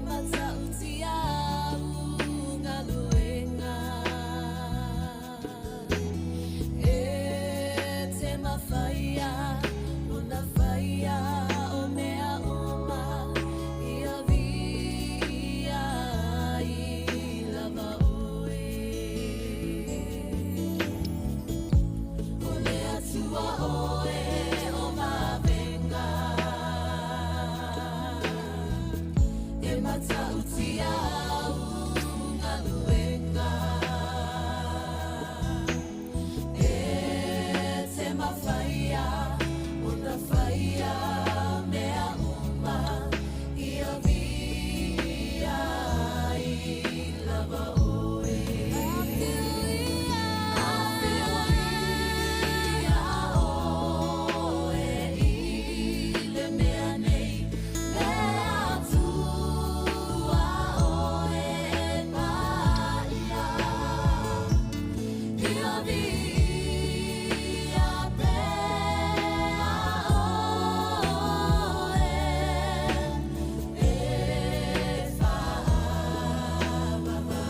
matautia au galuega. E te mawhaia, ona whaia o mea uma, ia viia ai lava oe. O le Atua oe o Mavenga, E matautia au galuega. E te mawhaia, ona whaia mea uma, Ia viia ai lava oe. Afio oe i le mea nei, Le Atua oe e paia. Ia viia pea oe. E whaavava.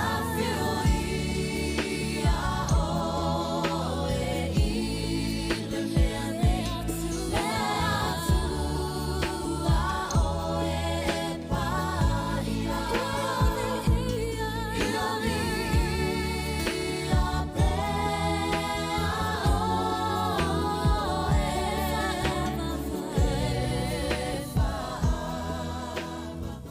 Afio ia oe i le mea nei, Le Atua oe e paia. Ia viia pea oe. E whaavava.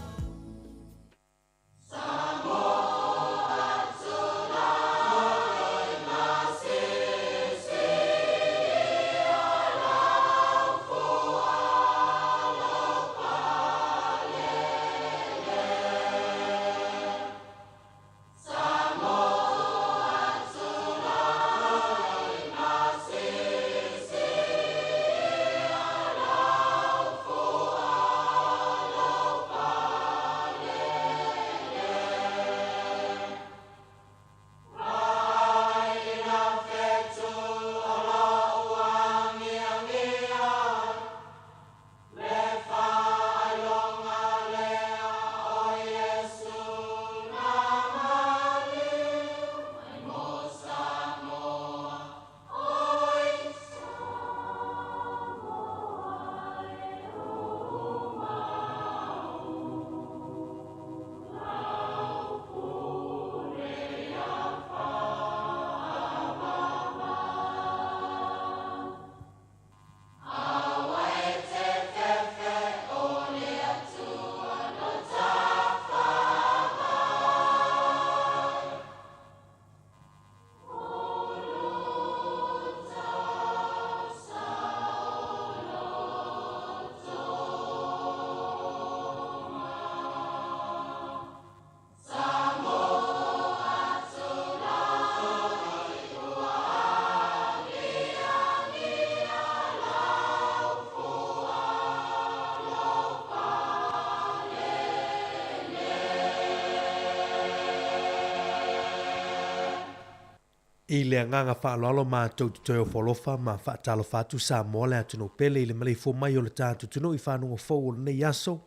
I le agaga faaaloalo matou te toe ofo alofa ma faatalofa atu Samoa le atunuu pele i le maleifua mai o le tatou atunuu i fanuga fou o lenei aso,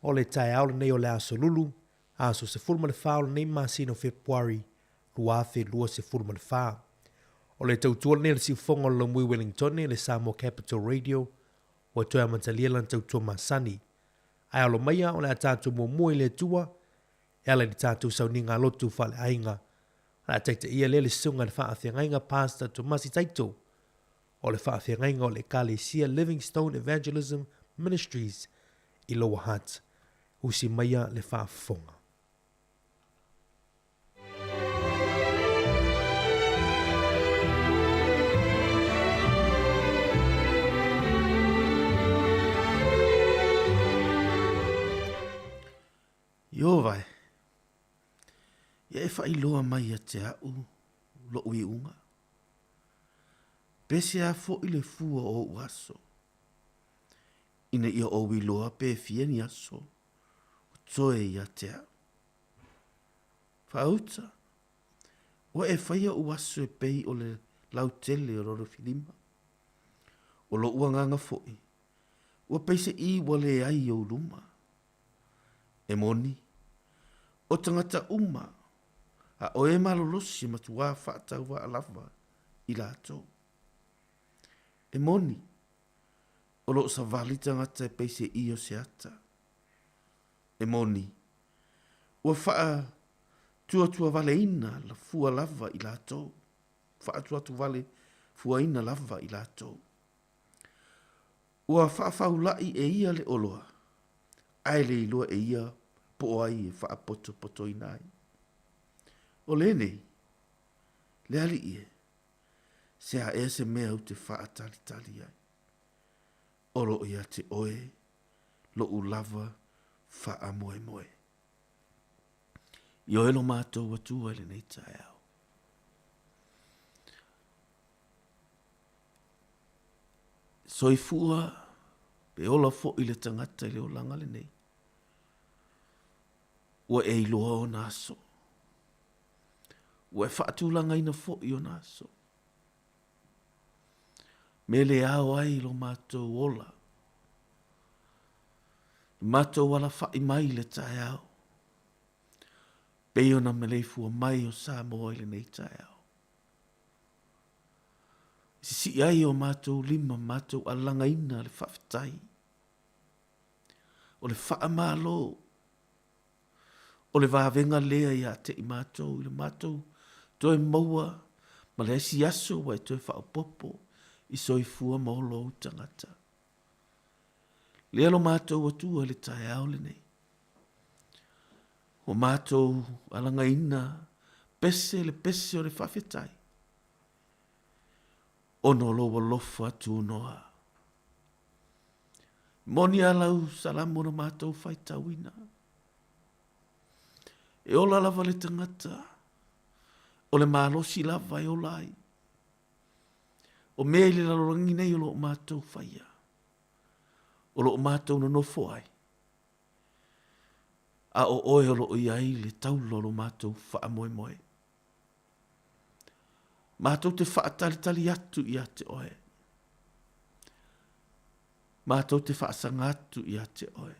o le taeao lenei o le aso Lulu, aso 14 o lenei masina o Fepuari 2024. O le tautua lenei a le siufofoga o le Laumui Wellingtone, le Samoa Capital Radio, ua toe amatalia lana tautua masani. Ae alo maia o le a tatou muamua i le Atua e ala i le tatou sauniga lotu faaleaiga. O le a taitaia lea le susuga i le faafeagaiga Pastor Tomasi Taito o le faafeagaiga o le Ekalesia Livingstone Evangelism Ministries i Lower Hutt. Usi maia le faafofoga. Ieova e, ia e faailoa mai ia te a'u lo'u iuga, pe sea fo'i le fua o o'u aso, ina ia ou iloa pe fia ni aso o toe ia te a'u. Faauta, ua e faia o'u aso e pei o le lautele o lona filima, o lo'u agaga fo'i, Ua peiseʻī ua leai i ou luma. E moni, o tagata uma, a ʻo e malolosi e matuā faatauvaa lava i lātou. E moni, o lo o savali tagata e peiseʻī o se ata. E moni, ua faatuatuavaleina la fua lava i lātou, faatuatuwale fuaina lava i lātou. Ua faafaulaʻi e ia le oloa, a e le iloa e ia po o ai e faapotopotoina ai. O lenei, le alii e, se a ea se mea ou te faatalitali ai? O loo ia te oe loʻu lava faamoemoe. I oe lo matou Atua i lenei taeao. Soifua pe ola foi le tagata i le olaga lenei. Ua e iloa ona aso. Ua e faatulagaina foi ona aso. Me le ao ai lo matou ola. Matou alafai mai i le taeao. Pei ona maleifua mai o Samoa i lenei taeao. Sisii ai o matou lima matou alagaina le faafetai. O le faamalo o le vavega lea ia te i matou i le matou toe maua ma le isi aso ua e toe faaopoopo i soifua ma ola ou tagata. Lea lo matou Atua i le taeao lenei. Ua matou alagaina pese le pese o le faafetai ona o lou alofa tunoa. Moni a lau salamo na matou faitauina. E ola lava le tagata, o le malosi lava e ola ai. O mea i le lalolagi nei o lo o matou faia, o lo o matou nonofo ai, a o oe o lo o i ai le taula o lo matou faamoemoe. Matou te faatalitali atu ia te oe. Matou te faasaga atu ia te oe.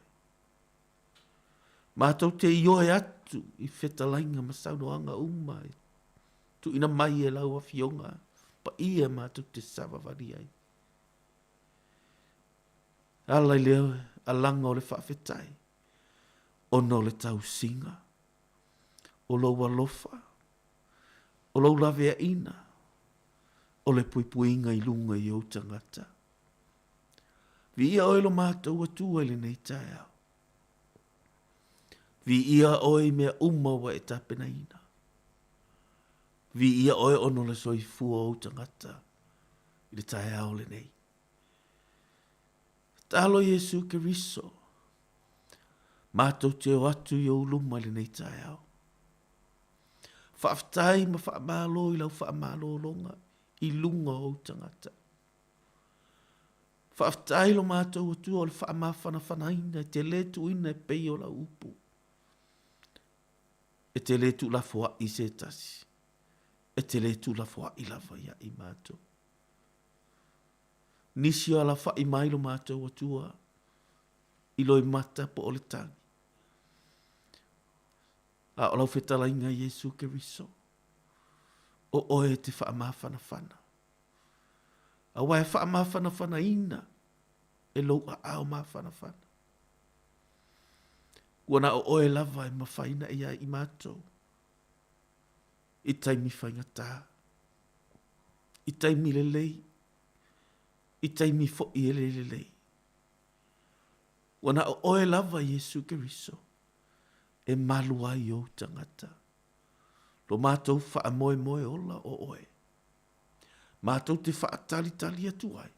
Matou te ioe atu i fetalaiga ma saunoaga uma e tuuina mai e lau Afioga paia matou te savavali ai. Ala i le alaga o le faafetai ona o le tausiga, o lou alofa, o lou laveaiina, o le puipuiga i luga i ou tagata. Viia oe lo matou Atua i lenei taeao. Viia oe i mea uma ua e tapenaina. Viia oe ona o le soifua o ou tagata i le taeao lenei. Tatalo Iesu Keriso, matou te o atu i ou luma i lenei taeao. Faafetai ma faamalo i lau faamalologa i luga o ou tagata. Faafetai lo matou Atua o le faamafanafanaina e te le tuuina e pei o lau upu. E te le tuulafoaʻi i se tasi, e te le tuulafoaʻi lava ia i matou. Nisi o alafai mai lo matou Atua i loimata po o le tagi. A o lau fetalaiga Iesu Keriso, o oe e te faamafanafana. Aua e faamafanafanaina e lou aao mafanafana. Ua na o oe lava e mafaina ia i matou i taimi faigata, i taimi lelei, i taimi foi e le lelei. Ua na o oe lava Iesu Keriso e malu ai ou tagata. Lo matou faamoemoe ola o oe. Matou te faatalitali atu ai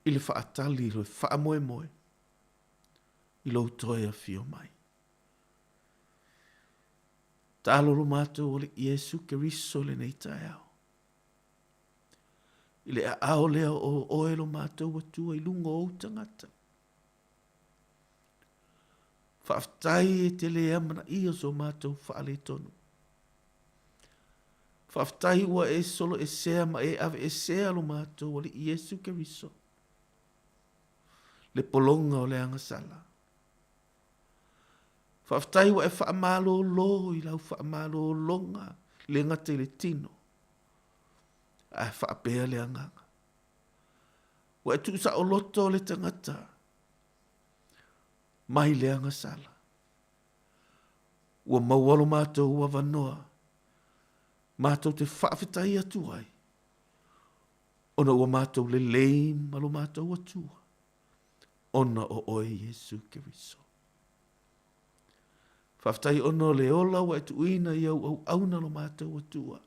i le faatali i le faamoemoe i lou toe afio mai. Taalo lo matou Alii Iesu Keriso i lenei taeao. I le aao lea o oe lo matou Atua i luga o ou tagata. Faafetai e te le amanaia so matou faaletonu. Faafetai ua e soloesea ma e aveesea lo matou Alii Iesu Keriso. Le pologa o le agasala. Faafetai ua e faamalolo i lau faamalologa le gata i le tino, ae faapea le agaga. Ua e tuusaoloto le tagata mai le agasala. Ua maua lo matou avanoa matou te faafetai atu ai, ona ua matou lelei ma lo matou Atua, ona o oe Iesu Keriso. Faafetai ona o le ola ua e tuuina i au auauna lo matou Atua,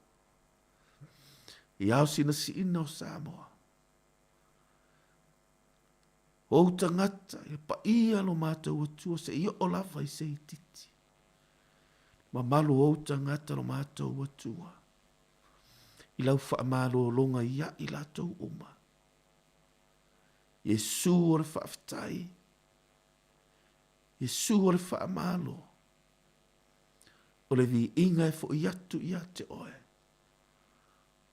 i ao sinasiina o Samoa. Ou tagata, e paia lo matou Atua se i oo lava i se itiiti. Mamalu o ou tagata lo matou Atua, i lau faamalologa ia i latou uma. Iesu o le faafetai, Iesu o le faamalo, o le viiga e fo'i atu ia te oe,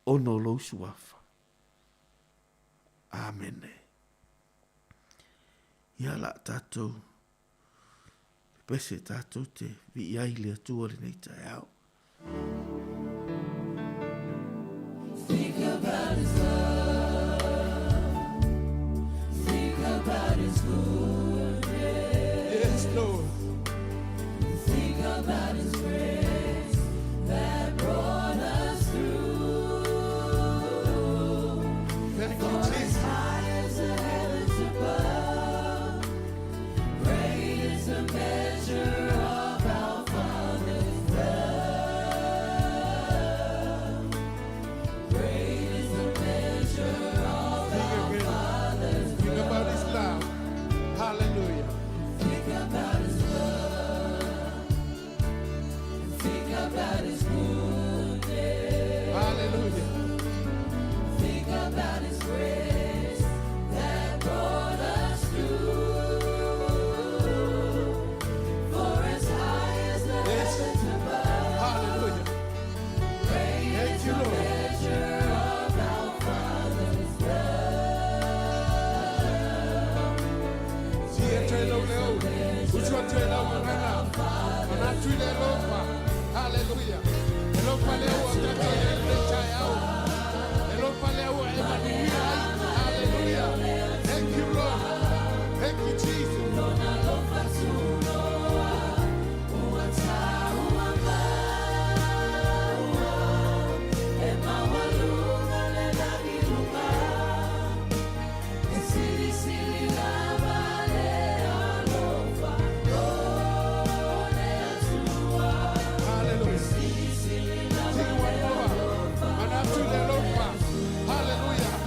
ona o lou suafa. Amene. Ia la tatou pepese tatou te vii ai le Atua lenei taeao. Think about his love. Think about his goodness. Yes, Lord. Think about his grace that brought us through. Thank you, For as Jesus. high as the heavens above, great is the measure of our Father's love. Great is the measure of Think our again. Father's Think about his love. Hallelujah. Think about his love. Think about his goodness. Hallelujah. Think about his grace that brought us through. For as high as the Yes. heavens above, Hallelujah. great Thank is you, the Lord. measure of our Father's love. Sia te lau leo. Usua te lau ngana. Mana tui le lopa. Hallelujah. E lopa leo o tato e le chai au. E lopa leo e manuia ai. Hallelujah. Thank you, Lord. Thank you, Jesus. Lona lofa tunoa, ua taua maua, e maualuga le lagi luga, e silisili lava le alofa o le Atua. Hallelujah. Silisili lava Sing one more. Mana tui le lopa. Hallelujah.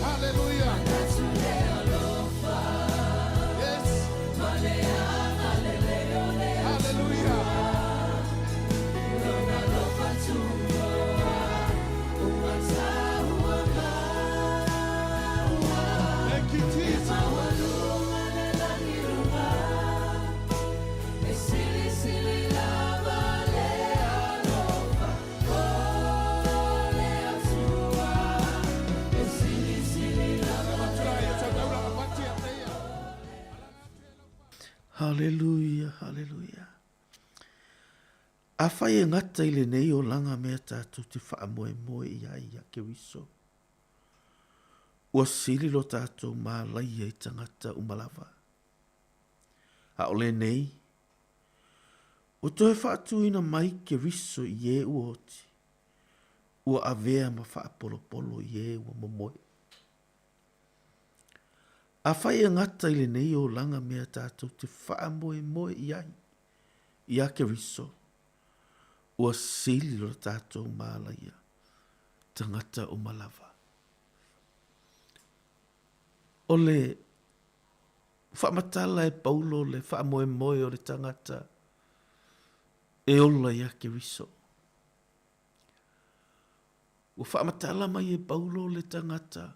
Hallelujah. tu le alofa, Yes. ma le agalelei o le Hallelujah. Lona alofa tunoa, ua taua maua. Thank you, Jesus. Maualuga le lagi luga, e silisili lava le alofa o le Atua. E silisili lava Tula ia tau taula apati a teia. Haleluia, haleluia. Afai e gata i lenei olaga mea tatou te faamoemoe i ai ia Keriso, ua sili lo tatou malaia i tagata uma lava. A o lenei, ua toe faatuina mai Keriso i e ua oti, ua avea ma faapolopolo i e ua momoe. Afai e gata i lenei olaga mea tatou te faamoemoe i ai ia Keriso, ua sili lo tatou malaia tagata uma lava. O le faamatala e Paulo le faamoemoe o le tagata e ola ia Keriso. Ua faamatala mai e Paulo le tagata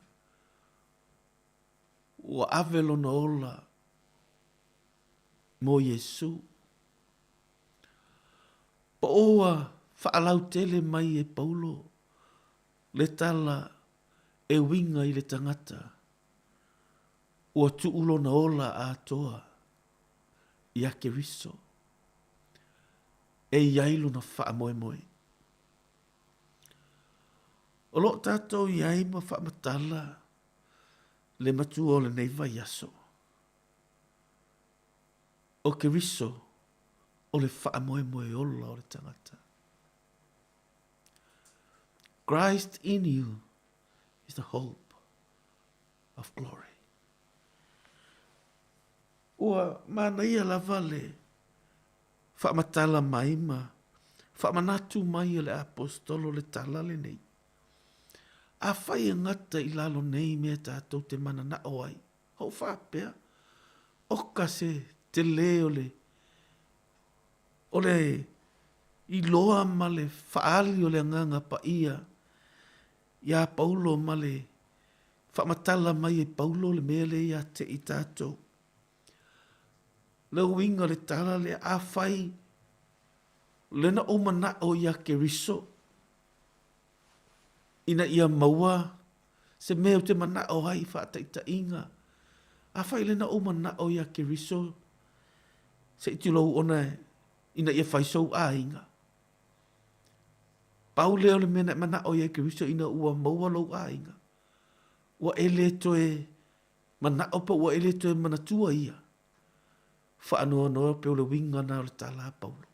ua ave lona ola mo Iesu. Po o ua faalautele mai e Paulo le tala e uiga i le tagata Ua tuu lona ola atoa iā Keriso e i ai lona faamoemoe. O lo o tātou i ai ma faamatala le matua o lenei vaiaso. O Keriso o le faamoemoe ola o le tagata. Christ in you is the hope of glory. Ua manaia lava le faamatala mai ma faamanatu mai e le Aposetolo le tala lenei, Afai e gata i lalo nei mea tatou te mananao ai, ou faapea, oka se tele o le o le iloa ma le faaali o le Agaga Paia iā Paulo ma le faamatala mai e Paulo le mea lea ia te i tatou. Le uiga o le tala lea, afai le na ou manao iā Keriso ina ia maua se mea ou te manao ai i faataitaiga, afai le na ou manao iā Keriso se i tulou ona ina ia fai sou aiga, pau lea o le mea na e manao i ai Keriso ina ua maua lou aiga, ua e le toe manao pe ua e le toe manatua ia. Faanoanoa pei o le uiga lena o le tala a Paulo.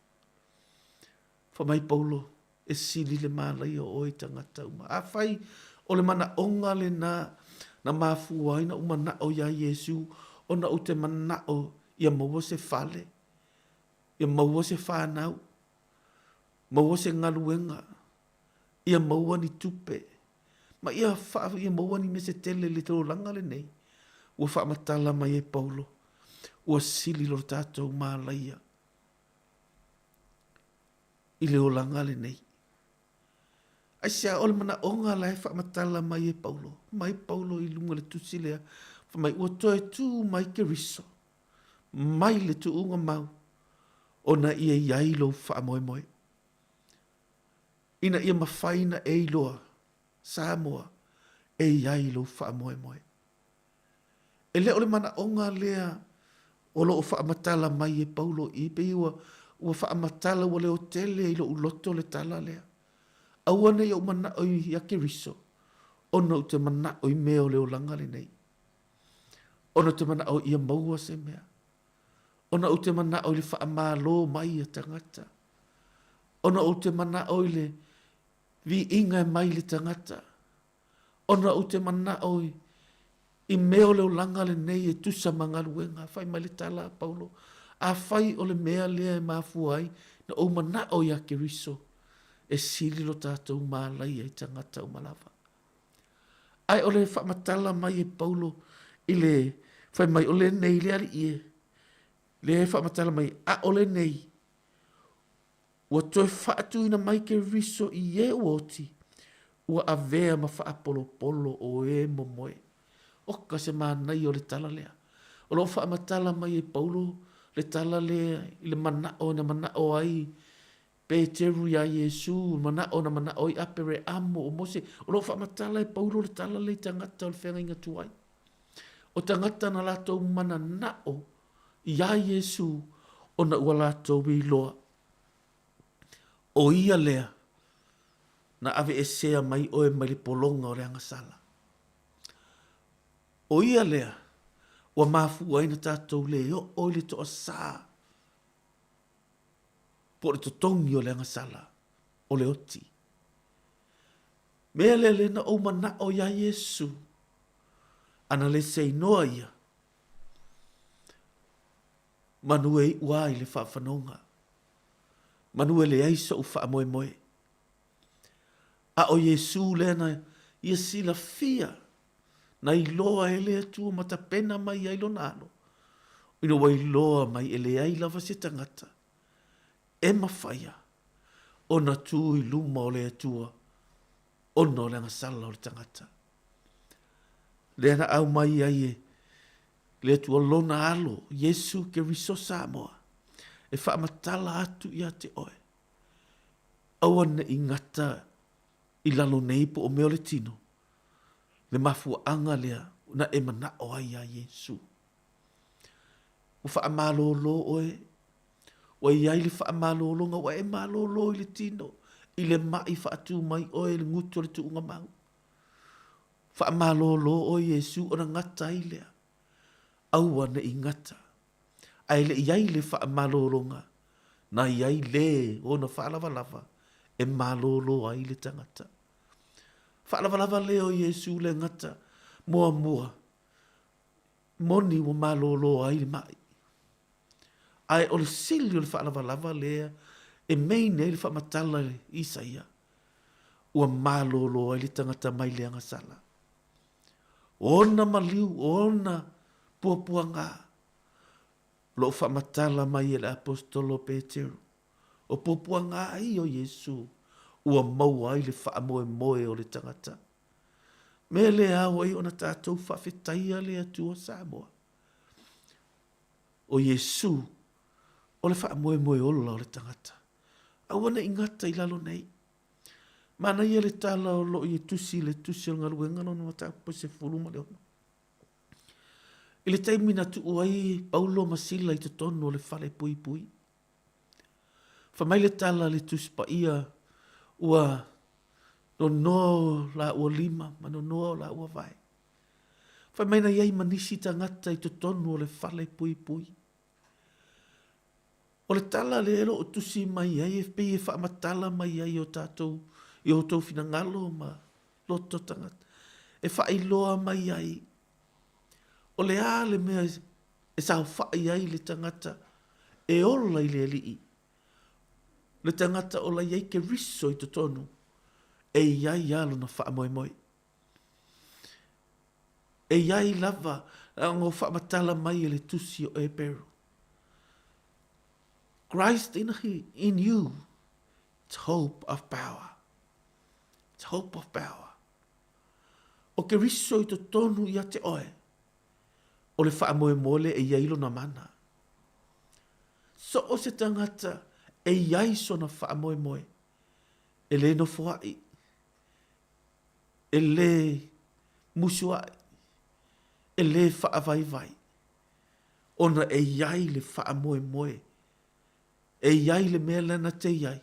Fai mai Paulo, e sili le malaia o oe i tagata uma. Afai o le manaoga lena na mafua ai na ou manao iā Iesu ona ou te manao ia maua se fale, ia maua se fanau, maua se galuega, ia maua ni tupe, ma ia faa, ia maua ni mea se tele i le olaga lenei, ua faamatala mai e Paulo, ua sili lo tatou malaia i le olaga lenei. Aisea o le manaoga la e faamatala mai e Paulo, mai Paulo i luga o le tusi lea, fai mai ua toe tu mai Keriso, mai le tuuga mau, ona ia i ai lou faamoemoe. Ina ia mafai na e iloa, Samoa, e i ai lou faamoemoe. E le o le manaoga lea o lo o faamatala mai e Paulo i pei ua, ua faamatala ua leotele i lou loto le tala lea. Aua ne i ou manao ia Keriso, ona ou te manao i mea o le olaga lenei. Ona ou te manao ia maua se mea. Ona ou te manao i le faamalo mai a tagata. Ona ou te manao i le viiga e mai i le tagata. Ona ou te manao i, i mea o le olaga lenei e tusa ma galuega. Fai mai le tala a Paulo, afai o le mea lea e mafua ai na ou manao iā Keriso, e sili lo tatou malaia i tagata uma lava. Ae o le faamatala mai e Paulo i le fai mai o lenei le alii e, lea e faamatala mai, a o lenei, ua toe faatuina mai Keriso i e ua oti, ua avea ma faapolopolo o e momoe. Oka se manaia o le tala lea. O lo o faamatala mai e Paulo le tala lea i le manao na manao ai Peteru iā Iesu, manao na manao ai Apereamo, o Mose. O lo o faamatala e Paulo le tala lea i tagata o le feagaiga tuai. O tagata na latou mananao iā Iesu ona ua latou iloa o ia lea na aveesea mai oe mai le pologa o le agasala. O ia lea ua mafua ai na tatou le oo i le toasā po o le totogi o le agasala o le oti. Mea lea lea na ou manao iā Iesu, ana le seinoa ia, manu e iu a i le faafanoga, manu e leai soʻu faamoemoe. A o Iesu lea na ia silafia, na iloa e le Atua ma tapena mai ai lona alo, ina ua iloa mai e leai lava se tagata e mafaia ona tu i luma o le Atua ona o le agasala o le tagata. Lea na aumai ai e le Atua lona alo, Iesu Keriso Samoa, e faamatala atu ia te oe, aua ne i gata i lalo nei po o mea o le tino, le mafuaaga lea Na e manao ai iā Iesu. Ua faamalolo oe, ua i ai le faamalologa, ua e malolo i le tino, i le maʻi faatu mai oe i le gutu o le tuugamau. Faamalolo oe Iesu ona gata ai lea. Aua ne i gata. Ae le i ai le faamalologa, na i ai le ona faalavalava e malolo ai le tagata. Faalavalava lea o Iesu le gata muamua, moni ua malolo ai le maʻi. Ae o le sili o le faalavalava lea e main ai le faamatala i Isaia, ua malolo ai le tagata mai le agasala. O ona maliu, o ona puapuaga, o lo o faamatala mai e le Aposetolo o Peteru, o puapuaga ia o Iesu ua maua ai le faamoemoe o le tagata. Mea lea ao ai ona tatou faafetaia le Atua Samoa. O Iesu, o le faamoemoe ola o le tagata. Aua ne i gata i lalo nei. Manaia le tala o lo o i e tusi i le tusi o le galuega lona mataupu e 16. I le taimi na tuu ai Paulo ma Sila i totonu o le fale puipui, fai mai le tala a le Tusi Paia, ua nonoa o lāua lima ma nonoa o lāua vae. Fai mai na i ai ma nisi tagata i totonu o le fale puipui. O le tala lea e lo o tusi mai ai e pei e faamatala mai ai i o tatou, i o outou finagalo ma loto tagata, e faailoa mai ai o le a le mea e saofai ai le tagata e ola i le Alii, le tagata o la i ai Keriso i totonu, e i ai lava lona faamoemoe. E i ai lava ona faamatala mai e le tusi o Eperu. Christ in, he, in you, it's hope of power. It's hope of power. O Keriso i totonu ia te oe, o le faamoemoe lea e i ai lona mana. So o se tagata e i ai sona faamoemoe, e le nofoaʻi, e lē musuaʻi, e lē faavaivai, ona e i ai le faamoemoe, e i ai le mea lea na te i ai,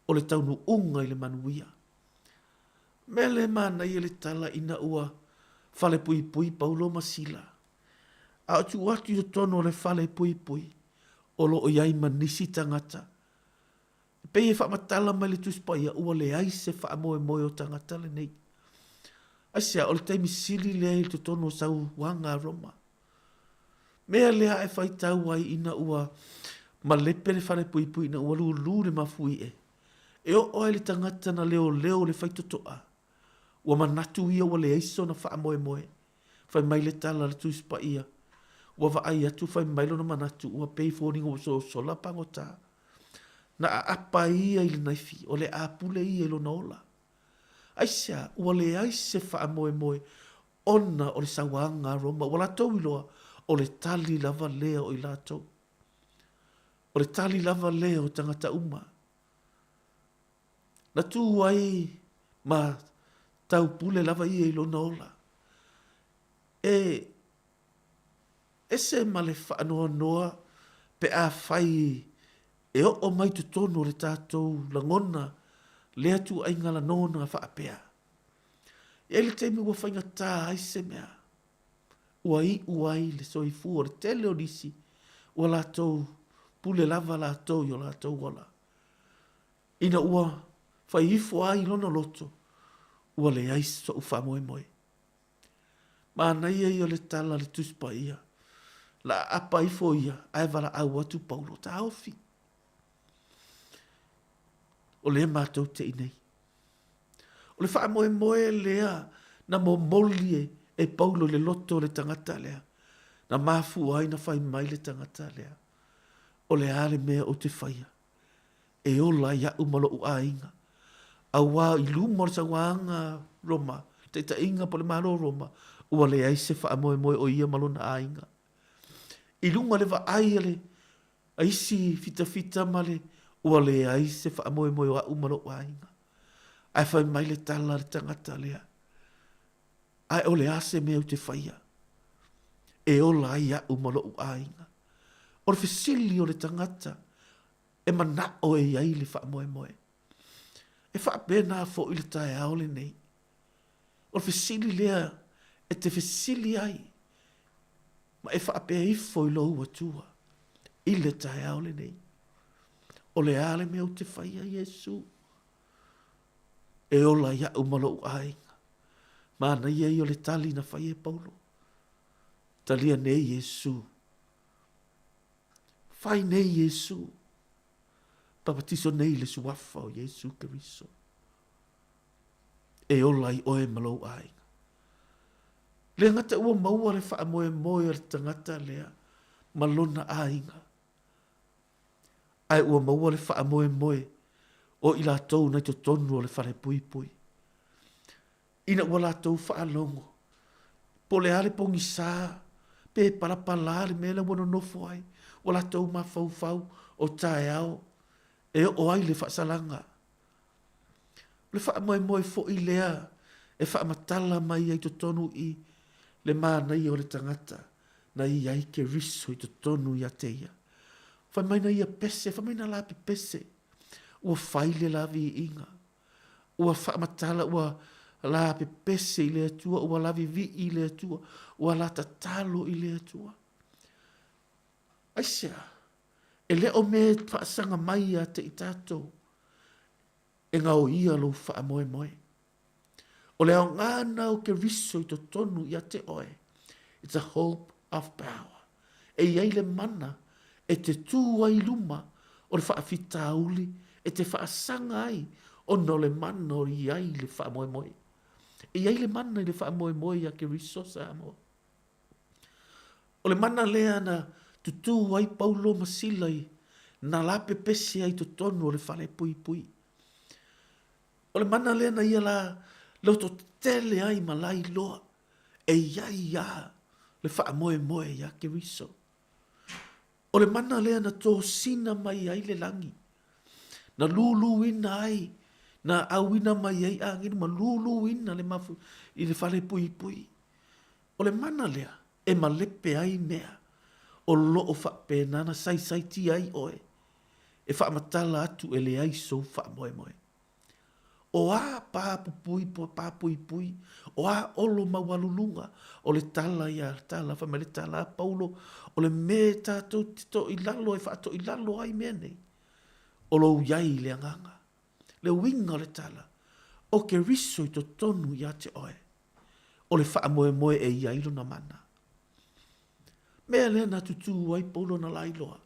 o le taunuuga i le manuia. Mea lea e manaia le tala ina ua falepuipui Paulo ma Sila, a o tuu atu i totonu o le falepuipui, o lo o i ai ma nisi tagata E pei e faamatala mai le Tusi Paia ua leai se faamoemoe o tagata lenei. Aisea, o le taimi sili lea i totonu o sauaga a Roma. Mea lea e faitau ai ina ua malepe le falepuipui ina ua lūlū le mafuie. E oo ai le tagata na leoleo le faitotoa. Ua manatu ia ua leai sona faamoemoe. Fai mai le tala a le Tusi Paia, ua vaai atu fai mai lona manatu ua pei foliga ua sosola pagota. Na aapa ia i le naifi, o le apule ia i lona ola. Aisea, ua leai se faamoemoe ona o le sauaga a Roma, ua latou iloa, o le tali lava lea o i latou. O le tali lava lea o tagata uma. Na tu ai ma taupule lava ia i lona ola. E ese ma le faanoanoa pe afai e oo mai totonu o le tatou lagona lea tuuaiga lagona faapea. E i ai le taimi ua faigata ai se mea, ua iu ai le soifua o le tele o nisi, ua latou pule lava latou i o latou ola. Ina ua fai ifo ai i lona loto, ua leai soʻu faamoemoe. Manaia ia o le tala a le Tusi Paia, la aapa ifo ia ae valaau atu Paulo, taofi. O lea matou te i nei. O le faamoemoe lea na momoli e, e Paulo i le loto o le tagata lea, na mafua ai na fai mai le tagata lea, o le a le mea ou te faia? e ola ai au ma loʻu aiga. Auā i luma o le sauāga Roma, taitaiga po o le Malo o Roma, ua leai se faamoemoe o ia ma lona aiga. I luga o le vaai a le a isi fitafita ma le ua leai se faamoemoe o au ma loʻu aiga. Ae fai mai le tala a le tagata lea, Ae o le a se mea ou te faia? e ola ai aʻu ma loʻu ʻaiga. O le fesili o le tagata e manaʻo e i ai le faamoemoe. E faapena foʻi le taeao lenei. O le fesili lea e te fesili ai ma e faapea ifo i lou Atua i le taeao lenei. O le a le mea ou te faia, Iesu, e ola iaʻu ma loʻu ʻaiga? Manaia ia o le tali na fai e Paulo. Talia nei Iesu. Fai nei Iesu. Papatiso nei le suafa o Iesu Keriso. E ola ai oe ma lou aiga. Le gata ua maua le faamoemoe o le tagata lea ma lona aiga, ae ua maua le faamoemoe o i latou nai totonu o le falepuipui. Ina ua latou faalogo, po o le a le pogisa, pe palapala le mea la ua nonofo ai, ua latou mafaufau o taeao e oo ai le faasalaga. O le faamoemoe foi lea e faamatala mai ai totonu i le manaia o le tagata na i ai Keriso i totonu ia te ia. Fai mai na ia pese, fai mai na la pepese, ua fai le la viiga, ua faamatala, ua la pepese i le Atua, ua la vivii i le Atua, ua la tatalo i le Atua. Aisea? E le o mea e faasaga mai ia te i tatou e gaoia lou faamoemoe. O le aoga na o Keriso i totonu ia te oe, it's a hope of power. E i ai le mana e te tū ai i luma o le faafitauli e te faasaga ai ona o le mana o i ai le faamoemoe. E i ai le mana i le faamoemoe ia Keriso Samoa. O le mana lea na tutū ai Paulo ma Sila i nā lā pepese ai totonu o le fale puipui. O le mana lea na ia lā loto tetele ai ma la iloa e i ai a le faamoemoe iā Keriso. O le mana lea na tosina mai ai le lagi, na lūlūina ai, na ʻauina mai ai ʻāginu ma lūlūina le mafu i le fale puipui. O le mana lea e malepe ai mea o loo faapena na saisaitia ai oe e faamatala atu e leai sou faamoemoe. O a pā pupui, pā puipui, o a olo maualuluga, o le tala ia tala, fai mai le tala a Paulo, o le mea e tātou te toʻilalo e faatoʻilalo ai mea nei, o lou iai i le agaga. Le uiga o le tala, o Keriso i totonu ia te oe, o le faamoemoe e i ai lona mana. Mea lea na tutū ai Paulo na lailoa,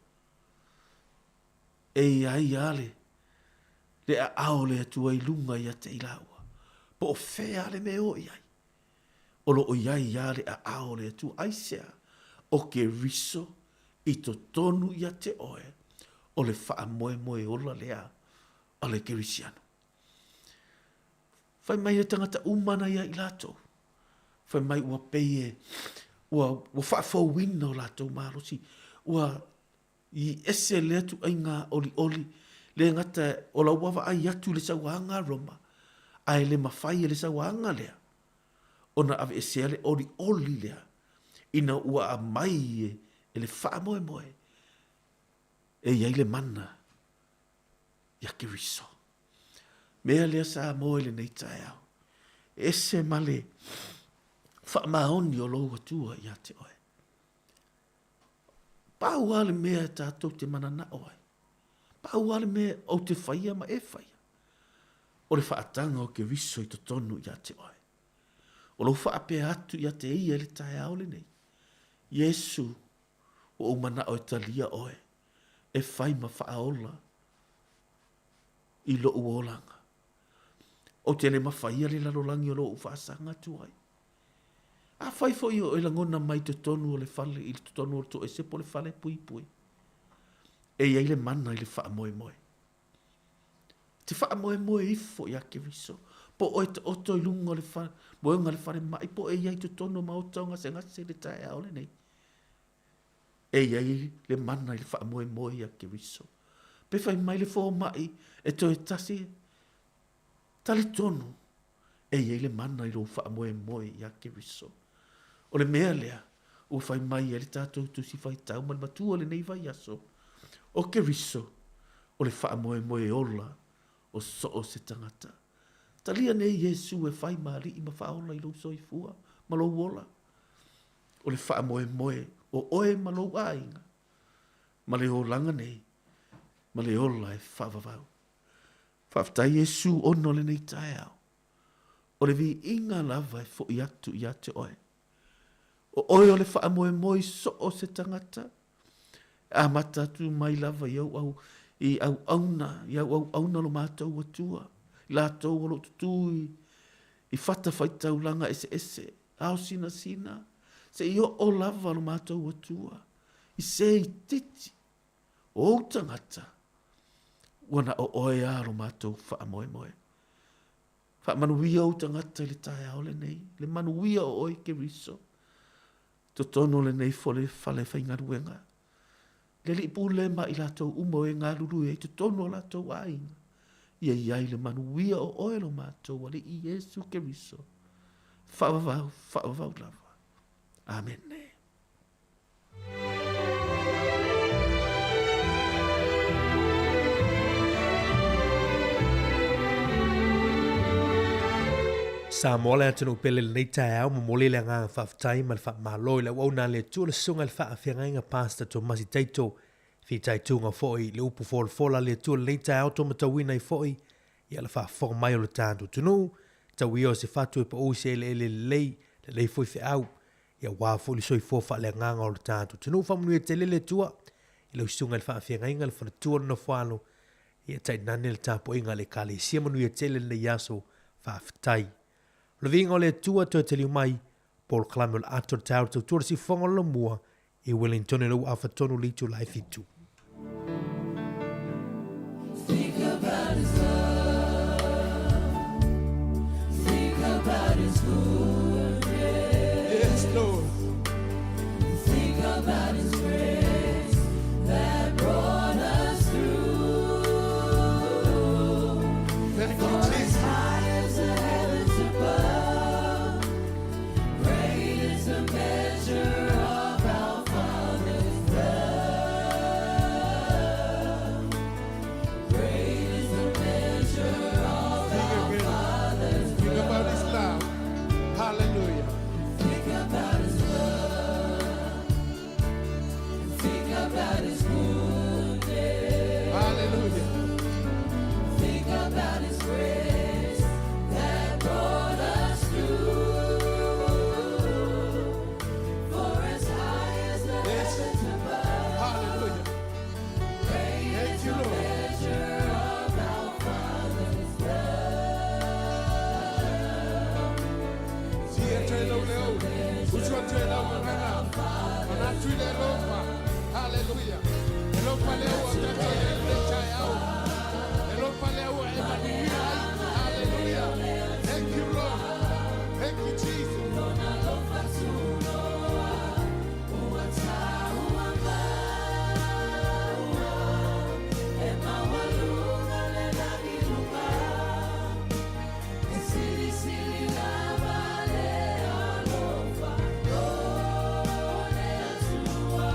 e i ai a le le aao o le Atua i luga ia te i lāua. Po o fea le mea e o i ai? O lo o i ai a le aao o le Atua. Aisea? O Keriso i totonu ia te oe, o le faamoemoe ola lea a le Kerisiano. Fai mai le tagata uma ana ia i latou. Fai mai ua pei e, ua, ua faafouina o latou malosi, ua I ese lea tuaiga olioli, le gata o lau vaavaai atu i le sauaga a Roma, ae le mafai e le sauaga lea ona aveesea le olioli lea ina ua aumai e le faamoemoe e i ai le mana ia Keriso. Mea lea Samoa i lenei taeao, e ese ma le faamaoni o lou Atua ia te oe. Pau lava le mea tatou te mananao ai, pau lava le mea ou te faia ma e faia, o le faataga o Keriso i totonu ia te oe. O lou faapea atu ia te ia i le taeao lenei, Iesu, ua ou manao e talia oe, e fai ma faaola i lou olaga. Ou te le mafaia le lalolagi o lo o ou faasaga atu ai. Afai foi o e lagona mai totonu o le fale, i totonu o le toese po o le fale puipui, e i ai le mana i le faamoemoe. Te faamoemoe ifo iā Keriso, po o e taoto i luga o le fa, moega o le falemai, po o e i ai totonu o maota o gasegase i le taeao lenei. E i ai le mana i le faamoemoe iā Keriso. Pe fai mai le fomai e toe tasi, Talitonu, e i ai le mana i lou faamoemoe iā Keriso. O le mea lea, Ua fai mai ai le tatou Tusi Faitau ma le Matua i lenei vaiaso, O Keriso, o le faamoemoe ola o so o se tagata. Talia nei Iesu e fai ma Alii ma Faaola i lou soifua ma lou ola. O le faamoemoe o oe ma lou aiga, ma le olaga nei, ma le ola e faavavau. Faafetai Iesu ona o lenei taeao. O le viiga lava e foi atu ia te oe. O oe o le faamoemoe i so o se tagata, e amata atu mai lava i au au i auauna, i au auauna lo matou Atua, i latou o lo o tutū i, i fatafaitaulaga eseese, ao sinasina, seia oo lava lo matou Atua, i se itiiti o ou tagata, ua na o oe lava lo matou faamoemoe. Faamanuia ou tagata i le taeao lenei, le manuia o oe Keriso, totonu o lenei fole fale faigaluega. Le Alii Pule ma i latou uma o e galulue ai totonu o latou aiga, ia i ai le manuia o oe lo matou Alii Iesu Keriso, faavavau, faavavau lava. Amene. Samoa le atunuu pele i lenei taeao, momoli le agaga faafetai ma le faamalo i le auauna a le Atua le Susuga i le Faafeagaiga Pastor Tomasi Taito, fitaituga foi i le upu folafola a le Atua i lenei taeao tou matauina ai foi ia le faafofoga mai o le tatou atunuu, tau ia o se fatu e pau i se eleele lelei, lelei foi feau. Ia aua foi le soifua faaleagaga o le tatou atunuu. Faamanuia tele le Atua i lau susuga i le faafeagaiga, le faletua, le nofoalo, ia tainane le tapuaiga a le Ekalesia. Manuia tele lenei aso. Faafetai. O le viiga o le Atua toe taliu mai, polokalame o le ato le taeao le tautua le siufofoga o le lomua i Wellington i le ua afa tonu le itula e fitu. Think about his love. Think about his goodness. Yes, Lord. Think about his grace that brought us through. Thank you, For as Jesus. high as the heavens above, great is the measure of our Father's love. Great is the measure of Think our again. Father's Think about his love. Hallelujah. Think about his love. Think about his goodness. Hallelujah. Think about his grace that brought us through. For as high as the Yes. heavens above, Hallelujah. great Thank is you, the Lord. measure of our Father's love. Sia te lau leo. Usua te lau ngana. Mana tui le lopa. Hallelujah. E lopa leo o tato e le chai au. E lopa leo e manuia ai. Hallelujah. Thank you, Lord. Thank you, Jesus. Lona lofa tunoa, ua taua maua, e maualuga le lagi luga. E silisili lava le alofa o le Atua.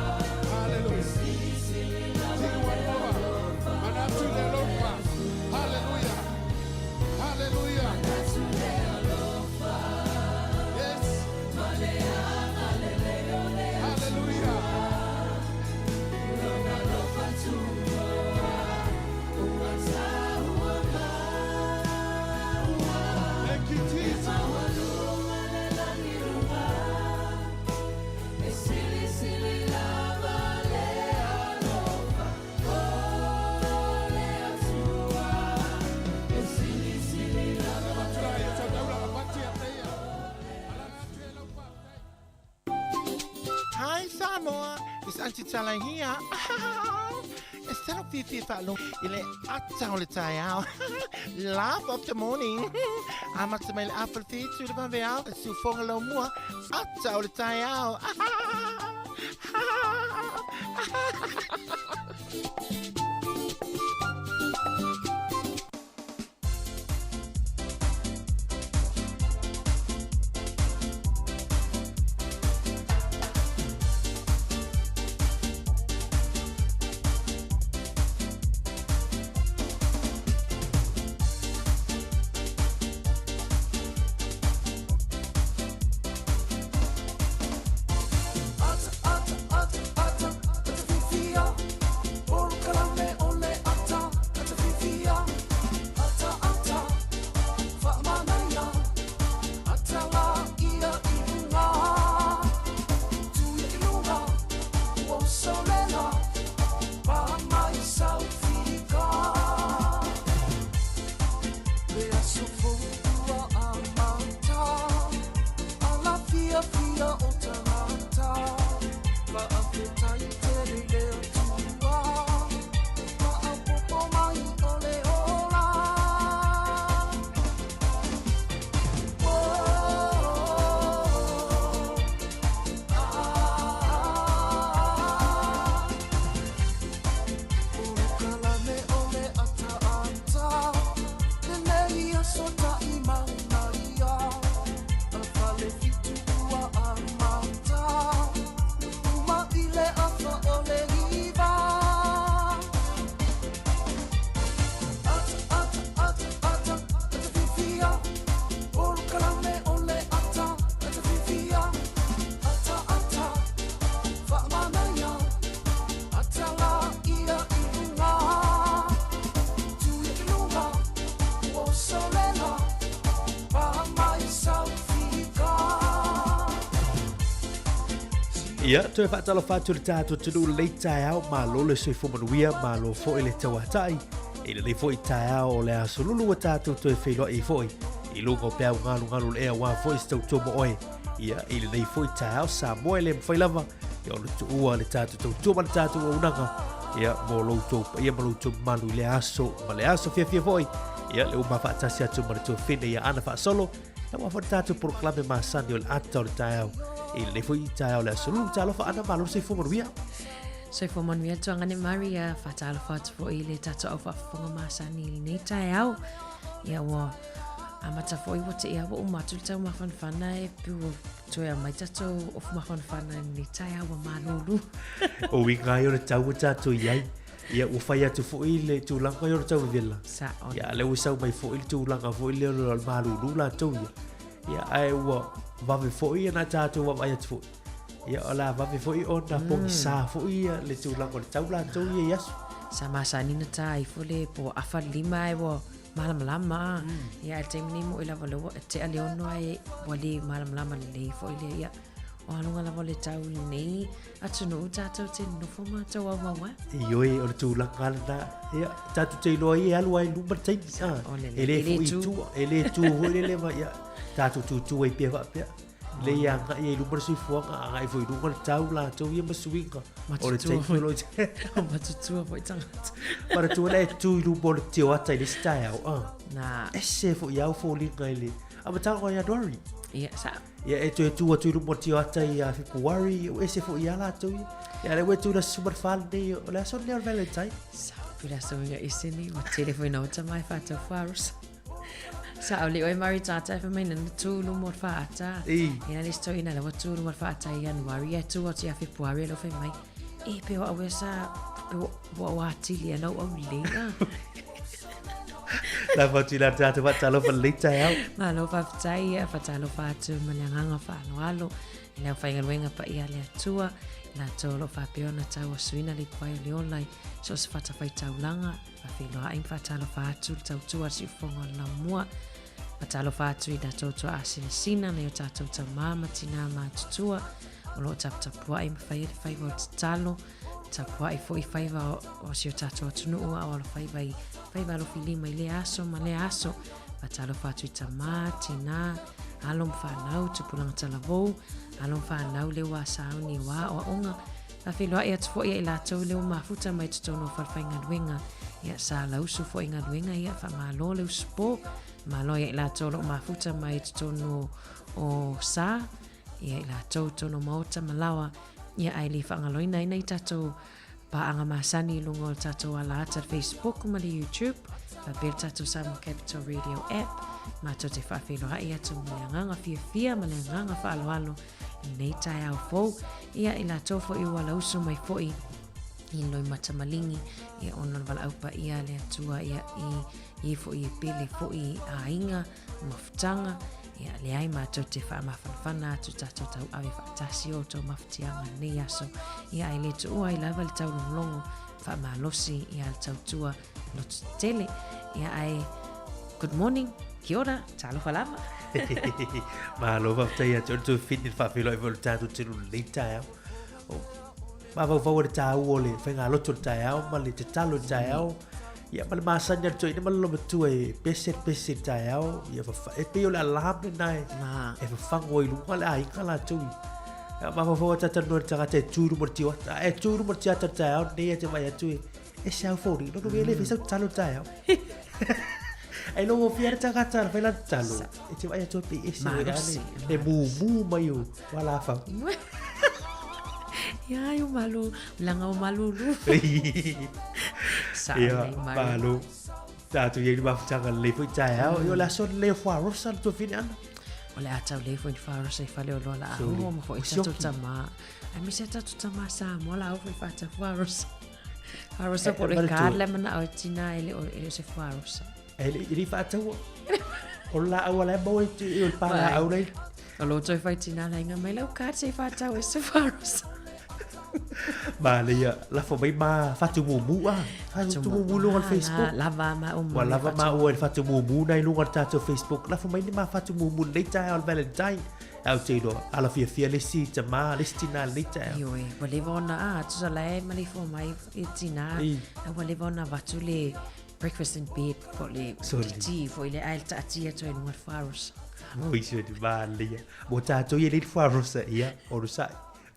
Hallelujah. Silisili lava Sing one more. Mana tui le lopa. Hallelujah. Hallelujah. tu le alofa, Yes. ma le agalelei o le Hallelujah. Lona alofa tunoa, ua taua maua. Thank you, Jesus. Maualuga le lagi luga, e silisili lava le alofa o le Atua. E silisili lava Matura ia tau taula ka pati a teia. Alanga atu e lau whātai. Hi Samoa, it's Auntie Tala here. E talo fiafia faalogo i le ata o le taeao. Laugh of the morning. Amata mai le afa le fitu le vaveao. Siufoga laumua. Ata o le taeao. Ia, toe faatalofa atu i le tatou atunuu lenei taeao, malo le soifua manuia, malo foi le tauatai. I lenei foi taeao o le aso lulu ua tatou toe feiloai ai foi i luga o peau galugalu o le ea aua foi se tautua mo oe. Ia, i lenei foi taeao Samoa e le mafai lava ia ona tuua le tatou tautua ma le tatou auaunaga ia mo lo outou paia ma lo outou mamalu i le aso ma le aso fiafia foi. Ia, le uma faatasi atu ma le tuafine ia Ana Faasolo Aua foi le tatou polokalame masani o le ata o le taeao i lenei foi taeao o le aso lulu. Talofa Ana, malo le soifua manuia. Soifua manuia Tuagane Maria, faatalofa atu foi i le tatou au faafofoga masani i lenei taeao. Ia ua amata foi ua tea ua uma atu le tau mafanafana e piu ua toe aumai tatou ofu mafanafana i lenei taeao ua malulu. O uiga ai o le tau ua tatou i ai. Ia ua fai atu foi le tulaga ia o le tau vevela. Sao. Ia lea ua sau mai foi le tulaga foi lea o le malulu latou ia. Ia ae ua vave foi ona tatou vaavaai atu foi. Ia o le a vave foi ona pogisa foi ia le tulaga o le tau latou ia i aso. Sa masani ona ta ifo le po ua afa le lima ae ua malamalama. Ia ae le taimi nei mo'i lava o lea ua tea le ono ae ua le malamalama lelei foi lea. Ia o aluga lava o le tau i lenei atunuu tatou te nofo ma tou aumau ai. Ioe, o le tulaga lena. Ia, tatou te iloa ai e alu ai luma le taimi. Ah, e le foi i tua, e le tu foi le leva, ia, tatou tutu ai pea faapea. Le ia agai ai luma le soifuaga, agai foi i luga le tau latou ia ma suiga. O le taimi o lo o Matutua foi tagata. Manatua la e tu i luma o le tioata i le isi taeao. Ah. Na. Ese foi au foliga i le amataga o Ianuari. Ia, sa. Ia e toe tu atu i luma o le tioata ia Fepuari, ua ese foi ia latou ia. Ia lea ua tu le aso 14 lenei, o le aso lenei o le Valentine. Sa, pe le aso uiga ese nei, ua tele foi na ota mai whātau whārosa. Sa, o le oe mari tātai wha mai nana tū luma o le whaata. Ia le isi ina lawa tū luma o le whaata i Januari, ia tū atu ia Fepuari, lo whai mai. E, pe o awe sa, pe o au atili ana au au lea. La whatu la tātou whatalofa lei taeao. Malo whawhitai ia, whatalofa atu ma le anganga whaaloalo. I le au whaingaluenga pa ia le atua. La tō lo whapea ona tau o suina le pai o le ola i so se whata whai taulanga. Whawhiloa ai whatalofa atu le tautua si ufonga o le lamua. Whatalofa atu i la tautua a sinasina nei o tātou tamā ma tinā mātutua. O lo o taputapuai ma whai e le whaiwa o tatalo. Tapuai foi faiva o si o tatou atunuu a o alofaiva i faiva alofilima i lea aso ma lea aso. Faatalofa atu i tamā, tinā, alo ma fanau, tupulaga talavou, alo ma fanau lea ua sauni ua aoaoga. Faafeiloai atu foi ia i latou lea ua mafuta mai totonu o falefaigaluega. Ia sa lausu foi galuega ia faamalo le usupo. Malo ia i latou o lo o mafuta mai totonu o sa ia i latou totonu o maota ma laoa. Ia ae le faagaloina ai nai tatou paaga masani i luga o le tatou ala ata le Facebook ma le YouTube, faapea le tatou Samoa Capital Radio app. Matou te faafeiloai atu ma le agaga fiafia ma le agaga faaaloalo i lenei taeao fou. Ia i latou foi ua lausu mai foi i loimata maligi ia ona o le valaau paia a le Atua ia i e foi e pele foi i aiga mafutaga, ia leai matou te faamafanafana atu tatou tauave faatasi o outou mafatiaga lenei aso, ia ae le tuua ai lava le taulogologo faamalosi ia le tautua loto tetele, ia ae good morning, kia ora, talofa lava. Malo faafetai ia te oe le toe fini le faafeiloai foi o le tatou tino lenei taeao. Mafaufau le taua o le faigalotu o le taeao ma le tatalo i le taeao. Ia ma le masani a le toeaina ma le lolomatua e pese le pese i le taeao. Ia e pei o le alarm lena e, e fafago ai i luga le aiga latou. Ia mafaufau a talatalanoa i le tagata e tu i luma o le tioata. E tu i luma o le tiata i le taeao lenei e te vaai atu e ese au foliga. Lona uiga e le fai sau tatalo i le taeao. Ai logo fia le tagata na fai lana tatalo. E te vaai atu e pei ese Malosi, le mumu mai o alafau. Ia ai o malo, langa o malulu. Sa Ia, malo. Tātou i ai le mafutaga lelei foi taeao. Ia o le aso lelei o Wharosa le tuafine ana. O le a tau lei foi ni Wharosa i fale o loa la ahu ma foi tātou tamā. Ai me se tātou tamā Samoa la au foi whātau Wharosa. Wharosa po le ka le mana o tina e le o e se Wharosa. E le i whaataua. O la au ala e maua i te o le pāla au lei. O lo toi whai tina la inga mai lau ka te whaatau e se Wharosa. Ma le ia, lafo mai ma whatu mumu a. Whatu mumu lunga le Facebook. Lava ma o Ua lava ma ua le whatu mumu na i lunga le tātou Facebook. Lafo mai ni ma whatu mumu nei tae o le Valentine. Ae ou te iloa, ala fiafia le isi tamā, le isi tinā i lenei taeao. Ioe, ua leva ona, a, tusa la e maleifua mai i tinā, a ua leva ona avatu le breakfast in bed po o le tea foi lea, ae taatia atu ai i luga le fuarosa. Oi, soli, manaia. Mo tātou ia e leai le fuarosa, ia, onosai,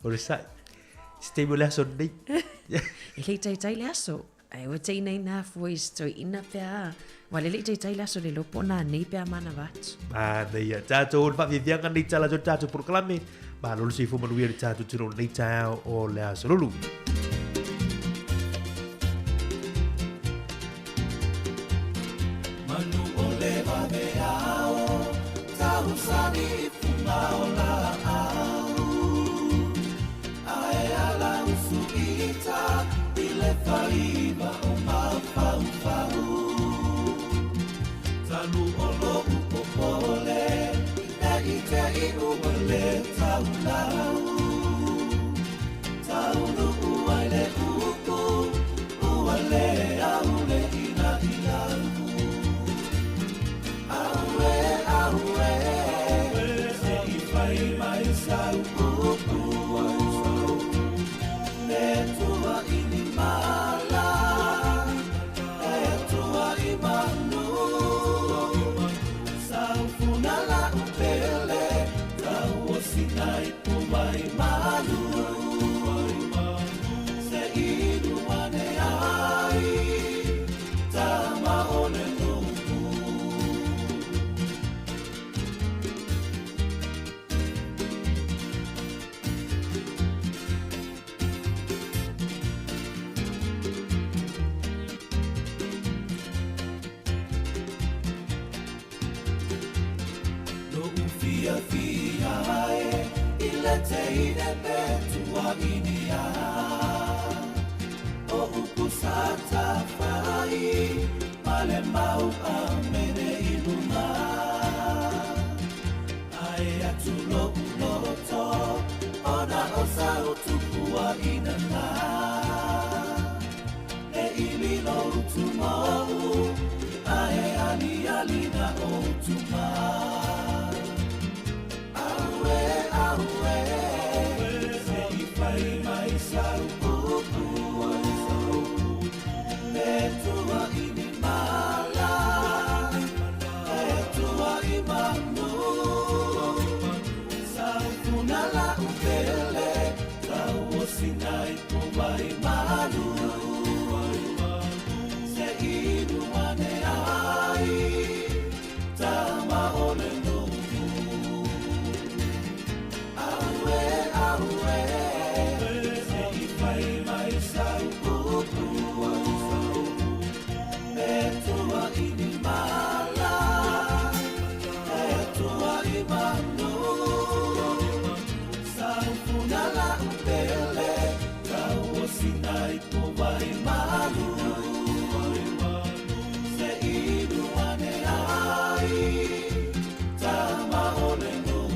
onosai. Se taimi o le aso lenei. E le i taitai le aso. Ae ua teinaina fua i se toeaina pe a. Ua le le i taitai le aso le iloa po o nanei pe a manava atu. Manaia. Tātou o le faafiafiaga nei tala atu le tātou polokalame. Malo le soifua manuia le tātou tino nei taeao o le aso lulu. Manu o le vaveao, tausani i fuga o laau. Ae ala usu ita i le faiva o mafaufau. Talu o lo'u popole, ne i te i ua le taulau. Taunuu ai le upu, ua le au le inaina. Auē, auē, se i fai mai sau upu. E tua i ni mala, e tua i manu. Saufuna la'u pele, tauosina i pumai malu. Se inu ane ai, tama o le nuu. Lo'u fiafia e i le teine pe tuaʻinia O upu sa tafai ma le mau amene i luga Ae atu lo'u loto ona o sau tupuaʻina na E i lilo utu mo'u ae aliali na utu mai. Auē, auē, se i fai mai sau upu. E tua i ni mala, e tua i manu. Saufuna la'u pele, tauosina i pumai malu. Se inu ane ai, tama o le nuu. Auē, auē, se i fai mai sau upu. E tua i ni mala, e tua i manu. Saufuna la'u pele, tauosina i pumai malu. Se inu ane ai, tama o le nuu.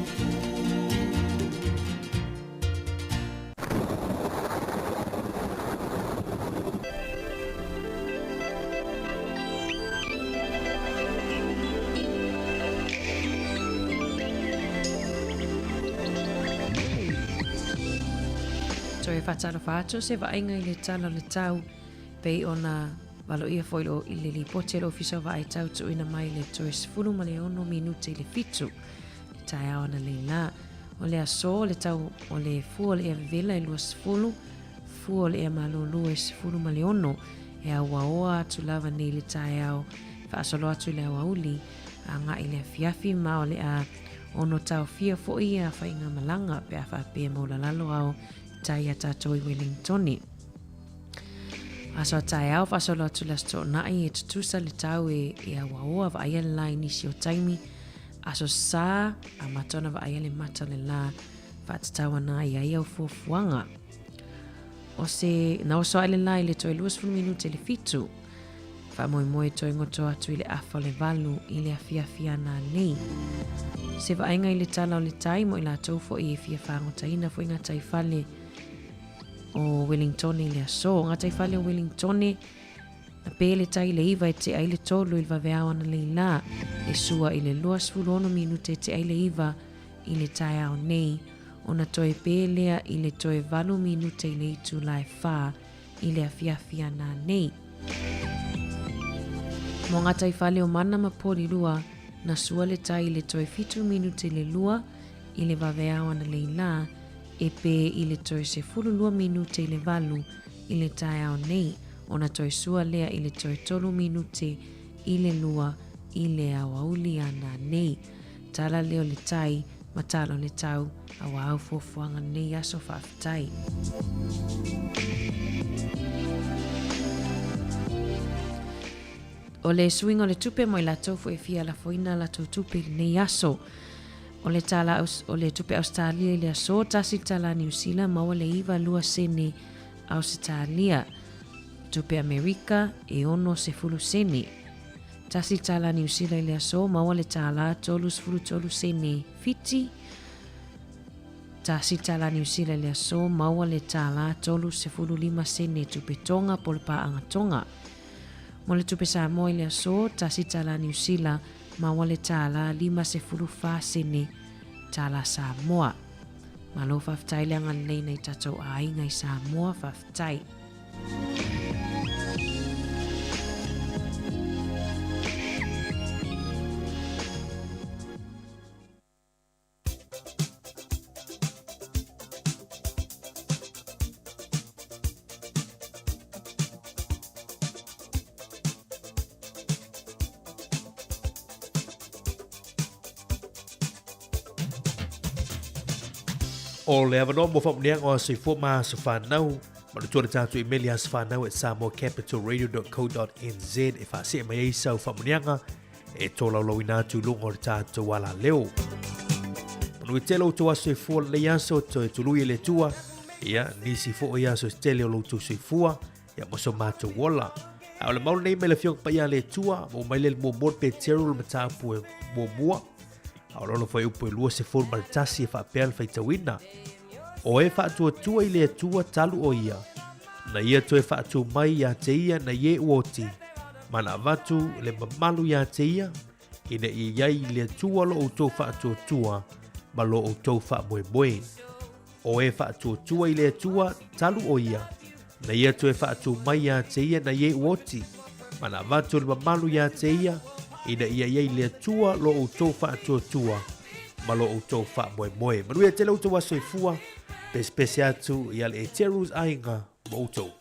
Toe faatalofa atu se vaaiga i le tala o le tau pei ona valoia foi lo i le lipoti a le Ofisa o Vaai Tau tuuina mai le toe 16 minute i le fitu i taeao ananei la. O le aso le tau o le fua o le ea vevela e 20, fua o le ea malōlō e 16. E auaoa atu lava nei le taeao faasolo atu i le aoauli agai i le afiafi ma o le a ono taofia foi ia faigamalaga pe a faapea maulalalo ao tai iā tatou i Wellingtoni. Aso a taeao faasolo atu le Aso Toonai e tutusa le tau e, e auaoa vaaia le la i nisi o taimi. Aso Sa, amata ona vaaia le mata o le la faatatau ana i ai au fuafuaga. O se, na oso ae le la i le toe 20 minute i le fitu. Faamoemoe toe goto atu i le afa o le valu i le afiafi ana nei. Se vaaiga i le tala o le tai mo i latou foi e fia fagotaina foi gataifale o Wellingtone i le aso. Gataifale o Wellingtone, na pē le tai i le iva e tea ai le tolu i le vaveao analeila, e sua i le 26 minute e tea ai le iva. i le taeao nei, ona toe pē lea i le toe 8 minute i le itulā e whā i le afiafi ana nei. Mō ngā taiwhale o Mana ma Porirua, na sua le tai i le toe 7 minute i le 2 i le vaveao analeila, e pē i le toe 12 minute i le 8 i le taeao nei, ona toe sua lea i le toe 3 minute i le 2 i le aoauli ana nei. Tala lea o le tai, ma tala o le tau, aua au fuafuaga lenei aso faafetai. O le suiga o le tupe mo i latou foi e fia lafoina a latou tupe i lenei aso. O le tala o le tupe Ausetalia i le aso, tasi le tala Niu Sila, maua le iva lua sene Ausetalia. Tupe Amerika, e ono sefulu sene. Tasi le tālā Niu Sila i le aso, maua le tālā 33 sene Fiti. Tasi le tālā Niu Sila i le aso, maua le tālā 35 sene Tupe Tonga po le pāaga Tonga. Mo le tupe Samoa i le aso, tasi le tālā Niu Sila, maua le tālā 54 sene tālā Samoa. Malo faafetai le agalelei nai tatou āiga i Samoa, faafetai. O le avanoa mo faamanuiaga o aso soifua ma aso fanau, manatua le tatou imeli asofanau@samoacapitalradio.co.nz e faasee mai ai sau faamanuiaga e tolaulauina atu i luga o le tatou alaleo. Manuia tele outou aso soifua lenei aso, toe tului e le Atua, ia nisi foi aso se tele o lo outou soifua, ia mo so matou ola. A o le mau lenei mai le Afioga Paia a le Atua, mo mai le muamua le Petero le mataupu e muamua, a o lona fuaiupu e 21 e faapea le faitauina. O e faatuatua i le Atua talu o ia, na ia toe faatu mai ia te ia na ie ua oti, ma na avatu le mamalu ia te ia, ina ia i ai i le Atua lo outou faatuatua ma lo outou faamoemoe. O e faatuatua i le Atua talu o ia, na ia toe faatu mai ia te ia na ie ua oti, ma na avatu le mamalu ia te ia, ina ia i ai i le Atua lo outou faatuatua ma lo outou faamoemoe. Manuia tele outou aso soifua, pesepese atu ia le Eterus aiga ma outou.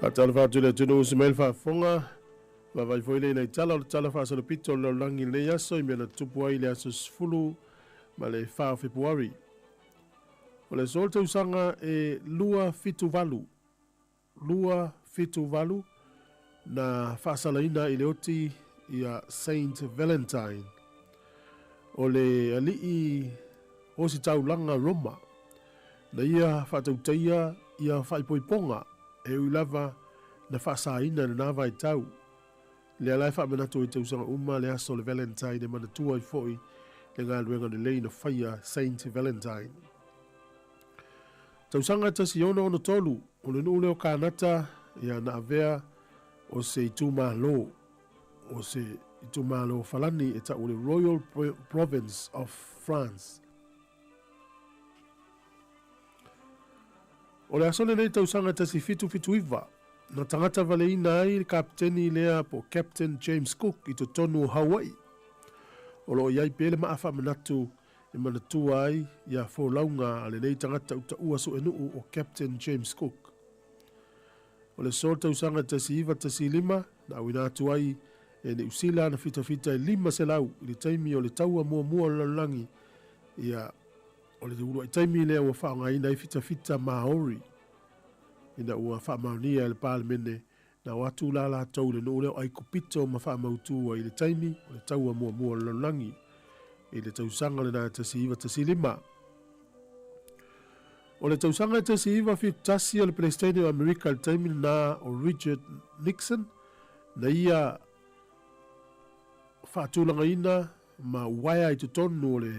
Faatalofa atu i le atunuu usi mai le faafofoga, vaavaai foi lea i nai tala o le Tala Faasolopito o le Lalolagi i lenei aso i mea na tutupu ai i le aso 14 o Fepuari. O le aso o le tausaga e 278, 278 na faasalaina i le oti ia Saint Valentine. O le alii ositaulaga Roma na ia faatautaia ia faaipoipoga e ui lava na faasaina i lena vaitau. Lea la e faamanatu ai tausaga uma le aso o le Valentine e manatua ai foi le galuega lelei na faia Saint Valentine. Tausaga 1663, o le nuu lea o Kanata ia na avea o se itumalo, o se itumalo Falani e tau o le Royal Province of France. O le aso lenei tausaga 1779, na tagata valeina ai le kapeteni lea po o Captain James Cook i totonu o Hawaii. O lo o i ai pea le maa faamanatu e manatua ai ia folauga a lenei tagata utaua suenuu o Captain James Cook. O le aso tausaga 1915 na auina atu ai e Niu Sila ana fitafita e 500 i le taimi o le taua muamua o le lalolagi, ia, o le uluai taimi lea ua faaaogaina ai fitafita Māori ina ua faamaonia e le Palemene na o atu la latou i le nuu lea o Aikupito ma faamautu ai i le taimi o le taua muamua o le lalolagi i le tausaga lena 1915. O le tausaga 1971 o le Peresetene o Amerika i le taimi lena o Richard Nixon na ia faatulagaina ma uaea i totonu o le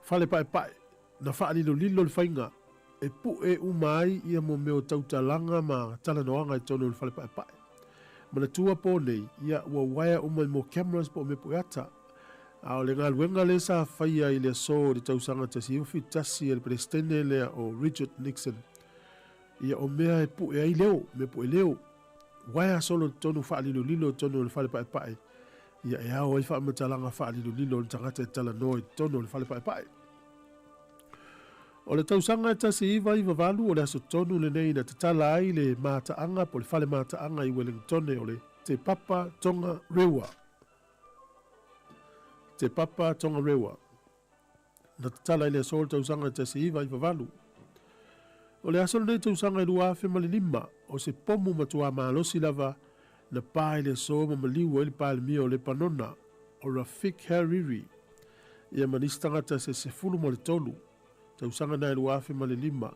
fale paepae na faalilolilo le faiga e pu'e uma ai ia mo mea o tautalaga ma talanoaga i totonu o le fale paepae. Manatua po nei, ia ua uaea uma i mo cameras po o mea pueata. A o le galuega lea sa faia i le aso i le tausaga 1971 e le Peresetene lea o Richard Nixon, ia o mea e pu'e ai leo, mea pu'e leo, uaea solo i totonu faalilolilo i totonu o le fale paepae, ia e ao ai faamatalaga faalilolilo o le tagata e talanoa i totonu o le fale paepae. O le tausaga e 1998 o le aso tonu lenei na tatala ai le mataaga po o le fale mataaga i Wellingtone o le Te Papa Tongarewa. Te Papa Tongarewa. Na tatala i le aso o le tausaga e 1998. O le aso lenei tausaga e 2005, o se pomu matuā malosi lava na pa i le aso ma maliu ai le Palemia o Lepanona, o Rafik Hariri, ia ma nisi tagata se 13, tausaga na e 2005.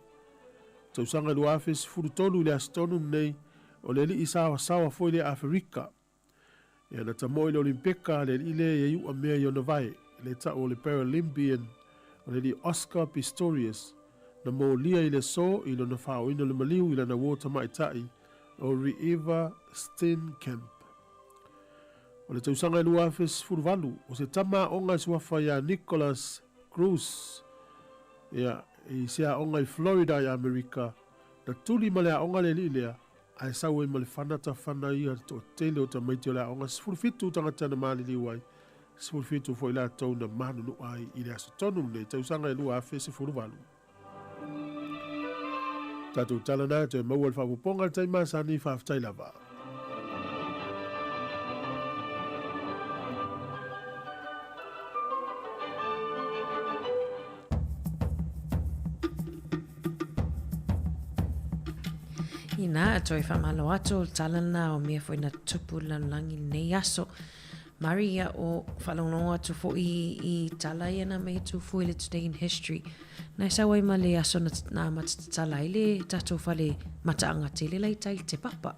Tausaga e 2013 i le aso tonu lenei, o le alii saoasaoa foi lea Aferika, Ia na tamoe i le Olimpeka le alii lea ia iu'a mea i ona vae, le ta'u o le Paralympian o le alii Oscar Pistorius, na molia i le aso i lona faaoina o le maliu i lana uo tamaitai o Reeva Steenkamp. O le tausaga e 2018, o se tama aoga e suafa iā Nikolas Cruz, ia, i se aoga i Florida i Amerika, na tuli ma le aoga le alii lea, Ae sau ai ma le fanata fana ia le toatele o tamaiti o le aoga 17 tagata na maliliu ai, 17 foi latou na manunua ai i le aso tonu lenei tausaga e 2018. Tatou tala na toe maua le faaopoopoga i le taimi masani, faafetai lava. Inā, toe whamalo atu o le tala lena o mea foi na tupu i le lalolagi i lenei aso. Mari ia o whalongo atu foi i tala ia na mea tufu i le Today in History. Na e sau ai ma le aso na, na amata tatala ai le tatou fale mataaga tele la i tai te papa.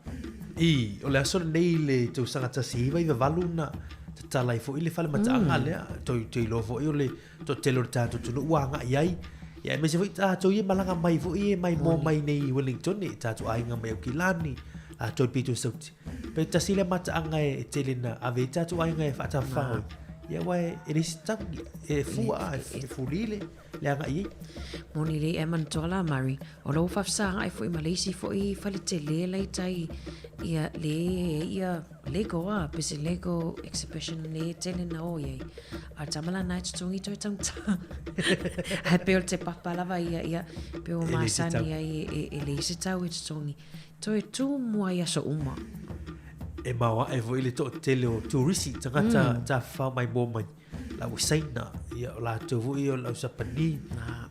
I, o le aso lenei i le tausaga 1998 na tatala ai foi le fale mataaga lea. Toi, toi iloa foi o le toatele o le tatou atunuu ua agai ai. Ia, aemaise foi tatou ia malaga mai foi e maimoa mai nei i Wellington, i tatou aiga mai Aukilani, latou i pito i Sauti. Pe tasi lea mataaga e tele na ave ai tatou aiga e faatafafao. Ia aua e leai se tau, e fua, e fuli le le agai i ai. Moni lelei ae manatua la Murray, o lou faafesagaai foi ma le isi foi fale tele la i tai, ia le e i ai ia Lego a, pe se Lego exhibition le tele na o i ai. A o le tama la na e totogi toe taugata. Ae pei o le te papa lava ia, ia, pei ua masani ai e leai se tau e totogi. Toe tū mua i aso uma. E maoae foi le toatele o turisi, tagata mm. tafafao maimoa mai. Lau Saina, ia, o latou foi ia o lau Sapani,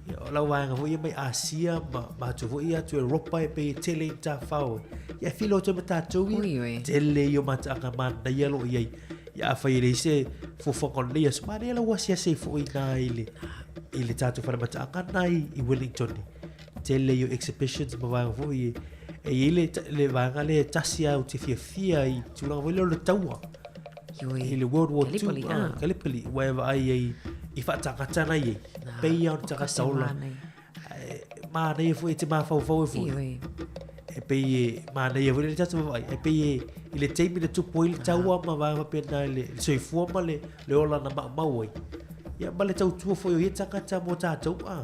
ia, o lau vaega foi ia mai Asia ma, ma atu foi ia atu Europa e pei e tele i tafafao. Ia, e filo atu ai ma tatou ia. Oi, oi. Tele ia o mataaga manaia lo o i ai. Ia, afai e leai se fuafuaga o lenei aso, manaia lau asiasi ai foi i i le, i le tatou fale mataaga na i, i Wellington. Tele ia o exhibitions ma vaega foi e, e i ai le, le vaega lea e tasi lava ou te fiafia i tulaga foi lea o le taua. Ioe. I le World War II, Gallipoli, ah, ah. Gallipoli, ua e vaai ai i faatagata na i ai. Ah, Pei lava o le o tagata kasi ola. manaia. E, manaia foi e te mafaufau e foi. Ioe. E pei e manaia foi le tatou vaai. E pei e i le taimi na tupu ai le taua ma vaega faapena i le, le soifua ma le, le ola na maumau ai. Ia ma le tautua foi o ia tagata mo tatou, ah.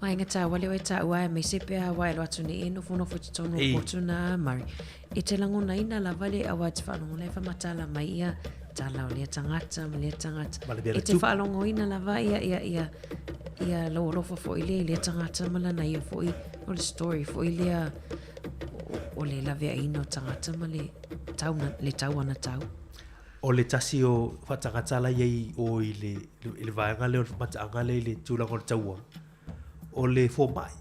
Vaega taua lea e taua aemaise pe a waelo atu nei e nofonofo i totonu o Ei. potu na Murray. E te lagonaina lava le aua e te faalogo la e faamatala mai ia tala o lea tagata ma lea tagata. Ma le mea E na te tupu. faalogoina lava ia ia ia ia lou alofa foi lea i lea tagata ma lana ia foi o le story foi lea o, o le laveaiina o tagata ma le tau na, le tau ana tau. O le tasi o faatagata la i ai i o i le, i le vaega lea o le mataaga lea i le tulaga o le taua, o le fomai.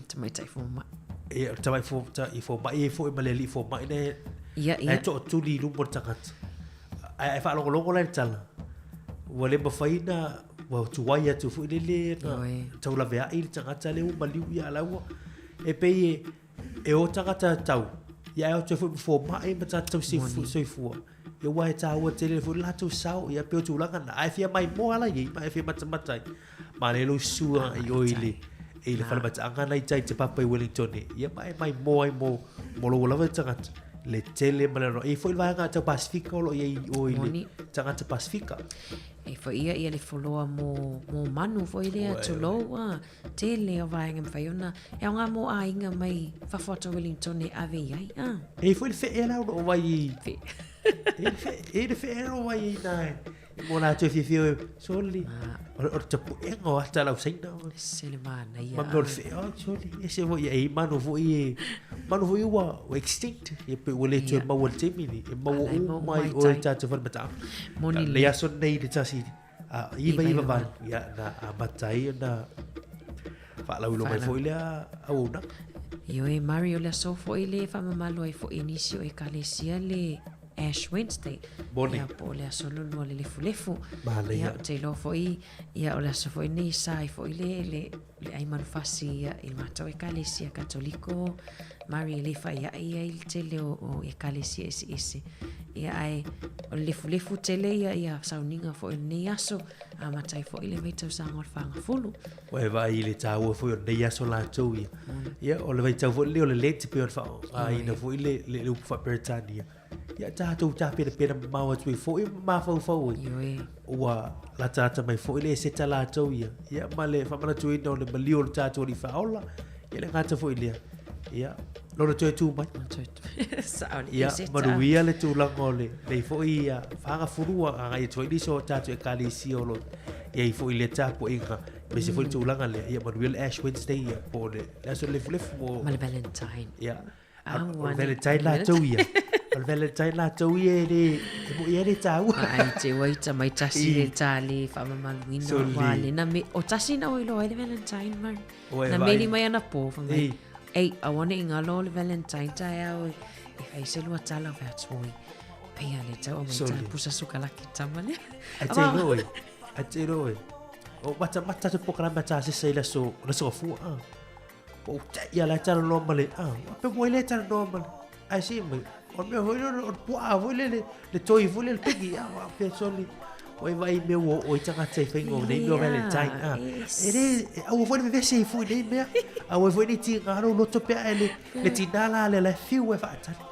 Tamaitai fomai. E, o le tamai fo, ta, i fomai ai foi ma le alii fomai na e, Ia, na e ia. tootuli i luma o le tagata. Ae, ae faalogologo la i le tala, ua le mafai na, ua tuai atu foi lele na Ioe. taulaveai le tagata lea ua maliu ia laua. E pei e, e o tagata tau, ia e o toe foi ma fomai ma tatou soifua. Ia ua e tāua tele foi le latou sao, ia pei o tulaga na. Ae fia maimoa la i ai, ma e fia matamata ai. Ma le lou sua i o i le, i le falemataaga na i tai te papa i Wellington e. Ia ma e maimoa ai mo, mo lou lava le tagata. Le tele ma le roa. E foi le vaega tau Pasifika o lo o i ai i o i le Moni. tagata Pasifika. E foi ia ia le foloa mo, mo manu foi lea, tulou, ah, tele o vaega mawhai ona. E au ngā mō āinga mai fafo atu Wellington e ave i ai, ah. E foi le whee la o wai i. Whee. E le whee, e le whee o wai i nā. E mō rātou whiwhi o soli. O le tapu enga o ata lau saina. Se le manaia. Ma mea o le whee, oh, soli. E se foi, e manu foi e, manu foi ua, ua extinct. E pe ua le toe maua le taimi ni. E maua Ala e uma maua i mai o le tai. tātou whare mataaga. Moni Le le. aso nei le tasi, a, iva Iva iva iva valu. Ia, na a matai na whaalauilo mai Whaalau. foi lea auaunaga. Ioe, Mari, o le aso foi le whamamalu ai foi nisi o ekalesia le Ash Wednesday. Moni. Ia, po o le aso lulua le lefulefu. Manaia. Ia, o te iloa foi, ia, o le aso foi nei sa ai foi le, le, le ai manufasi ia, i le mātou ekalesia katoliko. Mari, e le whai ai ai le tele o, o ekalesia ese ese. Ia, ai, o le lefulefu tele ia, ia, sauninga foi lenei aso, a matai foi le vaitausaga o le fagafulu. Ua e vaai i le tāua foi o nei aso latou ia. Ia, o le vaitau foi lea o le Lent pei ona faaaogaina foi le, le, le upu faa-Peretania. Ia, tatou tapenapena mamao atu ai foi ma mafaufau ai. Ioe. Ua latalata mai foi le eseta latou ia. Ia, ma le faamanatuina o le maliu o le tatou alii faaola. Ia, le gata foi lea. Ia, lona toe tū mai. Sao le Ia, eseta. manuia le tulaga o le, nei foi ia fagafulua agai atu ai nisi o tatou ekalesia o lo ia i foi le tapuaiga aemaise foi le tulaga lea. Ia, manuia le Ash Wednesday ia, po o le, le aso lefulefu mo, Ma le Valentine. ia. Ah, O le ua ni- Valentine latou ia. O le Valentine latou ia e le, e mo ia le tāua. Ai te waita mai tasi I. le tā le whaamamaluina So wa le. le na me o tasi na oi loa ai le Valentine mar. Ua e Na vaai. meli mai ana pō wha mai. Ei. Ei, awane i ngalo le Valentine tā e au e whai se lua tala whai atu oi. Peia le tau o mai So tā le. pusa suka laki tama le. Ai te roe. Ai te roe. O mata mata te pokarama tā se sei le aso gafua. Ah. O te ia le tala noa ma le. Ah. Pe mo le tala noa ma le. Ai si mai. O mea foi le o pua foi le le toi foi le pigi. Ah, wa pe soli. O i vai mea o o i tangata i whaingo nei mea o Valentine. Ah. E le, au foi le vevese i foi nei mea. Au foi nei ti ngaro loto pea e le, le tinala le le fiu e whaatali.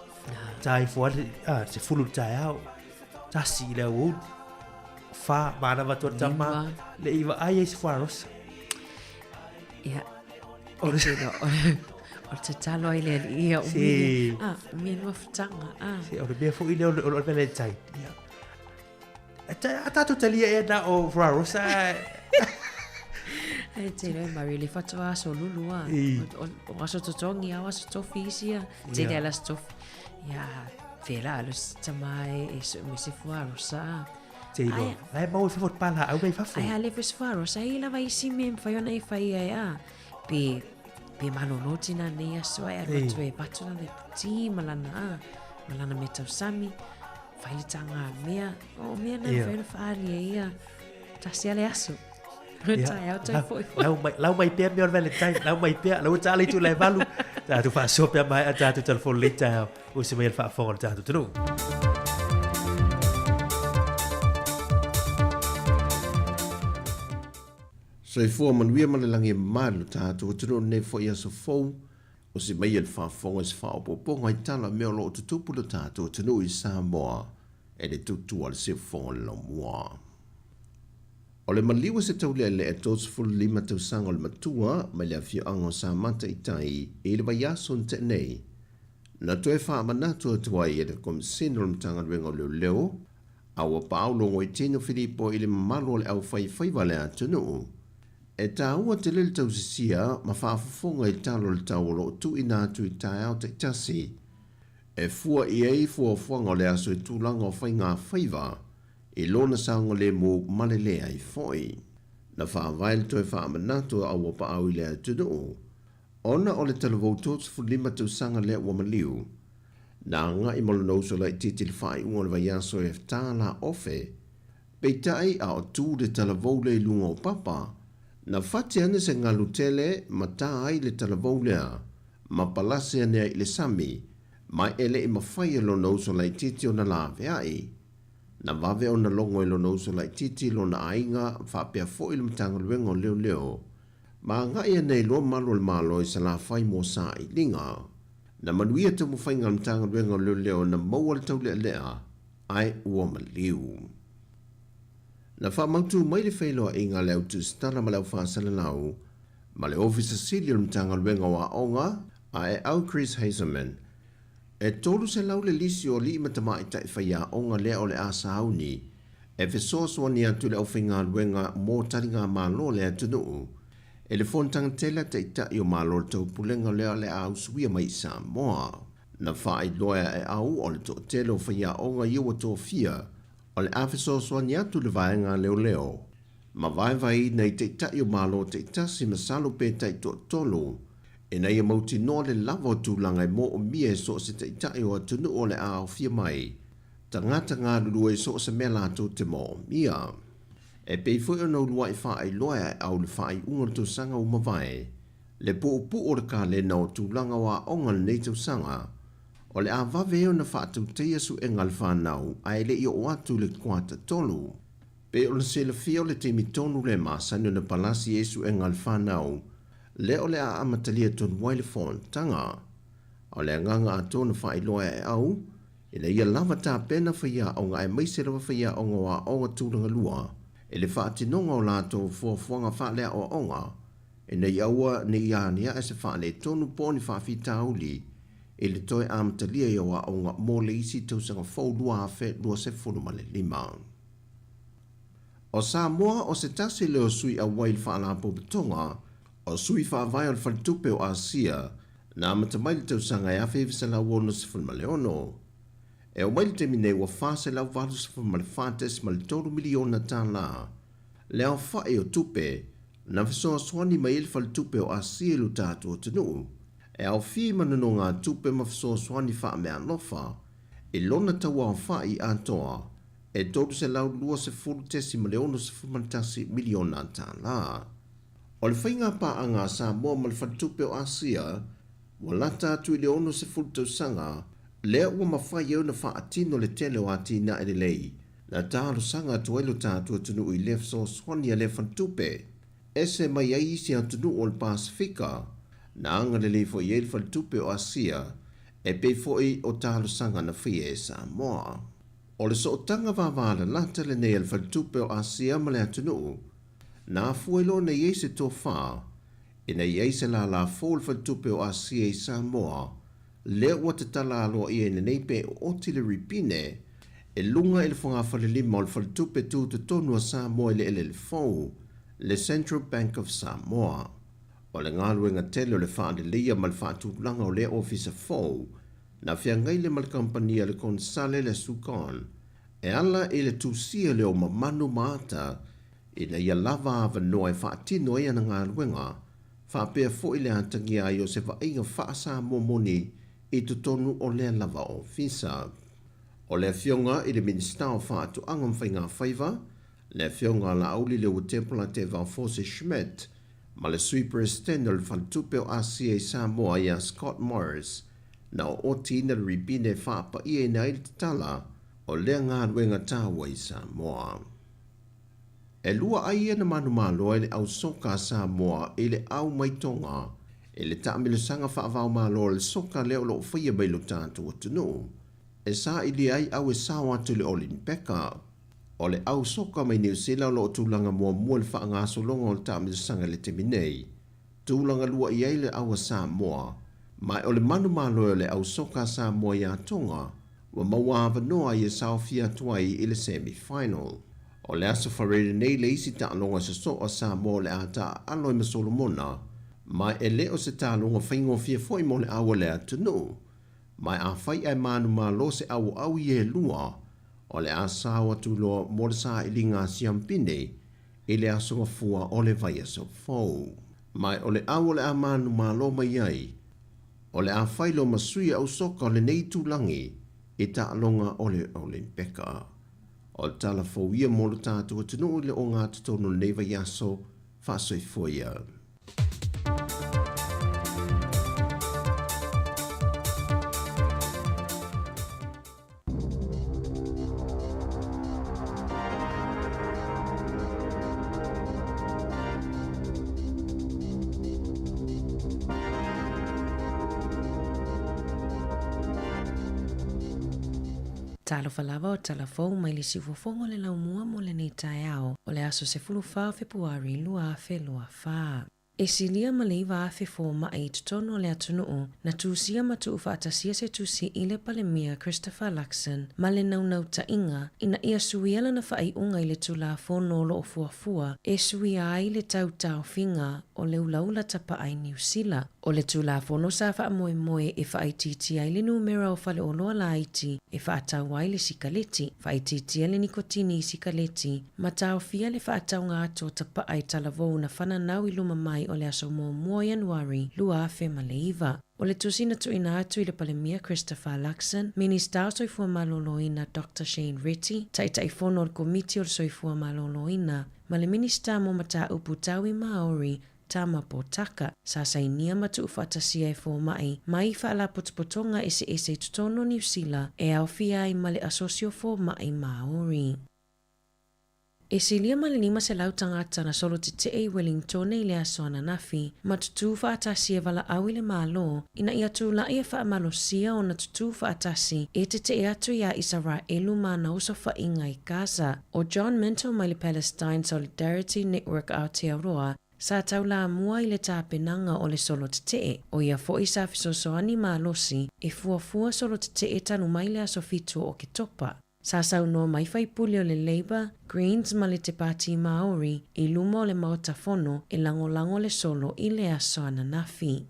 Tā i fua, ah, se fulu tai au. Tasi i le au. Fa, manava atu a le tama, le i vaai ai se fuarosa. Ia, o le o le tatalo ai le alii ia umi. Ah, umi le mafutaga. Ah. Se, o le mea foi lea o le Valentine. Ia. A tātou talia ea na o fuarosa. Ai te reo mari le whatua aso lulu a. O aso totongi a o aso tofi isi a. Te lea aso tofi. Ia, whera alu tama e me se fuarosa a. Te iloa. La e maua i fafo o te palaau mai fafo. Ai a le fes fuarosa i lava isi me mwhai ona i whai ai a. Pe, pe malolo tina nei aso ai alu atu e patu lana i puti malana a. Malana me tausami. Whai le tanga mea. O mea na whai ona whaali e ia. Tasi ale aso. Taeao toe foi foi. Lau mai, lau mai pea mea o le Valentine, lau mai pea, lau ua taala i tula e valu. Tatou faasoa pea maea tatou telefoni lelei taeao. Usi mai le faafofoga o le tatou atunuu. Soifua manuia ma le lagi e mamalu lo tatou atunuu i lenei foi aso fou. Usi mai le faafofoga i se faaopoopoga i tala o mea o lo o tutupu i lo tatou atunuu i Samoa e le tutua le siufofoga o le laumua. O le maliu o se taulealea 35 tausaga o le matua mai le afioaga o Samata i tai i le vaiaso na tea nei, na toe faamanatu atu ai e le Komisene o le Matagaluega o Leoleo a ua paau Logoitino Filipo i le mamalu o le aufaifaiva a le atunuu. E taua tele le tausisia ma faafofoga i tala o le tau o lo o tuuina atu i taeao taitasi e fua i ai fuafuaga o le aso i tulaga o faigafaiva i lona saogalemu ma le leai foi. Na faavae le toe faamanatu a Auapaau i le atunuu, ona o le talavou 35 tausaga lea ua maliu. Na agai ma lona uso laitiiti i le faaiuga o le vaiaso e $la ofe, peitai a o tu le talavou lea i luga o papa, na fati ane se galu tele ma ta ai le talavou lea, ma palasi ane ai i le sami, ma e le i mafai e lona uso laitiiti ona laveai. Na vave ona logo e lona uso laitiiti lona aiga faapea foi le Matagaluega o Leoleo ma agai ane ai loa malu o le Malo i Salafai mo sailiga. Na manuia taumafaiga a le Matagaluega o Leoleo na maua le taulealea ae ua maliu. Na faamautu mai le feiloaiga a le au tusitala ma le au faasalalau ma le Ofisa Sili o le Matagaluega o Aoga a e au Chris Hazelman E 300 le lisi o alii ma tamaitai faiaoga lea o le a sauni e fesoasoani atu i le aufaigaluega mo taligamalo a le atunuu i le fonotaga tele a Taitai o Malo o le Taupulega lea o le a usuia mai i Samoa. Na faailoa e au o le toatele o faiaoga ia ua tofia o le a fesoasoani atu i le vaega a leoleo ma vaevaeina i Taitai o Malo taitasi masalo pe taitoatolu ina ia mautinoa le lava o tulaga e moomia e so o se Taitai o atunuu o le a aofia mai tagata galulue i so o se mea latou te moomia. E pei foi ona uluai faailoa e au le faaiuga o le tausaga ua mavae, le puupuu o le kalena o tulaga o aoga lenei tausaga, o le a vave ai ona faatautaia suega a le fanau ae le i oo atu i le kuata tolu. Pei ona silafia o le taimi tonu lea e masani ona palasi ai suega a le fanau, lea o le a amatalia tonu ai le fonotaga. A o le agaga atoa na faailoa e au, ina ia lava tapena faiaoga aemaise lava faiaoga o aoga tulaga lua i le faatinoga o latou fuafuaga faaleaoaoga, ina ia aua ne i aniae se faaletonu po o ni faafitauli i le toe amatalia ai o aoga mo le isi tausaga fou 2025. O Samoa o se tasi lea o sui auai i le Faalapotopotoga o Sui Faavae o le Faletupe o Asia na amata mai i le tausaga e 1966. E oo mai i le taimi nei ua $484.3 miliona tala le aofai o tupe na fesoasoani mai ai le Faletupe o Asia i lo tatou atunuu e aofia i manonogatupe ma fesoasoani faameaalofa i lona tauaofai atoa e $320.61 miliona tala. O le faiga paaga a Samoa ma le Faletupe o Asia ua lata atu i le 60 tausaga lea ua mafai ai ona faatino le tele o atinae lelei na talosaga atu ai lo tatou atunuu i lea fesoasoani a lea faletupe. Ese mai ai isi atunuu o le Pasefika na agalelei foi i ai le Faletupe o Asia e pei foi o talosaga na faia e Samoa. O le sootaga vavalalata lenei a le Faletupe o Asia ma le atunuu, na afua ai loa ona i ai se tofā ina i ai se lālā fou o le Faletupe o Asia i Samoa, lea ua tatala aloaia nei pe ooti le ripine e luga i le fogafalelima o le Faletupe Tutotonu a Samoa i le eleele fou, le Central Bank of Samoa. O le galuega tele o le faaleleia ma le faatulaga o lea ofisa fou, na feagai lea ma le kamupani a le konesale le Sucon, e ala i le tusia lea o mamanu ma ata ina ia lava avanoa e faatino ai ana galuega, faapea foi le atagia ai o se vaaiga faa-Samoa moni i totonu o lea lava ofisa. O le Afioga i le Minisita o Faatoaga ma Faigafaiva, le Afioga ia Laauli Leuatepa Tevaufose Schmidt, ma le Sui Peresetene o le Faletupe o Asia i Samoa ia Scott Morris, na ootiina le ripine e faapaiaina ai le tatala o lea galuega taua i Samoa. E lua ai ia na manumalo ai le au soka a Samoa i le au mai Tonga i le taamilosaga faava-o-Malo o le soka lea o loo faia mai lo tatou atunuu e sailia ai au e sao atu i le Olinipeka. O le au soka mai Niu Sila o loo tulaga muamua i le faagasologa o le taamilosaga i le taimi nei. Tulaga lua i ai le au a Samoa, ma o le manumalo o le au soka a Samoa iā Tonga ua maua avanoa ai e saofia atu ai i le semi-final. O le aso Faraile nei le isi taaloga sosoo a Samoa o le a taaalo ai ma Solomona, ma e le o se taaloga faigofie foi mo le au a le atunuu. Ma afai ae manumalo se auau ia e lua, o le a sao atu loa mo le sailiga a siampine i le aso Gafua o le vaiaso fou. Ma o le au o le a manumalo mai ai, o le a fai loa ma sui au soka o lenei itulagi i taaloga o le Olimpeka. O le tala fou ia mo lo tatou atunuu i le ogatotonu o lenei vaiaso. Faasoifua ia. Talofa lava o tala fou mai le siufofoga o le laumua mo lenei taeao o le aso 14 o Fepuari 2024. E silia ma le 9,000 fomaʻi i totonu o le atunuu na tusia ma tuufaatasia se tusi i le Palemia Christopher Luxon ma le naunautaiga ina ia suia lana faaiuga i le Tulafono o loo fuafua e suia ai le tau taofiga o le ulaula tapaa i Niu Sila. O le Tulafono sa faamoemoe e faaitiitia ai le numera o faleoloa laiti e faatau ai le sikaleti, faaitiitia le nikotini i sikaleti, ma taofia le faatauga atu o tapaa i talavou na fananau i luma mai o le aso 1 Ianuari 2009. O le tusi na tuuina atu i le Palemia Christopher Luxon, Minista o Soifua Maloloina Dr Shane Reti, Taitaifono o le Komiti o le Soifua Maloloina, ma le Minista mo Mataupu Tau i Māori, Tama Potaka, sa sainia ma tuufaatasia e fomaʻi mai faalapotopotoga eseese i totonu o Niu Sila e aofia ai ma le Asosi o Fomaʻi Māori. E silia ma le 500 tagata na solo tetee i Wellingtone i le aso ananafi, ma tutū faatasi e valaau i le Malo ina ia tulaʻi e faamalosia ona tutū faatasi e tetee atu iā Isaraelu ma ana osofaʻiga i Gaza. ʻO John Minto mai le Palestine Solidarity Network Aotearoa sa taulamua i le tapenaga o le solo tetee, ʻo ia foʻi sa fesoasoani malosi e fuafua solo tetee talu mai le aso 7 o Oketopa. Sa saunoa mai faipule o le Labour, Greens ma le Te Pāti Māori i luma o le Maota Fono e lagolago le solo i le aso ananafi.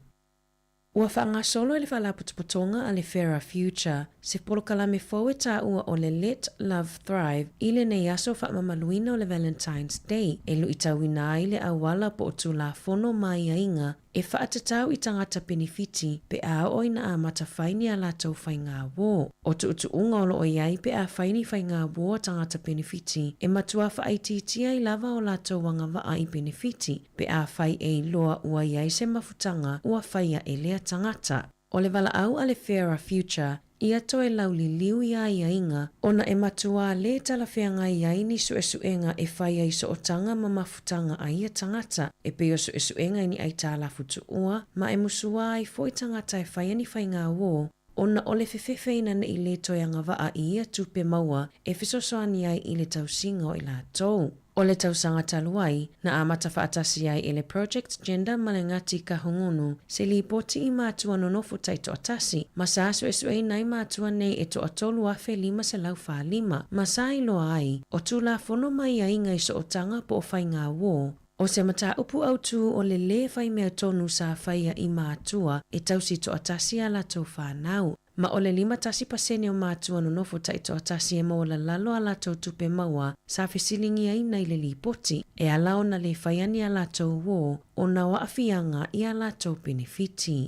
Ua faagasolo e le Faalapotopotoga a le Fairer Future se polokalame fou e taua o le Let Love Thrive i lenei aso faamamaluina o le Valentine's Day e luitauina ai le auala po o Tulafono ma aiaiga e faatatau i tagata penefiti pe a oo ina amata fai ni a latou faigā uō. O tuutuuga o loo i ai pe a fai ni faigā uō a tagata penefiti e matua faaitiitia ai lava o latou agavaa i penefiti pe afai e iloa ua i ai se mafutaga ua faia e lea tagata. O le valaau a le Fairer Future ia toe lauliliu i aiaiga ona e matuā lē talafeagai ai ni suesuega e fai ai sootaga ma mafutaga a ia tagata, e pei o suesuega i ni aitalafu tuua ma e musuā ai foʻi tagata e faia ni faigā uō. ona o le fefefe ina ne i lē toe agavaa i ia tupe maua e fesoasoani ai i le tausiga o i latou. O le tausaga talu ai, na amata faatasi ai e le Project Gender ma le Ngati Kahungunu se lipoti i matua nonofo taitoatasi, ma sa suesueina ai matua nei e toatolu 1545, ma sa iloa ai, o Tulafono ma aiaiga i sootaga po o faiga uō, O se mataupu autū o le lē fai mea tonu sa faia i mātua e tausi toatasi a latou whānau. Ma o le 51% o mātua nonofo taitoatasi e maualalalo a latou tupe maua sa fesiligiaina i le lipoti, e ala ona lē faia ni a latou uō ona o aafiaga i a latou penefiti.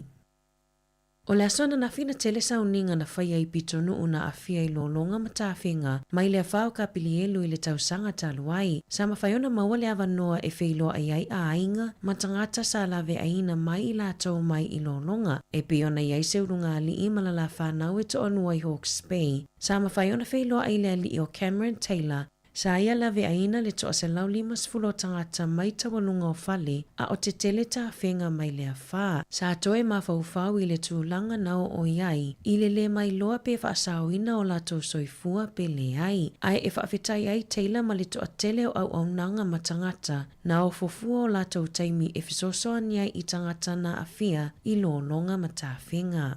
O le aso ananafi na tele sauniga na faia i pitonuu na aafia i lologa ma tafega mai le afa o Kapilielu i le tausaga talu ai. Sa mafai ona maua le avanoa e feiloai ai aiga ma tagata sa laveaiina mai i latou mai i lologa, e pei ona i ai se ulugalii ma le la fanau e toalua i Hawke's Bay. Sa mafai ona feiloai le alii o Cameron Taylor Sa ia laveaiina le 150 o tagata mai taualuga o fale, a o tetele tafega mai le afa. Sa toe mafaufau i le tulaga na oo i ai, i le lē mailoa pe faasaoina o latou soifua pe leai. Ae e faafetai ai Taylor ma le toatele o auaunaga ma tagata na ofo fua o latou taimi e fesoasoani ai i tagata na aafia i lologa ma tafega.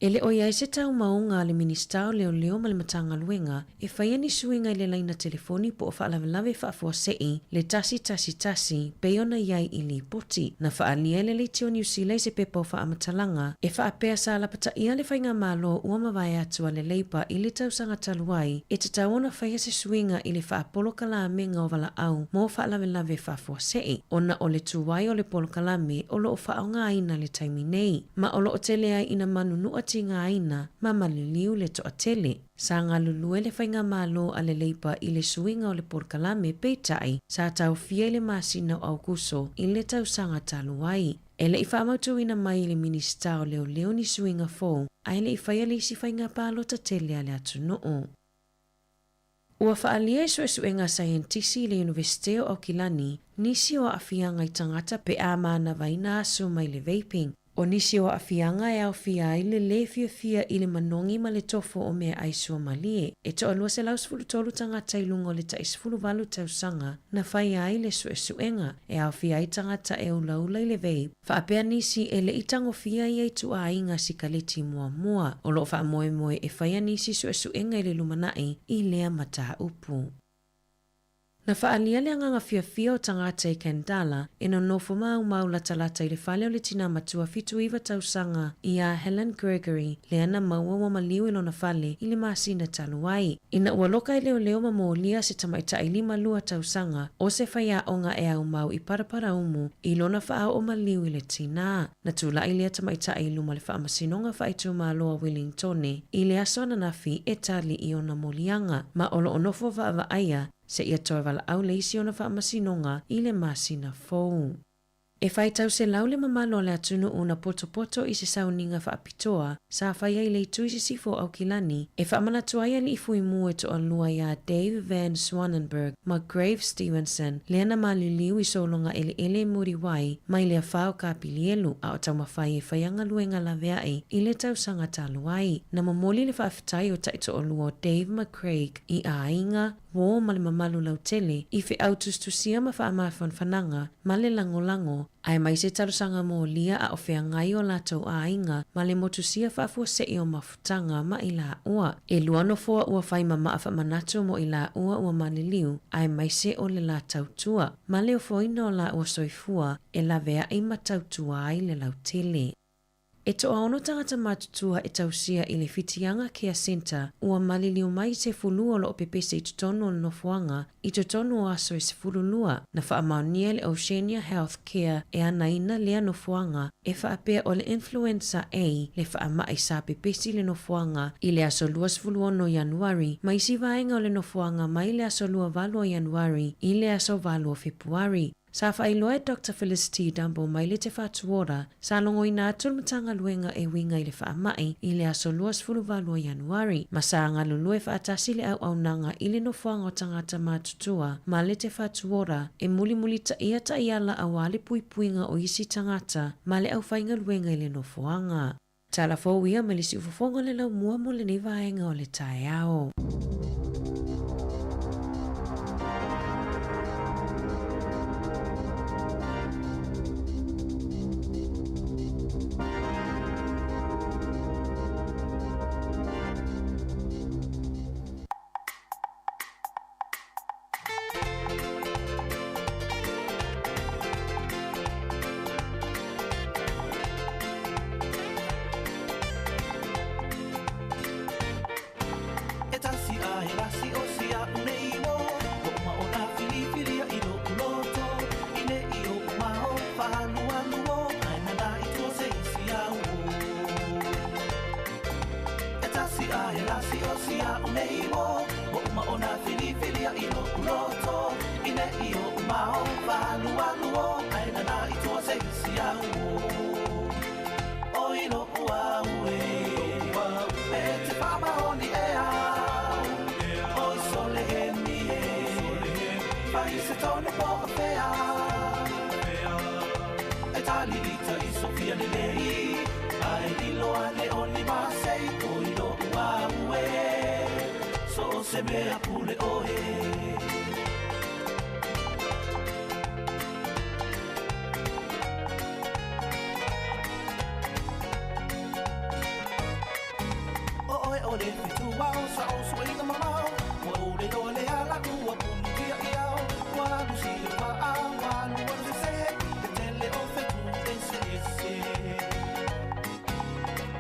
E le o i ai se taumauga a le Minisita o Leoleo ma le Matagaluega e faia ni suiga i le laina telefoni po o faalavelave faafuasei le 111 pei ona i ai i lipoti na faaalia e le Leitio o Niu Sila i se pepa o faamatalaga e faapea sa lapataia le faigamalo ua mavae atu a le Labour i le tausaga talu ai e tatau ona faia se suiga i le faapolokalaamega o valaau mo faalavelave faafuasei ona o le tuai o le polokalame o lo o faaaogaina i le taimi nei. Ma o lo o tele ai ina manunua tigaina ma maliliu le toatele. Sa galulue le faigamalo a le Labour i le suiga o le polokalame, peitai, sa taofia i le masina o Aokuso i le tausaga talu ai. E le i faamautuina mai e le Minisita o Leoleo ni suiga fou, ae le i faia le isi faiga palota tele a le atunuu. Ua faaalia i suesuega a saienitisi i le Iunivesite o Aukilani nisi o aafiaga i tagata pe a manavaina aso mai le vaping. O nisi o aafiaga e aofia ai le lē fiafia i le manogi ma le tofo o meaai suamalie. E toa 213 tagata i luga o le tai 18 tausaga na faia ai le suesuega, e aofia ai tagata e ulaula i le vape, Faapea nisi e le i tagofia ia ituaiga sikaleti muamua, o lo o faamoemoe e faia nisi suesuega i le lumanai i lea mataupu. Na faaalia le agaga fiafia o tagata i Kandala e nonofo maumau latalata i le fale o le tinā matua 79 tausaga iā Helen Gregory lea na maua ua maliu i lona fale i le masina talu ai. Ina ua loka e leoleo ma molia se tamaitai 52 tausaga o se faiaoga e aumau i Paraparaumu i lona faaoo maliu i le tinā. Na tulai lea tamaitai i luma o le Faamasinoga Faaitumalo a Wellingtone i le aso ananafi e tali i ona moliaga, ma o lo o nofo vaavaaia seia toe valaau le isi ona faamasinoga i le masina fou. E faitau selau le mamalu o le atunuu na potopoto i se sauniga faapitoa sa faia i le itu i sisifo o Aukilani e faamanatu ai alii fuimu e toalua iā Dave Van Swanenberg ma Grave Stevenson lea na maliliu i sologa eleele i Muriwai mai le afa o Kapilielu a o taumafai e faia galuega laveai i le tausaga talu ai. Na momoli le faafetai o taitoalua o Dave ma Craig i aiga, uō ma le mamalu lautele i feau tusitusia ma faamafanafanaga ma le lagolago, aemaise talosaga molia a o feagai o latou aiga ma le motusia faafuasei o mafutaga ma i laua. E lua nofoa ua fai ma maa faamanatu mo i laua ua maliliu, aemaise o le la tautua ma le ofoina o laua soifua e laveai ma tautua ai le lautele. E toaono tagata matutua e tausia i le Whitianga Care Centre ua maliliu mai se fulu o lo o pepese i totonu o le nofoaga i totonu o aso e 12. Na faamaonia e le Oceania Health Care e anaina lea nofoaga e faapea o le Influenza A le faamai sa pepesi i le nofoaga i le aso 26 o Ianuari ma isi vaega o le nofoaga mai le aso 28 o Ianuari i le aso 8 o Fepuari. Sa faailoa e Doctor Felicity Dumble mai le Te Whatu Ora, sa logoina atu le Matagaluega e uiga i le faamai i le aso 28 o Ianuari, ma sa galulue faatasi le auaunaga i le nofoaga o tagata matutua ma le Te Whatu Ora e mulimulitaia taiala aua le puipuiga o isi tagata ma le aufaigaluega i le nofoaga. Tala fou ia ma le siufofoga o le laumua mo lenei vaega o le taeao. E tasi a e lasi o si a une i o O uma o nā filifilia i lo uloto I ne i o uma o whahalu alu o Ai na nā i tua se isi au o E tasi a e lasi o si a une i o O uma o nā filifilia i lo uloto I ne i o uma o whahalu alu o Ai na nā i tua se isi au o O i lo ua ue E te whamahoni e au O i sole he mi e Whai se tonu po o whea E tali ita i Sofia le lei Ai lilo ane o ni masei O i lo ua ue So o se mea pule oe O oe o le fitu ao sa o suaina mamao Ua ule loa le ala ua puni tia i ao Ua alu si o pa a ua alu alu se se Te tele o fetu ese ese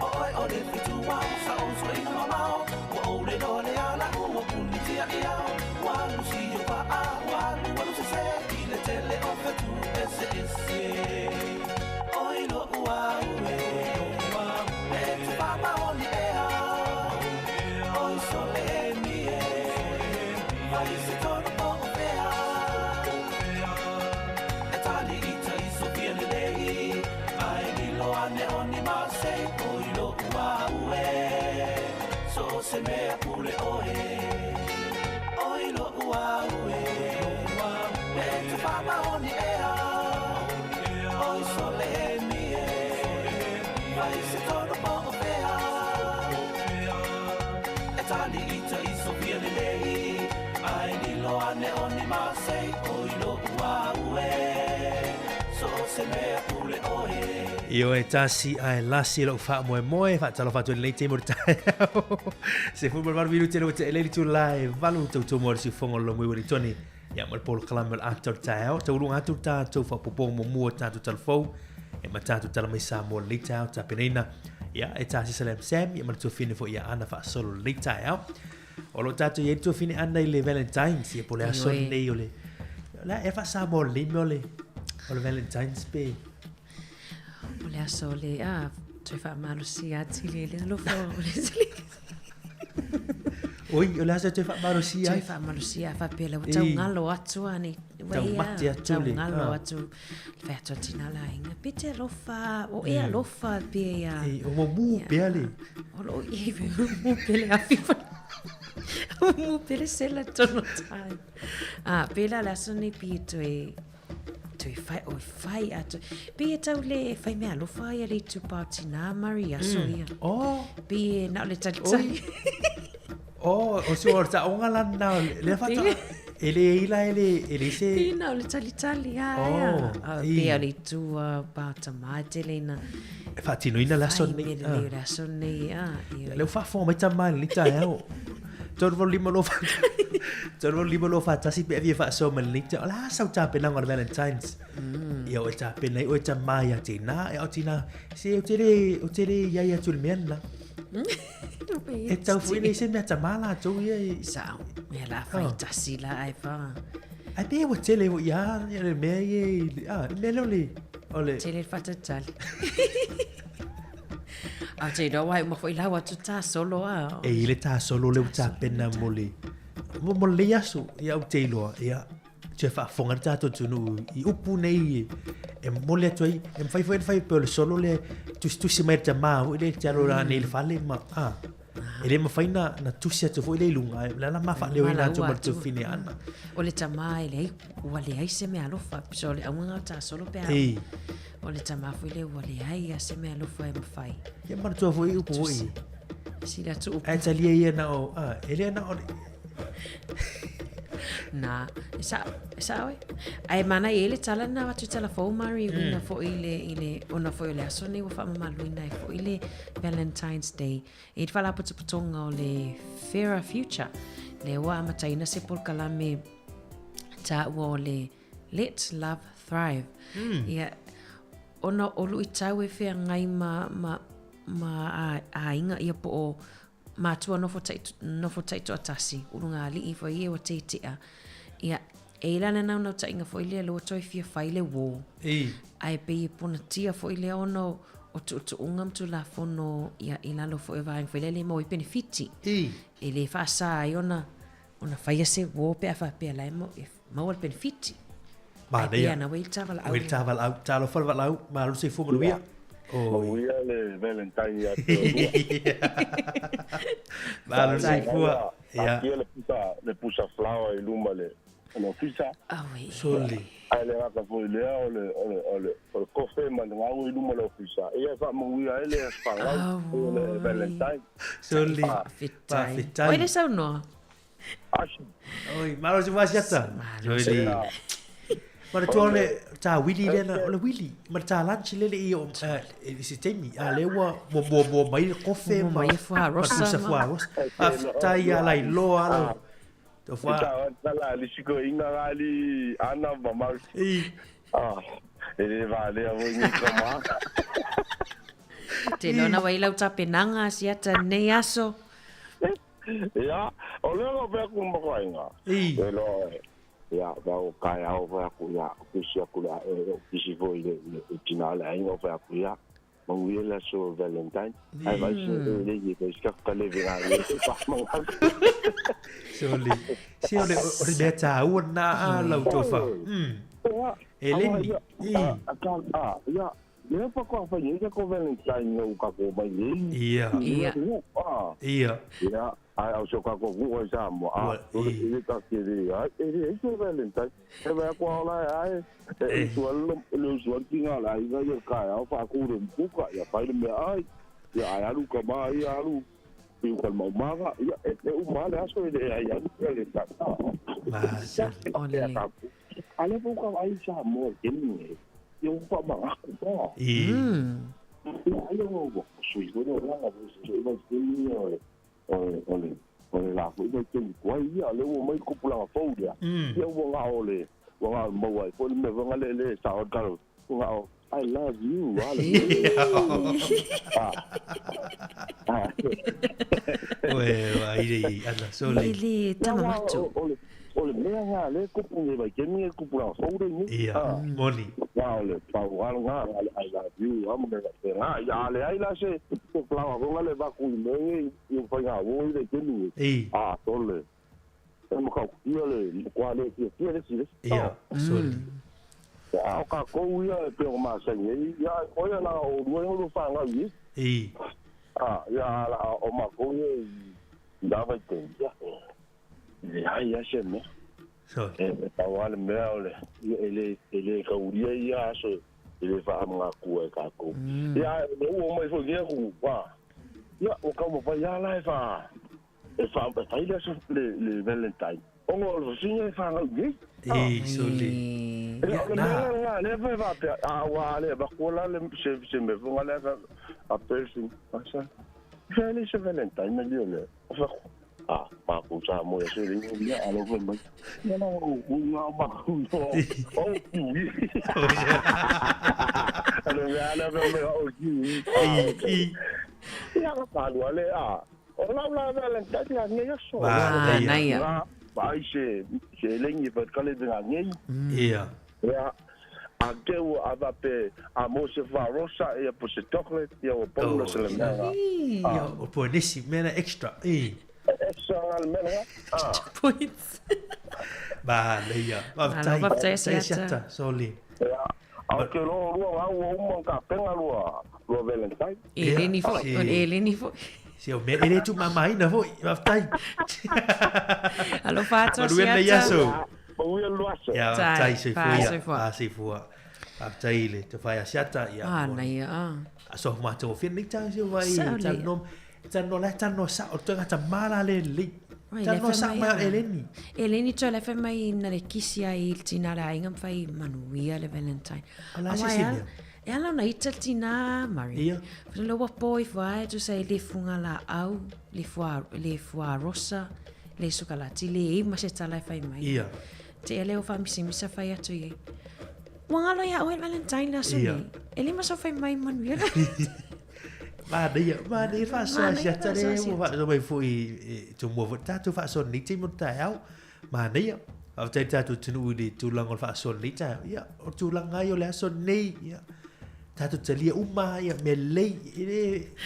O oe o le fitu ao sa o suaina mamao Ua ule loa le ala ua puni tia i ao Ua alu si o pa a ua alu alu se se I le tele o fetu ese ese O i lo ua ue E te whamahoni e au O i sole e mi e Vai se tonu po o whea E tali ita i Sofia le lei Ai lilo ane o ni masei O i lo ua ue So se mea pule oe O i lo ua ue E te whamahoni e au O i sole e mi e Vai se tonu po o whea E tali ita i Sofia le lei Ai lilo ane o ni masei O i lo ua ue So se mea pule oe. Ioe tasi ae lasi lou faamoemoe faatalofa atu i lenei taimi o le taeao. Se fulu ma le valu minute le ua te'e lei le itula e valu tautua mo le siufofoga o le Lomui Ueligitone ia ma le polokalame o le ata o le taeao. Tauluga atu le tatou faaopoopoga muamua o tatou talafou ia ma tatou tala mai Samoa i lenei taeao tapenaina ia e Tā Sisa Lam Sam ia ma le tuafine foi ia Ana Faasolo i lenei taeao. O lo o tatou i ai le tuafine Ana i le Valentine's ia po o le aso lenei o le o le a ea faa-Samoa o lenei mea o le o le Valentine's pe O le aso o le a toe faamalosia atili le alofa o le Oi, o le aso e toe faamalosia ai. Toe faamalosia faapea la ua taugalo atu a nei Taumate atu le. Taugalo atu. Le fai atu a tina la inga. Pe te alofa, o e alofa pe ia. E, o mo pea le. O lo i mu pe le afi. Mu pe le sela tono tai. A, pe la le aso nei pi toe Toe whai, oi whai atu. Pe e tau le whai mea alofa ia le itu pao tina Murray aso ia. Oh. Pe e na o le tali tali. Oh, o si o ta onga la na le fa e le ila e le e le se. Pe na o le tali tali a ia. Oh, pe a le itu pao tama te le na. E faatinoina le aso nei. Whai le aso nei a. Le faafofoga mai tama i lenei taeao. 385 2 385 2 41 pe avia faasoa mai lenei taeao. O le a sau tapenaga o le Valentine's? Ia o e tapena ai oe tama ia tina, e o tina, se ou te le, ou te le iai atu i le mea lena. E tau foi nei se mea tama latou ia i... Sao, mea la fai tasi la ai fa. Ai pe ua tele foi ia le mea ia i, ah, le mea lea o le, o le... Tele le fatatali. A te iloa ai uma foi lau atu tā solo a. E i le tā solo le ua tapena mo le, mo, mo lenei aso, ia ou te iloa, ia, toe faafofoga le tatou atunuu i upu nei e momoli atu ai, e mafai foi ona fai pei o le solo lea, tusitusi mai le tamā foi lea e te alo rānei i le fale ma, a, e le mafai na, na tusi atu foi lea i luga, o le a la ma faaleoina atu ma le tuafine ana. O le tamā e leai, ua leai se mea alofa, so o le auga o tā solo pe a. Ei. O le tama foi lea ua leai a se mea alofa e mafai. Ia manatua foi upu foi. Sila tu upu. Ae talia ia na o, a, e le na o le... Na, e sa, e sa oe. Ae mana i e le tala na watu tala fou Mari, uiga foi i le, i le, ona foi o le aso nei ua faamamaluina ai foi le Valentine's Day. I le faalapotopotoga o le Fairer Future, lea ua amataina se polokalame taua o le Let Love Thrive. Ia, ona o luitau e feagai ma, ma, ma aiga ia po o matua nofo tai, nofo taitoatasi, ulugalii foi ia ua tetea. Ia, e i la le naunautaiga foi lea lua toe fia fai le uō. I. Ae pei e ponatia foi lea ona o tuutuuga ma tulafono ia, i lalo foi o vaega foi lea e le maua ai penefiti. I. E le faasa ai ona, ona faia se uō pe a faapea la e maua le penefiti. Manaia. Ae pei ana ua i le ta valaau. Ua i le ta valaau. Talofa le valaau, malo le soifua manuia. Manuia le Valentine ia te oe. Malo le soifua. Ia. Atia le pusa, le pusa flower i luma le le ofisa. Soli. Ae le gata foi lea o le o le o le o le kofe ma le gau i luma le ofisa. Ia e faamanuia ai le aso fanau o le Valentine. Soli. Faafetai. Oi le saunoa. Asi. Oi, malo se wasiata. Soli. Ma le tua le tā Willy lea na, o le Willy, ma le tā lunch lele i o, i se taimi, a le ua mua mua mua mai le kofe ma, mai fua rosa. Ma fua rosa. Faafetai a lai loa ala. To fua. Ta tala li siko inga gali ana ma mau. I. Ah, e le va le avo ni kama. Te lona wai lau tapenaga siata nei aso. Ia, o lea o pea ku makoinga. I. E lo ia, va o kai au fa ku ia, kisi aku la e o kisi fo i le i tina le ainga fa ku ia. Manguia la so Valentine. Ai vai se e le i ko ska ka le vinga le pa manga. Soli. Si o le o le mea tāua nā a lau tofa. E le ni. I. A ka a ia Le pa ko fa ni ko Valentine no ka ko mai ni. Ia. Ia. Ia. Ia. Ai au so ka ko ku o sa mo a. O le le ka ke le ai e le se Valentine. E va ko ala ai. E tu al le su al tinga la ai ga yo ka au fa ku le ku ka ya fa le me ai. Ya ai alu ka ma ai alu. I ka mau maga ia e e u ma le aso le ai alu ka le ta. Ma sa. O le. Ale pu ka ai sa mo ke ni. Ia ua faamagaku pa. I. Ia ai o ua sui foi le agaga foi se sui vaitaimi o le o le o le la foi vaitaimi tuai ia o lea ua omai le tupulaga fou lea. Ia ua gao o le ua gao maua ai foi le mea foi gale le sao ai le ua gao I love you a le Oe ai le ana sole. I le tama matu. O le O le mea nga le kupu nge vai kemi nge kupu la fou le ni. Ia, moni. Nga o le pau alo nga nga le I love you a mo le te nga ia le ai la se se flower ko nga le vaku i me nge i o whai nga wo i le kemi nge. I. A tole. E mo kau kia le kwa le kia kia le si le. Ia, soli. Ia o ka kou ia e peo ma sa nge ia o ia na o rua o lo whanga i. I. A ia la o ma kou ia i la vai te ia. E ai a se mea. Soli. E pau a le mea o le, e le, e le kauria ia aso e le whaamangakua e kākou. Ia, e ua mai foi kia ku, wā. Ia, o kau mawhai a la e wha, e wha, e whai le aso le, le Valentine. Ongo o le whasinga e whangau nei. I, soli. E o le mea ngā, le whai wha pea, a wā le, wakua la le, se, se me whunga le a, a person, a sa, whai le se Valentine na lio le, o whaku. Ah, ma ku sa mo ya se le ia alo foi mai. Ia na o ku nga ma ku no. O ku. Alo ya la me me o ku. I. Ia ka pa lu ale a. O la la Valentine ya nge so. Ma naia. Ba ai se se le ngi fa ka le nga nge. Ia. Ia. A ke o a va pe a mo se fa rosa ia po se chocolate ia o po se le mea. Ia o po nisi mena extra. I. Extra le mea. Ah. Points. Ma leia. Malo, faafetai Asiata. Soli. Ia. Au ke lo lua ngau o uma ka penga lua lua Valentine. E le ni foi, o e le ni foi. Si o me e le tu mamaina foi. Faafetai. Alofa atu Manuia nei Asiata. aso. Manuia le aso. Ia, Tai, faafetai soifua. soifua. Ah, soifua. Faafetai i le tofa ia Asiata, ia. Manaia, ah. Aso matagofie lenei taeao se vai Sao le. talanoa talanoa la e talanoa sao le tagata ma la le lelei. Ai, Talanoa le fai sao mai o mai, ah. Eleni. Eleni toe le fai mai na le kisi ai i le tina le aiga ma fai manuia le Valentine. O le a se Aua e isi ala, mea? e ala ona ita le tina, Murray. Ia. Fai le ua po ifo ai, tusa e le fuga laau, le fua, le fua rosa, le sokalati, le i ma se tala e fai mai. Ia. Te ele o whaamisimisa fai atu i ai. Ua ngalo ia oe le Valentine le aso Ia. nei. E lima sau fai mai manuia le Manaia, manaia faasoa Manaia Asiata le faasoa ua Asiata. faasoa mai foi e tumua foi tatou faasoa lenei taimi o le taeao. Manaia. Faafetai le tatou atunuu i le tulaga o le faasoa lenei taeao. Ia, o le tulaga ai o le aso lenei. Ia, tatou talia uma ia mea lelei. E le,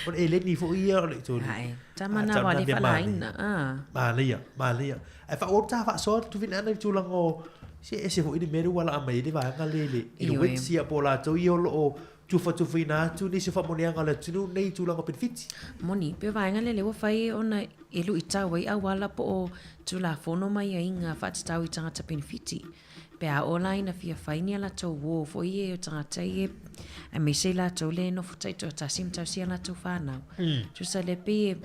o le eleni foi ia o le tolu. Ae, tama na wa le whalaina. Ah. Manaia, manaia. Ae faaauau ta faasoa tuvina ana i le tulaga o se ese foi le mea lea ua laa mai ai le vaega le le i le Ioe. wits ia po o latou ia o lo o tufatufaina atu nisi o faamanuiaga o le atunuu nei i tulaga o penefiti. Moni, pe vaenga le lewa whai ona e lu i tau ai awala po o tulafono mai ai ngā whaatatau i tangata penefiti. Pe a ola ina fia whai ni a latou wō fo i e o tangata i e a me se latou le nofo taito tasi ma tausi a latou whānau. Tusa le pe e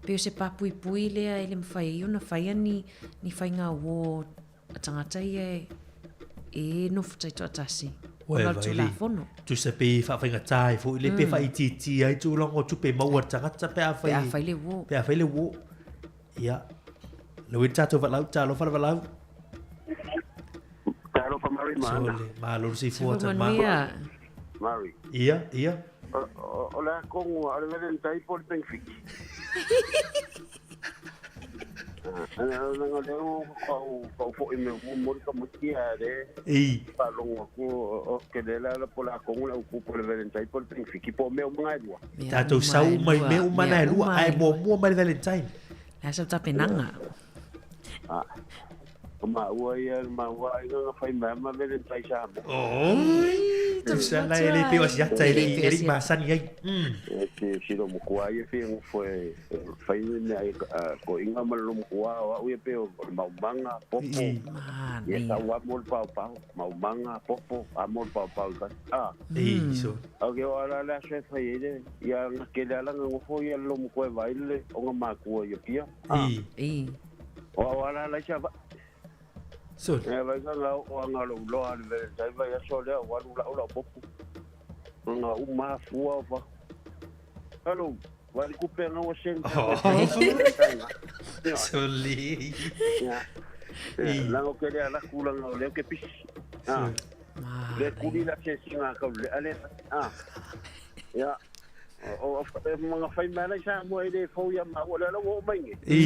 pe o se papui pui lea e le mwhai ai ona whai ni, ni whai ngā wō a tangata i e e nofo taito tasi. Ua e Ona o le vai le. tulafono. Tusa pe whaawhainga ai foi le pe whaitiiti ai tulaga o tupe maua le tagata pe a Pe a whai whai le wō. pe a whai le wō. Ia. Le ui tatou valau, talofa le valau. Talofa Mary So Mana. le malo le soifua Soifua ta ma. manuia. Mary. Ia, ia. O le akongo, o le Valentine po le Benfica. Nanga leo kau kau fo i me ku mo ka mo kia le I. pa longo ku o ke le la la po la kongo la ku po le Valentine po le Benfica po me o mga lua. Mea Tatou uma sau e mai lua, mea uma na mea e lua, uma ae e lua. muamua mai le Valentine. La sa tapenaga. Ah. O ma ua ia ma ua inga nga fai ma ma Valentine sa mo. Oi, tusa la e le pe o asiata e le e le masani ai. E te siro mo kua ia fe ngo foi fai ne ai ko inga ma lo mo kua o ia pe o maumanga popo. I. Ia Manaia. tau a mo le pau pau, maumanga popo a mo le pau pau ka. Ah. I, so. Au ke o ala la se fai ele ia nga ke le ala nga ngofo ia lo mo koe vai le o nga makua ia pia. Ah. I. I. O o ala la sa va. So. E vai ka nga o nga lo lo ale ve sai vai a so le o alu la o la popo. Nga u ma fua o fa. Hello, vai ku pe nga o sen. Oh. So le. Ya. La ngo ke le ala kula nga o le ke pis. Ah. Le kuli la se singa ka le ale. Ah. Ya. O o mga fai mai lai sa mo ele fo ya ma o le la o mai nge. I.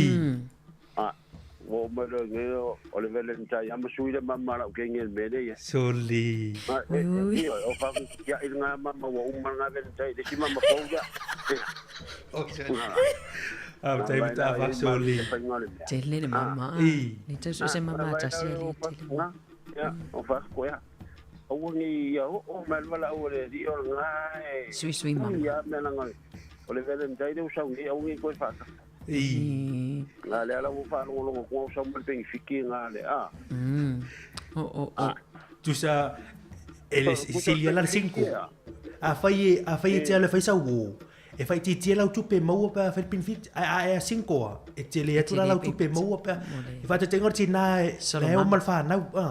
Ah. O mai le nge o le vele nta ya mo sui le mama la ke nge me le ya. So le. Ah, e, e, o fa ya il nga mama o uma nga vele nta le si mama fo ya. Oh, so. Ah, tai ta fa so le. Tele le mama. I. Ni tau so se mama tasi e le tele. Ya, o fa ko ya. O ngi ya o o mal wala o le di o nga e. Sui sui mama. Ya me la nga. O le vele nta ile o sa ngi o ngi ko fa. I. I. Nga le ala o fa lo lo ko sa mo pe fiki nga le a. O o o. Tusa ele silia la 5. A fai a fai te ale fai sa wo. E fai ti te lau tupe maua pe a fai pin fit a a a 5 a. E te le atu la lau tupe maua pe. E fa te tengo ti na le o mal fa nau a.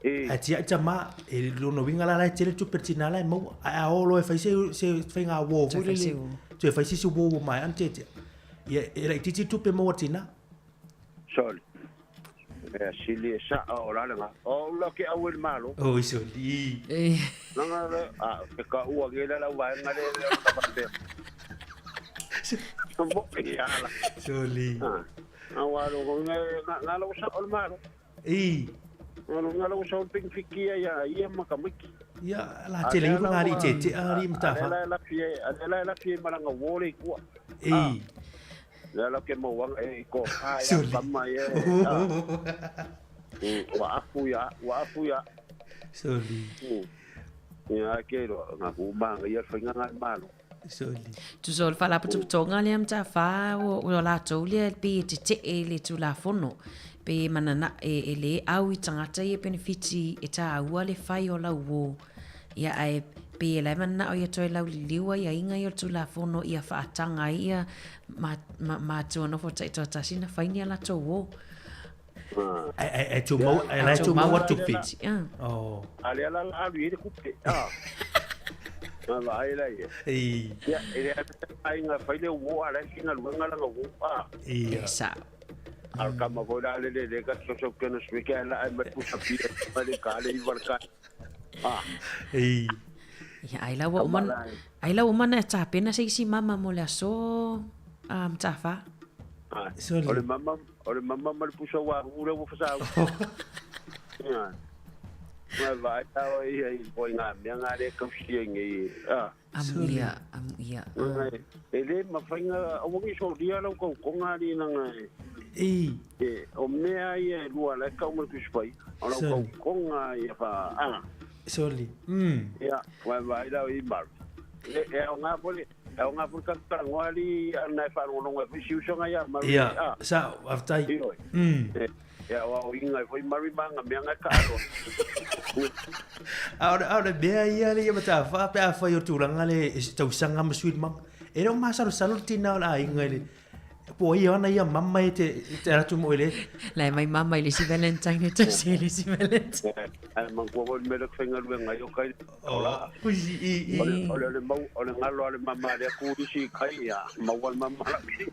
E A ti a ma e lo no winga la la te le tupe ti na la e maua. A a o lo e fai se se fai nga wo Toe fai se wo. Toe fai se se wo mai an te te. Ia e la ti ti tupe maua ti na. sorry. E sili e sa o la le nga. O la ke au el malo. Oh iso li. E. Nga le a ke ka ua ke la la wa nga le le ka pa pe. Mo ya la. So li. Ah. A wa lo nga nga lo sa o malo. I. Nga lo nga lo sa o ping fiki ya ia ma ka miki. Ia la te le nga ri te te a ri mta fa. La la fie, la la fie malanga wo le ku. I. La la ke mo wang e ko ha ya Soli. pa ma ye. Wa afu ya, wa afu ya. So li. Ya ke ro nga ku ma ia fa nga nga malo. So li. Tusa o le faalapotopotoga lea ma taafā o o latou lea pe e tete'e le tulafono pe manana e, e lē au i tagata ia penefiti e tāua le fai o lauō. Ia ae pei e la e mananao ia toe lauliliu aiaiga ia o le Tulafono ia faataga ai ia ma, ma, matua nofo taitoatasi na fai ni a latou uō. Ae, ae, ae tumau, ae la e tumau atu tupe. Oh. A lea la la alu i le tupe. Ah. Na vaai la ia. Ei. Ia, e le aiga fai le uō a la e faigaluega lana uō. Ah. Ia. E sao. A o kama foi la le le le ka soso kena swike la ai mai pusa pia mai le ka le iwa le ka. Ah. Ei. Ia, ai la ua uma, ai la ua uma ona e tapena se isi mama mo le aso Mataafa. Ah. O le mama, o le mama ma le pusa wahoo lea ua fasau. Ia. Mai vaai tau ai ia i poi ngā mea ngā le kausi ai nei. Ah. Amu ia, amu ia. E le mawhai ngā, aua ngi solia lau kau konga ali na ngā e. Ei. E, o mea ia e lua lai kau mai kusipai, o lau kau konga ia wha, ah. Soli. Mm. Ia, mai vaai lau i maru. E, e au ngā pole, e au ngā pole kakarangoa ali ana e whaalongolongo e whisi usanga ia maru. Ia, sa, aftai. Mm. E, e au au inga e whai maru i manga mea ngai kaaloa. A o le mea ia le ia matawha pe a whai o tūranga le tausanga ma sweet mama. E reo masalosalo le tina o le aiga i le Po ia ana ia mama e te, te ratu mo ile. Lai mai mama i le si Valentine e tasi i le si Valentine. Ai mangua foi mele whaingaluenga i o kai. Oh, i, i, i. O le, o le, mau, o le ngalo a le mama le ku isi kai ia, mau al mama la ki.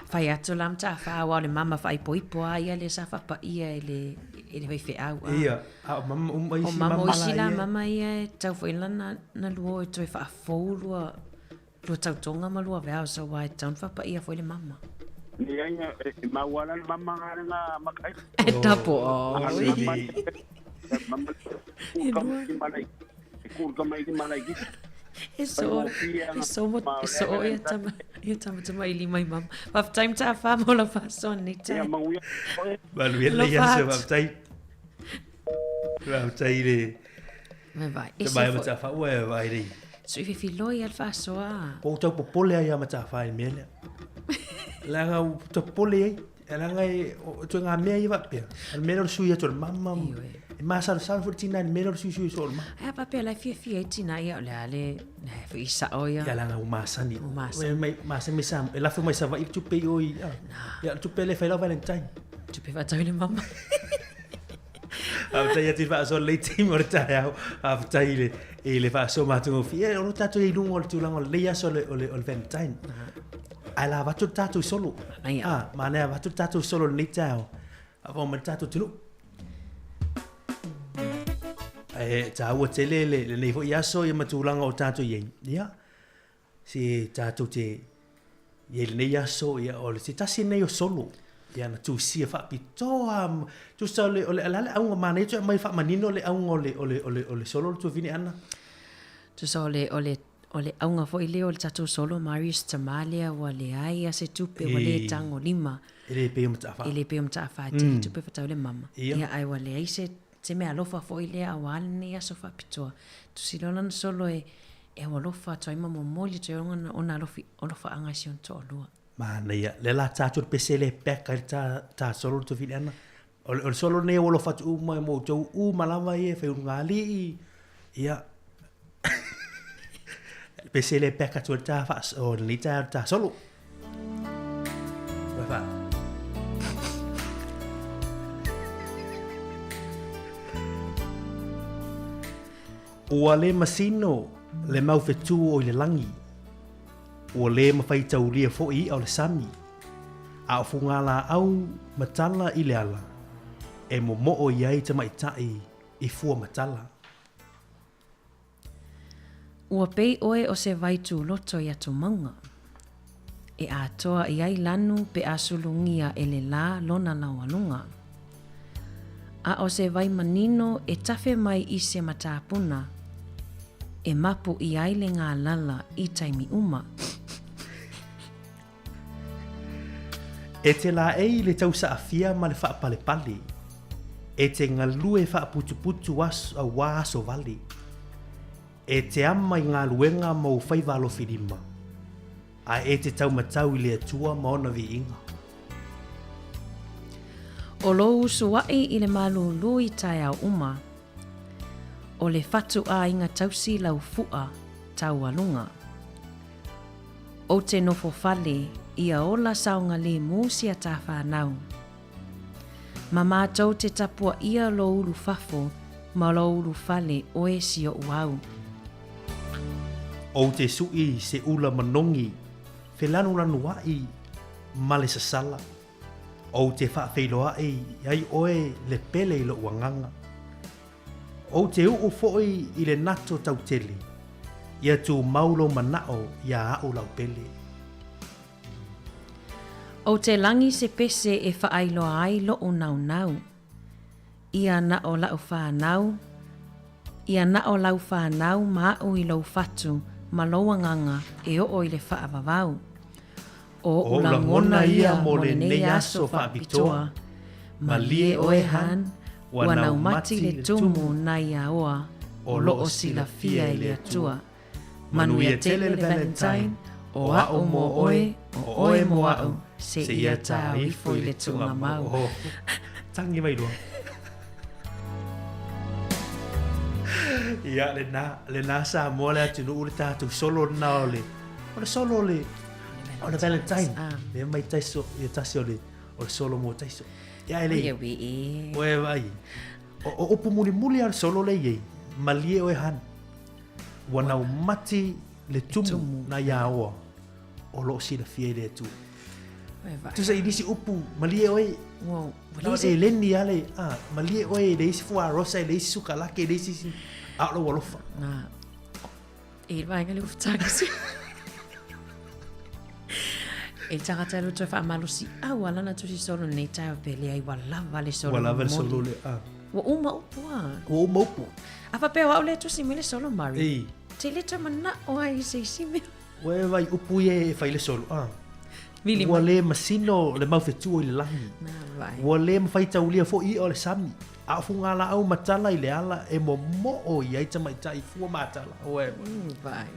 Fai atu la mta wha o le mama whai poipo a ia le sa whapa ia e le, e le whai wheau a. Ia, a o mama uma isi o mama mama isi la mama ia e tau foi la na, na luo e toe whaafou lua Lua tautoga ma lua veao sa wa e taun whapaia foi le mama. Ni ai e mau ala le mama nga le nga makai. E tapo o. Mama ku ka mai malai. Ku ka mai malai ki. E so, e so, e so o ia tama, ia tama tama i lima i mama. Whaftai mta wha mo la whasoa ni tai. Ia manguia. Manuia le ia se whaftai. Whaftai le. Vai vai. Te mai Mataafa ua e vai rei. Sui fefiloi al faasoa. Po tau popole ai a Mataafa i mea lea. Leaga u tau popole ai. Leaga e o toe ngā mea ia faapea. O le mea lea o le sui atu o le mama. E masalosalo foi le tina i le mea lea o le suisui atu o le mama. Ae a faapea la e fiafia ai tina ia o le a le le foi i sao ia. Ia leaga ua masani. Ua masani. Mai masani mai sa e lafo mai Savaii le tupe i o i. Ia le tupe lea e fai lau Valentine. Tupe faatau i le mama. Faafetai atu i le faasoa lelei taimi o le taeao. Faafetai i le, i le faasoa matagofie. E, o tatou i luga o le tulaga o lenei aso o le, o le, o le Valentine. Ae la avatu le tatou solo. Manaia. Ah, manaia avatu le tatou solo i lenei taeao. Faafao mai le tatou atunuu. E tāua tele le, lenei foi aso ia ma tulaga o tatou i ai. Ia, Se tatou te i ai lenei aso, ia, o le se tasi lenei o solo, ia, na tusia faapitoa, tusa o le, o le, o le a le auga manaia toe aumai faamanino le auga o le, o le, o le, o le solo le tuafine Ana? Tusa o le, o le, o le auga foi lea o le tatou solo Marius tamā lea ua leai a se tupe ua le tagolima. E le pei o Mataafa. E le pei o Mataafa e tele tupe fatau le mama. Ia. Ia ae ua leai se, se mea alofa foi lea auā lenei aso faapitoa. Tusi loa lana solo e, E au alofa atu ai ma momoli atu ai ona, ona alofi, alofaaga i si ona toalua. Manaia. Lea la tatou le pese le pack ai le ta, ta solo le tuafine Ana. O le, o le solo lenei e alofa atu uma i mo outou uma lava ia e fai ulugalii. Ia. Le pese le pack atu ai le ta faas, o lenei taeao le ta solo. Vai fa. Ua le masino le mau whetū o i le langi, ua le mawhaitaulia foʻi iʻa o le sami, a o fugalaau matala i le ala, e momoʻo i ai tamaitaʻi i fua matala. Ua pei ʻoe o se wai tūloto i Atomauga, e atoa i ai lanu pe a sulugia e le lā lona laualuga. A ʻo se wai manino e tafe mai i se matāpuna, e mapu i ai le ngālala i taimi uma. E te laei le tausaafia ma le faapalepale, e te galue faaputuputu aso auā aso vale, e te ama i galuega ma ou faiva alofilima, ae e te taumatau i le Atua ma ona viiga. O lou usuaʻi i le malūlū i taeao uma. O le fatuaiga tausi lau fu'a taualuga. Ou te nofo fale ia ola saogalemu si a ta fanau. Ma matou te tapuaia lou ulu fafo ma lou ulu fale oe si o'u au. Ou te su'i se ula manogi felanulanua'i ma le sasala. Ou te faafeiloai ai oe le pele i lo'u agaga. Ou te u'u fo'i i le nato tautele, ia tumau lou mana'o iā a'u lau pele. Ou te lagi se pese e faailoa ai lo'u naunau. Ia na o la'u fanau, ia na o lau fanau ma a'u i lou fatu ma lou agaga e oo i le faavavau. O o'u lagona ia mo lenei aso faapitoa, malie oe Han, ua naumati le tumu nai aoa o loo silafia e le Atua. Manuia tele le Valentine, o a'u mo oe, o oe mo a'u, seia tao ifo i le tuugamau. Oh, tangi mai loa. Ia, lena, lena Samoa le atunuu le tatou solo lena o le, o le solo o le, o le Valentine. Ah. Le mai taiso, ia tasi o le, o le solo mo taiso. Ia ele. Ia we e. Oe vai. O, o upu mulimuli a le solo le iei. Malie oe han. Ua naumati le tumu na iā oa o loo silafia i le Atua. Tusa i nisi upu, malie oe, na o eleni ale, a, malie oe e leai se fuarosa, e leai se sukalake, e leai se isi, a o lou alofa. E le vaega le ufutagi. E le tagata e loto e faamalosi au ala na tusi solo nei taeao pe leai ua lava le solo Ua lava le solo le, a. Ua uma upu a. Ua uma upu. A faapea o au lea e tusi mai le solo Murray. Ei. Te le toe manao ai i se isi mea. Ua e vai upu ia e fai le solo, a. Vili Ua le masino le maufetua i le lagi. Na vai. Ua le mafai taulia foi i'a o le sami. A o fugalaau ma tala i le ala e momoo i ai tamaitai fua matala. Ua e Vai.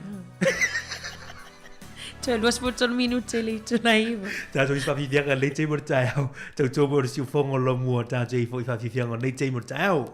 Toe 23 minute le itula iva. Tātou i whawhiwhianga nei taimi o le taeao. Tautua mai o le siufongo lo mua tātou i fo i whawhiwhianga nei taimi o le taeao.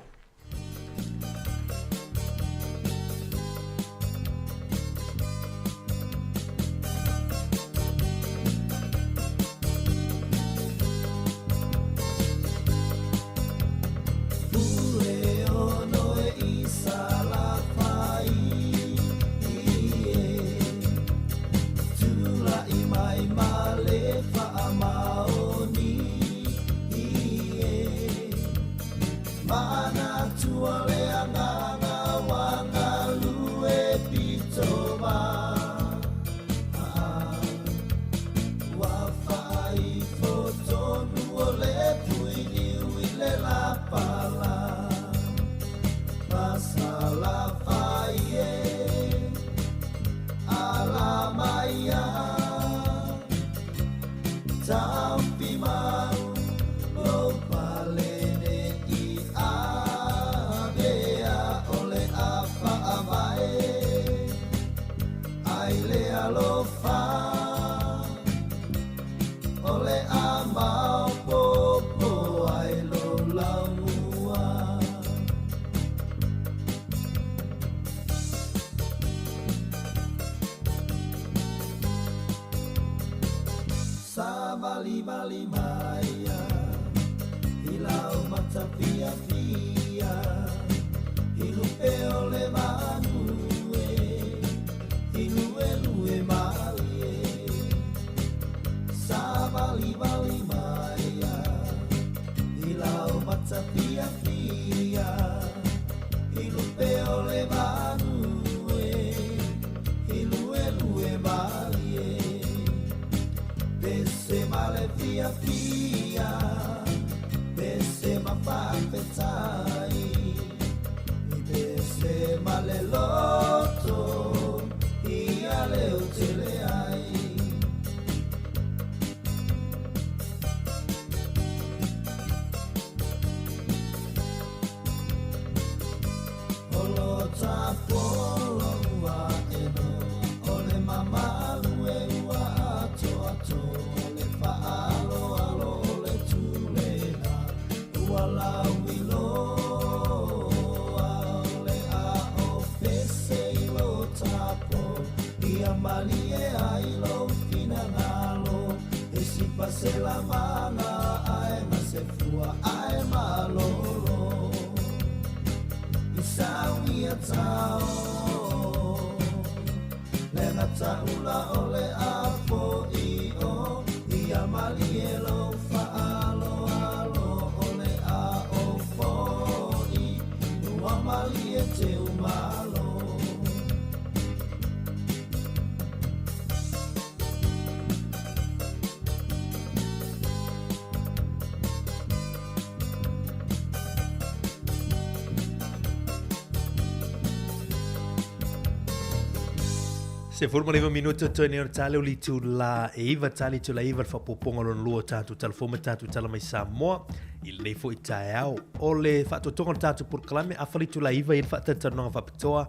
se lavanga ae ma se fua ae malolo I sauia tao Le gataula o le afo'i o Ia malie lou fa'aloalo o le a o fo'i Ua malie teumalo. 19 minute toe nei o le tale o le itula e iva tali itula iva le faaopoopoga lona lua o tatou tala fou ma tatou tala mai Samoa i lenei foi taeao. O le faatoatoga o le tatou polokalame afa le itula iva i le faatalatalanoaga faapitoa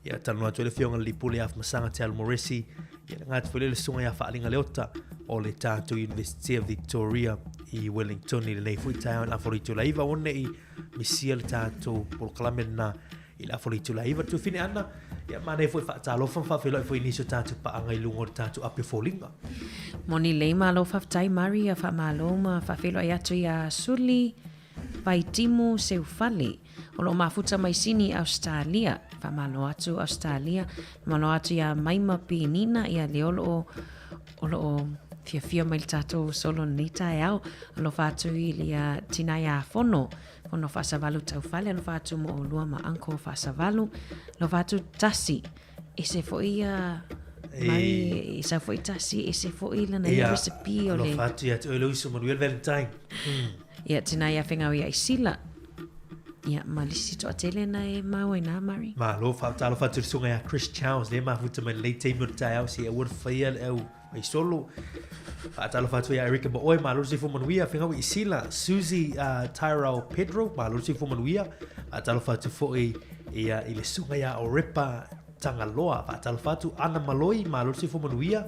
ia talanoa atu ai le afioga i le Lipuli ia Afamasaga Te Alu Moresi ia le gati foi lea le susuga ia Faaliga Leota o le tatou University of Victoria i Wellington i lenei foi taeao i le afa o le itula iva aua ne i misia le tatou polokalame lena i le afa o le itula iva. Tuafine Ana, ia manaia foi faatalofa ma faafeiloai foi i nisi o tatou paaga i luga o le tatou ape foliga. Moni lelei malo faafetai Mari ia faamalo ma faafeiloai atu ia Suli Vaitimu Seufale o lo o mafuta mai Sini Ausetalia faamalo atu Ausetalia faamalo atu ia Maima Penina ia le o lo o o lo o fiafia mai le tatou solo lenei taeao alofa atu i le tina ia Fono Fono Faasavalu Taufale alofa atu mo olua ma uncle Faasavalu alofa atu Tasi ese foi ia mai e sau foi Tasi ese foi lana ia recipe o le alofa atu ia te oe Louis manuia le Valentine. Ia tina ia fengau ia Isila ia ma lisi toatele na e mau ai nā Mari. Malo faatalofa atu i le susuga ia Chris Charles lea e mafuta mai lenei taimi o le taeao se i aua le faia le au Mai solo. Faatalofa atu ia Erika ma oe, malo le soifua manuia. Fegaui i Sila, Susie Tyrell Pedro, malo le soifua manuia. Faatalofa atu foi ia i le susuga ia Orepa Tagaloa. Faatalofa atu Ana Maloi, malo le soifua manuia.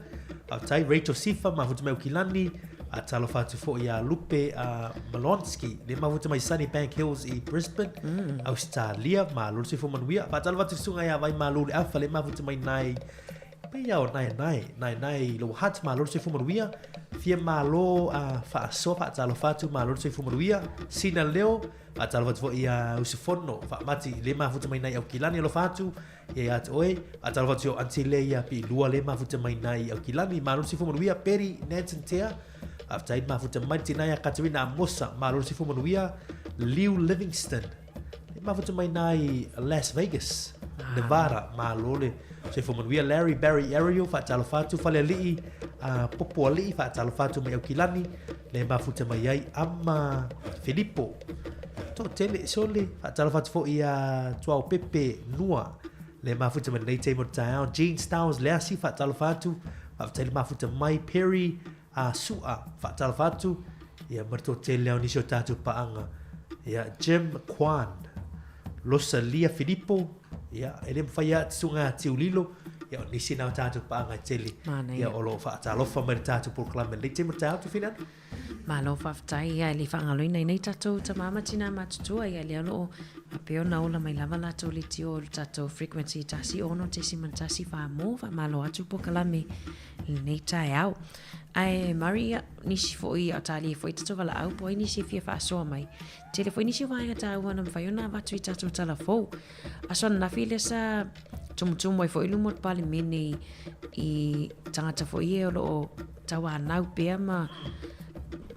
Faafetai Rachel Sifa, mafuta mai Aukilani. Faatalofa atu foi ia Lupe Malonski, le mafuta mai Sunnybank Hills i Brisbane, Australia, malo le soifua manuia. Faatalofa atu i le susuga ia Vaimalu le Afa, le mafuta mai nai Pei a o Naenae, Naenae i Lower Hutt, malo le soifua manuia. Fia malo a faasoa faatalofa atu, malo le soifua manuia. Sina Leo, faatalofa atu foi ia Usufono, Faamati, le mafuta mai nai Aukilani, alofa atu, ia ia te oe. Faatalofa atu i o aunty le ia Piilua, le mafuta mai nai Aukilani, malo le soifua manuia. Peri Nansen Tea, faafetai le mafuta mai. Tina ia Katerina Amosa, malo le soifua manuia. Liu Livingston, E mafuta mai nā i Las Vegas, Nevada, malo le soifua manuia. Larry Barry Ariel, faatalofa atu, Falealii, Popoalii, faatalofa atu mai Aukilani, le mafuta mai ai Ama Filipo. Toatele, sole, faatalofa atu foi ia Tuao Pepe Nua, le mafuta mai lenei taimi o le taeao. Gene Styles Leasi, faatalofa atu, faafetai le mafuta mai. Perry Sua, faatalofa atu, ia ma le toatele lea o nisi o tatou paaga, ia Jim Kwan, Losalia Filipo, ia e le mafai lava te susuga ia Tiulilo, ia o nisi na o tatou paaga e tele, ia o lo o faatalofa mai i le tatou polokalame lenei taimi o le taeao Tufina. Malo faafetai, ia e le faagaloina ai nei tatou tama ma tina matutua, ia lea o lo o faapea ona ola mai lava latou leitio o le tatou frequency 16.1 mo faamalo atu polokalame lenei taeao. Ae Murray, ia, nisi foi, a talie foi tatou valaau po ai nisi e fia faasoa mai. Tele foi nisi o vaega taua na mafai ona avatu i tatou tala fou. Aso ananafi lea sa tumutumu ai foi luma o le Palemene i, i tagata foi e o lo o tauanau pea ma,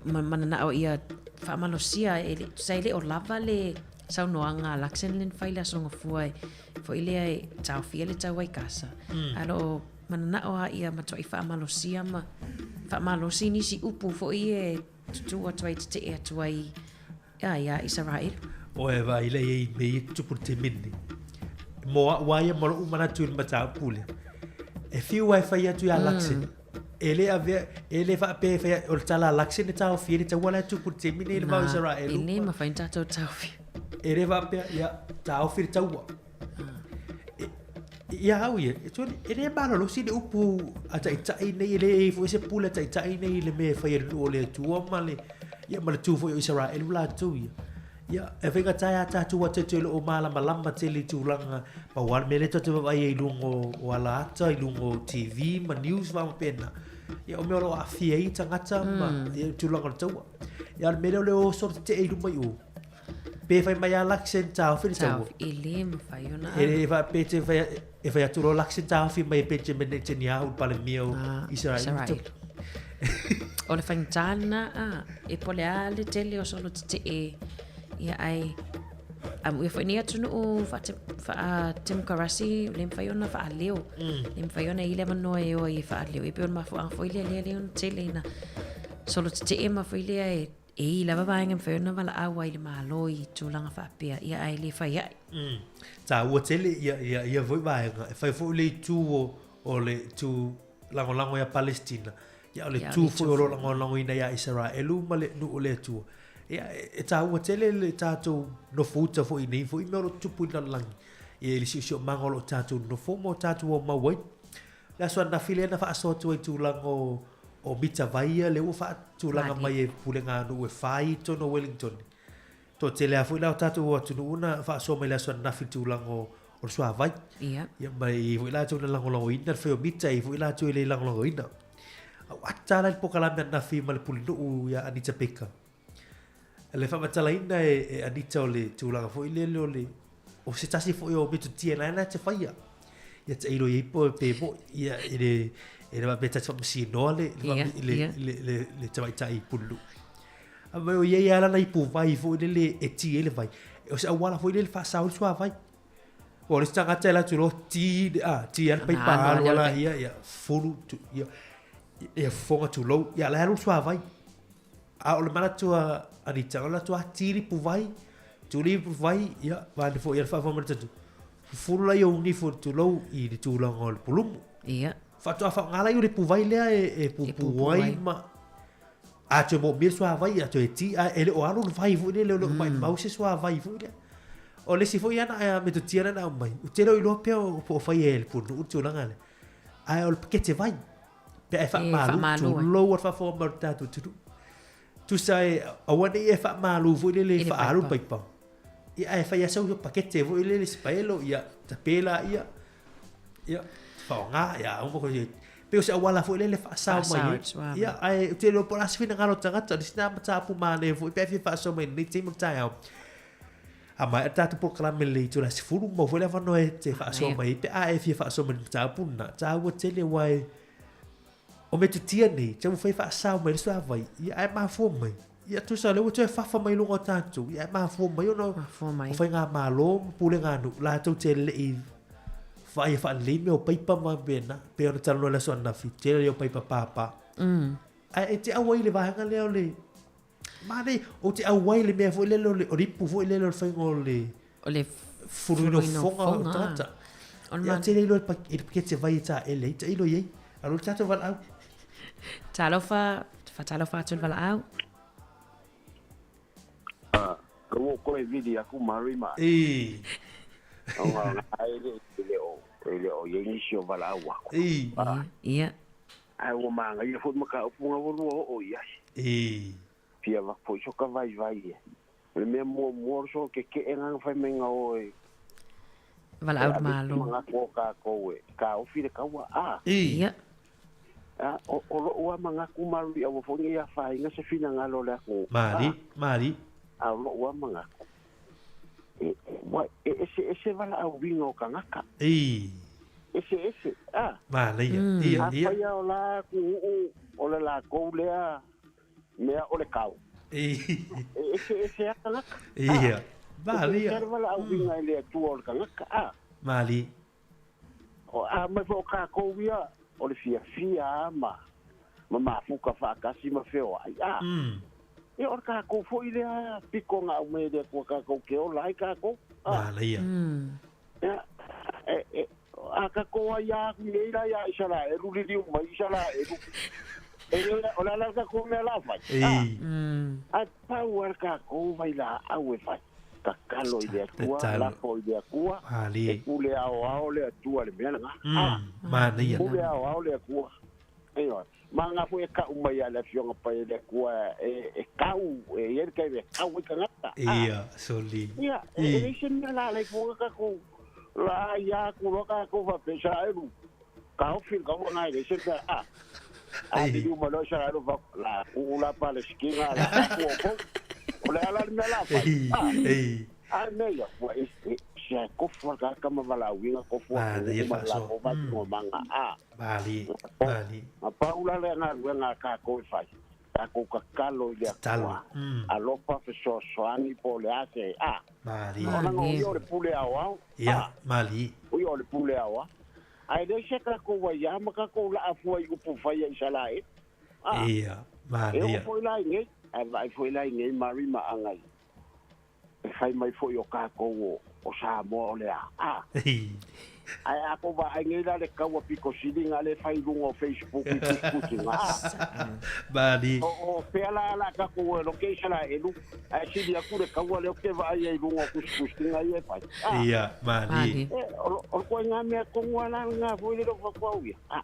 ma mananao ia faamalosia e le, tusa e le o lava le saunoaga a Luxon lea na fai i le Aso Gafua e foi lea e taofia le taua i Gaza. Ae o lo o Mananao a ia matuai faamalosia ma faamalosi nisi upu foi e tutū atu ai, tetee atu ai ia ia Isaraelu. Oe vaai lea i mea ia tutupu i le taimi lenei. Mo a'u lava ia ma lo'u manatu i le mataupu lea, e fiu lava e fai atu ia Luxon, e le avea, e le faapea e fai o le tala a Luxon e taofia ai le taua la e tupu i le taimi lenei i le vao Isaraelu. E le mafai ona tatou taofia. E le faapea, ia taofi le taua. Ia au ia, e le malolosi le upu a taitai nei, e le i ai foi se pule a taitai nei i le mea e fai e le nuu o le Atua ma le, ia ma le tu foi o Isaraelu latou ia. Ia, e faigata ai a tatou atoatoa e le o malamalama tele i tulaga, pau lava le mea lea tatou te vaavaai ai i luga o alaata, i luga o TV ma news ma faapena. Ia, o mea o lo o aafia ai tagata ma ia, tulaga o le taua. Ia, o le mea lea o le o solo tetee i luma i o. Pe fai mai a Luxon taofi le taua. Taofi, e le mafai ona. E le faapea te fai, e fai atu loa Luxon taofi mai e Benjamin Netanyahu le Palemia o Ah, Israel. Israel. O le faigata lena, a, e po o le a le tele o solo tetee, ia ai, amuia foi nei atunuu faatemokarasi, le mafai ona faaleo. Le mafai ona i ai le avanoa e o ai e faaleo. Ia pei o le mafuaaga foi lea lea lea ona tele ina solo tetee ma foi lea e e i lava vaega e mafai ona valaau ai i le Malo i tulaga faapea, ia ae le fai ai. Taua tele ia ia ia foi vaega e fai foi le itu o o le itu lagolago ia Palestina ia o le itu foi o lo o lagolagoina ia Isaraelu ma le nuu o le Atua. Ia e taua tele le tatou nofouta foi i nei foi mea o lo o tutupu i le lalolagi. Ia i le siosiomaga o lo o tatou nonofo ma o tatou aumau ai. Le aso ananafi lea na faasoa atu ai i tulaga o, o mita vai ia lea ua faatulaga mai e pulega a nuu e fai i totonu o Wellington. Toatele lava foi la o tatou atunuu na faasoa mai le aso ananafi i le tulaga o, o le suavai. Ia. Ia ma e i ai foi latou na lagolagoina le fai o mita, e i ai foi latou e le lagolagoina. A ua ata la le polokalame ananafi ma le pulenuu ia Anita Baker. Le faamatalaina e, e Anita o le tulaga foi lele o le o se tasi foi o metotia la na te faia. Ia tailo i ai po pe mo ia i le e le faapea ta te faamasinoa le le le le le, le tamaitai pulenuu. A mai o ia ia lana ipu vai foi lele e ti ai le vai. O se auala foi lele faasao ai le suavai. Ua o le isi tagata e alu atu loa ti a ti lava le paipa alu ala ia ia fulu tu, ia ia fofoga tulou ia la e alu le suavai. A o le manatu a Anita, o le atu a ti le ipuvai, tuli ipuvai, ia, vaeane foi ia le faafofoga mai le tatou, fufulu laia o nifo tulou i le tulaga o le pulumu. Ia. Faatoa faaaoga laia o le ipuvai lea e pupu ai ma a toe moomia le suavai, a toe ti, ae e le o alu le vai foi lele, o le o maimau se suavai foi lea. O le isi foi ana a metotia lea na aumai, ou te le o iloa pea po o fai e le pulenuu le tulaga lea, ae o le pakete vai. Pe a e faamalu, tulou a le faafofoga mai o le tatou atunuu. Tusa e, aua ne i e faamalu foi lele e faaalu le paipa. Ia ae fai lava sau pakete foi lele sipaelo, ia tape laia, ia faaaoga, ia uma koe. Pei o se auala foi lele faasao mai ai. Ia ae ou te iloa po o le a se finagalo o le tagata, o le isi lena mataupu manaia foi pe a e fia faasoa mai i lenei taimi o le taeao. A maea le tatou polokalame i le itula 10, maua foi le avanoa e te faasoa mai ai pe a e fia faasoa mai i le mataupu lena. Taua tele aua e o metotia nei, taumafai e faasao mai le suavai, ia ae mafua mai. Ia tusa o lea ua toe fafa mai luga o tatou, ia ae mafua mai ona o faigamalo ma pulega a nuu latou te le i vaaia faalelei mea o paipa ma mea na, pei ona talanoa i le aso ananafi, tele ia o paipa papa. Ae e te auai i le vaega lea o le Manaia, ou te auai i le mea foi lele o le, o le ipu foi lele o le faiga o le... O le fuluina o fofoga o tagata. O le Ia, ou te le iloa i le pakete vai e taele ai, tailo i ai. Alo i le tatou valaau. Talofa, faatalofa atu i le valaau. Ah, ka ua koe vili aku Mary ma. E. Ona e le le o e le o i nisi o valaau aku. E. Ia. Ae ua manaia foi le mataupu na ua lua oo i ai. E. Fia avatu foi soka vaivai e. O le mea muamua o le solo keke'e na na fai mai na o e. Valaau le Malo. Manatu o tatou e taofi le taua a. E. Ia. A, o, o lo'u lava manatu malu aua foi ne i afaina se finagalo o le atunuu. Mali, mali. A o lo'u lava manatu, e, ua, e eseese valaauina o tagata. E. Eseese, a. Manaia. Ia, ia. Afai lava o la atunuu o le latou lea mea o le kau. E. E eseese lava tagata. Ia. Eseese Manaia. le valaauina e le Atua o le tagata, a. Mali. O a mai foi o tatou ia, o le fiafia lava ma ma mafuta faatasi ma feoai, a. Ia o le tatou foi lea pito na aumai e le Atua tatou te ola ai tatou, a. Manaia. Ia, e, e, a tatou aia atu nei la ia Isaraelu liliu mai Isaraelu. E le o le a la le tatou mea la fai. E. Ae pau lava le tatou vailaau e fai. Tatalo i le Atua, Tatalo. lafo i le Atua, Mali. e pule aoao le Atua le mea lena. A, Manaia. pule aoao le Atua. Ioe. Ma nga foi e kau mai a le Afioga Paia i le Atua e, e kau, e i ai le taimi e kau ai tagata. A, Ia, soli. ia, e e leai se mea la alai fuaga tatou la ia atu loa tatou faapea Isaraelu, taofi le taua na e leai se mea. A, A liliu mai loa Isaraelu ma fai atu, La tuu la Palesitina la tatou outou. O le a la le mea la fai? A, a le mea ia, ua e, e, se ae tofu lava le tagata ma valaauina, tofu atunuu ma le latou faatinomaga. A, na pau la lea galuega a tatou e fai, tatou tatalo i le Atua, alofa fesoasoani po o le a se, a, ona o ia o le pule aoao, a, o ia o le pule aoao. Ae leai se tatou aiā ma tatou laa fua i upu fai a Isaraelu. A, e oo foi la i nei, ae vaai foi la i nei Mari ma Agai, e fai mai foi o tatou o Samoa o le a. A, ae a tou vaai nei la le taua pito sili na lea e fai i luga o Facebook i tusitusiga, a, o fea la la tatou e loke Isaraelu, ae sili atu le taua lea ou te vaai ai i luga o tusitusiga ia e fai. A, e, o le ituaiga mea tonu lava la lena foi lele o fatu au ia. A,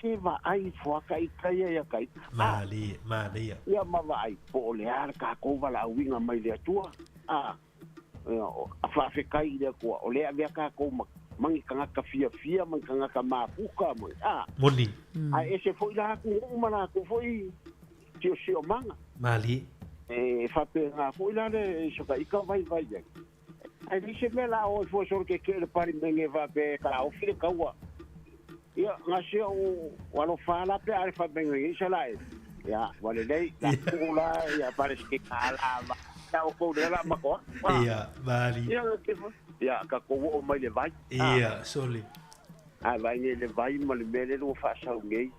se vaai fuata i tai ia ta ita. A, ia ma vaai po o le a le tatou valaauina mai le Atua. A, ia, a faafetai i le Atua o lea e avea tatou ma, ma ni tagata fiafia ma ni tagata mafuta ma, a. Moni. Ae ese foi la atunuu ma latou foi siosiomaga. Malie. E faapena foi la le sotaika vaivai ai. Ae leai se mea la o ifo solo ke ke le palemene faapea e taofi le taua. Ia, gase o alofa la pe a le faapea i Isaraelu. Ia, ua lelei, la tuu la ia Palesitina la va. Ia o kou lea la makoa. Ia, mali. Ia, ke fo. Ia, ka kou oo mai le vai. Ia, sole. A vaai nei le vai ma le mea lea ua faasau nei,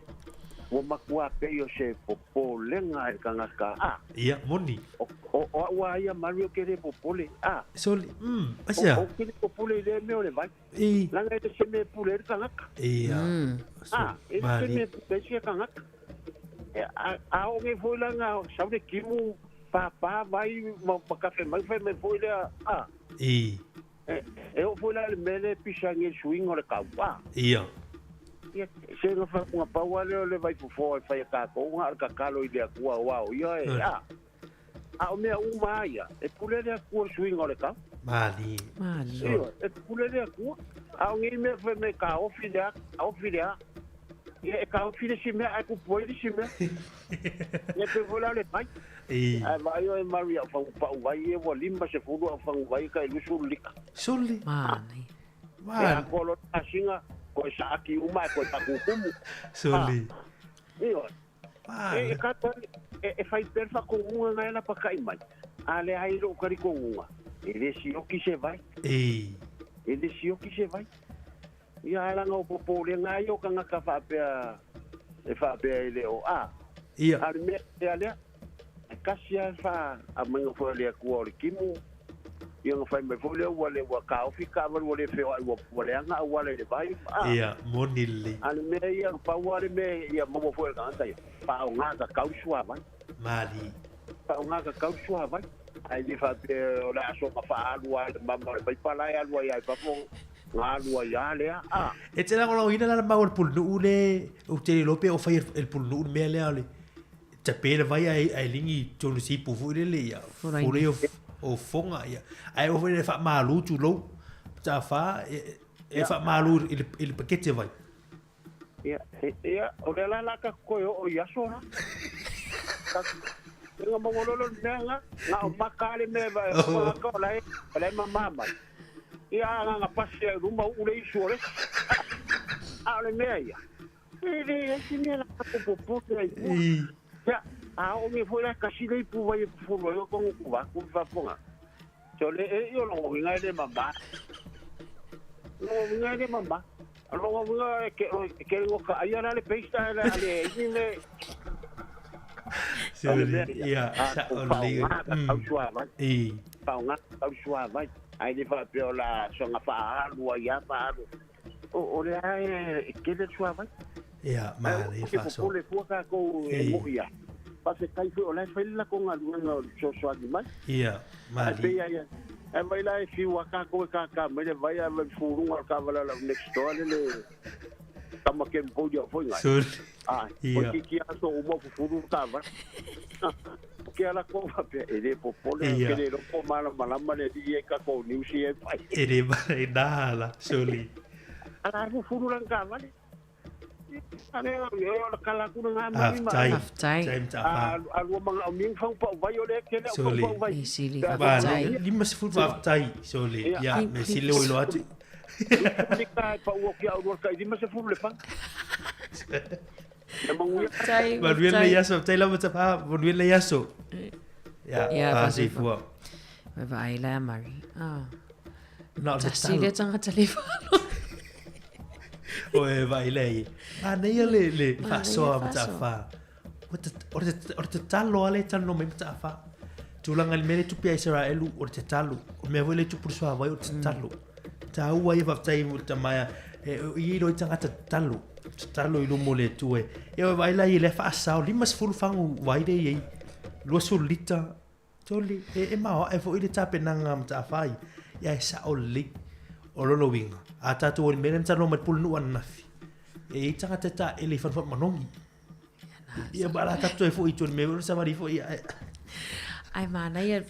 ua matua pei o se popolega i le tagata, a. Ia, moni. O, o au a ia Mario ke le popole, a. Sole, aisea? Ou te le popole i lea mea o le vai. I. Leaga e le se mea e pule ai le tagata. Ia. A, e le se mea e pule ai sia tagata. A, a oo nei foi la na sau le timu, pāpā vai ma, ma kafe mai fai mai foi lea, a. I. E oo foi la i le mea lea e pisa ai nei le suiga o le tau, a. Ia. Ia, se na na pau lava lea o le vaifofo e fai e tatou, na o le tatalo i le Atua aua o ia e, a. A o mea uma lava ia, e pule le Atua i le suiga o le tau. Malie. Malie. Ioe, e pule le Atua. A o nei mea fai mai taofi le a, taofi le a. Ia, e taofi le isi mea ae tupu ai le isi mea. Ia, pei foi la o le vai. Ae vaai oe Mary au fagu pau vai ia ua 50 au fagu vai tai 20 lita. Sole. Manaia. E atoa loa le masina, toe saaki uma ae toe faatutumu. Sole. Ioe. E kata, e fai pea le faatonuga na e lapatai mai. A leai lou talitonuga, e le sioki se vai. E le sioki se vai. Ia ae leaga o popolega ia o tagata faapea e faapea e le o a. Ia. A o le mea ea lea, e tasi lava le faamaiga foi a le Atua o le timu, ia ona fai mai foi lea ua le ua taofi taavale ua le feoai ua ua leaga auala i le vai a. Ia, moni lelei. A o le mea ia, pau lava le mea ia maua foi e le tagata ia, faaaoga tatau le suavai. Malie. Faaaoga tatau le suavai. Ae le faapea o le a soona faaalu lava i le mama o le paipa la e alu ai lava i fafo na alu ai lava lea, a. E te lagolagoina la le mau a le pulenuu le ou te le iloa pe o fai e le pulenuu le mea lea o le tape le vai ae ae ligi i totonu o se ipu foi lele ia fole o o foga ia ae oo foi lele faamalu tulou tafa e faamalu i le i le pakete vai. Ia, ia, o lea la la tatou toe oo i aso la. Ina maua loa lea o le mea lena, na o maka lava le mea e vaai atu tagata o la e, o la e mama mai. Ia, a na ona pasi lava i luma uu le isu o le isi. A o le mea ia, e leai se mea la tatou popole ai fua. Ia, a oo nei foi la e tasi le ipu vai e fufulu ai o tonu vaeatu le faafofoga. So le e i o lona uiga e le mama. Lona uiga e le mama. Lona uiga e ke e ke lengo ka aia la le peista le ale ini le Ia, sa o le I. Paonga tau suavai. Ai le faapea o la soga faaalu ai a faaalu. O le a e tele le suavai. Ia, manaia le faasoa. Popole fua tatou e moi lava. Faafetai foi o la e fai le latou galuega o le fesoasoani mai. Ia, malie. Ae pei lava ae vaai la e fiu lava tatou e tata mai le vai ae vaai fuluga o le taavale a lau next door le le tama Cambodia foi ngai. Sole. Ai, toeitiiti aso uma o fufulu le taavale. Ke ala kou faapea, e le popole, ou te le iloa po o malamalama le alii ia i tatou news ia e fai. E le e nā la, sole. Ala e fufulu lana taavale. Faafetai. Faafetai Mataafa. Sole. Faafetai. 50 faafetai. Sole. Ia, mea sili ua iloa atu. Faafetai. Manuia lenei aso. Faafetai lava Mataafa. Manuia lenei aso. Ia, Ia, faasoifua. Vai vaai la Mari. Ah. Na o le Tasi le tagata le falo. O e vaai lea i. Manaia le, le faasoa Mataafa. O le tatalo a le talanoa mai Mataafa. Tulaga i le mea lea e tupu ia Isaraelu, o le tatalo. O le mea foi lea e tupu i le suavai, o le tatalo. Taua ia faafetai i le tamaia. E i i tagata tatalo. Tatalo i luma o le Atua. E o vaai la i lea faasao, 50 fagu vai lea i ai. 20 lita. Toli, e, e maoae foi le tapenaga a Mataafa ia. Ia e sao lelei. O lona uiga, a tatou o i le mea lea na talanoa mai le pulenuu ananafi, e i ai tagata e taele i fanufaanu manogi. Ia ma la tatou toe foi i tua i le mea foi lea savali foi ia. Ai manaia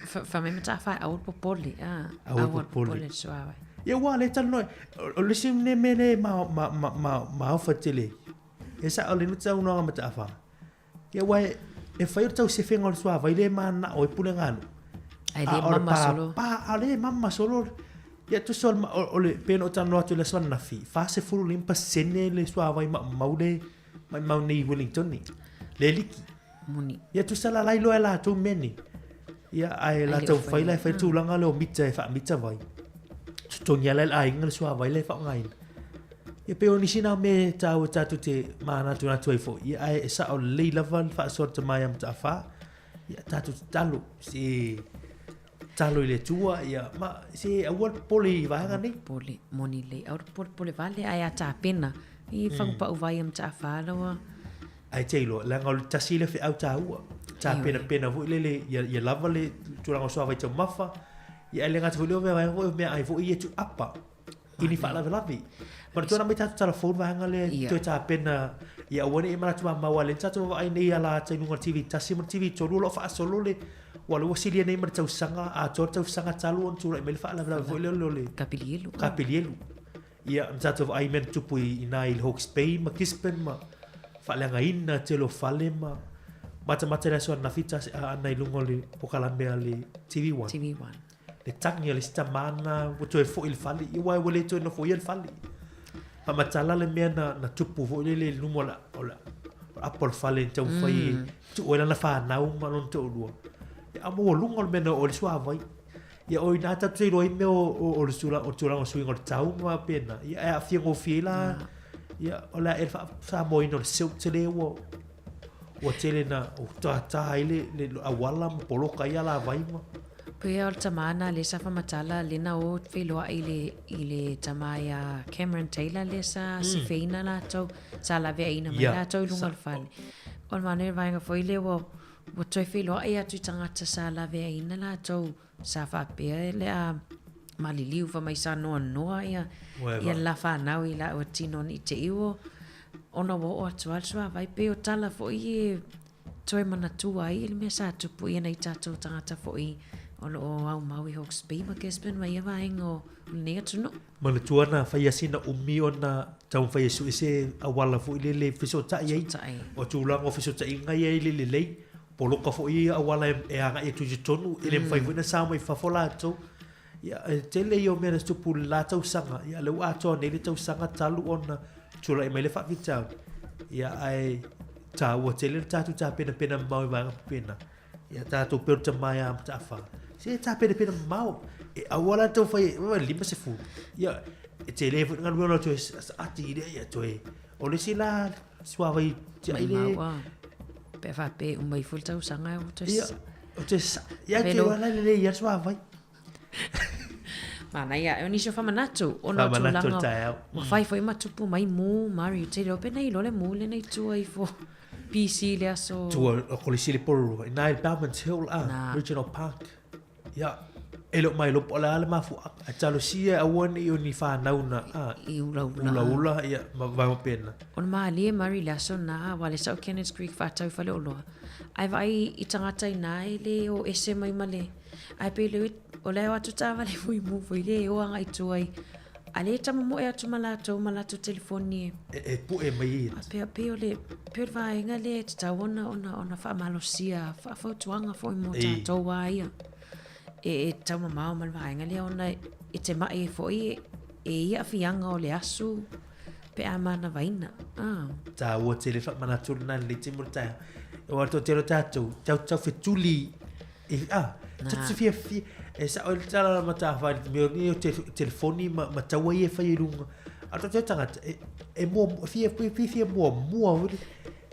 fa mai Mataafa e aua le popole. Ah, Aua le popole. le suavai. Ia ua le talanoa, o le isi mea lea e maofa tele, e sao lelei le saunoaga a Mataafa. Ia aua e, e fai o le tausefega o le suavai le mananao ai pulega nuu. Ai le mama solo. Pa, a le mama solo. Ia tusa o le, o le pei ona ou talanoa atu i le aso ananafi, 45% le suavai maumau le maumau nei i Wellington nei. Le liki. Moni. Ia tusa la la iloa e latou mea nei. Ia ae la taumafai la e fai le tulaga lea o mita e faamita vai. Totogi lava la e le aiga le suavai la e faaaogaina. Ia pei o nisi na mea e taua tatou te manatunatu ai foi, ia ae e sao lelei lava le faasoa a le tama ia Mataafa. Ia tatou tatalo, se tatalo i le Atua, ia ma se aua le popole i vaega nei. Popole, moni lelei. Aua le popole popole vale, ae a tapena i fagupau vai a Mataafa laua. Ae te iloa, leaga o le tasi lea feau taua. Tapenapena foi lele ia, ia lava le tulaga o suavai taumafa. Ia ae le gata foi lea o mea vaega foi o meaai foi ia tuuapa i ni faalavelave. Manatua na aumai tatou talafou le vaega lea Ia. toe tapena ia aua ne i manatu mamao a lea na tatou vaavaai nei i ala ata i luga o le TV tasi ma le TV tolu o lo o faasolo le ua lea ua silia nei ma le tausaga atoa le tausaga talu ona tulai mai le faalavelave foi lea o le Kapilielu. Kapilielu. Ia na tatou vaai i mea na tupu i ina i Hawke's Bay ma Gisborne ma faaleagaina tele o fale ma matamata i le aso ananafi ana i luga o le pokalame a le TV1. TV1. Le tagi a le isi tama na ua toe foi i le fale, ia aua ua le toe nofoia le fale. Faamatala le mea na, na tupu foi lele i luma o le, o le, o le apo o le fale na taumafai e tuu ai lana fanau ma lona toalua. Ia, a maualuga o le mea na oo ai le suavai. Ia o i ina tatou te iloa ai mea o, o, o le tulaga, o le tulaga o suiga o le tau ma faapena. Ia e aafia gofie ai la, ia o le a e le faa-Samoaina o le silt lea ua, ua tele na tātā ai le, le auala ma poloka ai alavai ma. Pei o le tama na lea sa faamatala lea na o feiloai i le, i le tama ia Cameron Taylor lea sa mm. sefeina latou, sa laveaina mai Yeah. latou i luga o le fale. O le manaia o le vaega foi lea ua, ua toe feiloai atu i tagata sa laveaina latou, sa faapea e le a maliliu fai mai sa noanoa ia, Ua e ia va. la fanau i laua tino ni te iwo, ona ua oo atu lava le suavai. Pei o tala foi e toe manatua ai le mea sa tupu ia nai tatou tagata foi o lo o aumau i Hawke's Bay ma Gisborne ma ia vaega o lenei atunuu. Manatua na fai sina umi ona taumafai e sue se auala foi lele e fesootai ai. Fesootai. O tulaga o fesootaiga ia e le lelei, poloka foi ia auala e agai atu i totonu, e le mafai foi ona sao mai fafo latou. Ia, e tele ia o mea na tupu i le la tausaga, ia lea ua atoa nei le tausaga talu ona tulai mai le faafitauli. Ia, ae taua tele le tatou tapenapena mamao i vaega faapena. Ia tatou pei o le tama ia Mataafa. Se tapenapena mamao. E aua la le taumafai e 50. Ia, e tele foi le galuega o toe ati lea ia toe. O le isi la suavai tiai le. Maumau a. Pe a faapea e uma ifo le tausaga ua toe Ia, o te sa. Ia te Velo. wala lelei ia le suavai. Manaia, o nisi o faamanatu, ona o Faamanatu o le tulaga taeao. ua fai foi ma tupu mai mu, Mari, te iloa pe na iloa le mu lena i tua ifo PC le aso. Tua o kolisi le Porirua, ina i le Bowmans Hill a, Na. Regional Park. Ia, e le o mai iloa po o le a le mafuaaga. Ae talosia e aua ne i o ni fanau na, a, I ulaula. ulaula, ia, ma vaega pena. O le malie Mari le aso na, aua le sa o Cannons Creek faatau i faleoloa. Ae vaai i tagata ina e le o ese mai ma le, ae pei le o le o atu taavale muimu foi le e o agai i tua i. A lea e tamamoe atu ma latou ma latou telefoni e. E, e pu'e mai ia. A pea, pei o le, pei o le vaega lea e tatau ona, ona, ona faamalosia, faafautuaga foi mo tatou lava ia. E, e taumamao ma le vaega lea ona e te ma'i ai foi e, e i ai aafiaga o le asu pe a manavaina. Ah. Tāua tele whakamanatu lena i le taimi o le taeao. Aua o le toatele o tātou, tau, tau fetuli E, ah, ta te fiafia, e sao i le tala la matawhai, me o ni o te, telefoni ma, ma taua ia e whai i runga. A to te tangata, e, e mua, fia, fia, fia, fia mua, mua, wili.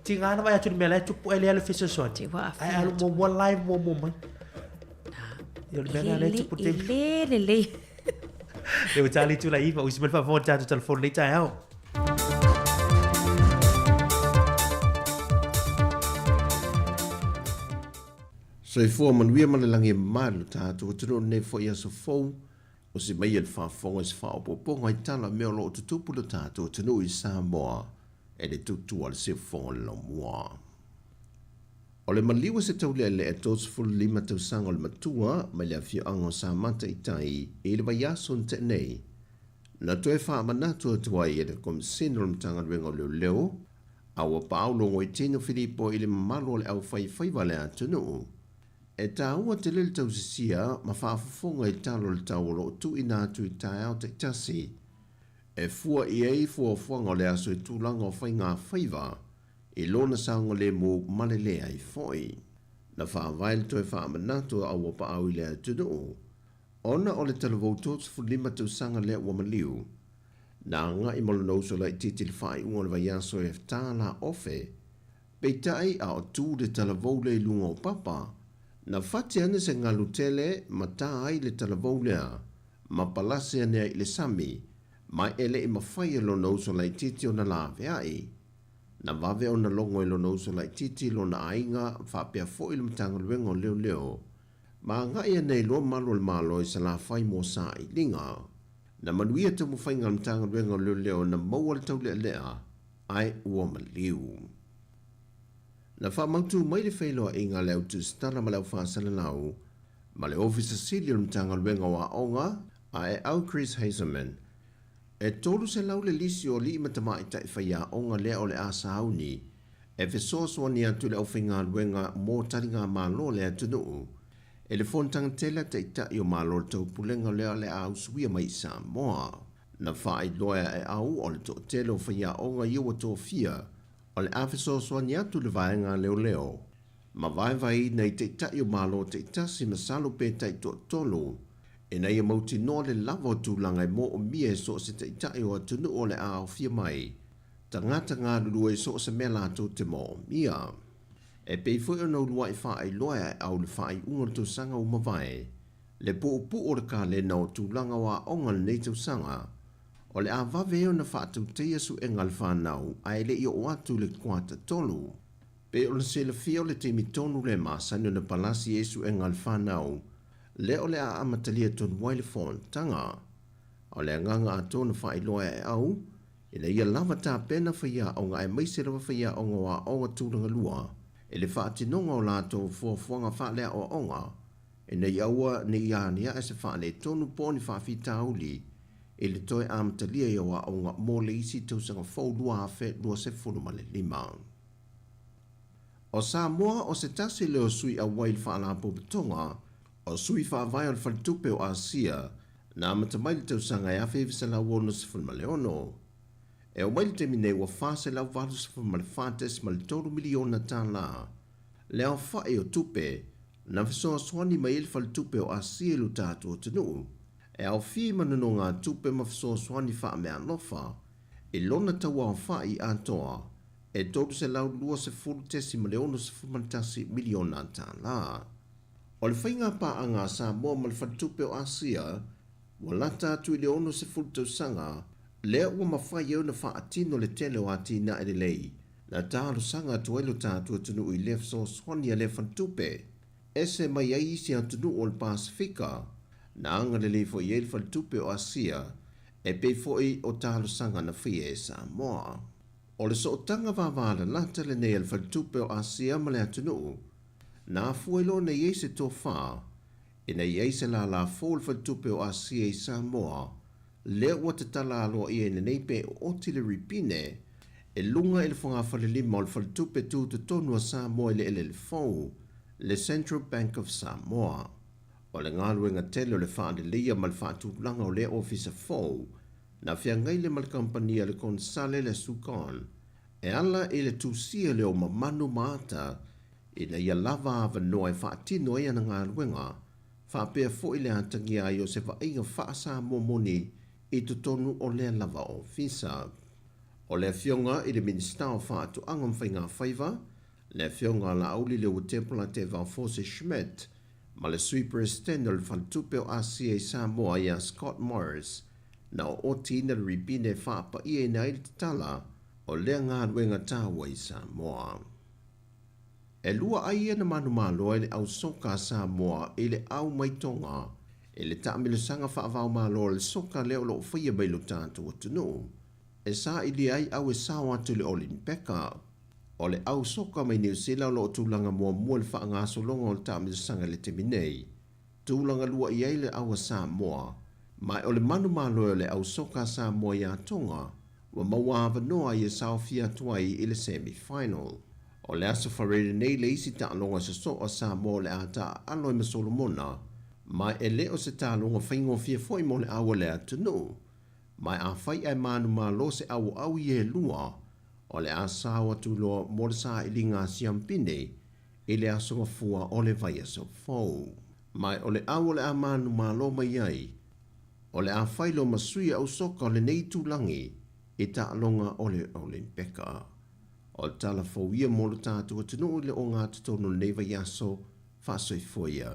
Ti ngā ana vai atu ni mea lai tupu ele alu fesoasoani. Te wā Ai alu mua mua live mua mua mai. Ia o le mea lea lea tupu te. E le lelei. E o tāli tula iva, usi mai whaafo tātou telefoni nei taeao. Soifua manuia ma le lagi e mamalu lo tatou atunuu i lenei foi aso fou, o si maia le faafofoga i se faaopoopoga i tala o mea o lo o tutupu i lo tatou atunuu i Samoa e le tutua le siufofoga o le laumua. O le maliu o se taulealea 35 tausaga o le matua mai le afioaga o Samata i tai i le vaiaso na tea nei, na toe faamanatu atu ai e le Komisene o le Matagaluega o Leoleo A ua paau Logoitino Filipo i le mamalu o le aufaifaiva a le atunuu. E taua tele le tausisia ma faafofoga i tala o le tau o lo o tuuina atu i taeao taitasi. E fua i ai fuafuaga o le aso i tulaga o faigafaiva i lona saogalemu ma le leai foi. Na faavae le toe faamanatu a ua paau i le atunuu ona o le talavou 35 tausaga lea ua maliu. Na agai ma lona uso laitiiti i le faaiuga o le vaiaso e $la ofe. Peitai, a o tu le talavou lea i luga o papa, na fati ane se galu tele ma ta ai le talavou lea, ma palasi ane ai i le sami, ma e le i mafai e lona uso laitiiti ona laveai. Na vave ona logo e lona uso laitiiti lona aiga faapea foi le Matagaluega o Leoleo, ma agai ane ai loa malu o le Malo i Salafai mo sailiga. Na manuia taumafaiga a le Matagaluega o Leoleo na maua le taulealea, ae ua maliu. Na faamautu mai le feiloaiga a le Au Tusitala ma le Au Faasalalau ma le Ofisa Sili o le Matagaluega o Aoga a e Au Chris Hazelman, e 300 le lisi o alii ma tamaitai faiaoga lea o le a sauni e fesoasoani atu i le aufaigaluega mo taligamalo a le atunuu E le fonotaga tele a Taitai o Malo o le Taupulega lea o le a usuia mai i Samoa. Na faailoa e Aeau o le toatele o faiaoga ia ua tofia o le a fesoasoani atu i le vaega a leoleo ma vaevaeina i Taitai o Malo taitasi masalo pe taitoatolu ina ia mautinoa le lava o tulaga e moomia e so o se Taitai o atunuu o le a aofia mai tagata galulue i so o se mea latou te moomia. E pei foi ona uluai faailoa e Aeau i le faaiuga o le tausaga ua mavae, le puupuu o le kalena o tulaga o aoga i lenei tausaga. O le a vave ai ona faatauteia suega a le fanau ae le i oo atu i le kuata tolu. Pei ona silafia o le taimi tonu lea e masani ona palasi ai suega a le fanau, lea o le a amatalia tonu ai le fonotaga. O le agaga atoa na faailoa e Aeau, Ina ia lava tapena faiaoga aemaise lava faiaoga o aoga tulaga lua i le faatinoga o latou fuafuaga faaleaoaoga, ina ia aua ne i aniae se faaletonu po o ni faafitauli i le toe amatalia ai o aoga mo le isi tausaga fou 2025. O Samoa o se tasi lea o sui auai i le Faalapotopotoga o Sui Faavae o le Faletupe o Asia na amata mai i le tausaga e 1966. E oo mai i le taimi nei ua $484.3 miliona tala le aofai o tupe na fesoasoani mai ai le Faletupe o Asia i lo tatou atunuu e aofia i manonogatupe ma fesoasoani faameaalofa i lona tauaofai atoa e $320.61 miliona tala. O le faiga paaga a Samoa ma le Faletupe o Asia ua lata atu i le 60 tausaga lea ua mafai ai ona faatino le tele o atinae lelei na talosaga atu ai lo tatou atunuu i lea fesoasoani a lea faletupe. Ese mai ai isi atunuu o le Pasefika na agalelei foi i ai le Faletupe o Asia e pei foi o talosaga na faia e Samoa. O le sootaga vavalalata lenei a le Faletupe o Asia ma le atunuu Na afua ai loa ona i ai se tofa, ina i ai se lālā fou o le Faletupe o Asia i Samoa, Lea ua tatala aloaia ina nei pe ooti le ripine e luga i le fogafalelima o le Faletupe Tutotonu a Samoa i le eleele fou, le Central Bank of Samoa. O le galuega tele o le faaleleia ma le faatulaga o lea ofisa fou, na feagai lea ma le kamupani a le konesale le Sucon, e ala i le tusia lea o mamanu ma ata ina ia lava avanoa e faatino ai ana galuega, faapea foi le atagia ai o se vaaiga faa-Samoa moni i totonu o lea lava ofisa. O le Afioga i le Minisita o Faatoaga ma Faigafaiva, le Afioga a Laauli Leuatepola Tevao Force Schmidt, ma le Sui Peresetene o le Faletupe o Asia i Samoa ia Scott Morris, na ootiina le ripine e faapa'iaina ai le tatala o lea galuega taua i Samoa. E lua ai ia na manumalo ai le au soka a Samoa i le au mai Toga i le taamilosaga faava-o-Malo o le soka lea o loo faia mai lo tatou atunuu e sailia ai au e sao atu i le Olinipeka. O le au soka mai Niu Sila o loo tulaga muamua i le faagasologa o le taamilosaga i le taimi nei. Tulaga lua i ai le au a Samoa, ma o le manumalo o le au soka a Samoa iā Toga ua maua avanoa ai e saofia atu ai i le semi-final. O le aso Faraire nei le isi taaloga sosoo a Samoa o le a taaalo ai ma Solomona, ma e le o se taaloga faigofie foi mo le au a le atunuu. Ma afai ae manumalo se auau ia e lua, o le a sao atu loa mo le sailiga a siampine i le aso Gafua o le vaiaso fou. Ma o le au o le a manumalo mai ai, o le a fai loa ma sui au soka o lenei itulagi i taaloga o le Olimpeka. O le tala fou ia mo lo tatou atunuu i le ogatotonu o lenei vaiaso. Faasoifua ia.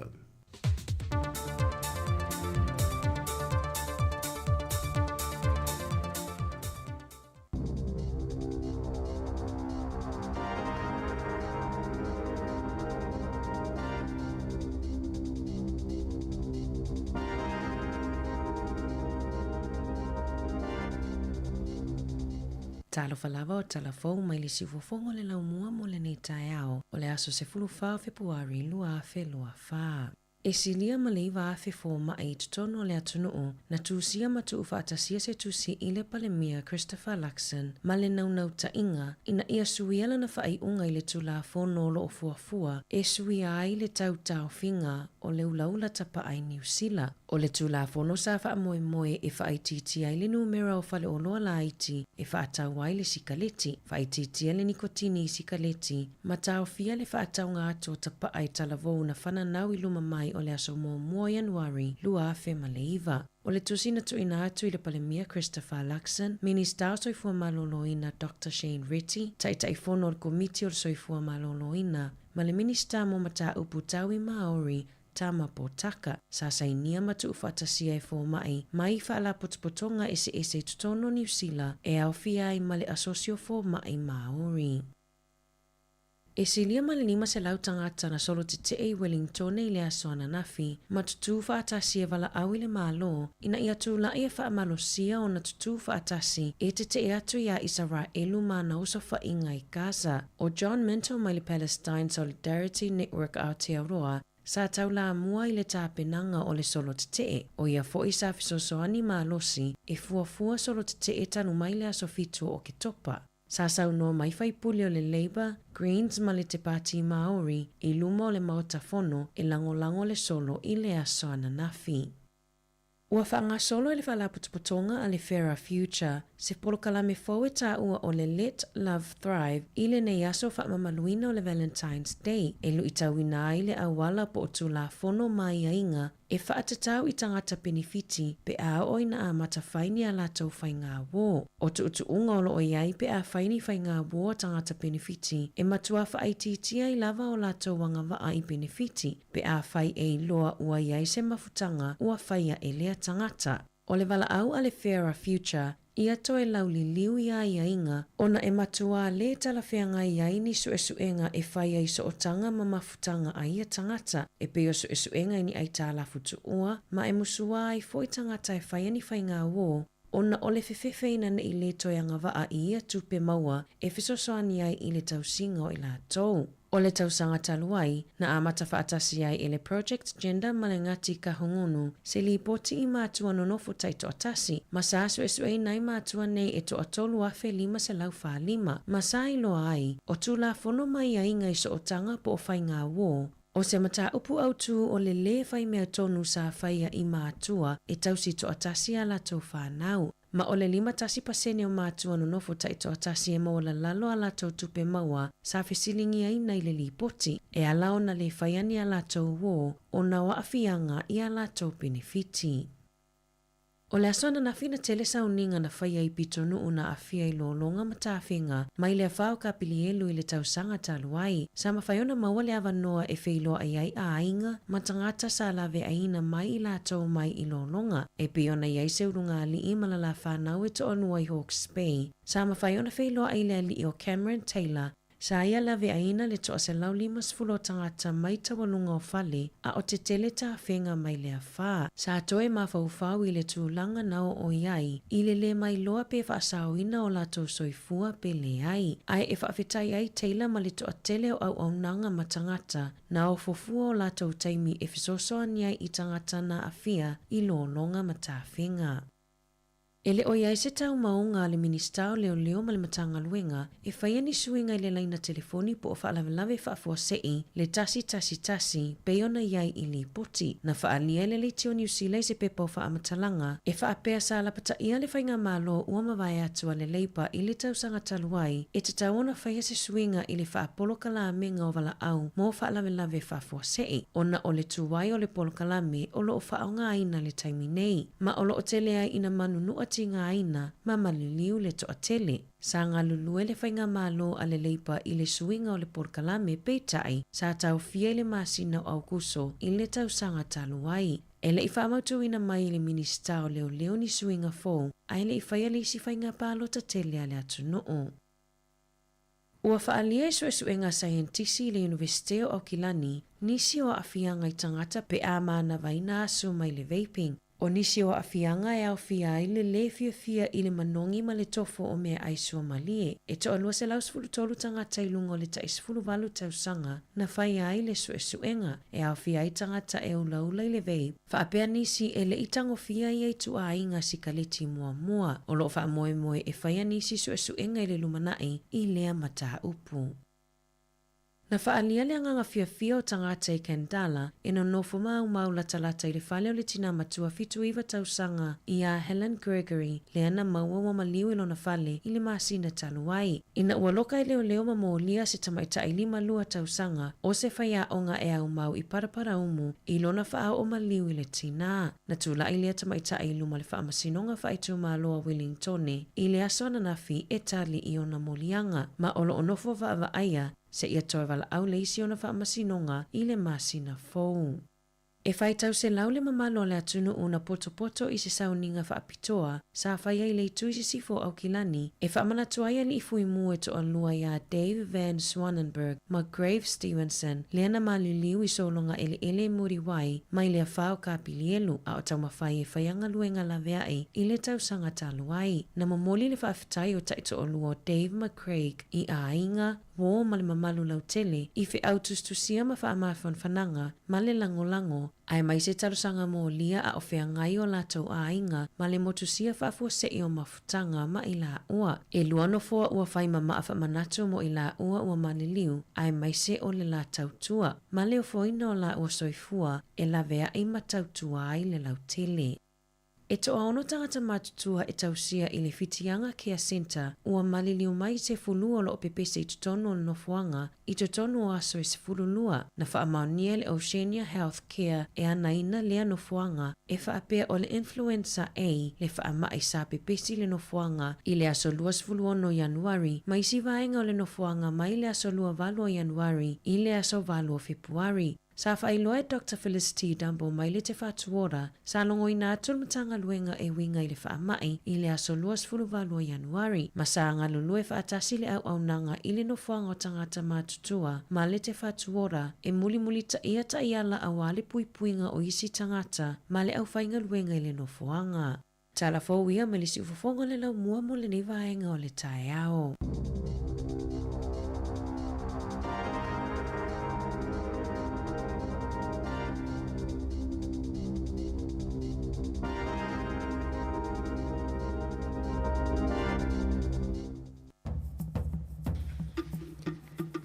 Talofa lava o tala fou mai le siufofoga o le laumua mo lenei taeao o le aso 14 o Fepuari 2024. E silia ma le 9,000 fomaʻi i totonu o le atunuu na tusia ma tuufaatasia se tusi i le Palemia Christopher Luxon ma le naunautaiga ina ia suia lana faaiuga i le Tulafono o loo fuafua e suia ai le tau taofiga o le ulaula tapaa i Niu Sila. O le Tulafono sa faamoemoe e faaitiitia ai le numera o faleoloa laiti e faatau ai le sikaleti, faaitiitia le nikotini i sikaleti, ma taofia le faatauga atu o tapaa i talavou na fananau i luma mai o le aso 1 o Ianuari 2009. O le tusi na tuuina atu i le Palemia Christopher Luxon, Minista o Soifua Maloloina Dr Shane Reti, Taitaifono o le Komiti o le Soifua Maloloina, ma le Minista mo Mataupu Tau i Māori, Tama Potaka, sa sainia ma tuufaatasia e fomaʻi mai faalapotopotoga eseese i totonu o Niu Sila e aofia ai ma le Asosi o Fomaʻi Māori. E silia ma le 500 tagata na solo tetee i Wellingtone i le aso ananafi ma tutū faatasi e valaau i le Malo ina ia tulaʻi e faamalosia ona tutū faatasi e tetee atu iā Isaraelu ma ana osofaʻiga i Gaza. ʻO John Minto mai le Palestine Solidarity Network Aotearoa sa taulamua i le tapenaga o le solo tetee, ʻo ia foʻi sa fesoasoani malosi e fuafua solo tetee talu mai le aso 7 o Oketopa. Sa saunoa mai faipule o le Labour, Greens ma le Te Pāti Māori i luma o le Maota Fono e lagolago le solo i le aso ananafi. Ua faagasolo e le Faalapotopotoga a le Fairer Future se polokalame fou e taua ʻo le Let Love Thrive i lenei aso faamamaluina o le Valentine's Day e luʻitauina ai le auala po o Tulafono ma aiaiga e faatatau i tagata penefiti pe a oo ina amata fai ni a latou faigā uō. O tuʻutuʻuga o loo i ai pe a fai ni faigā uō a tagata penefiti e matua faaitiitia ai lava o latou agavaa i penefiti pe afai e iloa ua i ai se mafutaga ua faia e lea tagata. O le valaau a le Fairer Future ia toe lauliliu i aiaiga ona e matuā lē talafeagai ai ni suesuega e fai ai sootaga ma mafutaga a ia tagata, e pei o suesuega i ni aitalafu tuua ma e musuā ai foʻi tagata e faia ni faigā uō ona o le fefefe ina neʻi lē toe agavaa i ia tupe maua e fesoasoani ai i le tausiga o i latou. O le tausaga talu ai, na amata faatasi ai e le Project Gender ma le Ngati Kahungunu se lipoti i matua nonofo taitoatasi, ma sa suesueina ai matua nei e toa-3,545, ma sa iloa ai, o Tulafono ma aiaiga i sootaga po o faiga uō, O se mataupu autū o le lē fai mea tonu sa faia i mātua e tausi toatasi a latou whānau. Ma o le 51% o mātua nonofo taitoatasi e maualalalo a latou tupe maua sa fesiligiaina i le lipoti, e ala ona lē faia ni a latou uō ona o aafiaga i a latou penefiti. O le aso ananafi na tele sauniga na faia i pitonuu na aafia i lologa ma tafega mai le afa o Kapilielu i le tausaga talu ai. Sa mafai ona maua le avanoa e feiloai ai aiga ma tagata sa laveaiina mai i latou mai i lologa, e pei ona i ai se ulugalii ma le lafanau e toalua i Hawke's Bay. Sa mafai ona feiloai le alii o Cameron Taylor Sa ia laveaiina le 150 o tagata mai taualuga o fale, a o tetele tafega mai le afa. Sa toe mafaufau i le tulaga na oo i ai, i le lē mailoa pe faasaoina o latou soifua pe leai. Ae e faafetai ai Taylor ma le toatele o auaunaga ma tagata na ofofua o latou taimi e fesoasoani ai i tagata na aafia i lologa ma tafega. E le o i ai se taumauga a le Minisita o Leoleo ma le Matagaluega e faia ni suiga i le laina telefoni po o faalavelave faafuasei le 111 pei ona i ai i lipoti. Na faaalia e le Leitio Niu Sila i se pepa o faamatalaga e faapea sa lapataia le faigamalo ua mavae atu a le Labour i le tausaga talu ai e tatau ona faia se suiga i le faapolokalaamega o valaau mo faalavelave faafuasei ona o le tuai o le polokalame o lo o faaaogaina le taimi nei. Ma o lo o tele ai ina manunua tigaina ma maliliu le toatele. Sa galulue le faigamalo a le Leipa i le suiga o le polokalame, peitai, sa taofia i le masina o Aokuso i le tausaga talu ai. E le i faamautuina mai e le Minisita o Leoleo ni suiga fou, ae le i faia le isi faiga palota tele a le atunuu. Ua faaalia i suesuega a saienitisi i le Iunivesite o Aukilani nisi o aafiaga i tagata pe a manavaina aso mai le vaping. O nisi o aafiaga e aofia ai le lē fiafia i le manogi ma le tofo o meaai suamalie. E toa-213 tagata i luga o le tai 18 tausaga na faia ai le suesuega, e aofia ai tagata e ulaula i le vape, Faapea nisi e le i tagofia ia ituaiga sikaleti muamua, o lo o faamoemoe e faia nisi suesuega i le lumanai i lea mataupu. Na faaalia le agaga fiafia o tagata i Kandala e nonofo maumau latalata i le fale o le tinā matua 79 tausaga iā Helen Gregory lea na maua ua maliu i lona fale i le masina talu ai. Ina ua loka e leoleo ma molia se tamaitai 52 tausaga o se faiaoga e aumau i Paraparaumu i lona faaoo maliu i le tinā. Na tulai lea tamaitai i luma le Faamasinoga Faaitumalo a Wellingtone i le aso ananafi e tali i ona moliaga, ma o lo o nofo vaavaaia seia toe valaau le isi ona faamasinoga i le masina fou. E faitau selau le mamalu o le atunuu na potopoto i se sauniga faapitoa sa faia i le itu i sisifo o Aukilani e faamanatu ai alii fuimu e toalua iā Dave Van Swanenberg ma Grave Stevenson lea na maliliu i sologa eleele Muriwai mai le afa o Kapilielu a o taumafai e faia galuega laveai i le tausaga talu ai. Na momoli le faafetai o taitoalua o Dave ma Craig i aiga, uō ma le mamalu lautele, i feau tusitusia ma faamafanafanaga ma le lagolago, aemaise talosaga molia a o feagai o latou aiga ma le motusia faafuasei o mafutaga ma i laua. E lua nofoa ua fai ma maa faamanatu mo i laua ua maliliu, aemaise o le la tautua ma le ofoina o laua soifua e laveai ma tautua ai le lautele. E toaono tagata matutua e tausia i le Whitianga Care Centre ua maliliu mai se fulu o lo o pepese i totonu o le nofoaga i totonu o aso e 12. Na faamaonia e le Oceania Health Care e anaina lea nofoaga e faapea o le Influenza A le faamai sa pepesi i le nofoaga i le aso 26 Ianuari ma isi vaega o le nofoaga mai le aso 28 o Ianuari i le aso 8 o Fepuari. Sa faailoa e Doctor Felicity Dumble mai le Te Whatu Ora, sa logoina atu le Matagaluega e uiga i le faamai i le aso 28 o Ianuari, ma sa galulue faatasi le auaunaga i le nofoaga o tagata matutua ma le Te Whatu Ora e mulimulitaia taiala aua le puipuiga o isi tagata ma le aufaigaluega i le nofoaga. Tala fou ia mai le siufofoga o le laumua mo lenei vaega o le taeao.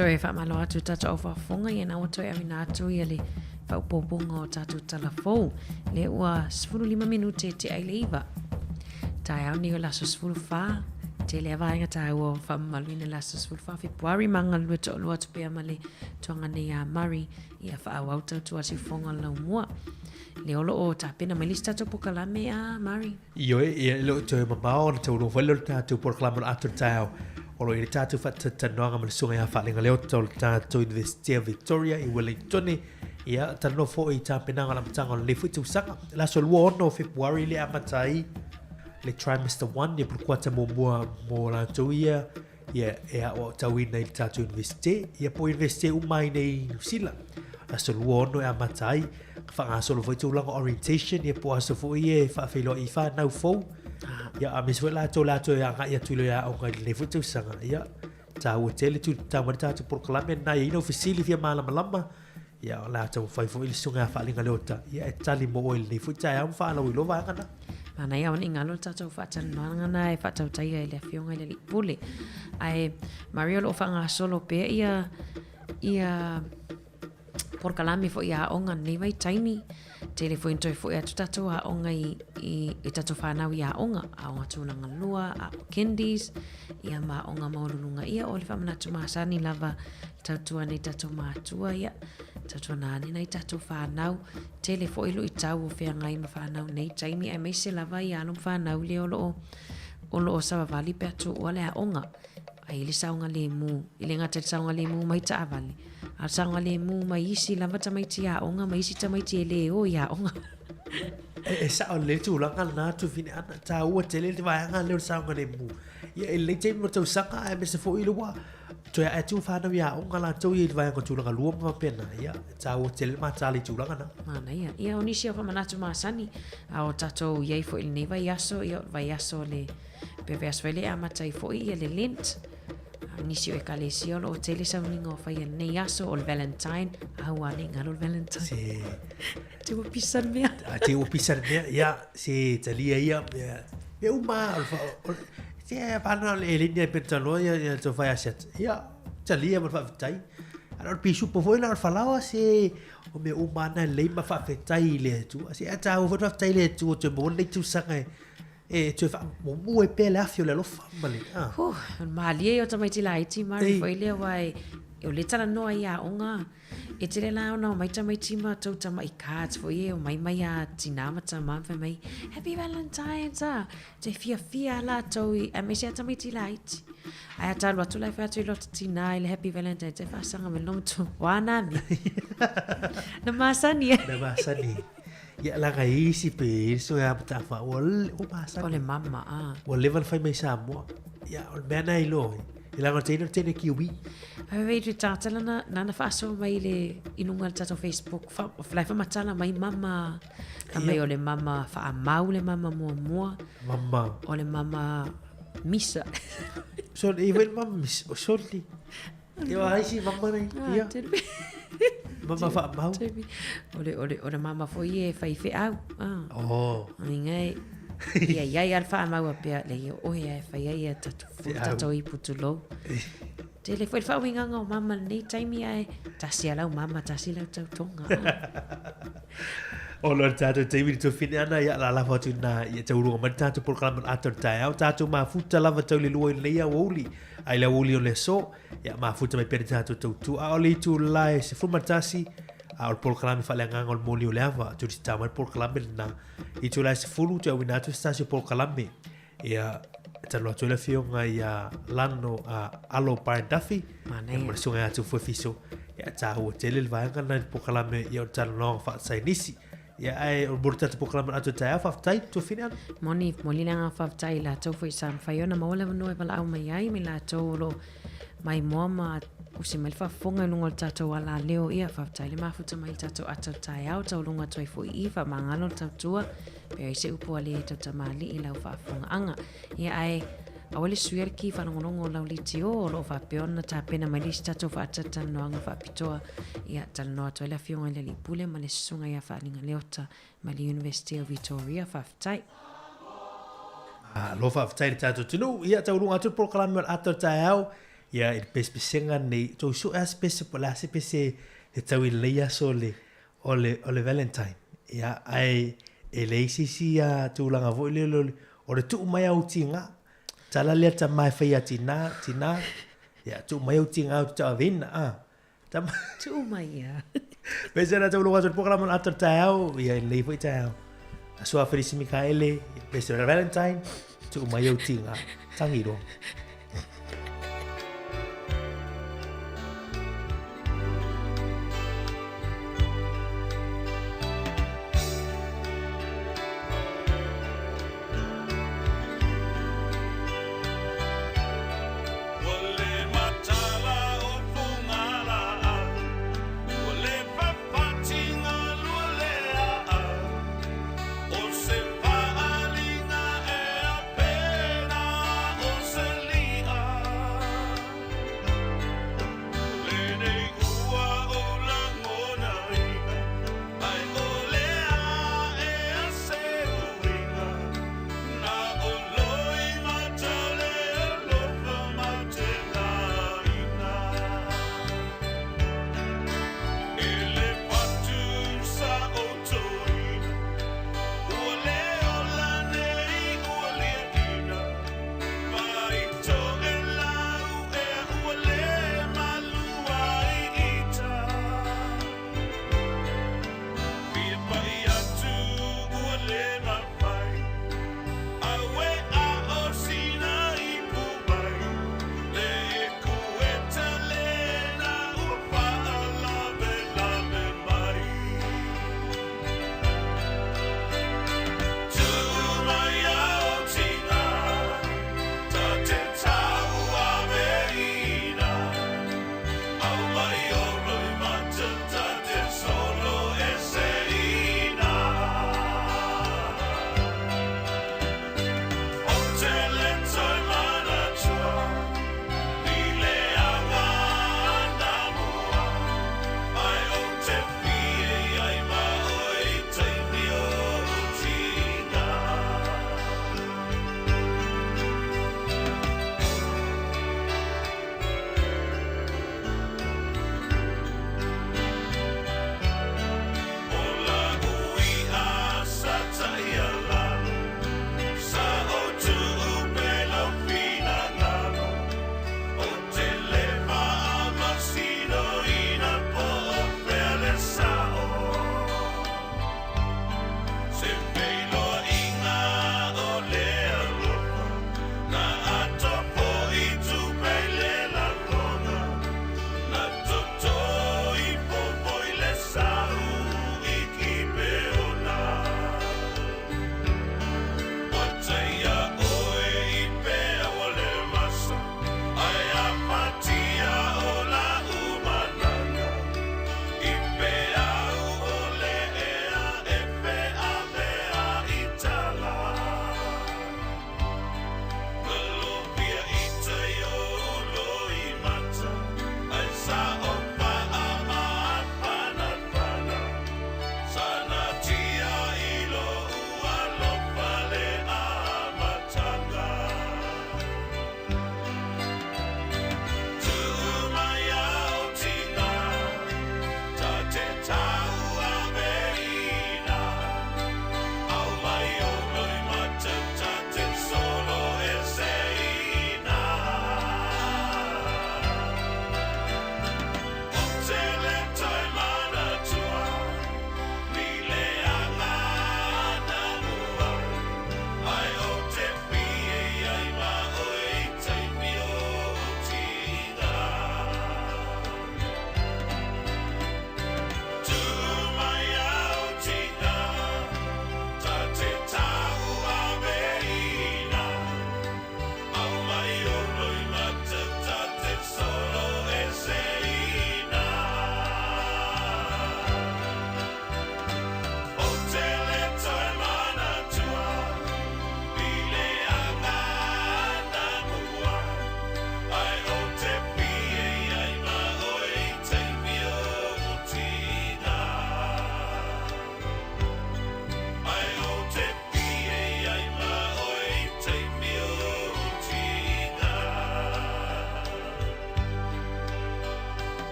Toe faamalo atu i tatou au faafofoga ia na ua toe auina atu ia le faaopoopoga o tatou tala fou. Lea ua 15 minute e tea i le 9. Taeao nei o le aso 14, tele a vaega taua o faamamaluina le aso 14 Fepuari ma galulue toalua atu pea ma le tuaga nei a Murray ia faaauau tautua siufofoga o le laumua. Lea o lo o tapena mai le isi tatou pokalame a Murray. Ioe, ia e le o toe mamao ona taunuu foi lea o le tatou polokalame o le atoa taeao. O lo o i ai le tatou faatalatalanoaga ma le susuga ia Faalegaleo o le tatou University of Victoria i Wellington. Ia, talanoa foi i tapenaga o le amataga o lenei foi tausaga. Le aso 26 o Fepuari le amata ai le trimester 1, ia po o le kuata muamua mo latou ia ia e aoaotauina i le tatou Universite, ia po o Universite uma ai nei i Niu Sila. Aso 26 e amata ai, ka faagasolo foi tulaga o orientation, ia po o aso foi ia e faafeiloai i whanau fou. Ia, a mese foi latou latou e agai atu i le aoga i lenei foi tausaga. Ia, tāua tele tu tau mai le tatou polokalame na i ai nau fesili fia malamalama. Ia, o le a taumafai foi le susuga ia Faaliga Leota, ia e tali mo oe i lenei foi taeao ma faalauiloa vaega na. Manaia ona i galo le tatou faatalanoaga na e faatautaia e le Afioga i le Alii Pule. Ae, Maria, o lo o faagasolo pea ia, ia polokalame foi a aoga i lenei vaitaimi. Tele foi ina toe foi atu tatou aoga i, i, i tatou whanau i aoga, aoga tulaga lua, aoga kindies, ia ma aoga maualuluga. Ia, o le faamanatu masani lava Tautua nei tatou matua, ia, tautua nane nai tatou whanau. Tele foi luitau o feagai ma whanau nei taimi, aemaise lava i alo ma whanau lea o loo, o loo savavali pe a tuua le aoga. Ai le saogalemu, i le gata i le saogalemu mai taavale, a o le saogalemu mai isi lava tamaiti aoga ma isi tamaiti e le o i aoga. E, e sao lelei le tulaga lena Tufineana, taua tele le vaega lea o le saogalemu. Ia, e lelei taimi o le tausaga aemaise foi le ua Toe ae atu whanau i aoga latou ia i le vaega o tulaga lua ma faapena, ia, e tāua tele le mataala i tulaga na. Manaia. Ia, o nisi o faamanatu masani, a o tatou i ai foi i lenei vaiaso, ia, o le vaiaso o le, pe vaiaso foi lea e amata ai foi ia le Lent. A, nisi o ekalesia o lo o tele sauniga o fai i lenei aso, o le Valentine, a ua ane i galo le Valentine. Se... Te ua pisa le mea. A, te ua pisa le mea, ia, se talia ia, ia, mea uma, o le, o le, Se pana o le eleni ai pentaloa ia ia tau fai asiata. Ia, talia ma le faafetai. A o le pisupo foi la o le falaoa se o mea uma ana lelei ma faafetai i le Atua. Se a tāua foi le faafetai i le Atua toe maua lenei tausaga e e toe faamuamua ai pea le afi o le alofa ma le a. Huh, o le malie ia o tamaiti laiti Mari foi lea aua e o lea e talanoa i aoga. E tele la ona omai tamaiti ma tou tamai cards foi e omai mai a tinā ma tamā ma fai mai Happy Valentine's ah. Te fiafia a latou i aemaise a tamaiti laiti. Ae a ta alu atu la e fai atu i lota tinā i le Happy Valentine's e faasaga mai lona matua, wa nā mea. Na masani ai. Na masani. Ia laga e isi pe i so e amata fa ua ua masani. O le mama ah. Ua leva ona fai mai Samoa. Ia o le mea na i loa. I laga o le teine o le teine Kiwi. Ai wei te tātala na, nana whaasoa mai i le i lunga le tatou Facebook, wha, lai whamatala mai mama, ka mai o le mama whaamau le mama muamua. Mama. O le mama misa. So, i wei mama misa, o sorry. Ia o aisi mama nei, ah, ia. Mama whaamau. O le, o le, o le mama foi e whai wheau. Ah. Oh. Ai ngai. Ia iai a le whaamau a pea, le ia ohe ai whai ai a tatu, tatou ipu tulou. Tele foi le faauigaga o mama lenei taimi ae tasi a lau mama, tasi lau tautoga. Ona o le tatou taimi i le tuafine ana, ia, la lafo atu ina ia taualuga mai le tatou polokalame o le ata o le taeao. Tatou mafuta lava tau le lua i lenei aoauli, a i le aoauli o le aso, ia mafuta mai pea le tatou tautua. A o le itula e 11, a o le polokalame faaleagaga o le moli o le ava, tulisita mai le polokalame lena. Itula e 10, toe auina atu se tasi o polokalame. Ia, e talanoa atu ai le afioga ia Lano a Alo Brian Duffy. Manaia. Ia, ma le susuga ia Tufue Fiso. Ia, tāua tele le vaega lena i le polokalame ia o le talanoaga faasaienisi. Ia, ae o le mo le tatou polokalame o le atoa taeao, faafetai, Tuafine Ana. Moni, moni le agaga faafetai i latou foi sa mafai ona maua le avanoa e valaau mai ai ma i latou o lo o maimoa ma usi mai le faafofoga i luga o le tatou alaleo. Ia, faafetai le mafuta mai i le tatou ata o le taeao, tauluga atu ai foi i i, faamagalo le tautua. Pe ai se upu a le tautamalii i lau faafofogaaga. Ia ae, aua le suia le ki faalogologo o lau litio o lo o faapea ona tapena mai le isi tatou faatalatalanoaga faapitoa. Ia, talanoa atu ai le Afioga i le Alii Pule ma le Susuga ia Faaliga Leota mai le University o Vitoria. Faafetai. Malo faafetai i le tatou atunuu. Ia, tauluga atu le polokalame o le ata o le taeao. Ia, i le pesepesega lenei, tou sue lava se pese po o le a se pese e tau i lenei aso o le, o le, o le Valentine. Ia, ae e leai se isi tulaga foi lele o le, o le tuu mai au tiga. Tala lea tama e fai ia tina, tina, ia, tuu mai au tiga ou te tauaveina, a. Tama. Tuu mai ia. Pese na tau logo atu le program o le ata o le taeao, ia, i lenei foi taeao. Aso a Felisi Mikaele, ia, pese o le Valentine, tuu mai au tiga. Tangi loa.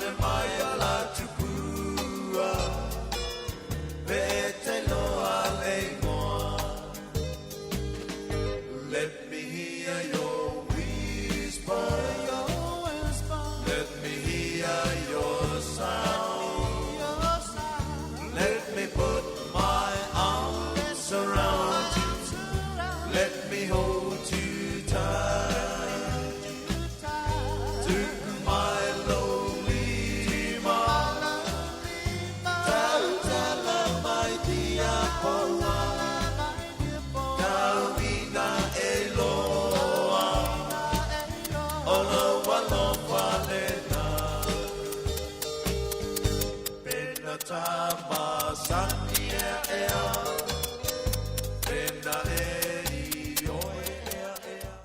mate mai ala tupua Pe te loa le ingoa Let me hear your whisper Let me hear your sound Let me put my arms around you Let me hold you tight To my lonely Tautala mai tia poa Tauina e loa O lo alofa lena Pena tama sani ea ea Pena e i oe ea ea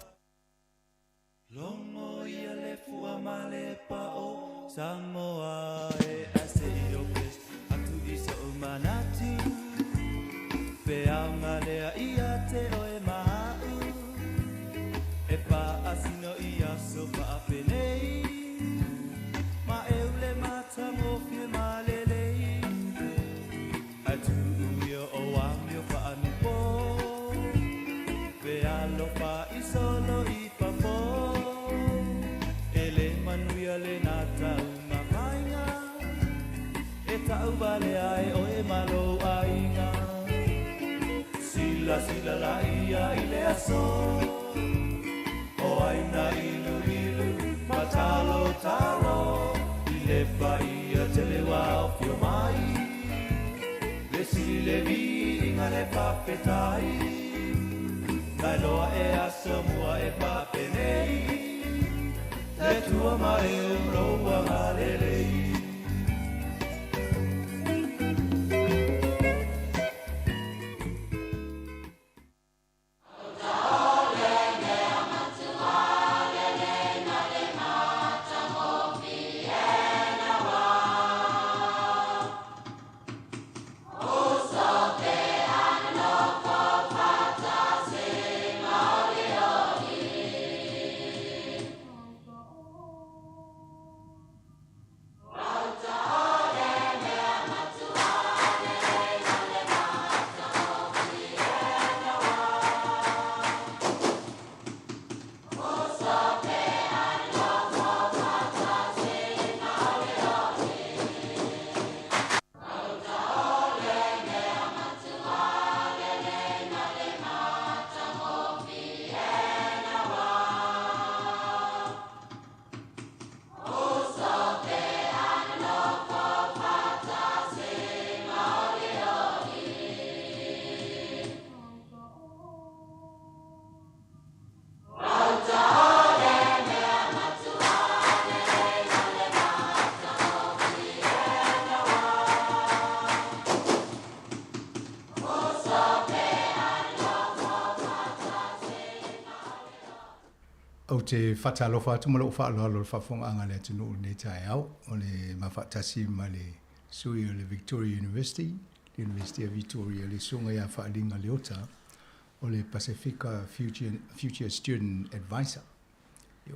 Logo ia le fua ma le pao Samoa e ase i o pes Atu i so manatu Pe aunga lea ia te oe mahau E pa asino ia so pa penei Ma e ule mata mo fie ma lelei Atu umio o amio pa anupo Pe alofa i solo i papo E le manuia le nata umakainga E tau vale ai o e malo ainga Sila sila la ia i le aso O aina ilu ilu matalo talo I le pa ia te le wao fio mai Le sile vi inga le papetai Nai loa e aso mua e papenei Le tua ma e umroa ngalelei Ou te faatalofa atu ma lou faaaloalo i le faafofogaaga a le atunuu i lenei taeao, o le mafaatasi ma le sui o le Victoria University, le University of Victoria, le Susuga ia Faaliga Leota, o le Pasifika Future, Future Student Advisor.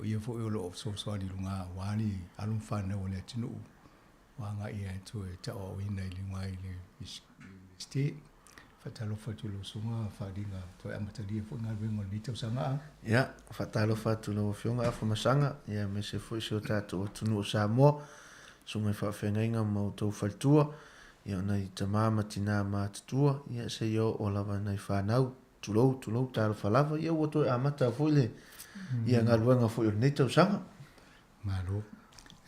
O ia foi o loo fesoasoani i luga aua ni alo ma fanau a le atunuu ua agai atu e tauaoina i luga i le Universite. Faatalofa atu i lau Susuga Faaliga, toe amatalia foi galuega o lenei tausaga. Ia, faatalofa atu i lau Afioga Afamasaga, ia aemaise foi si o tatou atunuu o Samoa, susuga i faafeagaiga ma outou faletua, ia o nai tama ma tina matutua, ia seia oo lava i nai fanau, tulou, tulou, talofa lava, ia ua toe amata foi le ia galuega foi o lenei tausaga. Malo.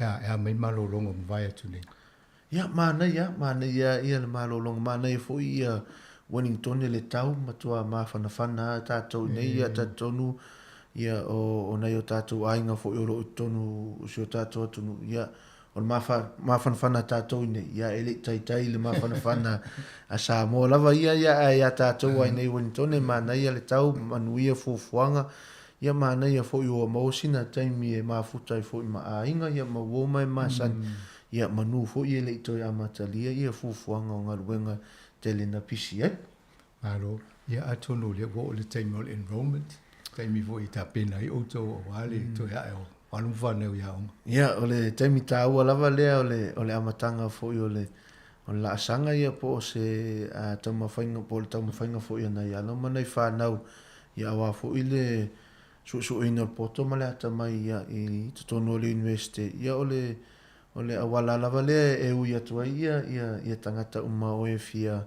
Ea, e a mai malologa ua mavae atu nei? Ia, manaia, manaia ia le malologa, manaia foi ia Wellingtone le tau, matua mafanafana a tatou nei, ia talitonu ia o, o nai o tatou aiga foi o lo o i totonu o si o tatou atunuu, ia o le mafa, mafanafana a tatou i nei, ia e le i taitai le mafanafana a Samoa lava ia, ia ae ia tatou ai nei Wellingtone, manaia le tau, manuia fuafuaga, ia manaia foi ua maua sina taimi e mafuta ai foi ma aiga, ia ma uo ma e masani, ia manu foi e le i toe amatalia ia fuafuaga o galuega tele na pisi ai. Malo. Ia atonu o lea ua oo le taimi o le enrollment, taimi foi e tapena ai outou aua le toe ae o o alo ma fanau i aoga. Ia, o le taimi taua lava lea o le, o le amataga foi o le, o le laasaga ia po o se taumafaiga po o le taumafaiga foi a nai alo ma nai fanau ia aua foi le suesueina o le poto ma le atamai ia i totonu o le Iunivesite. Ia o le, o le auala lava lea e ui atu ai ia, ia, ia tagata uma o e fia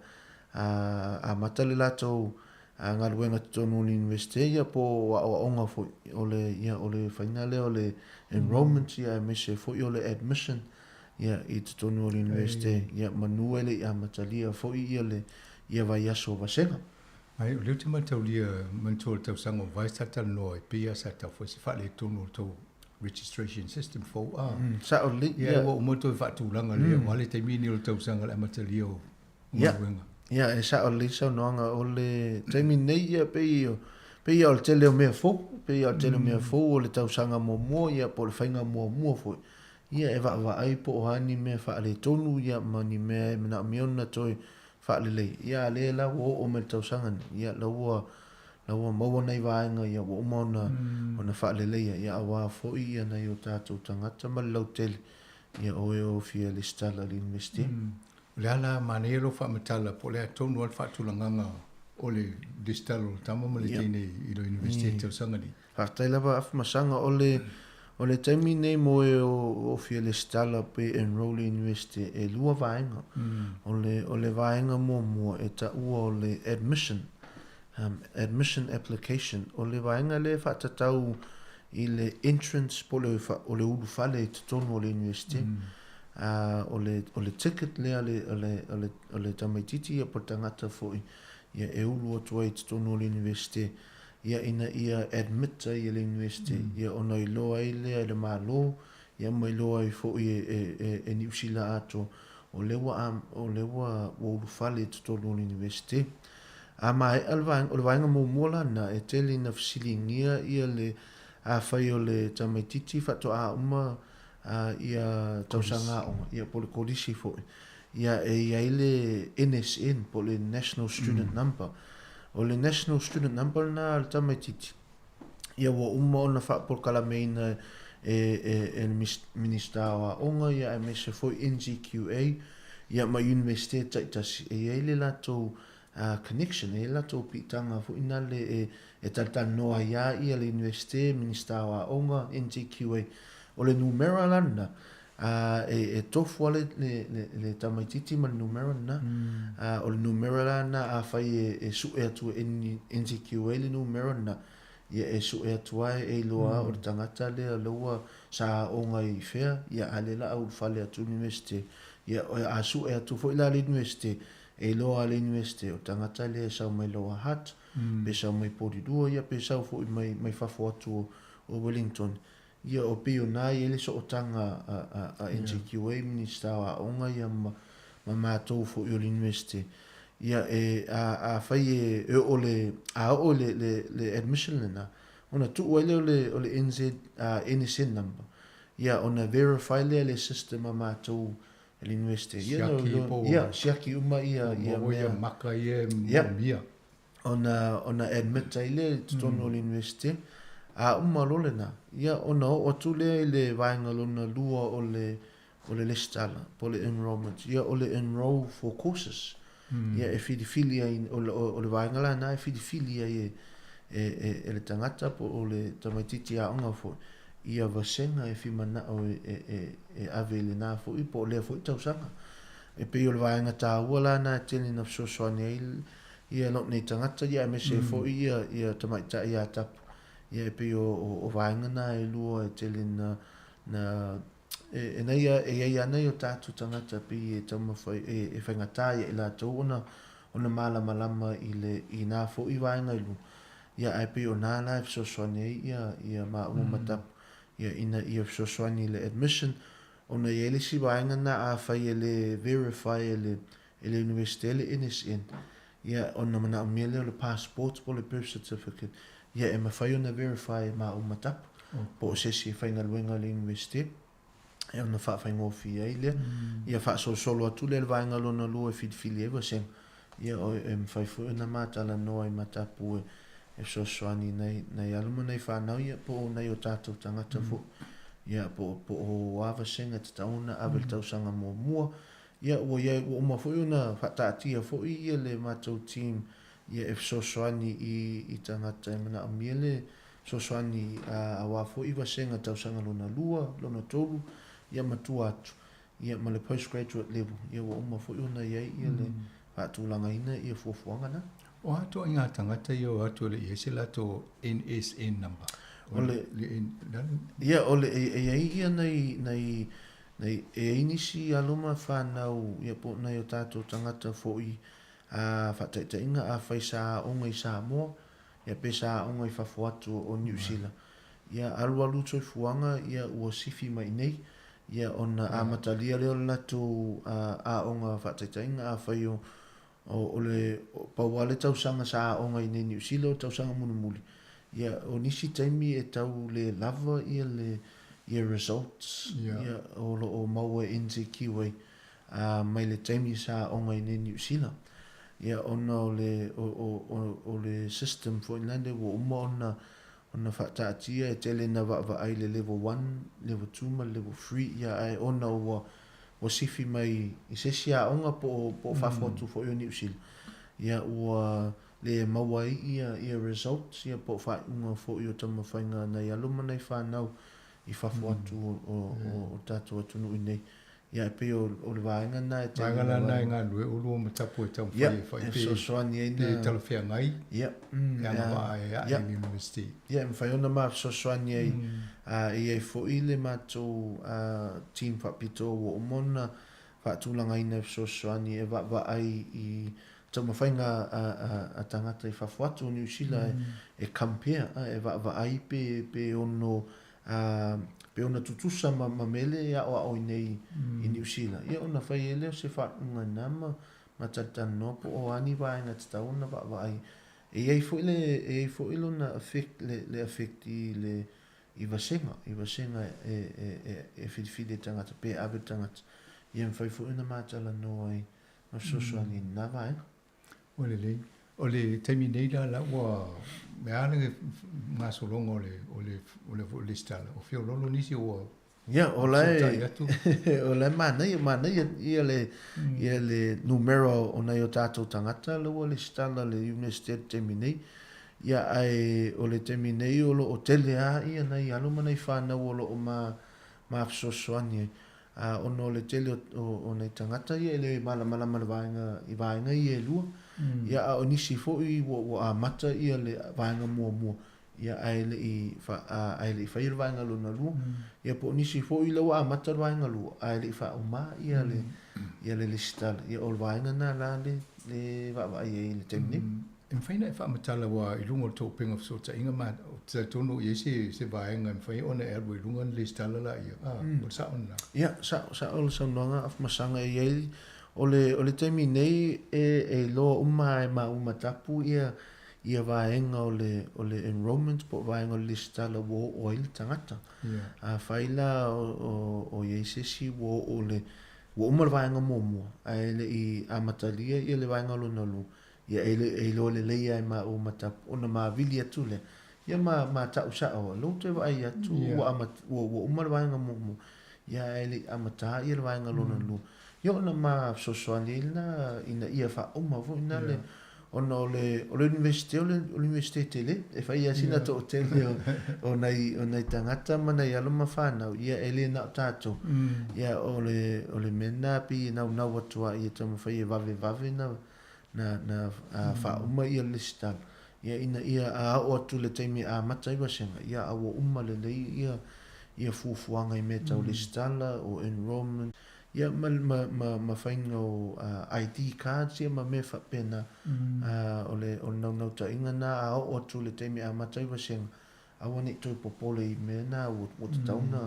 amata le latou galuega i totonu o le Iunivesite ia po o aoaoga foi. O le, ia, o le faiga lea o le enrolment ia aemaise foi o le admission ia i totonu o le Iunivesite ia manu e le i amatalia foi ia le ia vaiaso vasega. Ai, o lea ou te mataulia manatua o le tausaga ua mavae sa talanoa ai, pei lava sa tau foi se faaletonu o le tou registration system fou a. Sao lelei. Ia, ua uma toe faatulaga lelei aua le taimi lenei o le tausaga o le amatalia o galuega. Ia, e sao lelei saunoaga. O le taimi nei, ia, pei, pei lava o le tele o mea fou, pei lava o le tele o mea fou o le tausaga muamua, ia, po o le faiga muamua foi. Ia, e vaavaai po o a ni mea faaletonu, ia, ma ni mea e manaomia ona toe faalelei. Ia, a lea la ua oo mai i le tausaga nei, ia, la ua, la ua maua nai vaega, ia, ua uma ona, ona faaleleia, ia, aua foi ia nai o tatou tagata ma le lautele, ia, o e o fia lesitala i le Iunivesite. O le a la manaia lou faamatala po o le a tonu lava le faatulagaga o le lesitala o le tama ma le teine i le Iunivesite i le tausaga nei? Faafetai lava Afamasaga. O le o le taimi nei mo e o fia lesitala pe enrol i Iunivesite e lua vaega. O le o le vaega muamua e taua o le admission, admission application. O le vaega lea e faatatau i le entrance po o le o le ulufale i totonu o le Iunivesite. Ā, o le, o le ticket lea a le, a le, a le, a le tamaitiiti ia po o le tagata foi, ia e ulu atu ai i totonu o le Iunivesite, ia ina ia admit ai e le Iunivesite, ia ona iloa ai lea e le Malo, ia ma iloa ai foi e, e, e, e Niu Sila atoa, o lea ua, a, o lea ua, ua ulufale i totonu o le Iunivesite. A maea le vaega, o le vaega muamua la lena, e tele ina fesiligia ia le, afai o le tamaitiiti faatoa uma ia tausaga aoga, ia po o le kolisi foi, ia e i ai le NSN po o le National Student Number. O le National Student Number lena a le tamaitiiti, ia ua uma ona faapolokalameina e, e, e le Minisita o Aoga, ia aemaise foi NZQA, ia ma Iunivesite taitasi, e i ai le latou connection, e i ai le latou piitaga foi nale e, e talatalanoa ai lava ia le Iunivesite, Minisita o Aoga, NZQA. O le numera la lena, a, e, e tofu lava le, le, le, le tamaitiiti ma le numera lena. A, o le numera la lena afai e, e sue atu e NZQA le numera lena, ia e sue atu lava e iloa lava o le tagata lea o lea ua sa aoga i fea, ia a lea o le a ulufale atu i le Iunivesite. Ia, a sue atu foi la le Iunivesite, E iloa a le Iunivesite o le tagata lea e sau mai Lower Hutt, pe sau mai Porirua, ia pe sau foi mai, mai fafo atu o, o Wellington. Ia o pei o na i ai le sootaga a, a, a NZQA, Minisita o Aoga ia ma, ma matou foi o le Iunivesite. Ia e, a, afai e, e oo le, a oo le, le, le admission lena, ona tuu ai lea o le, o le NZ, uh, NSN number. Ia ona verify lea le system a matou E le Iunivesite. Ia, Siaki po ua. Ia, siaki uma ia, ia mea. Ia maka ia e moomia. Ona, ona admit ai lea i totonu o le Iunivesite. A uma loa lena, ia ona oo atu lea i le vaega lona lua o le, o le lesitala, po o le enrolment. Ia o le enrol for courses. Ia e filifili ai, o le, o le vaega la lena e filifili ai e, e, e, e le tagata po o le tamaitiiti aoga foi, ia vasega e fimanao e, e, e, e ave i lena foi po o lea foi tausaga. E pei o le vaega taua la lena e tele ina fesoasoani ai ia lou nei tagata ia aemaise ai foi ia, ia tamaitai ia tapu. Ia e pei o, o, o vaega na e lua e tele ina, na, e, e nei a, e i ai lava nai o tatou tagata pei e taumafai, e, e faigata ia i latou ona, ona malamalama i le, i na foi vaega e lua. Ia ae pei o na la e fesoasoani ai ia, ia maua ma tapu, ia ina ia fesoasoani i le admission, ona e i ai le isi vaega na afai e le verify e le, e le Iunivesite le NSN, ia ona manaomia lea o le passport po o le birth certificate, ia e mafai ona verify e maua ma tapu, po o se isi e faigaluega i le Iunivesite, e ona faafaigofie ai lea. Ia faasolosolo atu lea i le vaega lona lua e filifili ai vasega, ia e mafai foi ona ma talanoa i matapu e fesoasoani i nai, nai alo ma nai fanau ia po o nai o tatou tagata foi. Ia, po, po o a vasega e tatau ona ave i le tausaga muamua. Ia, ua i ai, ua uma foi ona faataatia foi ia le matou team ia e fesoasoani i, i tagata e manaomia le fesoasoani aua foi vasega tausaga lona lua, lona tolu, ia ma tua atu. Ia ma le postgraduate level, ia ua uma foi ona i ai ia le faatulagaina ia fuafuaga na. O a ituaiga tagata ia o atu e le i ai se latou NSN number? O le, ia, o le, e i ai ia nai, nai, nai, e i ai nisi alo ma fanau, ia po o nai o tatou tagata foi, a faataitaiga, afai sa aoga i Samoa, ia pe sa aoga i fafo atu o Niu Sila. Ia alualu soifuaga ia ua sifi mai i nei, ia ona amatalia lea o le latou aoga faataitaiga, afai o O le, pau lava le tausaga sa aoga i inei i Niu Sila o le tausaga mulimuli. Ia, o nisi taimi e tau le lava ia le, ia results ia o lo o maua e NZQA ā, mai le taimi sa aoga i inei i Niu Sila. Ia, ona o le, o, o, o, o le system foi lea ua uma ona, ona faataatia e tele ina vaavaai i le level one, level two ma le level three, ia ae ona ua ua sifi mai i se isi aoga po o, po o fafo atu foi o Niu Sila, ia ua le maua ai ia, ia results ia po o faaiuga foi o taumafaiga a nai alo ma nai fanau i fafo atu o, o, o, o tatou atunuu i nei. Ia e pei o, o le vaega lena e tele Vaega la lena e galulue oulua ma tapu e taumafai Ia, e fai e pe, fesoasoani ai pe na, talafeagai ia, e agavaa e ae ia, i le University. Ia, e mafai ona ma fesoasoani ai, ā, e i ai foi le matou team faapitoa ua uma ona faatulagaina e fesoasoani e vaavaai i taumafaiga a tagata i fafo atu o Niu Sila e compare, e vaavaai pe ono pe ona tutusa ma mele e aoao i nei i Niu Sila. Ia ona fai ai lea o se faaiuga i na ma talatalanoa po o a ni vaega e tatau ona vaavaai. E i ai foi le, e i ai foi lona effect, le, le effect i le, i vasega, i vasega e, e, e, e filifili e tagata, pe ave le tagata. Ia e mafai foi ona ma talanoa ai ma fesoasoani i lena vaega. Ua lelei. O le taimi nei la, la ua mea le gasologa o le, o le, o le foi lesitala, o feololo nisi ua Ia, o la e, fesootai atu. o la e manaia, manaia ia le, ia le numera o nai o tatou tagata la ua lesitala le University i le taimi nei. Ia, ae o le taimi nei o lo o tele lava ia nai alo ma nai fanau o lo o ma, ma fesoasoani ai. Ā, ona o le tele o, o, o nai tagata ia e le malamalama i le vaega, i vaega ia e lua. Ia, a o nisi foi ua, ua amata ia le vaega muamua, ia ae le i ae le i faia le vaega lona lua. Ia po o nisi foi la ua amata le vaega lua ae le i faauma ia le ia le lesitala. Ia o le vaega na la le le vaavaai ai i le taimi nei. E mafai ona e faamatala aua i luga o le tou upega fesootaiga ma ou te talitonu o i ai se se vaega e mafai ona e alu ai i luga ona lesitala laia. A, o le sao lena? Ia, sao, sao le saunoaga a Afamasaga e i ai o le o le taimi nei e e iloa uma lava e maua matapu ia ia vaega o le o le enrolment po o vaega o le lesitala ua oo ai le tagata. Afai la o o i ai se isi ua oo le ua uma le vaega muamua ae le i amatalia ia le vaega lona lua, ia e le e iloa lelei lava e maua ma tapu ona mavili atu lea ia ma ma ta'u sa'o ai. Lea ua toe vaai atu ua amata ua ua uma le vaega muamua ia ae le i amata ia le vaega lona lua. Ia ona ma fesoasoani ai lena ina ia faauma foi na le Ona o le, o le Universite, o le Universite tele, e fai lava sina toatele o, o nai, o nai tagata ma nai alo ma fanau, ia e le na o tatou. Ia o le, o le mea lena pei e naunau atu lava ia taumafai e vavevave na, na, na faauma ia le lesitala, ia ina ia a oo atu i le taimi e amata ai vasega, ia a ua uma lelei ia, ia fuafuaga i mea tau lesitala, o enrolment, Ia, ma, ma, ma, ma faiga o ID cards ia ma mea faapena. O le, o le naunautaiga na a oo atu i le taimi e amata ai vasega, aua ne i toe popole i mea na ua, ua tatau ona,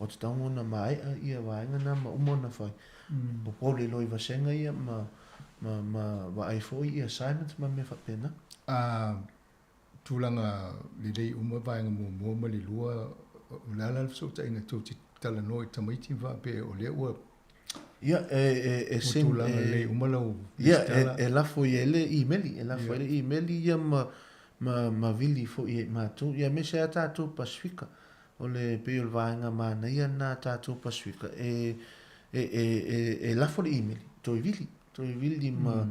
ua tatau ona maea ia vaega na ma uma ona fai. Popole loa i vasega ia ma, ma, ma vaai foi i assignments ma mea faapena. A tulaga lelei uma vaega muamua ma le lua, o le a la le fesootaiga tou te talanoa i tamaiti ma faapea o lea ua Ia, e, e, e ua tulaga lelei uma lau Ia, e, e lafo i ai le imeli, e lafo ai le imeli ia ma, ma, ma vili foi ia i matou, ia aemaise lava tatou Pasefika. O le pei o le vaega manaia lena a tatou Pasefika e e e e e lafo le imeli, toe vili, toe vili ma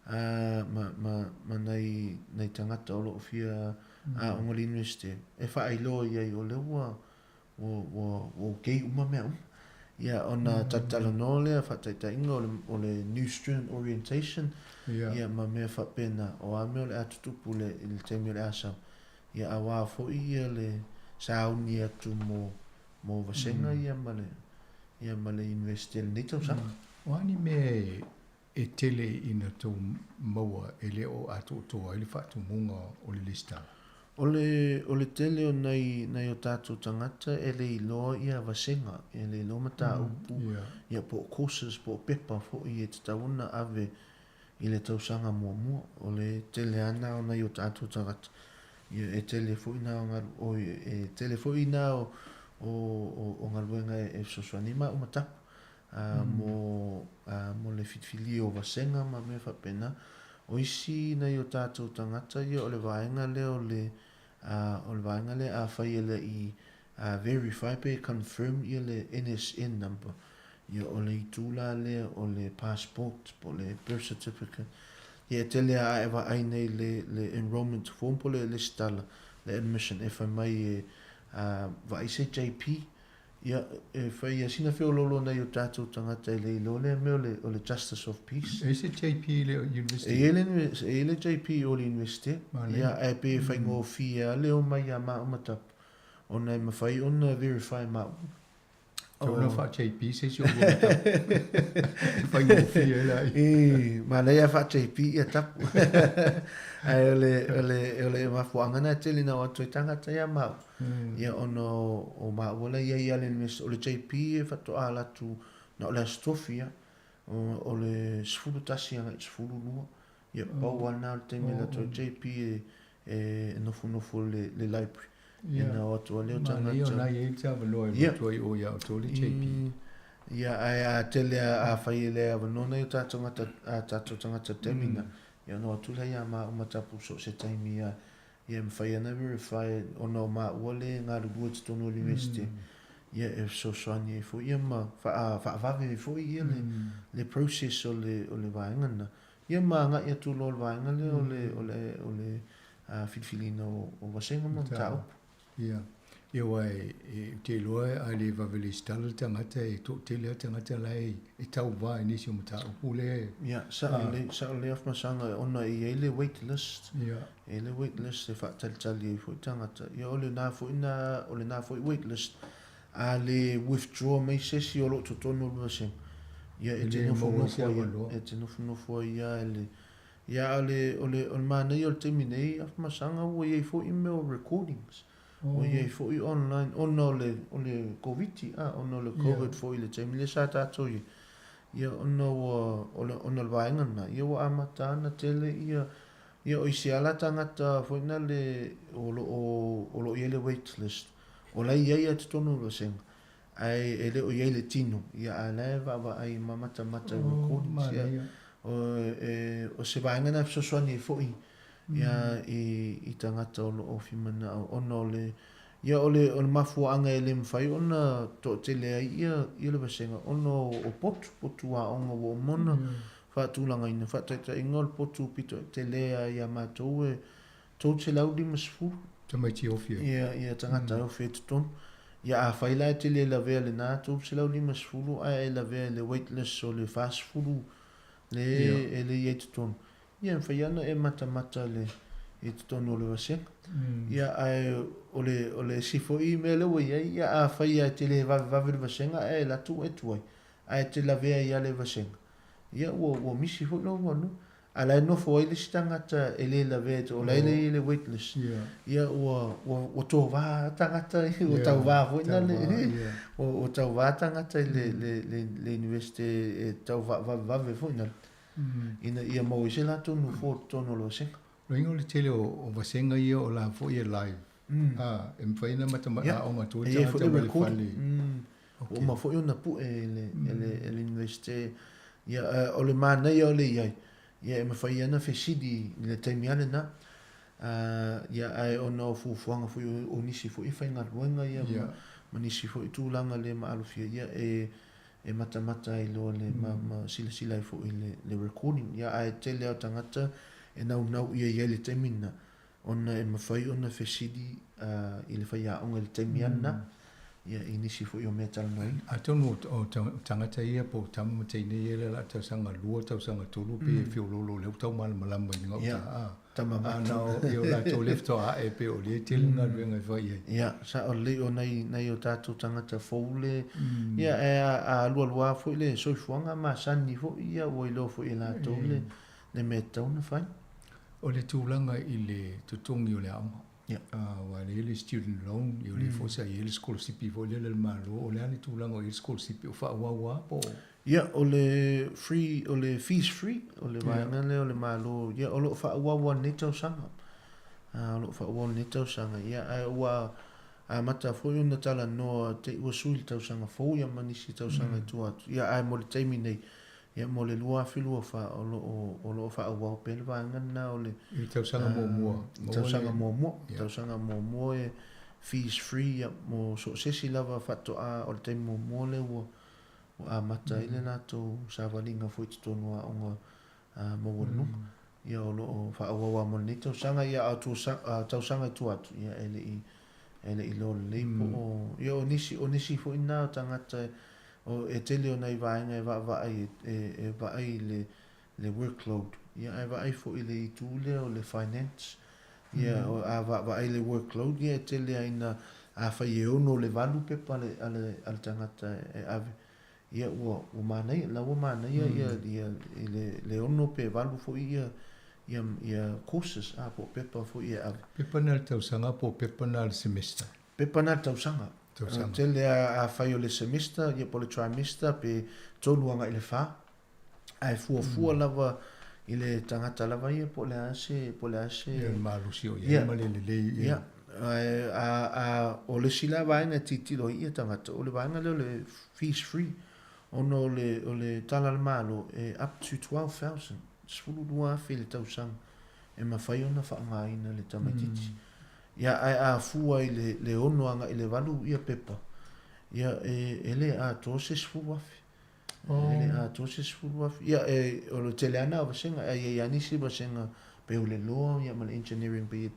a ma ma ma nai nai tagata o lo o fia aoga i le Iunivesite e faailoa i ai o lea ua ua ua ua okay uma mea uma. Ia ona talatalanoa lea faataitaiga o le o le new student orientation ia ma mea faapena o a mea o le a tutupu i le i le taimi o le a sau. Ia aua foi ia le sauni atu mo mo vasega ia ma le ia ma le University i lenei tausaga. O a ni mea e tele ina tou maua e le o atoatoa ai le faatumuga o le lesitala? O le o le tele o nai nai o tatou tagata e le iloa ia vasega, e le iloa mataupu, ia po o courses po o pepa foi e tatau ona ave i le tausaga muamua. O le tele lava na o nai o tatou tagata, ia e tele foi na o galu, oi, e tele foi na o, o, o, o galuega e fesoasoani ai maua matapu, a, mo, a, mo le filifilia o vasega ma mea faapena. O isi nai o tatou tagata ia o le vaega lea o le, a, o le vaega lea afai e le i a, verify pe confirm ia le NSN number, Ia, o le itu la lea o le passport po o le birth certificate. Ia, e tele lava a e vaai nei le, le enrolment form po o le lesitala, le admission e fai mai e a, vaai se JP. Ia, e fai ia sina feoloolo nai o tatou tagata e le iloa lea mea o le, o le Justice of Peace. E i ai se JP i le university? E i ai le, e i ai le JP o le university. Ia, ae pei e faigofie lava le omai ia maua ma tapu, ona e mafai ona verify maua. Tau na faa-JP se isi o lua matapu. E faigofie ai la. I, manaia faa-JP ia tapu. Ae o le, o le, o le mafuaaga na tele na o atu ai tagata ia maua. Ia ona o, o maua la ia ia le o le JP e faatoa ala atu na o le Aso Tofi ia. O, o le 11 agai i le 12. Ia pau lava lena o le taimi e alu atu ai JP e, e nofonofo i le, le library. Ia na o atu ai lea o tagata. Manaia o lena e i ai le avanoa e alu atu ai o ia outou le JP. Ia ae a tele a afai e leai avanoa nai o tatou tagata a tatou tagata i le taimi lena, ia ona o atu lea ia maua ma tapu so o se taimi ia ia e mafai ana verify ona o maua le galulue i totonu o le University. Ia e fesoasoani ai foi ia ma faavave ai foi ia le le process o le o le vaega lena. Ia ma agai atu loa le vaega lea o le o le o le filifiliina o vasega ma mataupu. Ia. Ia aua e ou te iloa a le vave lesitala le tagata e toatele lava tagata la e e tauva i nisi o mataupu lea e Ia, sao lelei, sao lelei Afamasaga ona e i ai le wait list. Ia. E i ai le wait list e faatalitali ai foi tagata. Ia o lena foi na, o lena foi wait list A le withdraw mai se isi o lo o totonu o le vasega, ia e te nofonofo ai e te nofonofo ai lava i le, ia a o le, o le, o le manaia o le taimi nei, Afamasaga ua i ai foi mea o recordings, ua i ai foi online, ona o le, o le Koviti, a, ona o le Covid foi i le taimi lea sa tatou i ai, ia ona ua, o le, ona o le vaega lena, ia ua amata ana tele ia, ia o isi lava la tagata foi na le, o lo o, o lo o i ai le wait list, O la e i ai a totonu o le vasega, ae e le o i ai le tino, ia a la e vaavaai ma matamata i recordings, ia. O, e, o se vaega na e fesoasoani ai foi, ia, i, i tagata o lo o fia manao, ona o le, ia o le, o le mafuaaga e le mafai ona toatele ai ia, ia le vasega, ona o, o potu, potu aoga ua uma ona faatulagaina, faataitaiga o le potu pito tele lava ia matou e 350. Tamaiti ofi ai. Ia, ia tagata mm. ofi ai totonu. Ia afai la e te le lavea lena 350 ae e lavea i le wait list o le 40 le yeah. e le i ai totonu. Ia e mafai ana e matamata le i totonu o le vasega. Mm. Ia ae o le o le isi foi mea lea ua i ai, ia afai e te le vavevave le vasega ae e latu e tuai. Ae e te lavea i le vasega. Ia ua ua misi foi lou avanoa. A la e nofo ai le isi tagata e le lavea i o la e le i ai le wait list. Ia ua ua ua tova tagata ua tauvā foi na le ua ua tauvā tagata i le le le le university e tau vaavavevave foi na ina ia maua ai se latou nofoa i totonu o le vasega. Loiga o le tele o vasega ia o la foi e live. A, e mafai ona matamata aoga atu ai tagata mai le fale. Ua uma foi ona pue e le, e le, e le Universite. Ia, o le manaia o le i ai, ia e mafai ana fesili i le taimi lava lena. Ia, ae ona o fuafuaga foi o nisi foi faigaluega ia ma, ma nisi foi tulaga le maalofia, ia e, e matamata ai loa le, ma, ma silasila ai foi i le, le recording. Ia, ae tele lava o tagata e naunau ia i ai le taimi lena, ona e mafai ona fesili i le faiaoga i le taimi lava lena, ia, i nisi foi o mea talanoaina. Atonu o tagata ia po o tama ma teine ia i le tausaga lua, tausaga tolu pei e feoloolo o lea ua tau malamalama i le gauta. Ia, tama matua. A na o latou lea faatoa ae pei o lea e tele galuega e fai ai. Ia, sao lelei o nai o tatou tagata fou le, ia, ae a alualu lava foi le soifuaga masani foi, ia, ua iloa foi e latou le mea e tatau ona fai. O le tulaga i le totogi o le aoga, aua e i ai le student loan, ia o lea foi sa i ai le sikolasipi foi lele a le Malo, o le a le tulaga o i ai le sikolasipi, o faaauau lava po o? Ia, o le free, o le fees free, o le vaega lea o le Malo, ia o lo o faaauau lava i lenei tausaga. O lo o faaauau i lenei tausaga, ia ae ua amata foi ona talanoa te i ua sui le tausaga fou ia ma nisi tausaga i tua atu. Ia ae mo le taimi nei, Ia, mo le 2024, o lo o, o lo o faaauau pea le vaega lena o le... I le tausaga muamua. I le tausaga muamua. Yeah. Tausaga muamua e fees free ia, mo so o se isi lava faatoa o le taimi muamua lea ua, ua amata ai le latou savaliga foi i totonu o aoga maualuluga. Ia, o lo o faaauau lava mo lenei tausaga, ia, a o tausaga i tua atu, ia, e le i, e le i iloa lelei po o, ia, o nisi, o nisi foi na o tagata O, e tele o nai vaega e vaavaai e, e vaai i le, le workload, ia ae vaai foi i le itu lea o le finance. Ia, o, a vaavaai i le workload, ia e tele lava ina, afai e ono le valu pepa a le, a le, a le tagata e ave, ia ua, ua manaia, la ua manaia ia, ia, i le, le ono pe valu foi ia, ia, ia courses, a, po o pepa foi e ave. Pepa na le tausaga po o pepa na le semester? Pepa na le tausaga. Tausaga. Tele a afai o le semester, ia po o le trimester pe tolu agai i le fa. Ae fuafua lava i le tagata lava ia po o le a se, po o le a se... Ia le malosi o i ai ma le lelei. Ia, ae a, a, o le isi la vaega e tilotilo ai ia tagata, o le vaega lea o le fees free, ona o le, o le tala a le Malo e up to 12,000, 12,000 i le tausaga e mafai ona faaaogaina le tamaitiiti. Ia, ae a fua i le, le ono agai i le valu ia pepa, ia, e, e le atoa se 10,000. Oh. E le atoa se 10,000. Ia, e, o le tele lava na o vasega, ae i ai lava nisi vasega pei o le law, ia, ma le engineering, pei e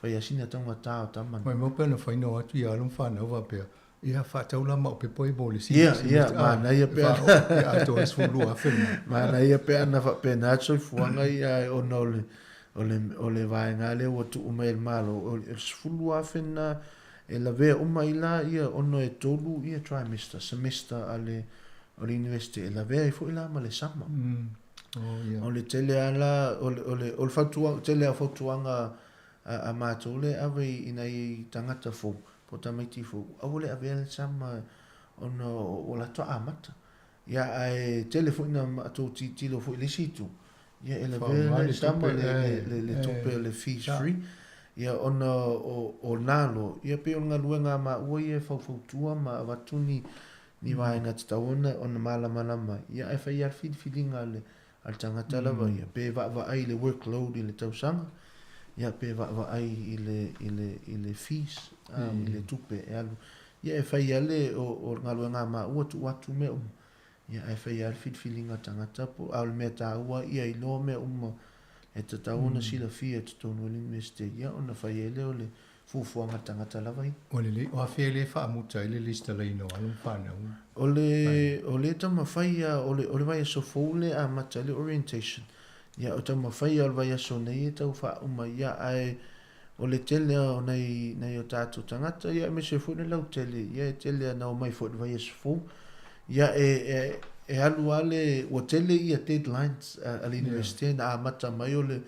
fai lava sina taugata o tama na. Maimau pe ana fai na o atu ia alo ma fanau faapea, ia faatau la ma au pepa ia mo le isi Ia, ia, manaia pe ana. Ia atoa ai 12,000 lena. Manaia pe ana faapena atu soifuaga ia ae ona o le, o le, o le vaega lea ua tuu mai e le Malo, o le 12,000 lena e lavea uma ai la ia ona e tolu ia trimester, semester a le, o le University e lavea ai foi la ma le summer. Oh, ia. O le tele lava la, o le, o le, o le fautuaga, tele lava o fautuaga a, a matou lea e ave i nai tagata fou, po o tamaiti fou, aua le avea le summer ona ua latou amata. Ia, ae tele foi ina matou tilotilo foi i le isi itu, ia e lavea le summer le, le, le, le tupe o le fees free, ia ona o, o nā loa, ia pei o le galuega a maua ia e faufautua ma avatu ni, ni vaega tatau ona, ona malamalama ai, ia ae fai lava le filifiliga a le, a le tagata lava ia, pe vaavaai i le workload i le tausaga, ia pe vaavaai i le, i le, i le fees, i le tupe e alu. Ia e fai lava le, o, o le galuega a maua tuu atu mea uma, ia ae fai lava le filifiliga a le tagata, po, a o le mea taua ia iloa mea uma e tatau ona silafia i totonu o le Iunivesite, ia ona fai ai lea o le fuafuaga a le tagata lava ia. Ua lelei. O afea lea e faamuta ai le lesitalaina o alo ma fanau? O le, o lea e taumafai lava, o le, o le vaiaso fou lea e amata ai le orientation. Ia, o taumafai lava o le vaiaso nei e tau faauma, ia, ae o le tele lava o nai, nai o tatou tagata, ia, aemaise foi le lautele, ia, e tele lava ina omai foi i le vaiaso fou. Ia, e, e, e alu lava le, ua tele ia deadlines a, a le Iunivesite na amata mai o le,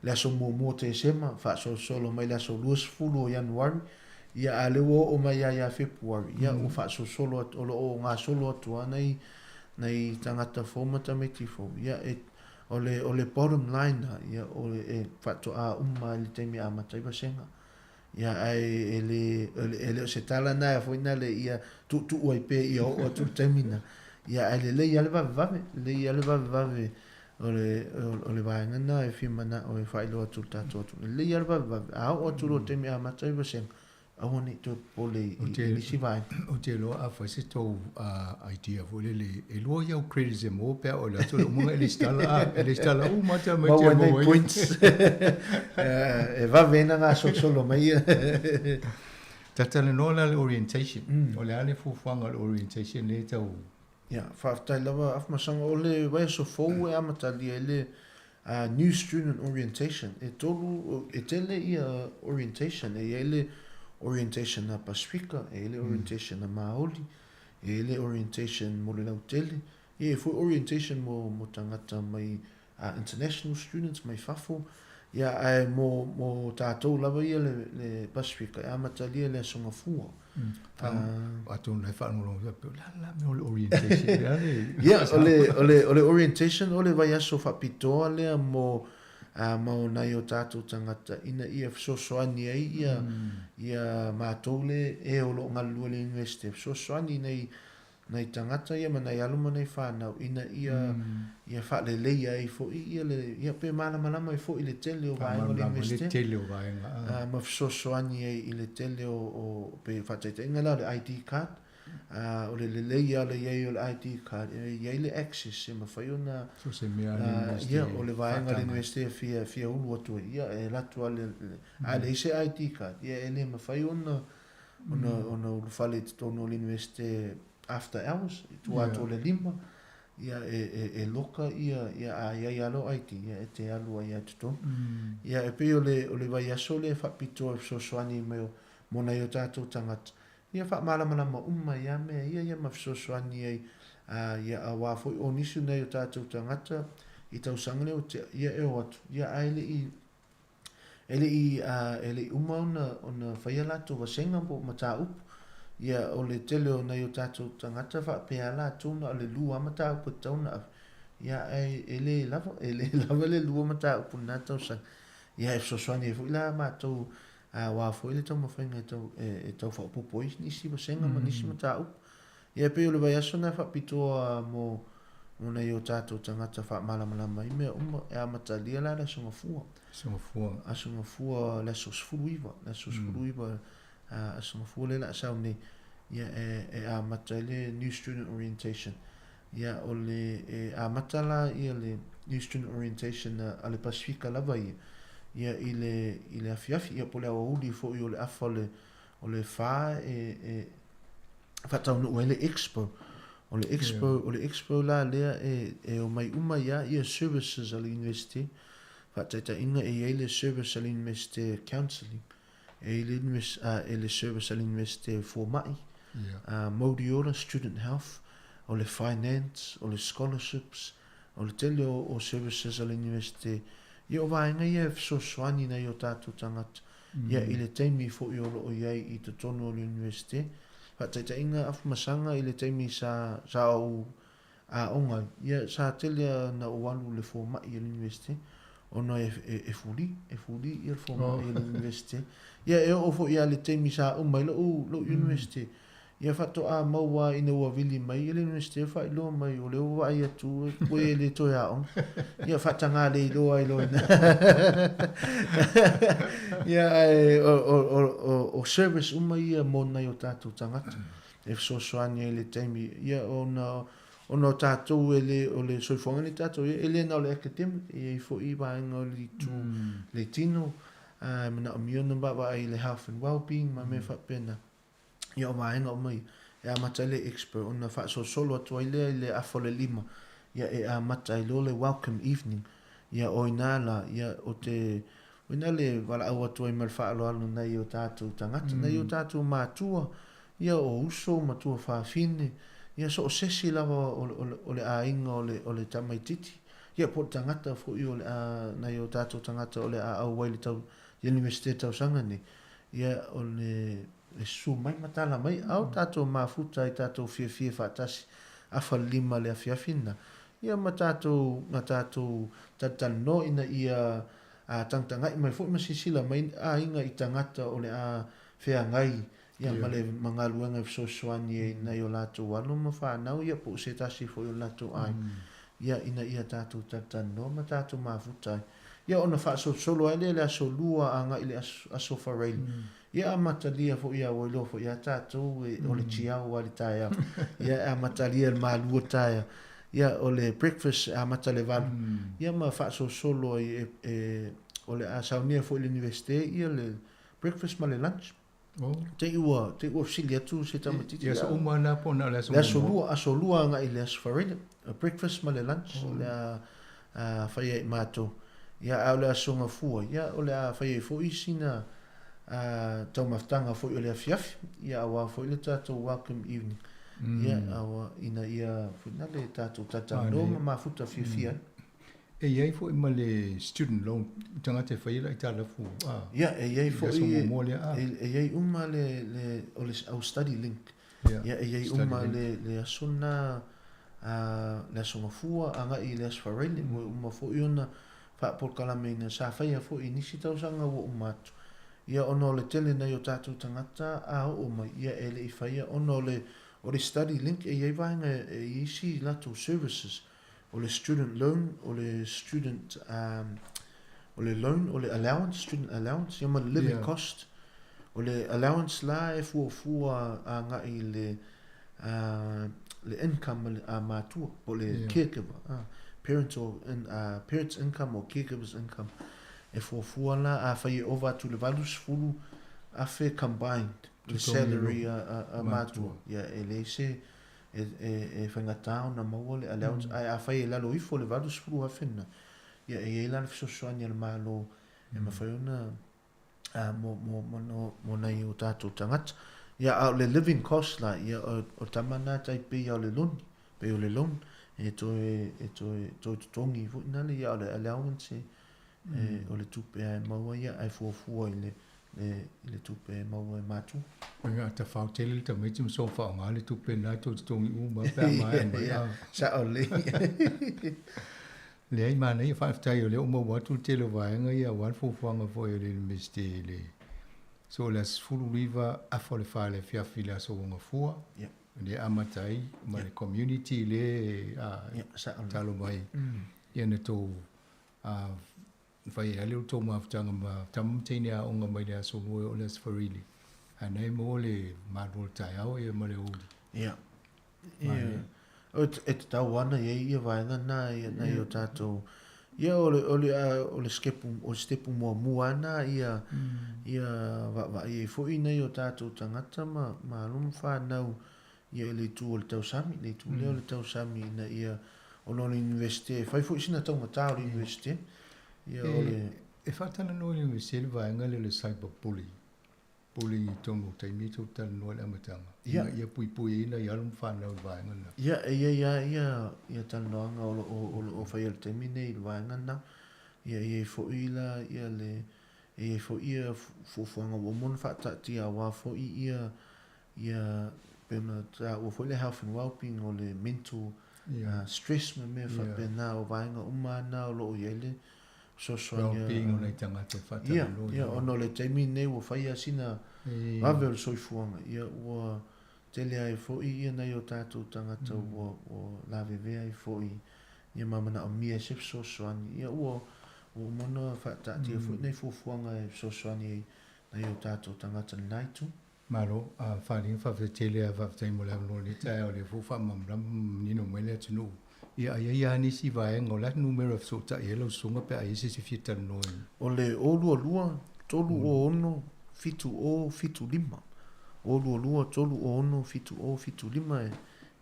le aso muamua o Tesema, faasolosolo mai le aso 20 o Ianuari, ia a o lea ua oo mai lava ia Fepuari, ia ua faasolosolo atu, o lo o gasolo atu lava nai, nai tagata fou ma tamaiti fou. Ia e, o le, o le bottom line lava, ia o le, e faatoa uma i le taimi e amata ai vasega. Ia ae e le, e le o se tala na foi na le ia tuutuu ai pea ia oo atu i le taimi na. Ia ae lelei lava le vavevave, lelei lava le vavevave. O le, o le vaega lena e fia mana'o e faailoa atu i le tatou atunuu. E lelei lava le vavevave, a oo atu loa i le taimi e amata ai vasega, aua ne i toe popole i, i nisi vaega. Ou te iloa afai se tou idea foi lele, e lua i au credits e maua pe a oo i le aso le umuga e lesitala, a, e lesitala uma atu lava tamaiti e maua ai. Points. E vave ai ona gasolosolo mai ia. Talatalanoa la le orientation. O le a le fuafuaga o le orientation lea e tau Ia, faafetai lava Afamasaga. O le vaiaso fou e amatalia ai le New Student Orientation. E tolu, e tele ia orientation. E i ai le orientation a Pasifika, e i ai le orientation a Māori, e i ai le orientation mo le lautele, ia e i ai foi orientation mo, mo tagata mai international students mai fafo. Ia, ae mo, mo tātou lava ia le, le Pasifika, e amatalia i le Aso Gafua. Atonu e faalogologo atu pei o le a la mea o le orientation le a le Ia, o le, o le, o le orientation o le vaiaso faapitoa lea mo, a, mo nai o tātou tagata ina ia fesoasoani ai ia, ia mātou le e o lo o galulue i le University, fesoasoani nei nai tagata ia ma nai alo ma nai whanau ina ia ia faaleleia ai foi ia le ia pe malamalama ai foi le tele o vaega o le Universite. Le tele o vaega. Ah. Ma fesoasoani ai i le tele o, o pe faataitaiga la o le ID card. O le lelei lava o le i ai o le ID card, e i ai le access e mafai ona So se mea a le Universite. Ia, o le vaega a le Universite e fia, fia ulu atu ai, ia e alu atu lava le, a leai se ID card, ia e le mafai ona ona ona ulufale i totonu o le Universite after hours, i tua atu o le 5, ia e, e, e loka ia, ia a i ai lava lou ID, ia e te alu ai lava i totonu. Ia e pei o le, o le vaiaso lea e faapitoa e fesoasoani mai o, mo nai o tātou tagata, ia faamalamalama uma ai lava mea ia, ia ma fesoasoani ai, ā, ia auā foi o nisi o nai o tātou tagata i tausaga lea ua tea, ia e o atu, ia ae le i E le i, e le i uma ona, ona fai a latou vasega po o mataupu. Ia, o le tele o nai o tatou tagata faapea a latou na o le lua lava mataupu e tatau ona ave. Ia, ae e le lava, e le lava le lua mataupu i lena tausaga. Ia, e fesoasoani ai foi la matou, aua foi le taumafaiga e tau, e tau faaopoopo ai nisi vasega ma nisi mataupu. Ia, e pei o le vaiaso lena e faapitoa mo, mo nai o tatou tagata faamalamalama ai mea uma, e amatalia la le Aso Gafua. Aso Gafua. Aso Gafua le aso 19, le aso 19, Aso Gafua lea o le a sau nei, ia e, e amata ai le New Student Orientation. Ia, o le, e amata la ia le New Student Orientation a, a le Pasifika lava ia, ia i le, i le afiafi, ia po o le aoauli foi o le afa o le, o le fa e, e, faataunuu ai le expo. O le expo, yeah. o le expo la lea e, e omai uma ia ia services a le university. Faataitaiga e i ai le service a le university counselling, e i le, e le service a le university fomai, yeah. mauri ora, student health, o le finance, o le scholarships, o le tele o, o services a le university. Ia o vaega ia e fesoasoani nai o tātou tagata. Ia i le taimi foi o lo o i ai i totonu o le Universite. Faataitaiga Afamasaga i le taimi sa, sa ou aoga ai, ia sa tele a na ou alu i le fomai a le Universite ona e, e, e fuli, e fuli ia le fomai a le Universite. Ia e oo foi a le taimi sa uma ai lou, lou Universite. Ia faatoa maua ina ua vili mai e le Universite faailoa mai o lea ua vaai atu ua e le toe aoga. Ia faatagā le iloa ai loa ina. Ia ae o, o, o, o, o service uma ia mo nai o tātou tagata e fesoasoani ai i le taimi. Ia ona, ona o tātou e le, o le soifuaga nei tātou ia, e le na o le academic, e i ai foi vaega o le itu le tino, a, e manaomia ona vaavaai i le health and well-being ma mea faapena. Ia o vaega uma ia, e amata ai le expo ona faasolosolo atu ai lea i le afa o le lima, ia e amata ai loa le welcome evening. Ia o ina la, ia o te, o ina le valaau atu ai ma le faaaloalo nai o tatou tagata, nai o tatou matua, ia o uso, matua fafine, ia so o se isi lava o, o, o le aiga o le, o le tamaititi, ia po o le tagata foi o le a, nai o tatou tagata o le a auai i le tau, i le Universite tausaga nei, ia o le E susu mai ma tala mai, ao tatou mafuta ai tatou fiafia faatasi afa le lima le afiafi lena, ia ma tatou ma tatou talitalinoa ina ia a tagatagai mai foi ma silasila mai aiga i tagata o le a feagai ia ma le ma galuega e fesoasoani ai nai o latou alo ma fanau ia po o se tasi foi o latou aiga. ia, ina ia tatou talatalanoa ma tatou mafuta ai. Ia ona faasolosolo ai lea i le aso Lua agai i le aso Faraile. Ia amatalia foi ia ua iloa foi ia tatou e o le tiao a le taeao. Ia e amatalia i le malua taeao. Ia o le breakfast e amata i le 8. Ia ma faasolosolo ai e, e, o le a saunia foi i le Universite ia le breakfast ma le lunch. Oh. Te i ua, te i ua fesili atu se tamaitiiti. I aso uma na po na o le aso Le aso lua, aso lua agai i le aso Faraile. Breakfast ma le lunch o le a, a fai ai matou. Ia a o le aso Gafua, ia o le a fai ai foi sina a, taumafataga foi o le afiafi, ia aua foi le tatou welcome evening. Ia aua ina ia foi na le tatou talatalanoa ma mafuta fiafia ai. E i ai foi ma le student loan i tagata e fai ai le aitalafu a. Ia, e i ai foi, I le aso muamua lea a. E i ai uma le, le, o le au study link. Ia, e i ai uma le, le aso lena, a, le aso Gafua agai i le aso Faraile, ua uma foi ona faapolokalameina, sa faia foi i nisi tausaga ua uma atu. Ia, ona o le tele nai o tatou tagata a oo mai, ia e le i faia ona o le, o le study link e i ai vaega e i ai isi latou services. O le student loan, o le student, um, o le loan, o le allowance, student allowance, ia ma le living yeah. cost. O le allowance la e fuafua agai i le, uh, le income a matua, po le yeah. caregiver, uh, parent or in, uh, parent's income or caregiver's income. E fuafua la, a fai e ova atu le 80,000 combined, le salary a, a, a matua. Ia, e leai se, e faigata ona maua le allowance, ae afai e lalo ifo le 80,000 lena, ia e i ai la le fesoasoani a le Malo e mafai ona mo, mo, mo, mo nai o tatou tagata. Ia, a o le living cost la, ia, o, o tama na tai pei o le loni, pei o le loan, e toe, e toe, toe totogi foi na le, ia, o le allowance e, e, o le tupe e maua ia, ae fuafua i le, le, i le tupe e maua e matua. Ia, tafao tele le tamaiti ma soona faaaoga le tupe lena tou totogi uma pe a maea mai. Ia, sao lelei. Leai, manaia, faafetai o lea ua maua atu le tele o vaega ia aua le fuafuaga foi a le Iunivesite i le so o le aso 19 afa o le fa i le afiafi i le aso Gafua. Ia. Lea e amata ai ma le community lea e tatalo mai ia na tou Na fai ai le outou mafutaga ma tama ma teine aoga mai le aso moe o le Aso Faraile, ae na e maua le malu o le taeao ia ma le aoauli. Ia. Ia. E tatau ana i ai ia vaega na ia nai o tatou ia o le o le o le skepu o le stepu muamua ana ia ia vaavaai ai foi nai o tatou tagata ma ma alo ma fanau ia i le itu o le tausami, le itu lea o le tausami ina ia ona o le Universite, e fai foi sina taugata o le Universite. Ia o le... E faatalanoa i le Universite le vaega lea o le cyber bullying, bullying i totonu o taimi ia tou talanoa i le amataga, ina ia puipuiina i alo ma fanau i le vaega lena. Ia, e i ai lava ia, ia talanoaga o lo o, o lo o faia i le taimi nei i le vaega lena. Ia, e i ai foi la ia le, e i ai foi ia fuafuaga ua uma ona faataatia aua foi ia Ia, pei ona taua foi le health and well-being o le mental stress ma mea faapena, o vaega uma lava na o lo o i ai le fesoasoani a... Well-being o nai tagata e faatalanoa. Ia, ona o le taimi lenei ua fai lava sina vave o le soifuaga, ia ua tele ai foi ia nai o tatou tagata ua lavevea ai foi ia ma manaomia se fesoasoani. Ia ua uma ona faataatia foi nai fuafuaga e fesoasoani ai nai o tatou tagata i lena itu. Malo, a Faaaliga faafetai tele a faafetai mo le avanoa i lenei taeao o lea foi ua faamalamalama ma manino mai le atunuu. Ia a i ai lava nisi vaega o le a le numera e fesootai ai lau susuga pe a i ai se isi e fia talanoa i. O le 022 306 7075. 022 306 7075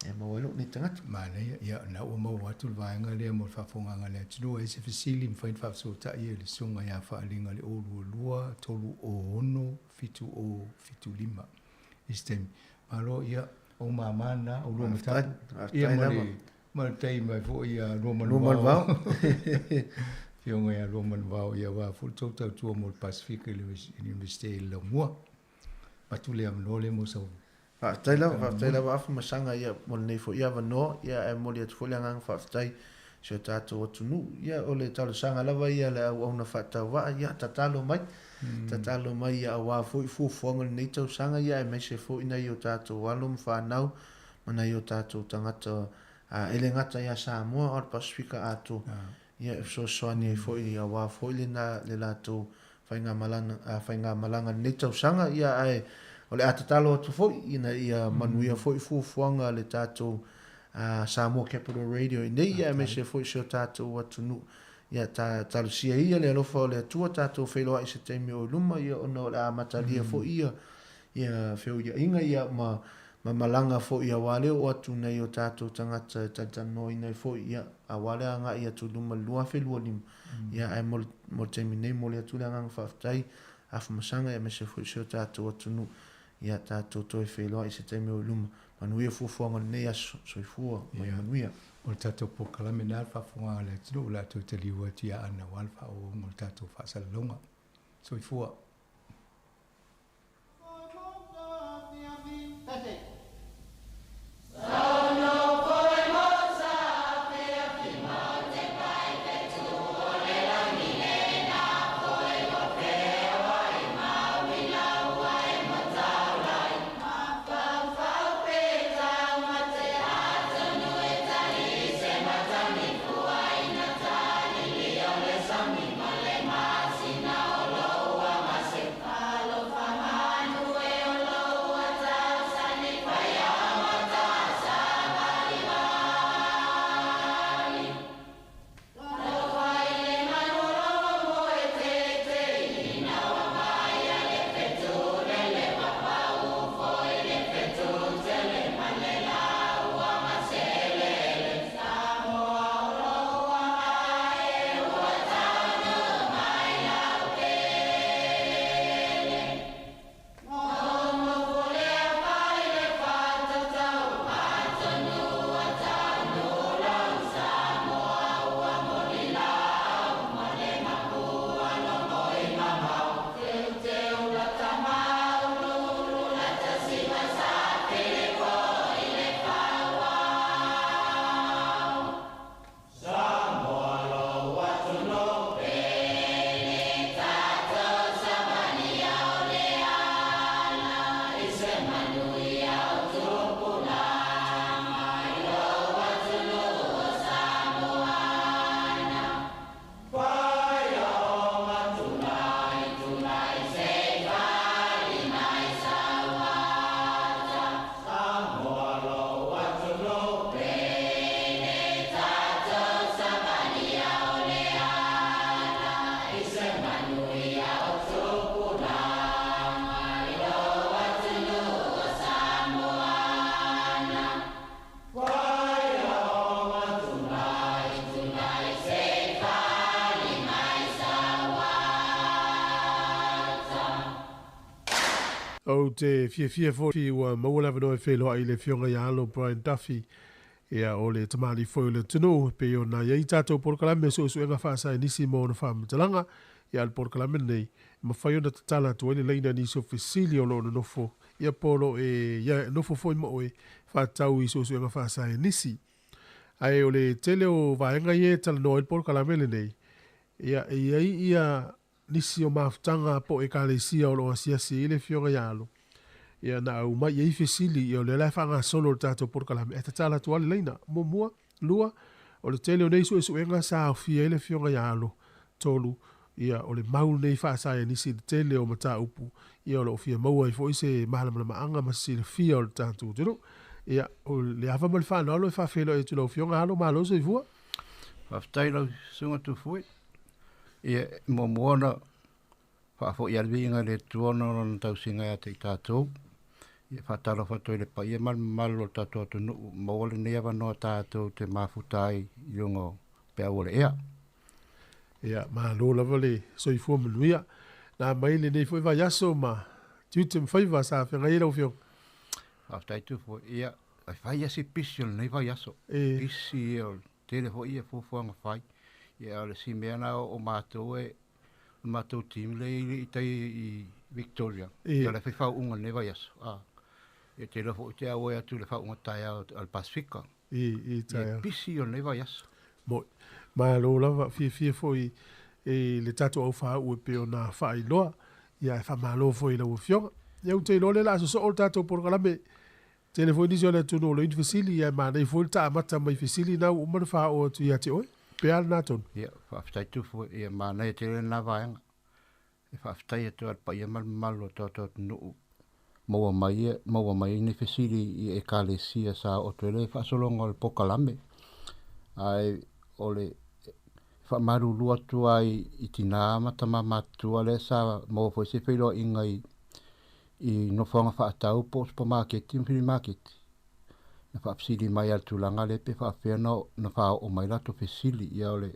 e maua ai lou nei tagata. Manaia, ia o lena ua maua atu le vaega lea mo le faafofogaaga a le atunuu. A i ai se fesili, mafai ona faafesootai e le susuga ia Faaaliga i le 022 306 7075 i se taimi. Malo, ia, o mama lena, o lua matapu. Ia, ma le, ma le taimi mai foi ia lua manuvao. Afioga ia lua manuvao, ia aua foi le tou tautua mo le Pasefika i le Iunivesite i le Laumua. Avatu le avanoa lea mo sau. Faafetai lava, faafetai lava Afu ma Saga ia mo lenei foi avanoa, ia ae momoli atu foi le agaga faafetai i si o tatou atunuu. Ia o le talosaga lava ia a le auauna faatauvaa, ia tatalo mai, tatalo mai ia aua foi fuafuaga o lenei tausaga, ia aemaise foi nai o tatou alo ma fanau ma nai o tatou tagata E le gata iā Samoa a o le Pasefika atoa, ia e fesoasoani ai foi aua foi lena le latou faigamalaga faigamalaga i lenei tausaga, ia ae o le a tatalo atu foi ina ia manuia foi fuafuaga a le tatou Samoa Capital Radio inei, ia aemaise foi si o tatou atunuu. Ia ta talosia ia le alofa o le Atua tatou feiloai i se taimi o i luma, ia ona o le a amatalia foi ia ia feuiaiga ia ma ma malaga foi aua le oo atu nei o tatou tagata e talatalanoaina ai foi, ia, aua le agai atu i luma i le 2025. Ia, ae mo le, mo le taimi nei, momoli atu le agaga faafetai, Afamasaga, aemaise foi si o tatou atunuu. Ia, tatou toe feiloai i se taimi o i luma. Manuia fuafuaga o lenei aso. Soifua ma ia manuia. O le tatou polokalame lena le faafofogaaga a le atunuu o le a toe taliu atu ia Aana aua le faaauauga o le tatou faasalalauga. Soifua. Ou te fiafia foi ua maua le avanoa e feiloai i le Afioga ia Alo Brian Duffy, ia o le tamalii foi o le atunuu, e pei ona i ai tatou polokalame o suesuega faasaienisi mo ona faamatalaga, ia a o le polokalame lenei, e mafai ona tatala atu ai le laina i nisi o fesili o lo o nonofo, ia po o lo o e ia nofo foi ma oe faatatau i suesuega faasaienisi. Ae o le tele o vaega ia e talanoa ai le polokalame lenei, ia e i ai ia nisi o mafutaga po o Ekalesia o lo o asiasi ai le Afioga ia Alo, ia na aumai i ai fesili, ia o lea la e faagasolo le tatou polokalame, ae tatala atu lava le laina. Muamua, lua, o le tele o nei suesuega sa aofia ai le Afioga ia Alo. Tolu, ia o le mau lenei faasaienisi i le tele o mataupu, ia o lo o fia maua ai foi se malamalamaaga ma se silafia o le tatou atunuu. Ia, o le ava ma le faaaloalo e faafeiloai atu i lau Afioga Alo, malo soifua. Faafetai lau Susuga Tufue. Ia, e muamua ona faafoi lava le viiga i le Atua ona o Lana tausiga ia te i tatou. Ia, faatalofa atu ai i le paia ma le mamalu o le tatou atunuu, maua lenei avanoa tatou te mafuta ai i luga o peau o le ea. Ia, malo lava le soifua manuia. Na mai lenei foi vaiaso ma tiute ma faiva sa feagai ai lau Afioga. Faafetai Tufue. Ia, e fai lava si pisi o lenei vaiaso. E. Pisi ia o le tele foi ia fuafuaga fai. Ia o le isi mea lena o matou e, o le matou team lea i tai i Victoria, E. ia o la e fai faauuga i lenei vaiaso. Ia te iloa foi ou te auai atu i le faauuga taeao a le Pasefika. I, i taeao. Ia pisi ia o lenei vaiaso. Moi. Malo lava, fiafia foi i le tatou aufāuu e pei ona faailoa. Ia ae faamalo foi i lau Afioga. Ia ou te iloa o lea o le a sosoo le tatou polokalame. Tele foi nisi o le atunuu o lo o i ai ni fesili, ae manaia foi le taamata mai fesili na ua uma ona faaoo atu ia te oe. Pe a lena tonu? Ia, faafetai Tufu, ia manaia tele lena vaega. E faafetai atu ai i le paia ma le mamalu o le tatou atunuu maua mai maua mai ai nei fesili i Ekalesia sa oo atu ai le faasologa o le polokalame. Ae o le faamalulu atu lava i tina ma tama matutua lea sa maua foi se feiloaiga i i nofoaga faatau po o supamaketi ma filimaketi. Na faafesili mai lava i le tulaga lea pe faapefea ona faaoo mai latou fesili. Ia o le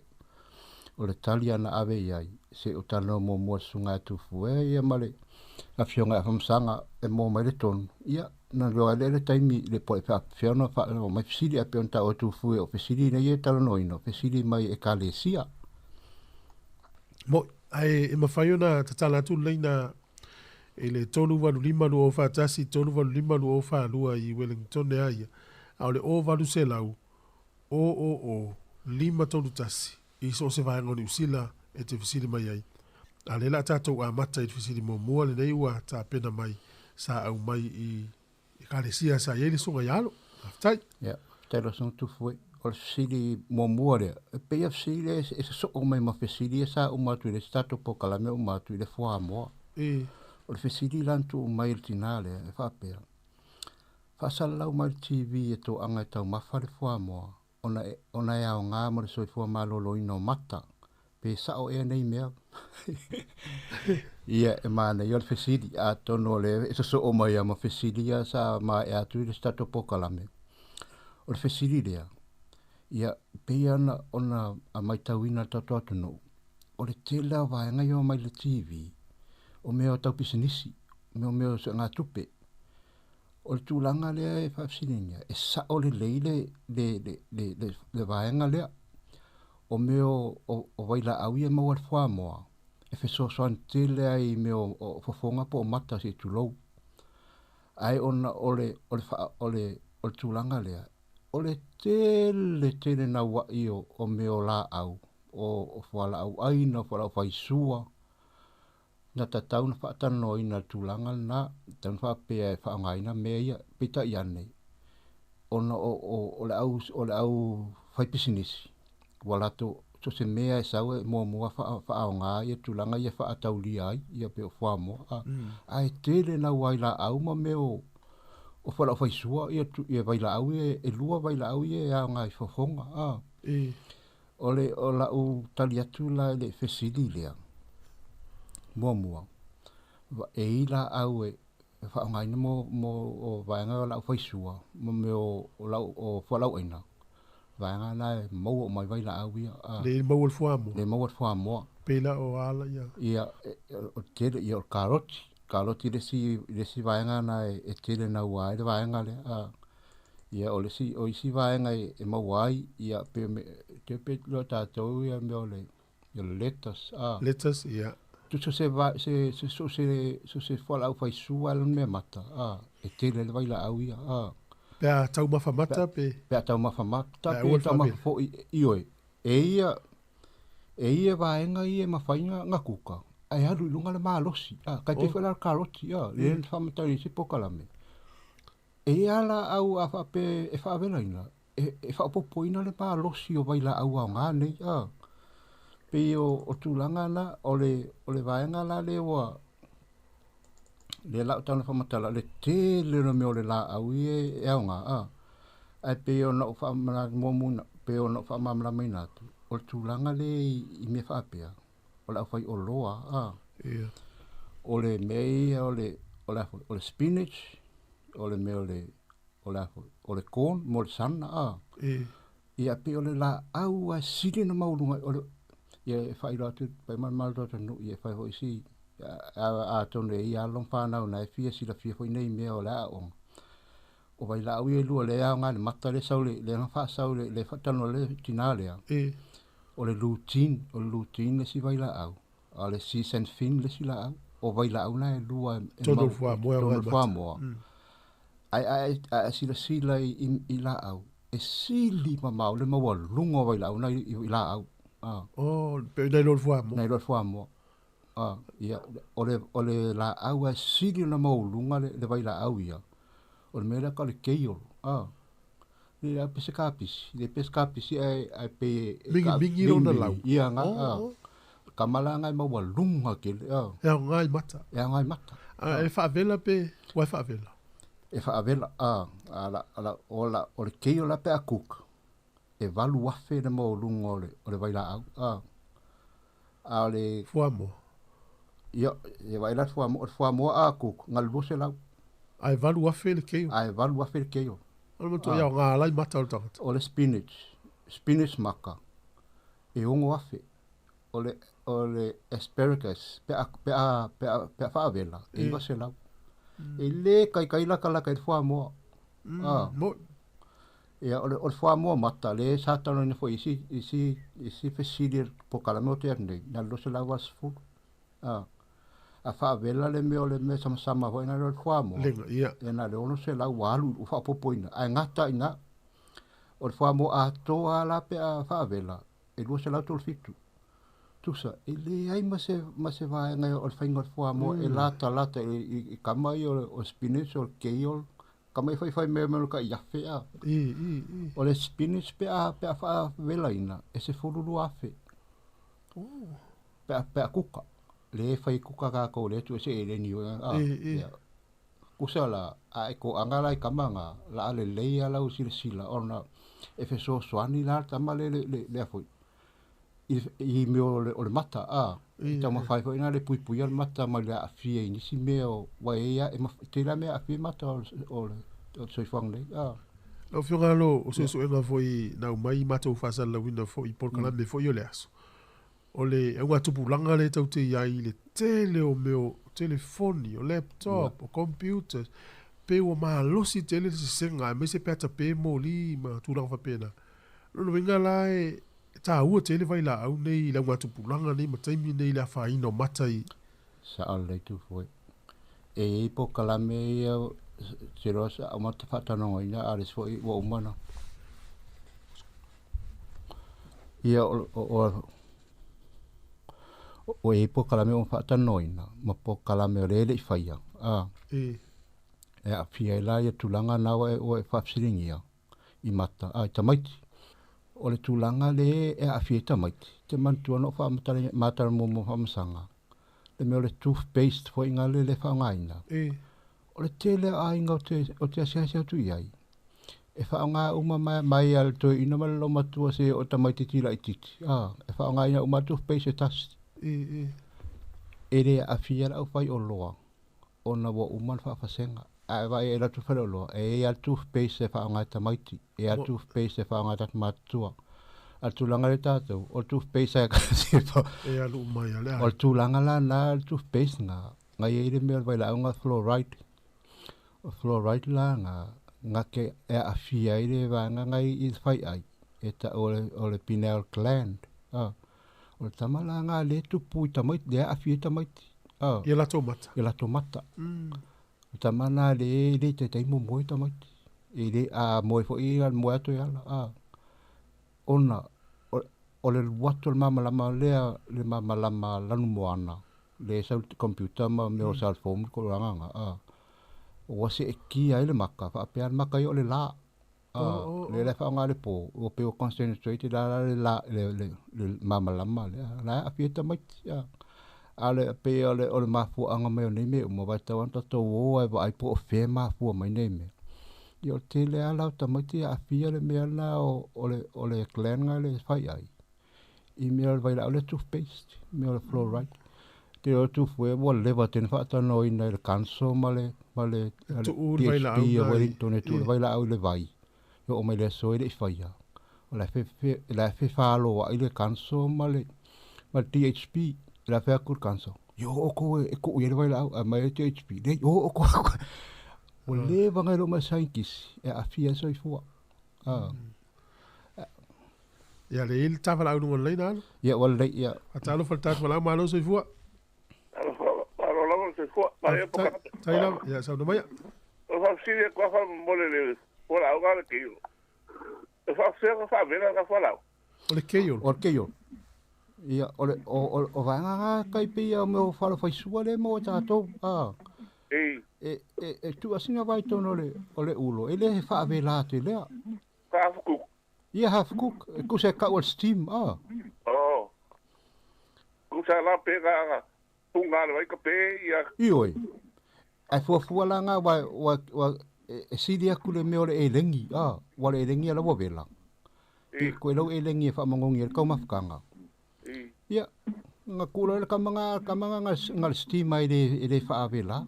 o le tali lava na ave i ai, se i ou talanoa muamua i le susuga ia Tufuea ia ma le afioga ia Afamasaga e maua mai le tonu. Ia, na iloa ai lea le taimi le po e faapefea ona faaoo mai fesili, ae pei ona taua e Tufue o fesili nei e talanoaina, o fesili mai Ekalesia. Mo'i, ae e mafai ona tatala atu le laina i le 385 241 385 242 i Wellingtone a ia, a o le 0800 000 531 i so o se vaega o Niu Sila e te fesili mai ai. A lea la a tatou amata i le fesili muamua lenei ua tapena mai sa aumai i Ekalesia sa i ai le Susuga ia Alo. Faafetai. Ia, faafetai lau Susuga Tufue. O le fesili muamua lea, e pei a fesili lea e sosoo mai ma fesili ia sa uma atu i le isi tatou polokalame uma atu i le fuamoa. O le fesili la na tuu mai e le tina lea e faapea, faasalalau mai le TV e toaga e taumafa le fuamoa ona e, ona e aoga mo le soifua maloloina o mata. Pe sa'o ea nei mea? Ia, e manaia o le fesili, atonu o lea e sosoo mai lava ma fesili ia sa maea atu i le isi tatou polokalame. O le fesili lea, ia, pei lava ona, ona matauina e le tatou atunuu, o le tele lava o vaega ia e omai i le TV, o mea tau pisinisi, o mea o suegatupe. O le tulaga lea e faafesiligia, e sao lelei le, le, le, le, le, le vaega lea. O mea o, o, o vailaau ia e maua i le fuamoa, e fesoasoani tele ai i mea o, o fofoga po o mata se i tulou. Ae ona o le, o le, faa, o le, o le tulaga lea, o le tele tele naua'i o, o mea o laau, o, o fualaau aina, o fualaau faisua, Na tatau ona faatalanoaina le tulaga lena, tatau ona faapea e faaaogaina mea ia, peitai ane, ona o, o, o le au, o le au faipisinisi, ua latou, so o se mea e sau e muamua faa, faaoga tulaga ia e faataulia ai, ia pei o fuamoa, a, ae tele naua ai laau ma mea o, o fualaau faisua, ia, ia vailaau ia, e lua vailaau ia e aoga i fofoga, a. O le, o la'u tali atu la i le fesili lea, muamua, e i laau e faaaogaina mo, mo o vaega o laau faisua ma mea o, o lau, o fualaauaina, vaega na e maua uma ai vailaau ia. A. Le maua le fuamoa. Le maua le fuamoa. Pei la o a la ia? Ia, o le tele, ia o le karoti. Karoti le isi, le isi vaega na e, e tele naua ai le vaega lea. A. Ia, o le isi, o isi vaega e, e maua ai, ia, pe me, te pe loa tatou ia mea o le, o le lettuce, a. Lettuce, ia. Tusa se va, se, se, so se, so se fualaau faisua le mea mata, a, e tele le vailaau ia, a. Pe a taumafa mata, pe. Pe a taumafa mata, pe taumafa foi, ioe, e ia, e ia vaega ia e mafai na, na kuka, ae alu i luga le malosi, a, kai pei foi la le karoti, a, le na faamatalaina i isi polokalame. E i ai laau a faapea e faavelaina, e, e faaopoopoina le malosi o vailaau aoga nei, a. Pei o, o tulaga na, o le, o le vaega la lea ua, lea la o tau na faamatala, le tele o mea o le laau ia e aoga, a. Ae pei ona ou faamanatu muamua, pei ona ou faamalamalamaina atu, o le tulaga lea i, i mea faapea, o le aufaioloa, a. Ia. O le mea ia o le, o le a foi, o le spinach, o le mea o le, o le a foi, o le corn mo le sana, a. Ia, pei o le laau lava e sili ona maualuga, o le, ia e faailoa atu pai ma le malo atunuu, ia e fai foi si, atonu e i ai alo ma fanau na e fia silafia foi nei mea o le aoaoga. O vailaau ia e lua lea e aoga i le mata lea e sau le, lea na faasau le, le faatalanoa le tina lea. O le lutein, o le lutein le isi vailaau, a o le zeaxanthin le isi laau. O vailaau na e lua e Tonu o le fuamoa e aoga i le mata. Fuamoa. Ae a e silasila i, i, i laau, e sili mamao le maualuga o vailaau na i, i laau. Oh, pe nai lo le fuamoa. Nai lo le fuamoa. Ia, o le, o le laau e sili ona maualuga le, le vailaau ia. O le mea lea tau o le kale, a. Le la pese kapisi, le pese kapisi ai ai pe Mingimingi lona lau. Ia nga Oh, a. oh. Kamala ngai ma ua luga tele a. E aoga i mata. E aoga i mata. A e faavela pe ua e faavela. E faavela a ala ala o la o le kale la pe a cook. E 8,000 le maualuga o le vailaau a. A o le Fuamoa. Ia, e vaai la le fuamoa, o le fuamoa a cook, na le 200. Ae 8,000 le kale. Ae 8,000 le kale. O le matua ia aoga la i mata o le tagata. O le spinach, spinach maka, e 6,000. O le asparagus, pe a, pe a, pe a, pe a faavela, e 900. E le kaikai laka laka i le fuamoa. Ah. Ia, o le fuamoa mata, le sa talanoaina foi i isi, isi fesili polokalame o te atu nei, na le 280. Ah. A faavela le mea o le mea samasama foi na le o le fuamoa. Lega, ia. Ia na le 600 ua alu ua faaopoopoina. Ae gata i ina, o le fuamoa atoa la pe a faavela, e 237. Tusa, e leai ma se, ma se vaega o le faiga o le fuamoa e lata lata i kama ia o le spinach, o le kale, kama i faifai mea mea o le kai afe a. I, i, i. O le spinach pe a, pe a faavelaina, e 12,000. Oh. Pe a, pe a kuka. Le fai kuka kākou le atu e se eleni o, a, I, i. ia. Kusa la, a e ko anga la i kama ngā, la a le leia lau silasila, ona e fesoasoani la tama le, le, le, le afoi. I, i mea o le mata, a. I, I taumafai foi ina le puipuia le mata mai le aafia i nisi mea o ua e ia, e maf- tele mea aafia mata o le, o le, o le soifuaga nei, a. Lau Afioga alo, o suesuega foi na aumai matou faasalalauina foi i polokalame foi o le aso. O le augatupulaga le tau te i ai i le tele o mea o telefoni, o laptop, o computers, pe ua malosi tele le sesega, aemaise pe ata pe moli ma tulaga faapena. Lona uiga la e taua tele vailaau nei i le augatupulaga nei ma taimi nei i le afaina o mata i. Sao lelei tufue. E iai polokalame ia te loa sa aumata faatalanoaina a le isi foi ua uma na. Ia o o o e iai polokalame ua faatalanoaina ma polokalame o lea e le'i faia a. E. E aafia ai la ia tulaga na ua e ua e faafesiligia i mata a i tamaiti. O le tulaga le e aafia ai tamaiti, te manatua na ou faamatalaina matala muamua faamasaga, le mea o le toothpaste fo'iga le le faaaogaina. E. O le tele o aiga o te, o te asiasi atu i ai, e faaaoga uma mai, mai a le toeaina ma le laumatua se o tamaititi laitiiti. A, e faaaogaina uma toothpaste e tasi. E, e. E le aafia le aufai oloa, ona ua uma ona faafasega. Ae vaai ai latou faleoloa, e iai a le toothpaste e faaaoga e tamaiti, e iai a le toothpaste e faaaoga e tagata matutua. A le tulaga lea tatou, o le toothpaste ae E alu uma ia le O le tulaga la na le toothpaste na, na iai le mea o le vailaau fluoride. O fluoride la na, na ke e aafia ai le vaega ngai i le faiai, e ta'u o le pineal gland. A. O le tama la nga le tupu i tamaiti, le aafia ai tamaiti. A. Ia latou mata. Ia latou mata. O tama na le le taitai momoe tamaiti. E le a moe foi ia le moe atu e ala. A. Ona o le alu atu o le malamalama lea, le malamalama lanumoana, le sau i le computer ma mea o cellphone ma tulaga na, a. Ua seetia ai le maka, faapea le maka ia o le la. A, le la e faaaoga le po, ua pei ua concentrate la la le la le le, le malamalama lea, la e aafia ai tamaiti. A. A o le pei o le o le mafuaaga mai o nei mea uma, aua e tatau lava ona tatou o ae vaai po o fea e mafua mai nei mea. Ia o le tele lava la o tamaiti e aafia le mea lena o o le o le gland na le faiai, i mea o le vailaau le toothpaste, mea o le fluoride. Te o tufue ua leva tele faatalanoaina i le council ma le ma le E tuu le DHB vailaau o na i- Wellington e tuu le i. vailaau i le vai. E oo mai le aso e le'i faia. O la e fe fe la e fefaloa'i le council ma le ma le DHB, la fai atu le council, ia oo outou e tuu i ai le vailaau, ae aumai le DHB, leai o outou. Ua leva na iloa mai scientist e aafia ai soifua. A. Ia le i le tavalau luga o le laina alo. Ia ua lelei ia. Faatalofa le tatou valaau malo soifua. Malo lava le soifua. Maia po Tai tai lava, ia saunoa maia. O faafesili atu lava faamolemole le fualaau na le kale. E faafesea ka faavela ka fualaau. O le kale. O le kale. Ia, o le, o, o, o vaega na kai pei ia o mea o falo faisua le mo tatou. A. E e tuuasina vai tonu o le ulo, e le he faavela atu i lea. Half cook. Ia half cook, e tusa e kau o le steam, a. Oh. Tusa la pe ga tunga le vai ka pe ia. Ioe. Ae fuafua la nga wa wa wa e sili aku le mea o le elegi, a, ua le elegi ala ua vela. Pe koe lau elegi e faamangogi ai le kaumafakaga. Ia, nga kula le kama nga kama nga nga le steam ai le e le faavela.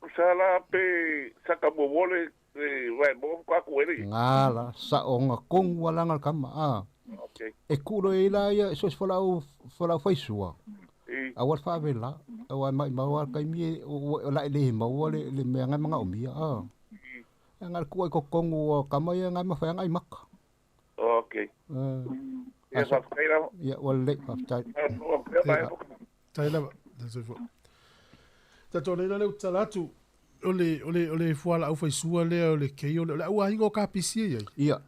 Tusa la pe saka mo wole e vai mo ka ku ele. Nga la sa o nga kongu ala nga kama a. Okay. E kulo e la ia so se folau folau faisua. A ua faavela, aua e maʻimau a le taimi e o la e le maua le le mea nga manaʻomia a. E nga le kua i kokogu o kama ia nga mafai aga ai maka. Okay. Ia faafetai lava. Ia ua lelei faafetai. Tai lava. Tatou nei la lea ou te tala atu, o le, o le, o le fualaau faisua lea o le kei, o le, o le au aiga o kapisi e i ai. Ia,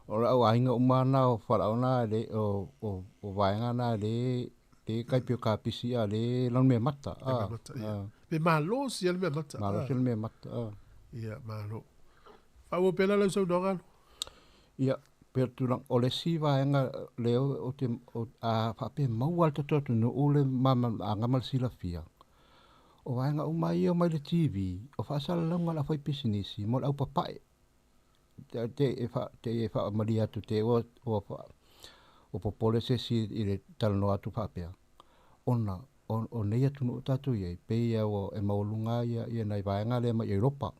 o le au aiga uma na o fualaau na le, o, o, o vaega na le, le kai pio kapisi a le lanu mea mata. A, mea mata, ia. Pe malosi a le mea mata. Malosi le mea mata, a. Ia, malo. Faaauau pea la lau saunoaga alo. Ia, pe tulaga, o le isi vaega lea ou te, a faapea maua lava le tatou atunuu le malamalamaaga ma le silafia, o vaega uma ia mai le TV, o faasalalauga a le aufaipisinisi mo le aupapae. Te e fa, te e faamalie atu te ua, ua, ua popole se isi i le talanoa atu faapea, ona o, o nei atunuu tatou i ai, pei lava ua e maualuga ia, ia nai vaega lea mai Europa,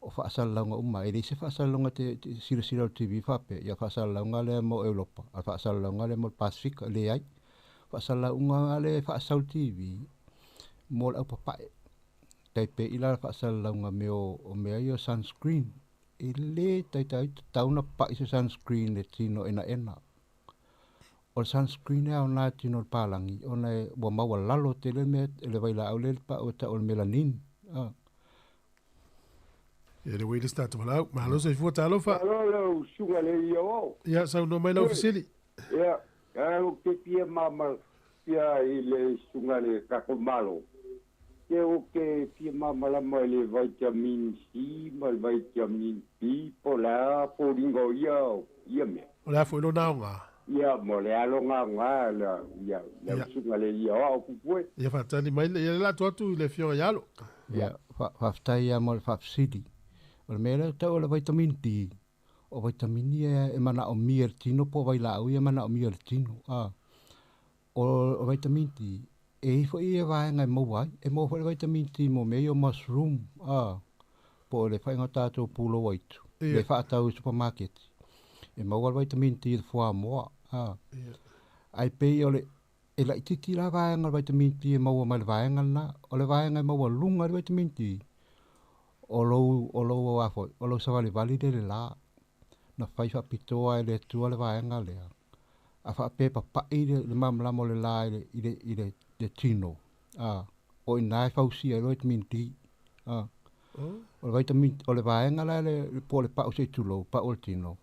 o faasalalauga uma, e leai se faasalalauga te, te silasila o le TV faapea, ia faasalalauga lea mo Europa, a o le faasalalauga lea mo le Pasefika, leai. Faasalalauga lava lea e faasau i le TV mo le aupapae. Tai pei la le faasalalauga mea o, o mea ia o sunscreen, e lē taitai tatau ona paʻi se sunscreen i le tino enaena. O le sunscreen e aoga i le tino o le palagi ona e ua maualalo tele le mea le vailaau lea e pau e tau o le melanin. A. Ia le ua i le start valaau. Malo soifua talofa. Malo lau susuga le ia o. Ia saunoa mai lau fesili. Ia, ae ou te fia mama fia i le susuga le tatou Malo. Ke ou te fia malamalama i le vitamin C ma le vitamin B po o le a foliga o ia ia mea. O le a foi lona aoga? Ia, mo le a lona aoga la ia lau susuga le ia o au pupue. Ia faatali mai le ia le latou atu i le afioga ia Alo. Ia, faafetai lava mo le faafesili. O le mea lea e tau o le vitamin D, o vitamin ia e manaomia e le tino po o vailaau ia e manaomia e le tino. A, o vitamin D, e i ai foi ia vaega e maua ai. E maua foi le vitamin D mo mea ia o mushroom, a, po o le faiga o tatou pulou aitu, le faatau i supamaketi. E maua le vitamin D i le fuamoa, a. Ae pei o le, e laitiiti la vaega o le vitamin D e maua mai le vaega lena. O le vaega e maualuga i le vitamin D, o lou, o lou a foi, o lou savalivali lea i le la. Na fai faapitoa e le Atua le vaega lea. A faapea e papaʻi le, le malamalama o le la i le, i le, i le, le tino, a, o i ina e fausia ai le vitamin D. A. O le vitamin, o le vaega la le, po o le pau se i tulou, pau o le tino,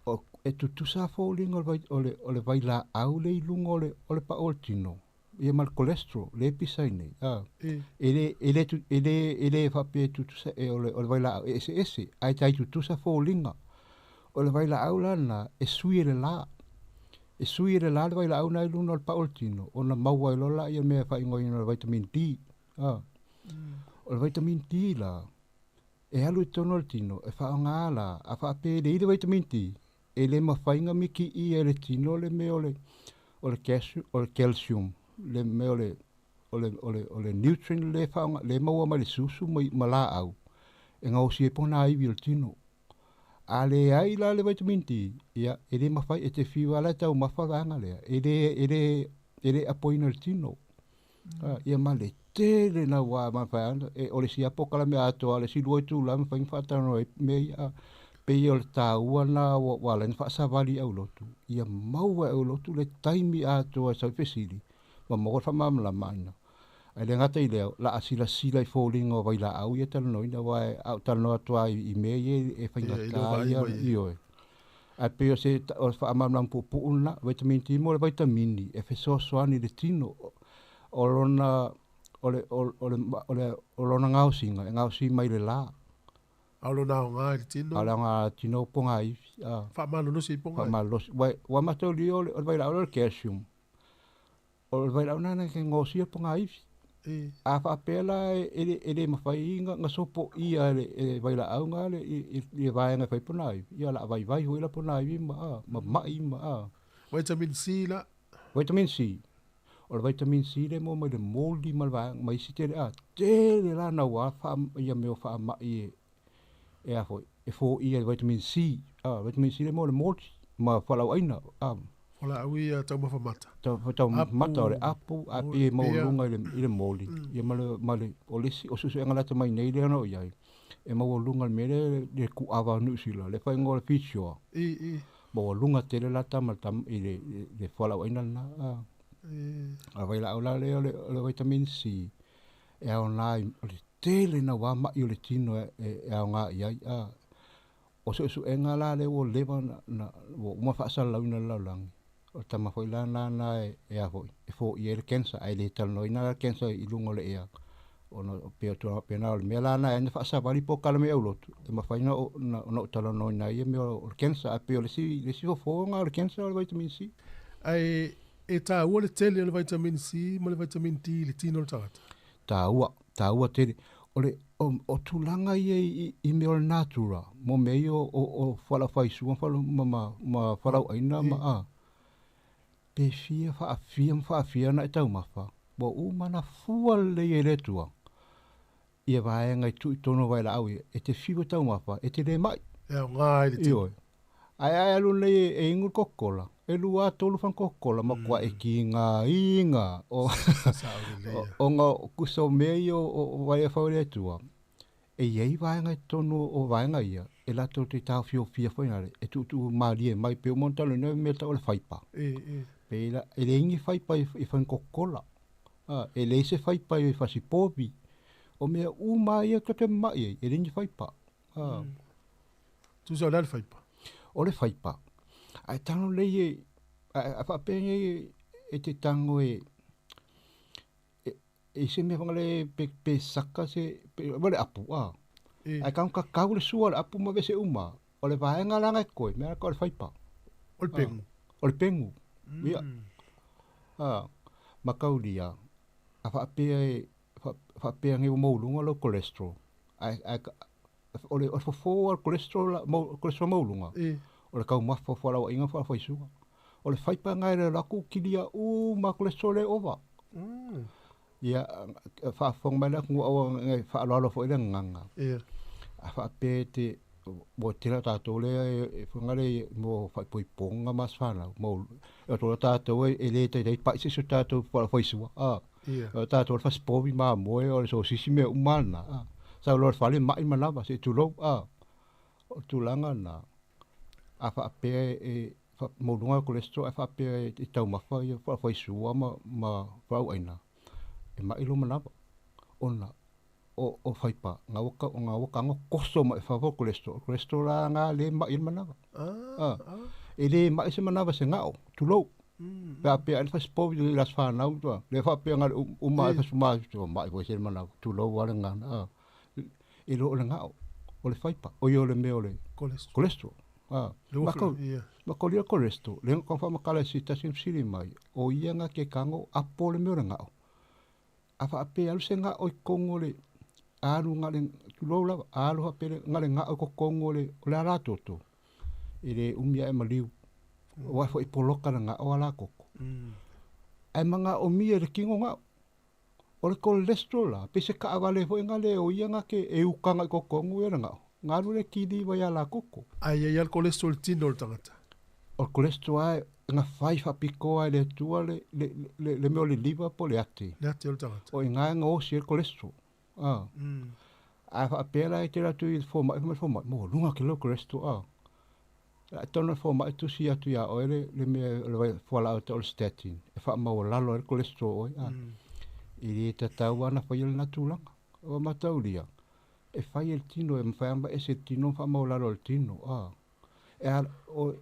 o, e tutusa foliga o le, o le, o le vailaau lea i luga o le, o le pau o le tino, ia ma le cholesterol lea e pisa ai nei, a. E le, e le, e le, e le faapea e tutusa, e, o le, o le vailaau e eseese, ae tai tutusa foliga. O le vailaau la lena, e sui e le la. E sui e le la le vailaau lena i luga o le pau o le tino, ona maua ai loa lea mea e faaigoaina o le vitamin D. A. O le vitamin D la, e alu i totonu o le tino, e faaaoga la, a faapea e leai le vitamin D, e le mafai ona mikiia e le tino le mea o le, o le o le calcium, le mea o le, o le, o le, o le nutrient le faaaoga, le maua mai le susu ma, ma laau, e gaosi ai pona ivi o le tino. A leai la le vitamin D, ia, e le mafai, e te fiu lava la e taumafa vaega lea, e le, e le, e le apoina i le tino. A, ia ma le tele naua e mafai ana, e, o le siapo kalame atoa, le isi lua itula e mafai ona faatalanoa ai mea ia, a, pei o le taua lena ua, ua ala ai ona faasavali i aulotu, ia maua e aulotu le taimi atoa e sau i fesili, ma maua le faamalamalamaina. Ae le gata i lea, o le a silasila i foliga o vailaau ia e talanoaina, aua a ou talanoa atu lava i mea ia e faigata ia, ioe. Ae pei o se o le faamalamalama puupuu lena, vitamin D mo le vaitamini e fesoasoani i le tino. O lona, O le, o, o le, o le, o lona gaosiga, e gaosi mai le lā. A o lona aoga i le tino? A o le aoga i le tino o pogaifi, a. Faamalolosi i pogaifi? Faamalolosi. Ua, ua mataulia o le, o le vailaau lea o le calcium. O le vailaau lena na te gaosia le pogaifi. A faapea la e le, e le mafai na, na sopoia e le, e le vailaau na le, i, i le vaega e fai pogaifi, ia o le a vaivai foi la pogaifi ma, a, ma mai ma, a. Vitamin C la? Vitamin C. O le vitamin C lea e maua mai le moli ma le vaega ma isi tele a tele la naua faa ia mea o faamai e e a foi e foia e le vitamin C a vitamin C lea e maua i le moli ma fualaauaina a. Fualaau ia taumafa mata. Taumafa mata o le apu ae pei e maualuga i le i le moli ia ma le ma le o le isi o suesuega lata mai nei lea na oo i ai e maualuga i le mea lea le kuava o Niu Sila le faaigoa o le fish oil. Maualuga tele la tama i le le fualaauaina lena a. A vailaau la lea o le, o le vitamin C, e aoga i, o le tele naua ma'i o le tino e, e, e aoga i ai. A, o suesuega la lea ua leva na, na, ua uma faasalalauina i le lalolagi, o le tama foi la lena e, e a foi, e foia ai le cancer, ae le talanoaina la le cancer i luga o le ea, ona e pei o tulaga faapena, o le mea la lena e ala ai ona faasavali polokalame aulotu, e mafai ona ou, ona ou talanoaina ai ia mea o le cancer, ae pei o le isi, le isi fofo lena o le cancer o le vitamin C. Ae e taua le tele o le vitamin C ma le vitamin D i le tino o le tagata? Taua, taua tele. O le, o, o tulaga ia i, i mea o le natura, mo mea ia o, o, o fualaau-faisua ma, ma, ma fualaauaina ma, a, pe fia faafia ma faafia ona e taumafa, ua uma ona fua lelei e le Atua ia vaega i tuu i totonu o vaelaau ia, e te fiu e taumafa, e te le mai. E aoga ai le tino. Ioe. Ae a e alu nei e inu le kokola, e lua tolu fana kokola, matua e tigaina o, ona kusa o mea ia o vaeafau e le Atua, e i ai vaega i totonu o vaega ia, e latou te taofiofia foi nale, e tuutuu malie mai, pei uma ona talanoaina mea tau o le faipa. Pei la, e leai ni faipa i fana kokola, e leai se faipa i fasipovi, o mea uma ia tou te mamai ai, e leai ni faipa. Tusa o le a le faipa? O le faipa, ae tago lelei e, a faapea nei e te tago e, e se mea foi lea pe, pe saka se, pe, le apu, a. Ae tago kakau le sua o le apu ma aveese uma, o le vaega la na e koe, mea la o le faipa. O le pegu. O le pegu, ia. A, mataulia, a faapea e, faapea nei ua maualuga lou cholesterol, ae, ae, o le, o le fofo lava o le cholesterol, cholesterol maualuga, o le taumafa o fualaauaiga ma fualaaufaisua. O le faipa lena e alu atu kilia uma cholesterol e ova. Ia, faafofoga mai le atunuu aua ne i faaaloalo foi le gagana. A faapea e te, ua tele o tatou lea e foi lea mo faaipoipoga ma aso fanau, mo, e o tatou e le taitai pai se isi o tatou fualaaufaisua. O tatou o le fasipovi mamoe, o le sosisi mea uma lava na. Sau loa i le fale mai manava se i tulou. O le tulaga lena, a faapea e maualuga le cholesterol ae faapea e taumafa ia fualaaufaisua ma, ma fualaauaina, e mai lou manava, ona o, o faipa, na ua, na ua tago toso mai fafo le cholesterol. O le cholesterol la lena lea e mai ai le manava. E le mai se manava se gao, tulou. Pe a pea ai le fasipovi i le aso fanau, lea faapea na o le uma ai fasuma, mai foi se manava, tulou lava le gagana. E le o le gao, o le faipa, oi o le mea o le cholesterol. Mataulia le cholesterol, lea na tau faamatala e se tasi na fesili mai, o ia na te tago apo le mea o le gao. A faapea e alu se gao i totonu o le alu na o le, tulou lava, alu faapea na o le gao i totonu o le, o le alatoto, e le umi ae maliu, aua foi e poloka le gao alatoto. Ae manaomia e le tino gao. O le cholesterol la, pei se taavale foi na le o ia na te e ukaga i totonu ia le gao, na alu le kili mai alatoto. Ae i ai lava le cholesterol i le tino o le tagata. O le cholesterol lava na fai faapitoa e le Atua le, le, le, le mea o le liver po o le ate. Le ate o le tagata. O i ina e gaosi ai le cholesterol. A faapea la e te alu atu i le fomai, fai mai le fomai, maualuga tele lou cholesterol, a. A tonu le fomai tusi atu ia oe le, le mea o le fualaau e tau o le statin, e faamaualalo ai le cholesterol o oe, a. E le tatau lava ona faia lena tulaga. Ua mataulia, e fai e le tino, e mafai lava ona ese le tino ma faamaualalo e le tino, a. E a, o,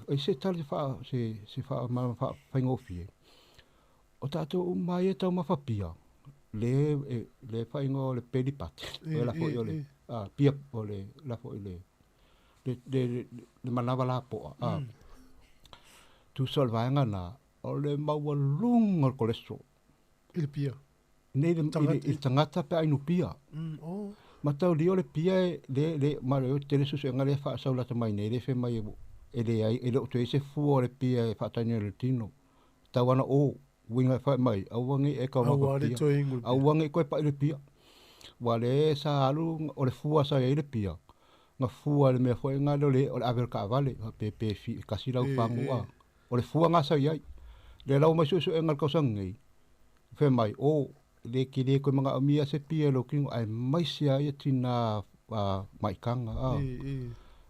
o se tali faa, se, se faa, faafaigofie, o tatou uma lava ia e taumafa pia, Le e le faaigoa o le pelipate o la foʻi o le a pia o le la foʻi le le le le manava lapoa a tusa o le vaega lena o le maualuga o le cholesterol I le pia. Nei le i le tagata pe a inu pia. Mataulia o le pia e le le ma le tele suesuega lea e faasau lata mai nei le fai mai e leai e le o toe i ai se fua o le pia e faatagi ai i le tino. Tau ana o uiga e fai mai aua nei e taumafa pia aua nei toe pai le pia. Ua le sa alu o le fua sa i ai le pia na fua i le mea foi lena o le o le ave o le taavale pe pe fi kasi lau fagu a o le fua na sa i ai. Lea la ua mai suesuega i le tausaga nei fai mai o le tele koe manaomia se pia i lou tino aemaise lava ia tina maitaga a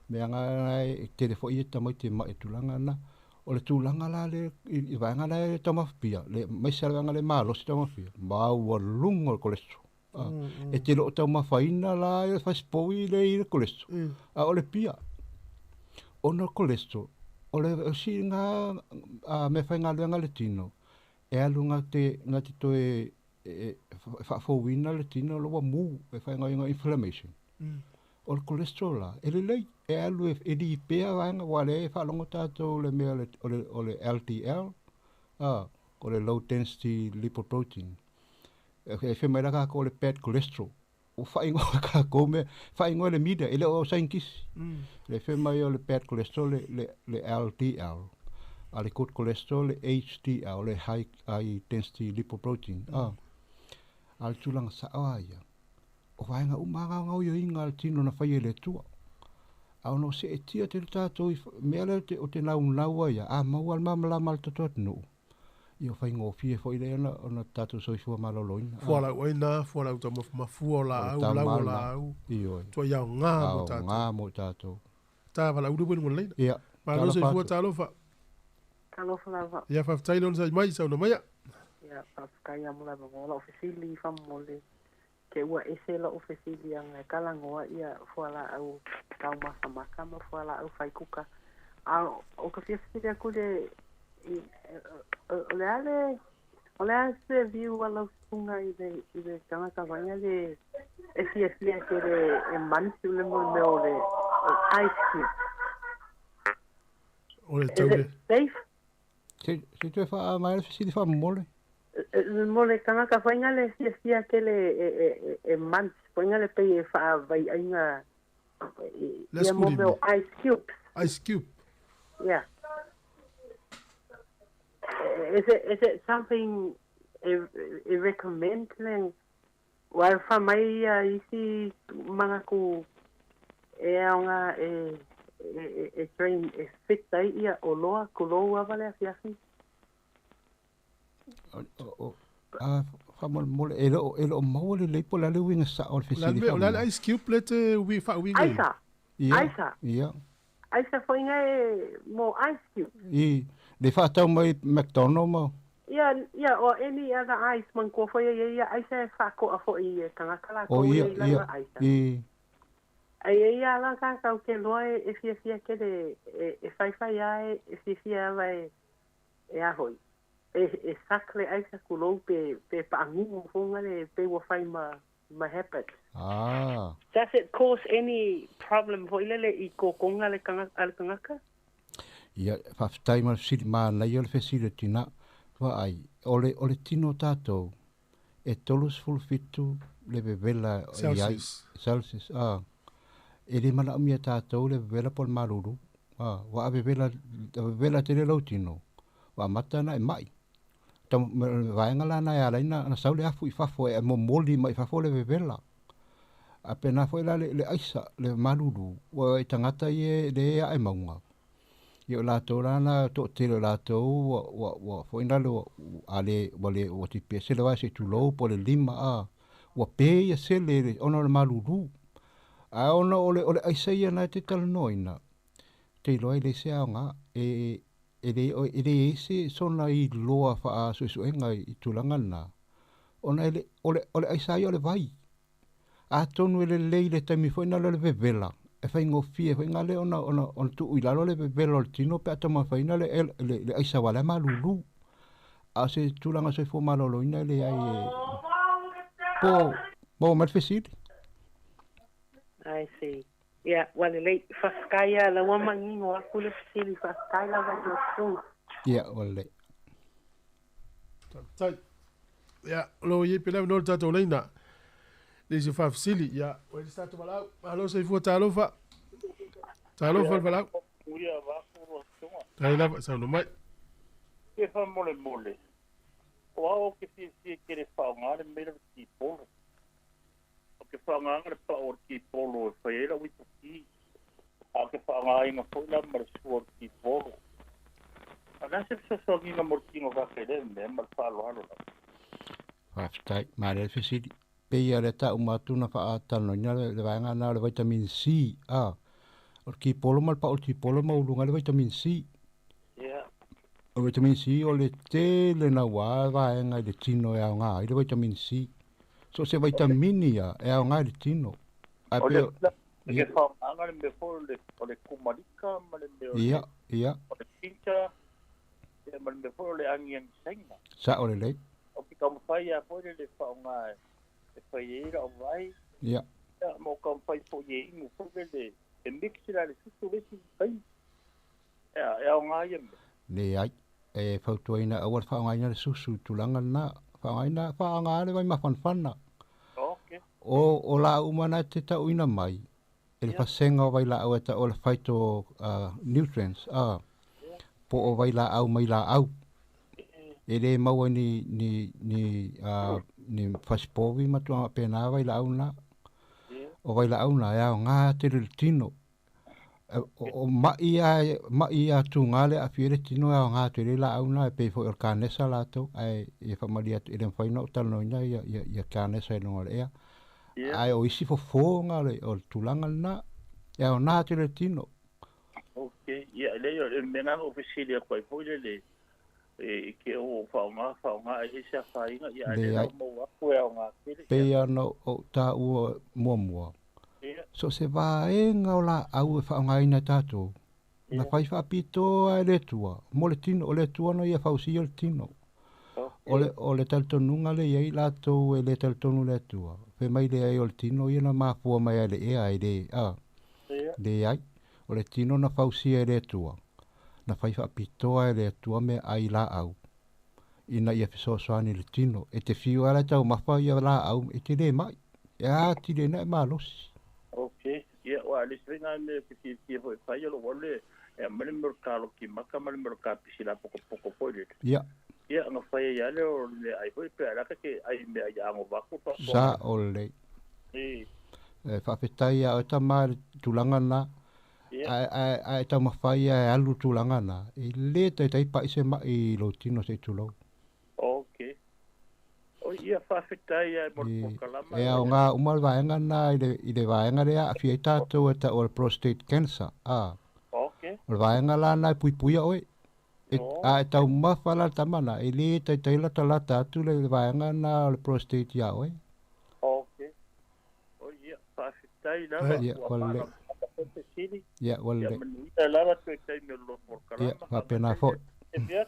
mea na e tele foi ia tamaiti e mai i tulaga na. O le tulaga la lea i vaega la e taumafa pia le aemaise lava le vaega lea e malosi taumafa pia maualuga o le cholesterol. E te le o taumafaina la e fasipovi le i le cholesterol a o le pia. Ona o le cholesterol o le siiga mea faigaluega a le tino e alu na te na te toe e faafouina le tino lo ua mu e faaigoaina inflammation. O le cholesterol la e lelei e alu e lipea vaega aua o lea e faalogo tatou i le mea o le o le LDL a o le low density lipoprotein. E fai mai la tatou o le bad cholesterol. Ua faaigoa e tatou mea, faaigoa e le media, e le o saienitisi. Le fai mai o le bad cholesterol le, le, le LDL, a le good cholesterol le HDL, le high, high density lipoprotein. A, a le tulaga sao lava ia, o vaega uma lava na o gaoioiga a le tino na faia e le Atua. A ona o seetia tele tatou i mea lea o te naunau ai ia, a maua le malamalama a le tatou atunuu, Ia faigofie foi lea ona ona tatou soifua maloloina. Fualaau aina, fualaau taumafa mafua o laau, lau o laau. Ioe. Tuai aoga mo tatou. Aoga mo tatou. Ta valaau le uenu leina. Ia. Malo soifua talofa. Talofa lava. Ia faafetai le onosai mai saunoa maia. Ia faafetai lava mo le avanoa. O lau fesili faamolemole ke ua ese lou fesili aga e talanoa ia fualaau taumafa mata ma fualaau faikuka. A o ka fia fesili atu le o le a le o le a se view a lau susuga i le i le tagata vaega le e fiafia tele e munch le mea o le ice cube. O le tau le. Safe? Se se toe faa-maea le fesili faamomole. Mo le tagata foi le fiafia tele e munch foi le pei e faavaiaiga ia mo mea o ice cubes. Ice cube. Yeah. Is it is it something e recommend le Ua fa mai ia isi manatu e aoga e e train e fit ai ia oloa kulou ava le afiafi. A faamolemole e le o e le o maua lelei po o le a le uiga sao o le fesili O le a le ice cube le te faauiga ai? Aisa! Aisa! Ia. Aisa foi nga e mo ice cube. I le faatau mai McDonald ma. Ia, ia, or any other ice manatua foi ai ia aisa e faakoa foi e tagata latou e i lana aisa. Ai e ia la tātou ke loa e fiafia tele e whaiwhai a e fiafia ala e e a hoi. E e suck le aisa kulou pe pe paangugu fonga le pe ua whai ma ma habit. Ah. Does it cause any problem foi lele i kokonga le a le tagata? Ia, faafetai ma le fesili, manaia le fesili o tina. Vaai, o le, o le tino o tatou, e 37 le vevela i ai. Celsius. Celsius, a. E le manaomia e tatou le vevela po o le malulu, a. Ua a vevela, vevela tele lou tino, ua amata ona e mai. Tau, ma o le vaega la na e ala ai ona sau le afu i fafo e momoli mai fafo le vevela. A pena foi la le, le aisa, le malulu, ua i tagata ia e le ae mauga. Ia o latou la na toatele o latou ua ua ua foi lale ua a le ua le ua tipi sele vae se i tulou po o le lima a ua pe ia sele le ona o le malulu. Ae ona o le o le aisa ia na e te talanoaina, te iloa e leai se aoga e e le e leai se sona iloa faasuesuega i tulaga na, ona e le o le o le aisa ia o le vai. Atonu e lelei le taimi foi lena o le vevela, e faigofie foi lena lea ona ona ona tuu i lalo le vevela o le tino pe a taumafaina le le le aisa aua o la e malulu. A o se tulaga soifua maloloina e leai e. Po maua mai le fesili. I see. Ia, ua lelei. Faafetai lava, la ua manino aku le fesili. Faafetai lava i lau Afioga. Ia, ua lelei. Faafetai. Ia, o lo o i ai pea le avanoa i le tatou laina. Nisi o faafesili, ia, ua i ai se tatou valaau. Malo soifua, talofa. Talofa le valaau. Faafetai lava, saunoa mai. Ia faamolemole, o au ou te fiafia tele e faaaoga le mea lea o le tipolo. Ou te faaaogaina le pao o le tipolo e fai ai lau iputi, a ou te faaaogaina foi la ma le sua o le tipolo. A o le a se fesoasoaniga mo le tino vake i lea mea ma le faaaloalo lava? Faafetai. Manaia le fesili. Pei lava o lea ta uma atu na faatalanoaina le vaega lena o le vitamin C, a. O le tipolo ma le pao o le tipolo e maualuga ai le vitamin C. O le vitamin C o le tele naua vaega i le tino e aoga ai le vitamin C. So o se vaitamini ia e aoga i le tino. Ae O pei le o le faaaogaina le mea foi o le kumalika ma le mea o le Ia, ia. o le ginger ia ma le mea foi o le agiagi Saina. Sao lelei. Ou te taumafai lava foi lea e faaaoga e fai ai lau vai. Ia. Ia ma ou taumafai foi e inu foi lele e mix la le susu le isi taimi. Ia, e aoga ia mea. Leai. E fautuaina aua le faaaogaina le susu i tulaga lena. Faaaogaina, faaaoga le vaimafanafana. Okay. O, o laau uma na e te tauina mai, e le vasega o vailaau e tau o le phyto nutrients, a, po o vailaau mai laau. E le maua i ni, ni, ni, ni fasipovi ma tulaga faapena vailaau na. O vailaau na e aoga tele i le tino. O ma'i lava, ma'i lava tuga lea e aafia ai le tino e aoga tele ai laau na, e pei foi o le kanesa latou, ae ia faamalie atu e le mafai ona ou talanoaina ia kanesa i luga o le ea. Ae o isi fofoga o le tulaga lena, e aoga tele i le tino. Okay, ia e leai o le mea lena na ou fesili atu ai foi lele i te o faaaoga faaaoga ai se afaina, ia ae lea la Leai. ua maua atu e aoga tele. Pei lava ona ou taua muamua, So o se vaega o laau e faaaogaina e tatou, na fai faapitoa e le Atua mo le tino, o le Atua na ia fausia le tino. O le, o le talitonuga lea e i ai latou e le talitonu i le Atua, fai mai leai o le tino ia na mafua mai lava i le ea, e le, a, leai. O le tino na fausia e le Atua, na fai faapitoa e le Atua meaai laau ina ia fesoasoani i le tino. E te fiu lava la e taumafa ia laau e te le mai. E atili ai na e malosi. Ok, ia, aua o le isi foi na mea ou te fiafia foi e fai, o lou alu e aumai le mea o le kaloki maka ma le mea o le kapisi lapokopoko foi lele. Ia. Ia, ona fai ai lava lea o le meaai foi, pe a laka ke ai meaai ago vaku faafofoga. Sao lelei. E. E faafetai ia oe tama i le tulaga lena. Ia. Ae, ae, ae taumafai lava e alu le tulaga lena, e le taitai pai se mai i lou tino se i tulou. Ok. Oi, ia, faafetai lava mo le polokalama. E aoga uma le vaega lena i le, i le vaega lea e aafia ai tatou e tau o le prostate cancer, a. Ok. O le vaega la lena e puipuia oe. E, a e taumafa la le tama lena, e le taitai latalata atu le vaega lena o le prostate iā oe. Ok. Oi, ia, faafetai lava. Ia, Ua ua lelei. malamalama foi fesili. Ia, ua Ia, lelei. manuia lava toe taimi o le loa polokalama. Ia, faapena foi. Ia.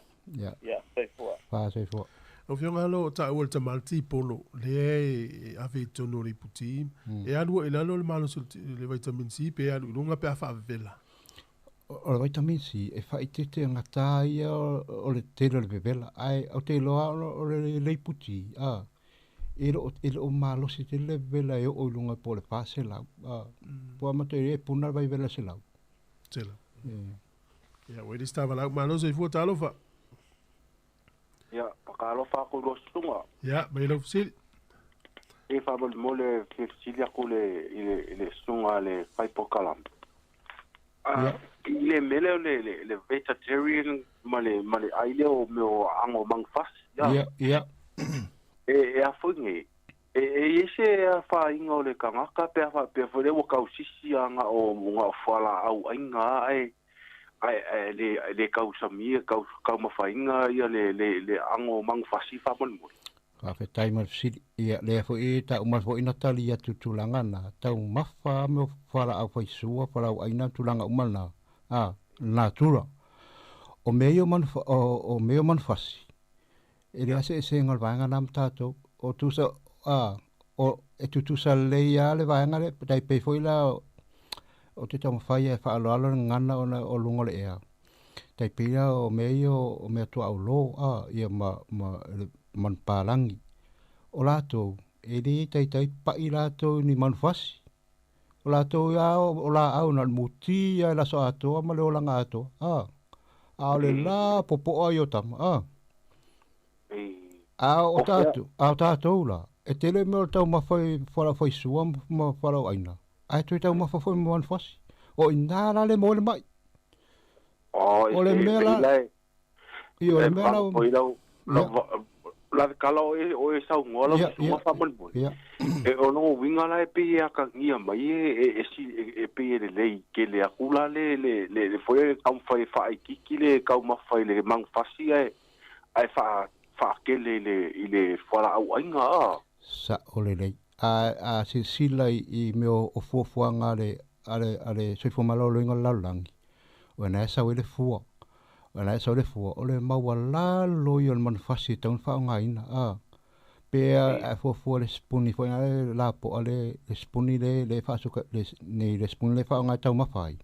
Ia, soifua. Faa-soifua. Lau Afioga o lo o taua le tama le tipolo, lea e ave i totonu o le iputi, e alu ai i lalo le malosi o le vitamin C pe alu i luga pe a faavevela. O le vitamin C e faaeteete gata ia o le tele o le vevela, ae ou te iloa o le leiputi, a, e le o malosi tele le vevela e oo i luga po o le 400, a, po o matou iloa e puna le vaivela 100. 100. Ia, ua i ai le isi tavalau. Malo soifua, talofa. Ia, whakaalofa aku i lua susuga. Ia, mai lau fesili. E faamolemole e fia fesili aku le, i le, i le susuga a le fai polokalame. Ia. I le mea lea o le, le, le vegetarian ma le, ma le ai lea o mea o ago manufasi. Ia. Ia, ia. E, e a foi nei, e, e i ai se afaina o le tagata pe a faapea foi lea ua tausisi a na o, na o fualaau aiga ae, ae, ae le, le tausamia, tau, taumafaina ia le, le, le ago manufasi faamolemole. Faafetai mo le fesili. Ia, lea foi e uma foi na tali atu tulaga na, taumafa mea o fualaau faisua, fualaau aina, tulaga uma na, a, natura. O mea ia o manufa, o, o mea o manufasi, e leai se eseesega o le vaega na ma tatou. O tusa, a, O e tutusa lelei lava le vaega lea, tai pei foi la o te taumafai e faaaloalo le gagana ona o luga o le ea. Tai pei la o mea ia o meatuaolo ia ma ma le manupapalagi. O latou e le taitai pa'i latou i ni manufasi. O latou lava o laau na o le muti lava i le aso atoa ma le olaga atoa a o le la popo'a ia o tama A o tatou, a o tatou la, e tele mea o le taumafa i fualaau faisua ma fualaau aina, ae toe taumafa foi ma manufasi. O i ina la le maua ai le mai. O le mea la, ia, o le mea la, la kala o e o e saunoa lau susuga faamolemole. E o lona uiga la e pei e atagia mai e e si e pei e lelei tele atu la le le le foi lea e taumafai e faaitiiti le taumafa i le manufasi ae ae faatele i le fualaau aiga a. Sa'o lelei. A a silasila i i mea o fuafuaga a le a le a le Soifua Maloloina o le lalolagi, o lena e sau ai le fua. O lena e sau ai le fua, o le maualalo ia o le manufasi e tatau ona faaaogaina, a. Pe a fuafua i le sipuni foi lena le lapoa le le sipuni le le faasuka le nei le sipuni le faaaoga e taumafa ai.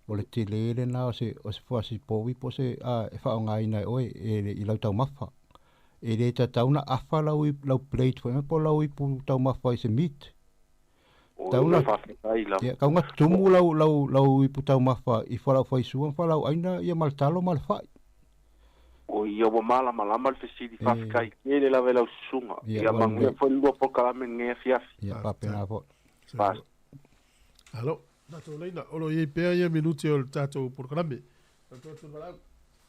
O le tele lena o se o se fuasipovi po o se e faaaogaina e oe e i lau taumafa. E le tatau ona afa lau lau plate foi po o lau ipu taumafa i se meat. Tatau ona ia tatau ona tumu lau lau lau ipu taumafa i fualaau faisua ma fualaau aina ia ma le talo ma le fai. O ia ua malamalama le fesili faafetai tele lava i lau susuga. Ia manuia foi le lua polokalame i lenei afiafi. Ia faapena foi. Alo, tatou laina, o lo o i ai pea ia minute o le tatou polokalame. Tatou atu le valaau.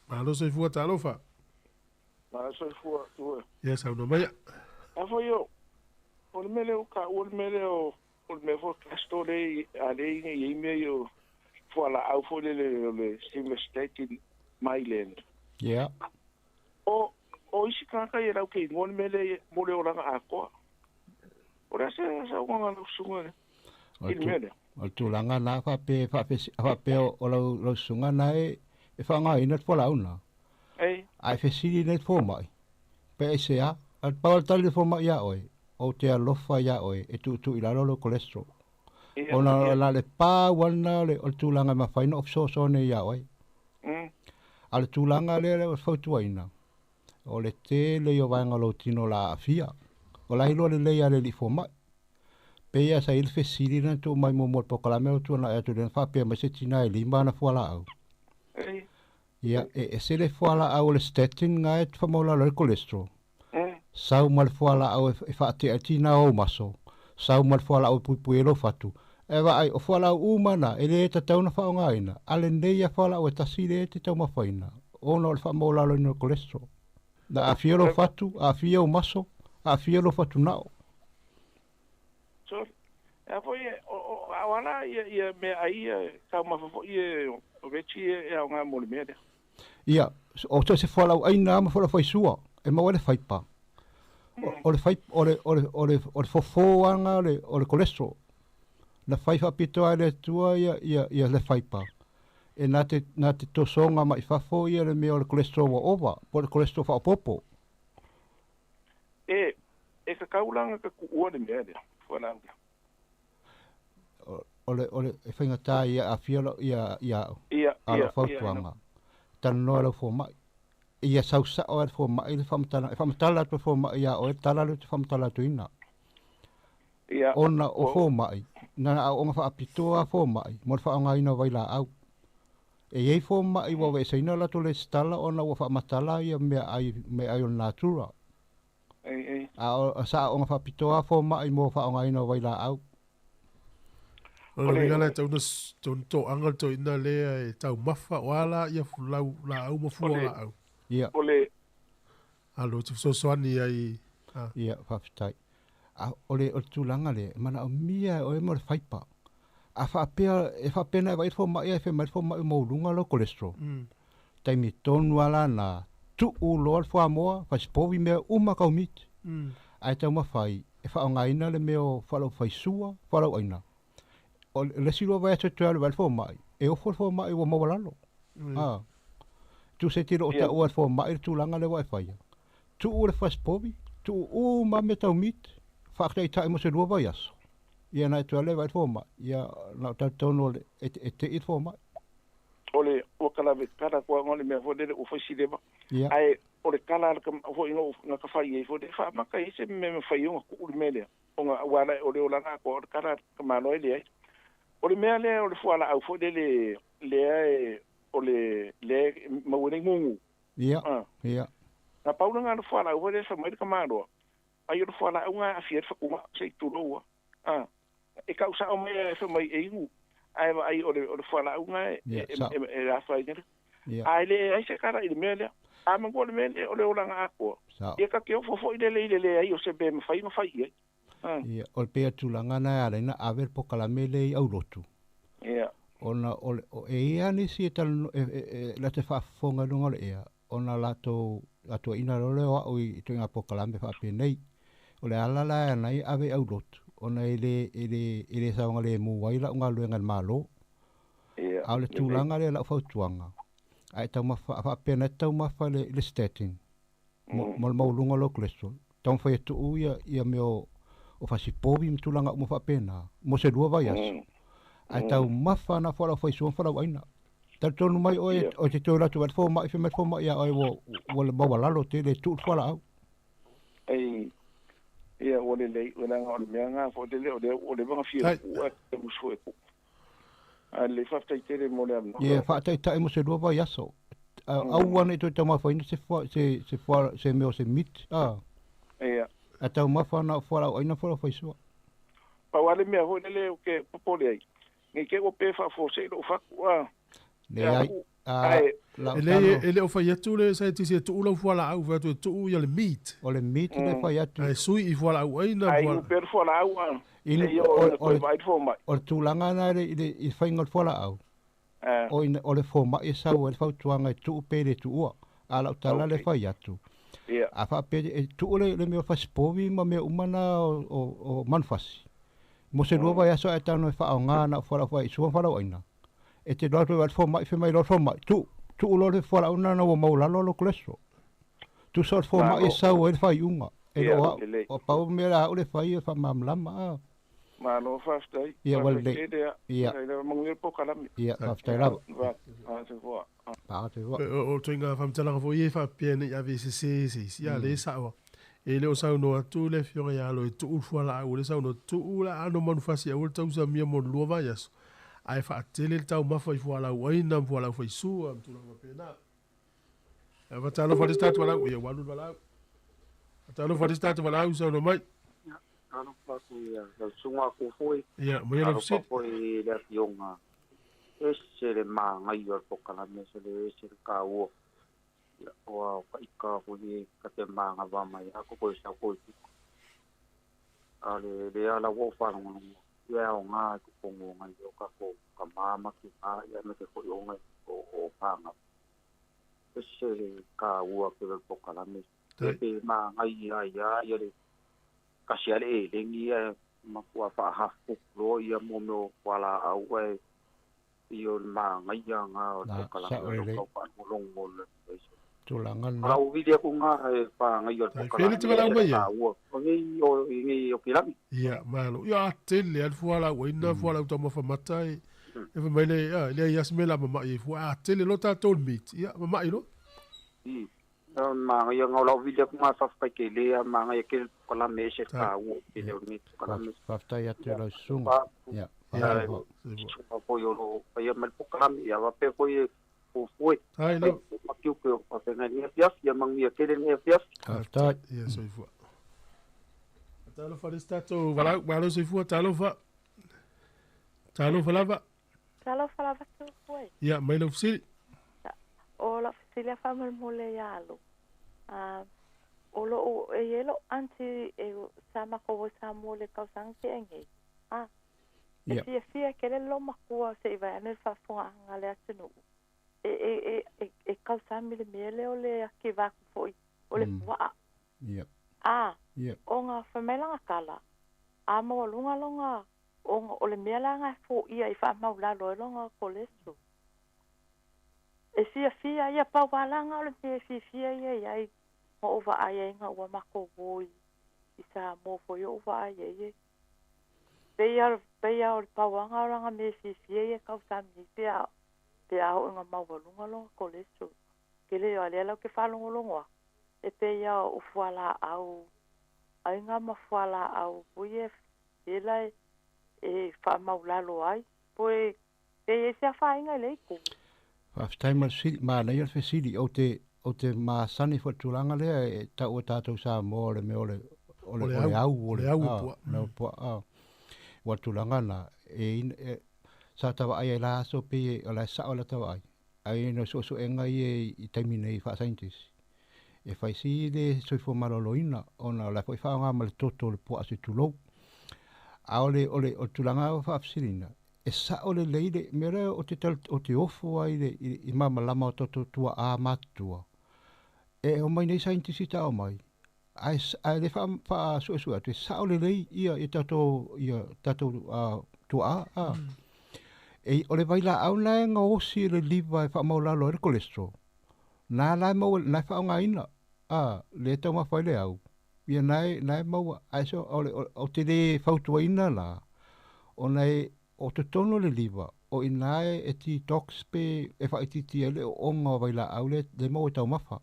Malo soifua talofa. Malo soifua atu e. Ia saunoa maia. A foi o, o le mea lea ua taua le mea lea o, o le mea foi o Castor lea a lea e i ai mea ia o fualaau foi lele o le Simvastatin Mylan. Yeah. O, o isi tagata ia latou te igoa le mea lea mo le olaga atoa. O le a se saunoaga a lau susuga i le mea lea? O le tulaga lena faapea faapea o lau lau susuga lena e e faaaogaina le fualaau lena. Ei. Ae fesili nei le fomai, pe aisea? A pau lava le tali a le fomai ia oe, ou te alofa ia oe e tuutuu i lalo lou cholesterol. Ona o la le pau lava lena o le tulaga e mafai ona ou fesoasoani ai ia oe. A o le tulaga lea o le fautuaina, o le tele ia o vaega o lou tino o le a aafia. O la e iloa lelei lava e le alii fomai. Pei lava sa i ai le fesili lea na tuu mai muamua i le polokalame o tuanai atu lea na faapea mai se tina e 5 ana fualaau. Ia, e ese le fualaau o le statin na e faamaualalo ai le cholesterol. Sau ma le fualaau e faatea ai le tina o ou maso. Sau ma le fualaau e puipui ai lou fatu. E vaai, o fualaau uma na, e le tatau ona faaaogaina, a lenei lava fualaau e tasi lea e te taumafaina, ona o le faamaualaloina o le cholesterol. Na aafia lou fatu, aafia ou maso, aafia lou fatunao. Sorry. A foi e, o, o, a o ala ia, ia meaai ia, taumafa foi e, o veggie ia e aoga mo le mea lea. Ia, o so o se fualaau aina lava ma fualaau faisua, e maua ai le faipa. O, o le fai, o le, o le, o le, o le fofo lava lena o le, o le cholesterol. Na fai faapitoa lava e le Atua ia, ia, ia le faipa. E na te, na te tosoga mai fafo ia le mea o le cholesterol ua ova, po o le cholesterol faaopoopo. E, e tatau la ona ta tuua le mea lea, fualaau lea. O le, o le, e faigata ia aafia lau, ia, ia au. Ia, A o ia, lau fautuaga, talanoa i lau fomai. Ia sau sa'o lava le fomai le faamatalaga, e faamatala atu le fomai iā oe le tala lea ou te faamatala atuina. Ia, Ona o o. fomai, na ona aooga faapitoa lava fomai mo le faaaogaina o vailaau. E i ai fomai ua aveeseina latou lesitala ona ua faamatala ia meaai, meaai o le natura. Ei, ei. A o sa aoga faapitoa lava fomai mo faaaogaina o vailaau. O le uiga la e tau na tau na toaga le toeaina lea e taumafa o a la ia lau laau ma fua o laau. Ia. O le. Alo ou te fesoasoani ai a. Ia, faafetai. A o le, o le tulaga lea, e manaomia e oe mo le faipa. A faapea, e faapea na e vaai le fomai ae fai mai le fomai ua maualuga lou cholesterol. Taimi tonu lava la na, tuu loa le fuamoa, fasipovi mea uma tau meat. Ae taumafai e faaaogaina le mea o fualaau faisua, fualaau aina. O le isi lua vaiaso e toe alu ai le fomai, e ofo le fomai ua maualalo. A. Tusa e te le o taua e le fomai le tulaga lea ua e faia. Tuu le fasipovi, tuu uma mea tau meat, Faataitai mo se lua vaiaso. Ia na e toe alu e vaai le fomai. Ia na o talitonu o le e e te'i le fomai. O le ua kalave kala koa o le mea foi lele ua fai sileva. Ae o le kala a le foi na ka fai ai foi le faamaka i se mea mafai ona tuu le mea lea. Ona aua la o le olaga atoa o le kala a le tamaloa e leai. O le mea lea o le fualaau foi lele lea e o le lea e maua nei gugu. Ia. Ia. Na pau lena o le fualaau foi lea fai mai le tamaloa, ai o le fualaau na e aafia ai le fatugao se i tulou a. E tau sao mai e fai mai e inu, ae vaai o le o le fualaau na e e afaina le. Ae leai se kala i le mea lea. A manatua le mea lea o le olaga atoa, ia ta te ofo foi lele i le leai o se mea e mafai ona fai i ai. Ia, o le pei o le tulaga lena e ala ai ona ave le polokalame lea i aulotu. Ona o le, o, e i ai lava nisi e talanoa, e, e, e, latou te faafofoga i luga o le ea, ona latou atuaiina loa lea o au i ituaiga polokalame faapenei. O le ala la e ala ai ave i aulotu, ona e le, e le, e le saogalemu ai lau galuega i le Malo. A o le tulaga lea i lau fautuaga, a e taumafa, a faapea na e te taumafa i le, i le statin, mo, mo le maualuga o lou cholesterol, taumafai e tuu ia, ia mea o, o fasipovi ma tulaga uma faapena, mo se lua vaiaso. Ae taumafa ana fualaau faisua ma fualaau aina. Talitonu mai oe, oe te toe alu atu i le fomai, fai mai le fomai ia oe ua, ua maualalo tele e tuu le fualaau. Ei, ia ua lelei, leaga o le mea lena foi lele o lea ua leva ona fia tuu ae te musu e tuu. Ae lelei faafetai tele mo le avanoa. Ia, faataitai mo se lua vaiaso. Aua ne i toe taumafaina se fua, se, se fua, se mea o se meat, a. Ia. Ae taumafa ana o fualaau aina ma fualaau faisua. Pau lava le mea foi lele ou te popole ai, ne i te i ua pe faafuasei lou fatu, a. Leai, a, lau E leai, e le o fai atu le scientist e tuu lau fualaau, fai atu e tuu ia le meat. O le meat le fai atu. Ae sui i fualaau aina. Ae inu pea le fualaau, a. Inu, Seia oo ina toe vaai le fomai. O le tulaga lena i le, i le faiga o le fualaau, o ina, o le fomai e sau ai le fautuaga e tuu pe le tuua. A lau tala le fai atu. A faapea e tuu le, le mea o fasipovi ma mea uma na o, o, o manufasi. Mo se lua vaiaso ae tago e faaaoga na o fualaau faisua ma fualaau aina. E te loa atu e vaai le fomai, fai mai loa le fomai, tuu, tuu loa le fualaau lena ina ua maualalo lou cholesterol. Tusa o le fomai e sau ai le faaiuga, e le o au. O pau mea la au le fai e faamalamalama a. Malo faafetai. Ia ua lelei. Faafetai tele a. Ia. Faafetai lava manuia le polokalame. Ia, faafetai lava. Va, va soifua. Va soifua. O ituaiga faamatalaga foi ia e faapea ne i ave sese se isi, a lea e sao lava. E le o saunoa atu le afioga ia Alo e tuu le fualaau, o lea e saunoa tuu le aano manufasi aua le tausamia mo le lua vaiaso, ae faatele le taumafa i fualaau aina ma fualaau faisua ma tulaga faapena. Ae faatalofa i le isi tagata valaau, ia ua alu le valaau. Faatalofa i le isi tagata valaau, saunoa mai. Talofa atu i lau susuga atu foi. Ia, maia lau Talofa foi i le afioga ese le magaia o le polokalame ese le ese le taua. Ia, ua o ka ika foi e ka te magava mai a ko koe sau koe tuka. A le lea la ua ou faalogologo ia e aoga i totonu o nai o tatou tama ma tina ia aemaise foi o nai o fanau. Ese le taua tele o le polokalame. E pe magaia ai lava ia le tasi lava le eleni ae matua faahafu loa ia mo mea o fualaau ae Ia o le manaia lena o le polokalame o lo o tau faalogologo le Tulaga lena. O lau vili atu lena e pagaia o le polokalame e taua. O nei o i nei o Kilani. Ia, malo. Ia, a tele lava le fualaau aina, fualaau taumafa mata e e fai mai le, a, e leai lava se mea o le a mama'i ai fua. A tele loa tatou le meat, ia, mama'i loa. O le manaia lena o lau vili atu lena faafetai tele lava, manaia tele le polokalame e ese le taua tele o lenei polokalame. Faafetai atu i lau susuga. Ia, faafetai. Susuga foi o lo o faia mai le polokalame, ia faapea foi e fuafua Ai lau. Ma tiute o faafeagai i lenei afiafi, ia manuia tele lenei afiafi. Faafetai. Ia, soifua. Talofa le isi tatou valaau, malo soifua, talofa. Talofa lava. Talofa lava Tupua e. Ia, mai lau fesili. O lau fesili a faamolemole ia Alo. A, o lou, e i ai lou aunty e, sa matou o i Samoa i le tausaga tea nei. A, e fiafia tele le loomatua se i vae ane le faafofogaaga a le atunuu. E, e, e, e, e tausami le mea lea o le akiva atu foi o le puaa. A, ona fai mai lana tala, a maualuga lona, ona o le mea la lena e foia i faamaulalo ai lona cholesterol. E fiafia ia, pau lava la lena o le mea e fiafia ia i ai, na ou vaai ai ina ua matou o i, i Samoa foi o'u vaai ai e pei a pei a o le pauaga o laga mea fiafia ia e tausami ai pe a pe a oo ina maualuga lona cholesterol. Ke le o lea la ou te faalogologo aku e pei a o fualaau aiga ma fualaau foi ia ela e e faamaulalo ai po e pe i ai se afaina i lea itu. Faafetai mo le fesili, manaia le fesili. Ou te, ou te masani foi i le tulaga lea e tau e tatou Samoa o le mea o le, o le, o le au, o le au puaa. O le au puaa. Ua tulaga na, e, e, sa ta vaai ai la aso pei o la e sao la ta vaai. Ai no suesuega ia i taimi nei faa-scientist. E fai si le soifua maloloina ona o la foi faaaoga ma le toto o le puaa se tulou. A o le, o le, o le tulaga o faafesiliina, e sao lelei le mea lea o te, o te ofo ai i, i malamalama o tatou tuaa matutua. E omai nei scientist ta omai, ae, ae le faasuesue atu, e sao lelei ia, ia tatou, ia tatou tuaa. E, o le vailaau na e gaosi e le liver e faamaulalo ai le cholesterol. Na la e maua, na e faaaogaina, a, le taumafa ai le au. Ia na e, na e maua, ae so, o le, o, te le fautuaina la, ona e, o totonu o le liver, o ina e, e detox pe e faaitiitia ai le ooga o vailaau le, le maua i taumafa.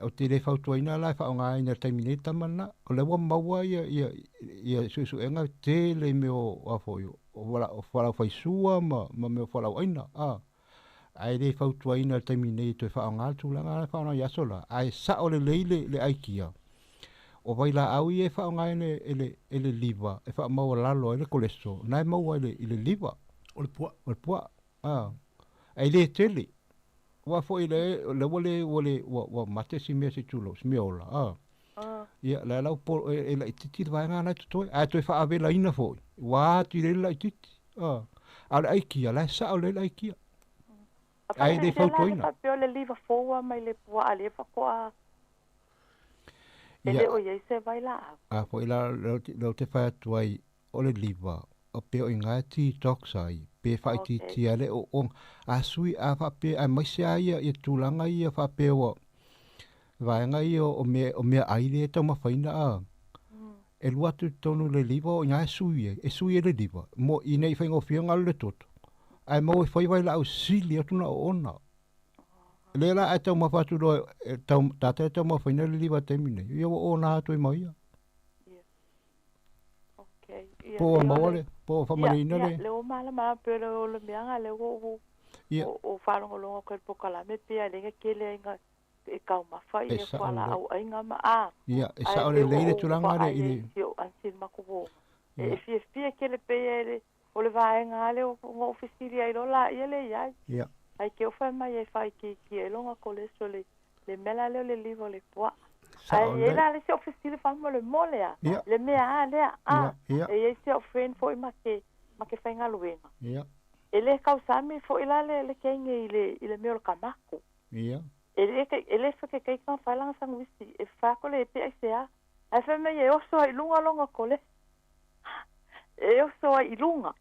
O te le fautuaina la e faaaogaina i le taimi nei tama lena. O lea ua maua ia, ia, ia suesuega tele i mea o, a foi, o, o fualaau faisua ma, ma mea o fualaau aina, a. Ae le fautuaina i le taimi nei e toe faaaoga le tulaga la e faaaoga i aso la, ae sao lelei le, le aikia. O vailaau ia e faaaogaina e le, e le liver e faamaualalo ai le cholesterol, na e maua i le, i le liver. O le puaa. O le puaa, a. Ae le tele. Aua foi le, le ua le, ua le, ua, ua mate si mea se i tulou, si mea ola, a. Ia, la lau po, e, e laitiiti le vaega la e totoe, ae toe faavelaina foi, ua atili ai le laitiiti, a. A o le aikia, la e sao lelei le aikia. Ae le fautuaina. Faapea o le liver fou mai le puaa lea faatoa e le o i ai se vailaau. A foi la, lea ou te fai atu ai, o le liver, o pea o i ina e detox ai, pe faaitiitia ai le ooga. A sui, a faapea, aemaise lava ia, ia tulaga ia faapea ua, vaega ia o mea, o meaai lea e taumafaina a, e lua atu i totonu o le liver o i ina e sui ai, e sui ai le liver, mo, ina i faigofie ona alu le toto, ae maua e fai vailaau sili atu ona oona. Lea la a e taumafa atu loa, e tau, tātou e taumafaina le liver i le taimi nei, ia ua ona atu ai ma ia. Okay. Po ua maua le, po ua faamalieina le. Ia, le ua malamalama pei o le mea lena lea ua ou, ou faalogologo atu ai i le polokalame pei lava e le tele ai na e taumafa ia fualaau aiga ma a. Ia, e sao lelei le tulaga lea i le. Si ou aunty i le matou uoga. E fiafia tele pei e le, o le vaega lava lea na ou fesili ai loa laia lea i ai. Ia. Ai ke ou fai mai e faaitiitia ai lona cholesterol i le mea la lea o le liver o le puaa. Ae i ai la le isi au fesili faamolemole a, le mea a lea a, e i ai si au friend foi ma ke, ma ke faigaluega. E le tausami foi la le, le teine i le, i le mea o le kamaku. E le, e le fai ke fai lana sanuisi, e fai atu le pe aisea. Ae fai mai e oso ai i luga lona cholesterol. E oso ai i luga.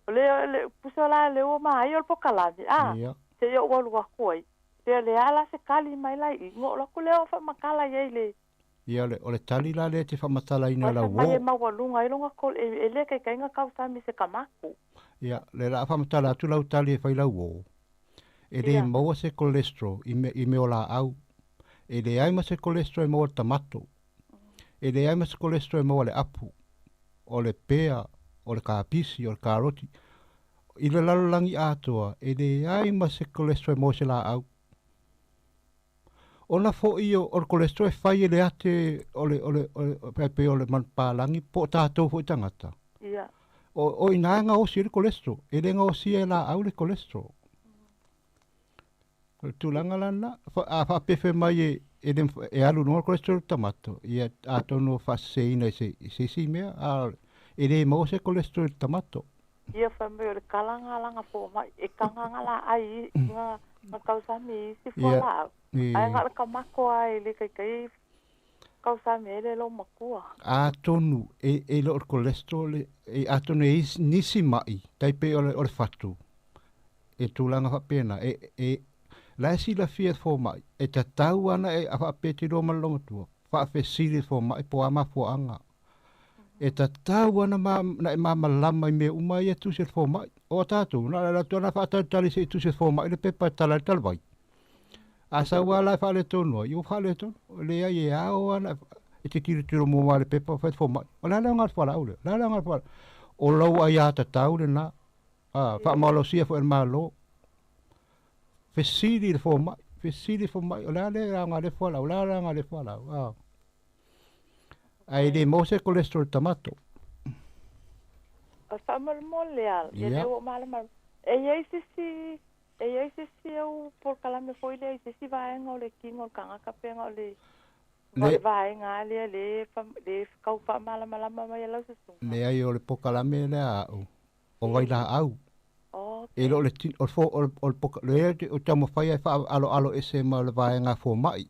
O le, le pusa la le ua maai o le polokalame, a, seia ou alu atu ai. Pe o le a la se tali mai la i i, ona ou alu atu lea o faamatala i ai le. Ia, o le tali la lea e te faamatalaina Ae lau fai mai uo. e maualuga ai lona e le taitai ona tausami i se kamaku. Ia, lea o le a faamatala atu lau tali e fai lau uo. E le maua se cholesterol i mea, i mea o laau. E leai ma se cholesterol e maua i le tamato. E leai ma se cholesterol e maua i le apu, o le pea, o le kapisi, o le karoti. I le lalolagi atoa, e leai ma se cholesterol e maua i se laau. Ona foi o le cholesterol e fai e le ate o le, o le, o le, pei o le manupapalagi po o tatou foi tagata. Ia. O, o i ina e gaosi ai le cholesterol. E le gaosia e laau le cholesterol. O le tulaga la lena, a faapefe mai e, e, le, e alu i luga le cholesterol i le tamato, ia atonu o faaseseina i se, i se isi mea, a e le maua se cholesterol i le tamato. Ia fai mai o le kalaga lana fomai e kagaga la ai i nga nga tausami i isi fualaau, ae na o le kamato lava e le taitai tausami ai le loomatua. Atonu e, e le o le cholesterol e, atonu e i nisi mai, tai pei o le, o le fatu, e tulaga faapena, e, e, la e silafia e le fomai, e tatau ana e a faapea te iloa ma le loomatua, Faafesili le fomai po o a mafuaaga. E tatau ana ma, na e malamalama i mea uma ia e tusi e le fomai. O a tatou, na o le alu atu lava na faatalitali se i tusi e le fomai le pepa e tala ai le talavai. A sau lava la e faaletonu ai, ia ua faaletonu. Leai e ao lava ona e te tilotilo muamua i le pepa fai le fomai. O le a le aoga o le fualaau lea? O le a le aoga o le fualaau? O lou aiatatau lena. A, faamalosia foi e le Malo. Fesili i le fomai, fesili i le fomai, o le a le aoga o lea fualaau, o le a le aoga o lea fualaau. A. Ae le maua se cholesterol i tamato. O faamolemole a, ia lea ua ou malamalama. E i ai se isi, e i ai se isi au polokalame foi lea i se isi vaega o le kino o le tagata pe na o le, o le vaega lava lea lea e tau faamalamalama mai e lau susuga. Leai, o le polokalame lea a au, o vailaau. E le o le tino, o le fo, o le, o le poka, lea ou te taumafai ai e faaaloalo ese ma le vaega fomai.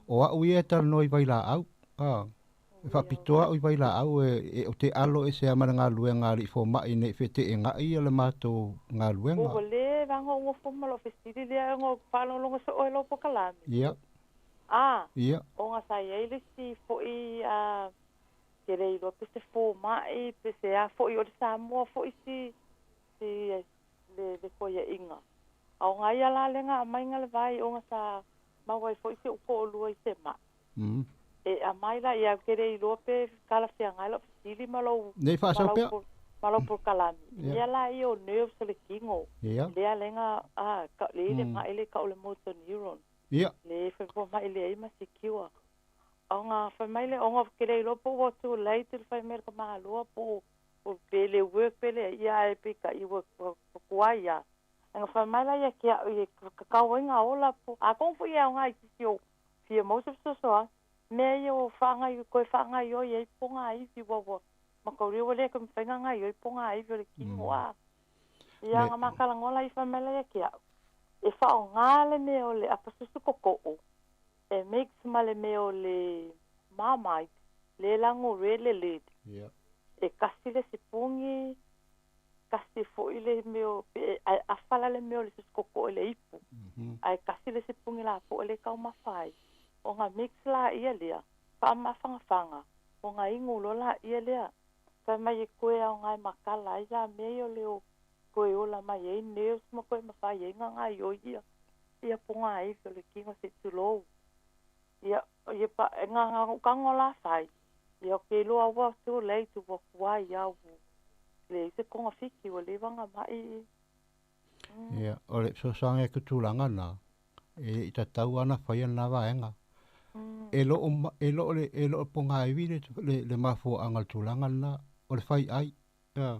O au ia e talanoa i vailaau, a, e faapitoa au i vailaau e, e, ou te alo ese lava ma le galuega a alii fomai ne i feteenai le matou galuega. Ua le vaga ou nofo ma lou fesili lea ona ou faalogologo soo i lou pokalame. Ia. A. Ia. Ona sa i ai le isi foi a Ke le iloa pe se fomai pe se a foi o le Samoa foi si si le le koiaʻiga. A o nga ia la le nga aumaiga le vai ona sa maua ai foi si ou toʻalua i se maʻi. E aumai la ia ke le iloa pe talafeagai lau fesili ma lou Nei ma faasau lau pea. ma lau polokalame. Mea la ia o nerves o le kino lea le nga a ka le le maʻi le kau le motor neuron. Le fai fomai le ai ma secure. Ona fai mai lea, ona ke le iloa po ua too late le fai mai le tamaloa po o pe le work pe le ia ae peitai ua tuai a. Ona fai mai la ia ke au ia kakau ai nga ola po atonu foi e aoga i sisi o fia mau se fesoasoani. Mea ia ua whaangai, koe whaangaioi ai po ngā iwi ua ua makauria ua le koe mawhai ngā ngaioi po ngā iwi o le kino a. Ia nga makalangoa la i whai mai la ia ke au. E whaonga le mea o le apasusu koko'o. E mix ma le mea o le Marmite, le lago re le lid. E kasi le sipungi, kasi foi le mea o, pe ae afa la le mea o le susu koko'o i le ipu. Ae kasi le sipungi lapo'a le taumafa ai. Ona mix laia lea, faamafagafaga, ona inu loa laia lea. Fai mai e koe aoga e makala ai la mea ia o le o koe ola mai ai nerves ma koe mafai ai gagaioi ia. Ia pogaifi o le kino se i tulou. Ia, ia pa, e nga nga ukaga o la fai. Ia o ke iloa ua too late ua tuai a ua leai se kogafiti ua leva ona maʻi i. Ia, o le fesoasoani atu tulaga na, e le i tatau lava ona faia lena vaega. E le o, e le o le, e le o pogaifi le, le, le mafuaaga o le tulaga lena, o le fai ai. Ia,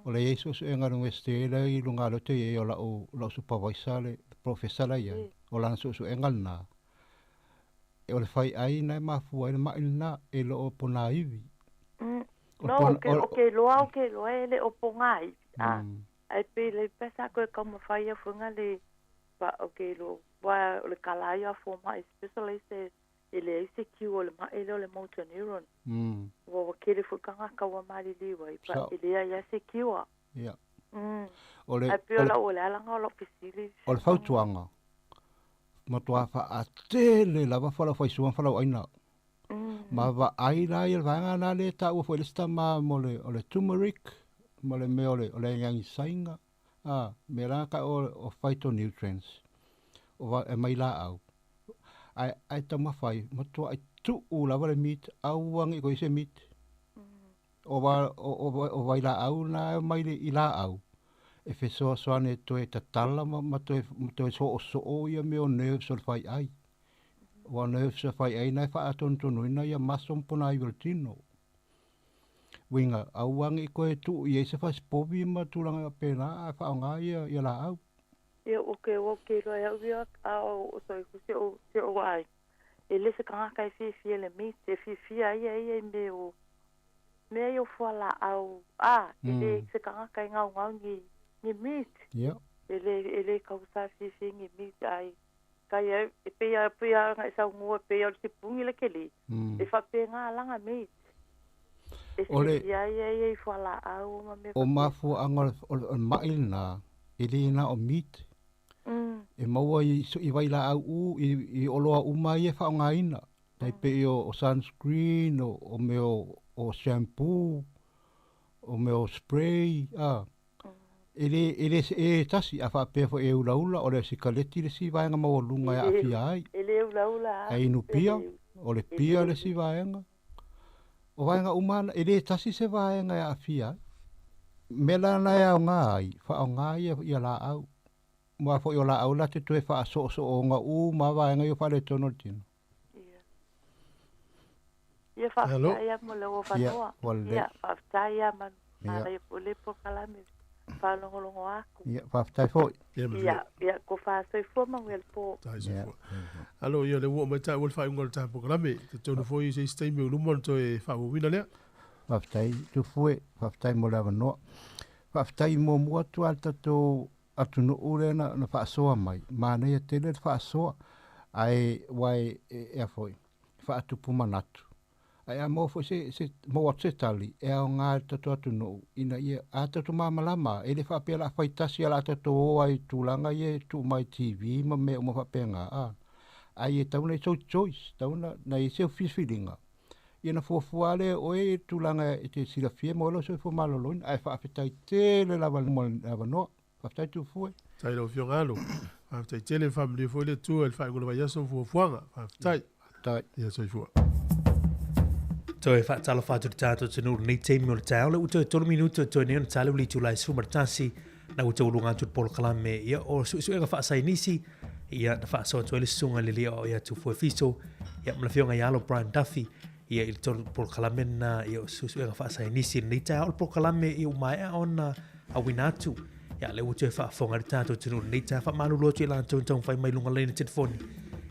o le i ai suesuega a le Iunivesite lea i luga lea ou te i ai o lau, lau supervisor le professor la e i ai, o lana suesuega lena, o le fai ai lena e mafua ai le maʻi lena, e le o ponaivi. O No, o ke, o ke iloa, o ke iloa e le o pogaivi, a, ae pei le pea sa koe taumafai ia fuaga le, pa, o ke iloa, aua o le kala ia a fomai specialist e, e leai se cure o le maʻi lea o le motor neuron. Ua ua tele foi tagata ua maliliu ai, but e leai lava se cure. Ia. O le, Ae pei o lau, o le ala lena o lau fesili. O le fautuaga, matua faatele lava fualaau faisua ma fualaau aina. Ma vaai la ia le vaega lena lea e taua foi e le isi tama mo le, o le turmeric ma le mea o le, o le agiagisaina, a, mea la na o, o phytonutrients, o va, e mai laau. Ae, ae taumafai, matuai tuu lava le meat, aua ne i koe i se meat. O va, o, o, o vailaau na e omai i laau, e fesoasoani e toe tatala ma, ma toe, ma toe soosoo ia mea o nerves o le faiai. Aua o nerves o le faiai na e faatonutonuina ia muscle ma ponaivi o le tino. Uiga, aua ne i koe tuu i ai se fasipovi ma tulaga faapena, ae faaaoga ia, ia laau. Ia, o ke ua ke iloa e au ia, a o soifua si ou, si ou aiga. E le se tagata e fiafia i le meat, e fiafia ai ia ia i mea o, mea ia o fualaau, a, e le se tagata e gaugau ni, ni meat. E le, e le tausa fiafia ni meat, ai, kai ai, e pei a, pei a ona e saunoa, e pei a o le sipungi le keli, e faapena lana meat. E fiafia ai ia ia i fualaau ma mea O faapena. mafuaaga o le, o le mai lena, e le na o meat. E maua i, i vailaau u, i, i oloa uma ia e faaaogaina. Tai pei o sunscreen, o mea o shampoo, o mea o spray, a. E le, e le see e tasi, a faapea foi e ulaula, o le sikaleti le isi vaega maualuga e aafia ai. E le ulaula a. E inu pia, o le pia le isi vaega. O vaega uma na, e le tasi se vaega e aafia ai. Mea la na e aoga ai, faaaoga ia, ia laau. Aua foi o laau la te toe faasoosooga uma lava vaega ia o faaletonu o le tino. Ia faafetai lava mo le avanoa. Ia faafetai lava ma manaia foi le polokalame faalogologo aku. Ia faafetai foi. Ia ia tofa soifua manuia le po. Alo ia lea ua oo mai taua le faaiuga o le tatou polokalame. Talitonu foi se isi taimi o i luma ona toe faaauauina lea. Faafetai Tufue, faafetai mo le avanoa. Faafetai muamua atu lava i le tatou atunuu lea na faasoa mai, manaia tele le faasoa, ae aua e e a foi, faatupu manatu. Ae a maua foi se se maua atu se tali e aoga i le tatou atunuu ina ia a tatou malamalama, e le faapea o le a fai tasi o le a tatou o ai i tulaga ia e tuu mai i TV ma mea uma faapena, a. Ae ia tatau ona i ai sou choice, tatau ona i ai seu filifiliga, ia ona fuafua lava lea e oe i le tulaga e te silafia mo lou soifua maloloina. Ae faafetai tele lava mo le avanoa. Faafetai Tufue. Faafetai i lau Afioga Alo. Faafetai tele, faamanuia foi le Atua i le faaiuga o le vaiaso ma fuafuaga. Faafetai. Faafetai. Ia soifua. Toe faatalofa atu i le tatou atunuu i lenei taimi o le taeao. Lea ua toe 3 minute o totoe nei ona ta le itula e 11 na ua taualuga atu le polokalame ia o suesuega faasaienisi ia na faasoa atu ai le susuga i le alii aoao ia Tufue Fiso ia ma le afioga ia Alo Brian Duffy ia i le tolu polokalame na ia o suesuega faasaenisi i lenei taeao. O le polokalame ia ua maea ona auina atu ia lea ua toe faafofoga le tatou atunuu i lenei taeao. Faamalulu atu i latou na taumafai mai luga laina telefoni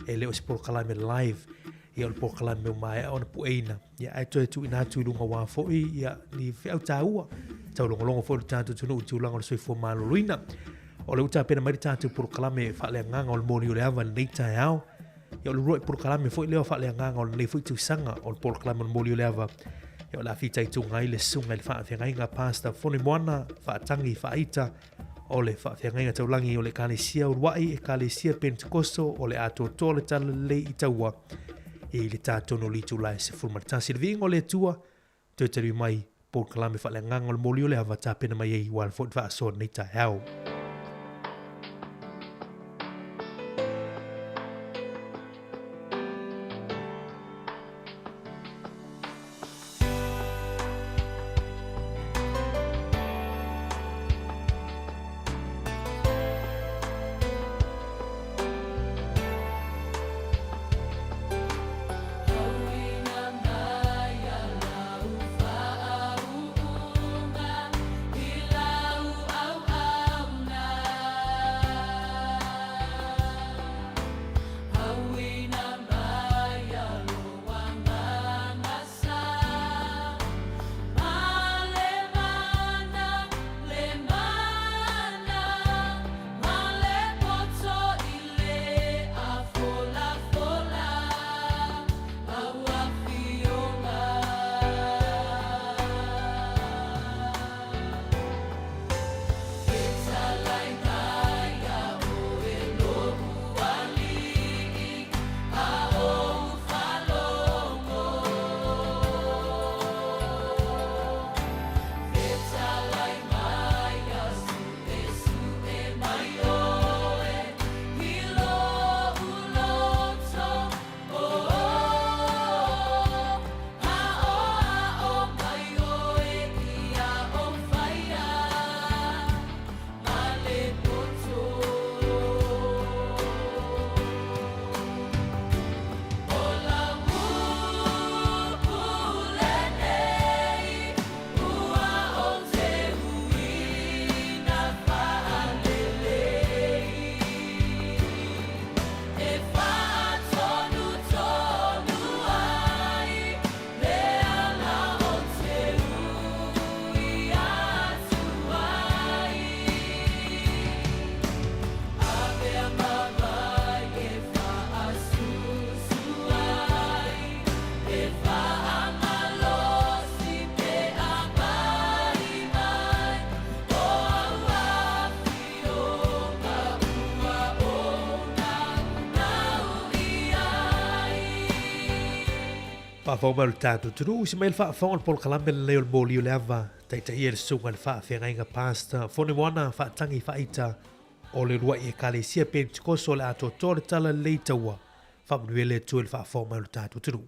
e le o se polokalame live ia o le polokalame ua maea ona pueina ia ae toe tuuina atu i luga aua foi ia ni feau taua taulogologo foi le tatou atunuu i tulaga o le soifua maloloina. O lea ua tapena mai le tatou polokalame faaleagaga o le moli o le ava i lenei taeao. Ia o le uluai polokalame foi lea o faaleagaga o lenei foi tausaga o le polokalame o le moli o le ava. Ia o le a fitaituga ai le susuga i le faafeagaiga Pastor Fonoimoana Faatagi Faaita o le faafeagaiga taulagi o le Ekalesia Uluai Ekalesia Pentekoso o le Atoatoa o le Talalelei i Taua i le ta tonu o le itula e 11. Le viiga o le Atua, toe taliu mai polokalame faaleagaga o le moli o le ava tapena mai ai ua ala foi le faasoa i lenei taeao. Faafofoga mai o le tatou atunuu, usi mai le faafofoga o le polokalame lelei o le moli o le ava, taitaia le susuga i le faafeagaiga Pastor Fonoimoana Faatagi Faaita o le uluai Ekalesia Pentekoso o le atoatoa o le Tala Lelei Taua. Faamanuia le Atua i le faafofoga mai o le tatou atunuu.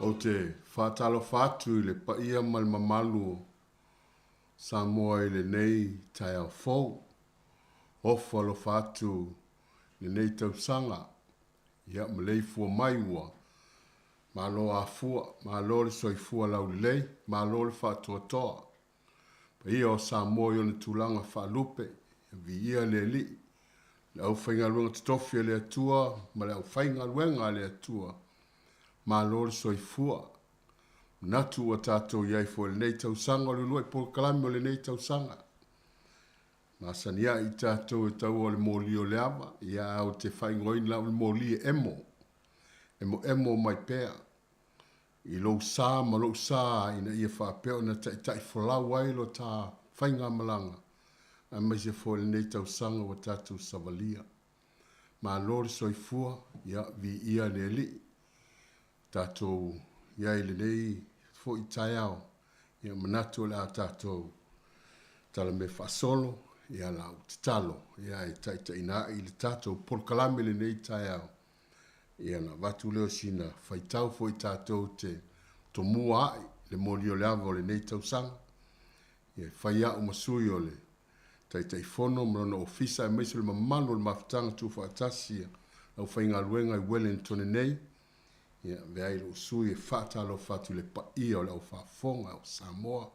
Ou te faatalofa atu i le paia ma le mamalu o Samoa i lenei taeao fou. Ofo alofa atu i lenei tausaga, ia maleifua mai ua Malo afua, malo le soifua laulelei, malo le faatoatoa. Paia o Samoa i ona tulaga faalupe, ia viia le Alii, le aufaigaluega totofi a le Atua ma le aufaigaluega a le Atua. Malo le soifua. Manatu ua tatou i ai foi i lenei tausaga o le uluai polokalame o lenei tausaga. Masani ai i tatou e taua o le moli o le ava, ia ae ou te faaigoaina la o le moli e emo. Emoemo mai pea i lou sa ma lou sa ina ia faapea ona taitai folau ai lo ta faigamalaga, aemaise foi lenei tausaga ua tatou savalia. Malo le soifua, ia viia le Alii. Tatou i ai i lenei foi taeao, ia manatu o le a tatou talamea faasolo, ia la ou tatalo, ia e taitaiina ai le tatou polokalame i lenei taeao. Ia ona avatu lea o sina faitau foi tatou te tomua ai le moli o le ava o lenei tausaga. Ia e fai a'u ma sui o le Taitaifono ma lona ofisa aemaise o le mamalu o le mafutaga tuufaatasi a le aufaigaluega i Wellington nei. Ia avea ai lo'u sui e faatalofa atu i le paia o le au faafofoga o Samoa.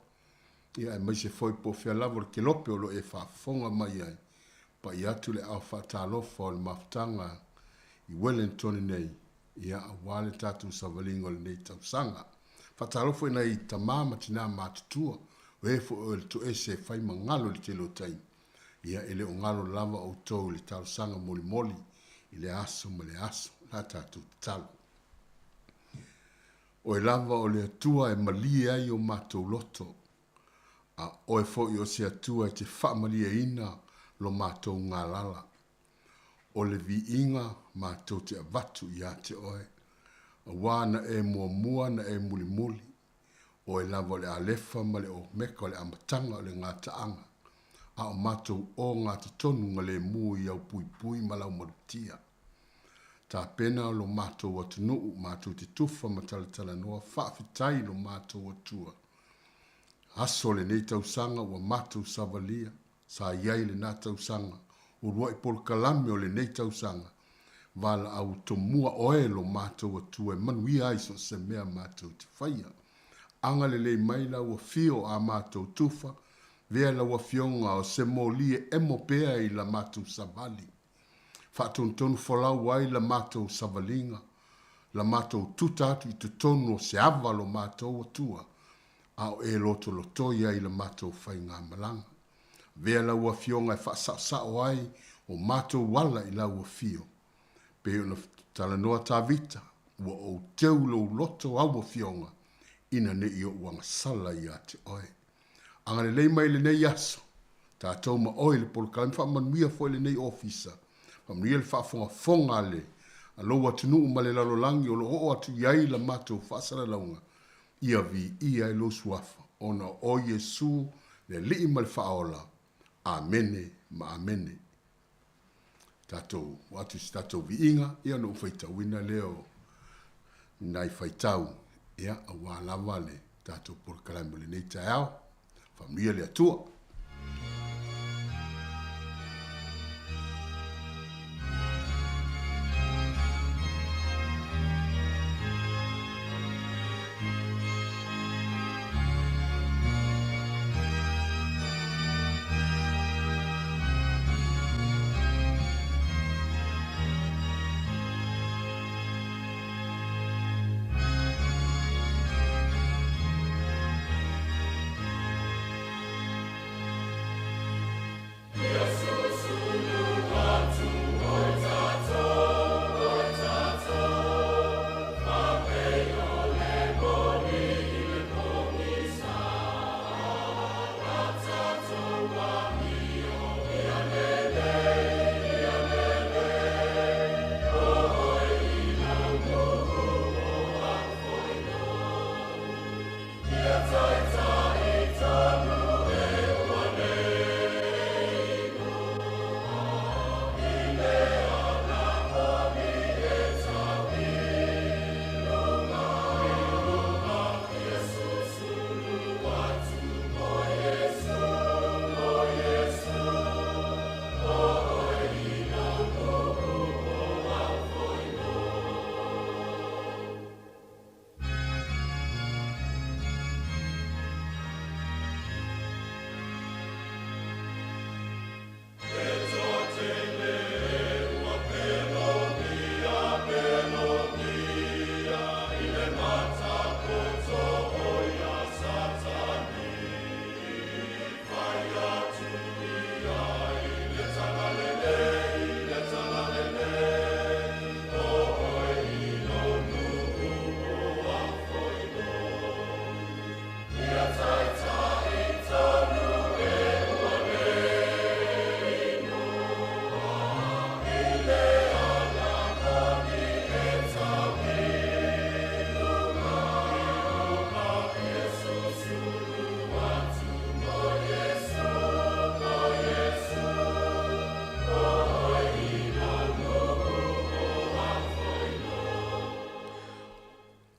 Ia aemaise foi po o fea lava o le kelope o lo o e faafofoga mai ai, pai atu le aao faatalofa o le mafutaga i Wellington nei, ia aua le tatou savaliga o lenei tausaga. Faatalofa i nai tama ma tina matutua, o e foi o le toese e fai ma galo i le tele o taimi. Ia e le o galo lava outou i le talosaga molimoli i le aso ma le aso la tatou tatalo. Oe lava o le Atua e malie ai o matou loto, a oe foi o se Atua e te faamalieina lo matou galala. O le viiga matou te avatu ia te oe, auā na e muamua na e mulimuli, oe lava o le Alefa ma le Omeka o le amataga o le gataaga, a o matou o gatatonu galemu i au puipui ma lau malutia. Tapena lo matou atunuu matou te tufa ma talatalanoa faafetai lo matou Atua. Aso o lenei tausaga ua matou savalia, sa i ai lena tausaga, uluai polokalame o lenei tausaga, valaau tomua oe lo matou Atua e manuia ai so o se mea matou te faia. Agalelei mai lau afio a matou tufa, vea lau afioga o se moli e emo pea i la matou savali. Faatonutonu folau ai la matou savaliga, la matou tuta atu i totonu o se ava lo matou Atua, a o e lotolotoi ai la matou faigamalaga. Avea lau Afioga e faasaosao ai o matou ala i lau afio. Pei ona talanoa Tavita, Ua ou teu lou loto au Afioga, ina ne i ou agasala ia te oe. Agalelei mai i lenei aso, tatou ma oe i le polokalame faamanuia foi lenei ofisa. Faamanuia le faafogafoga a le a lou atunuu ma le lalolagi o lo o oo atu i ai la matou faasalalauga, ia viia ai lou Suafa, ona o oe Iesu le Alii ma le Faaola. Amene ma amene. Tatou oo atu i se tatou viiga, ia ona ou faitauina lea o nai faitau, ia, aua lava le tatou polokalame o lenei taeao. Faamanuia le Atua.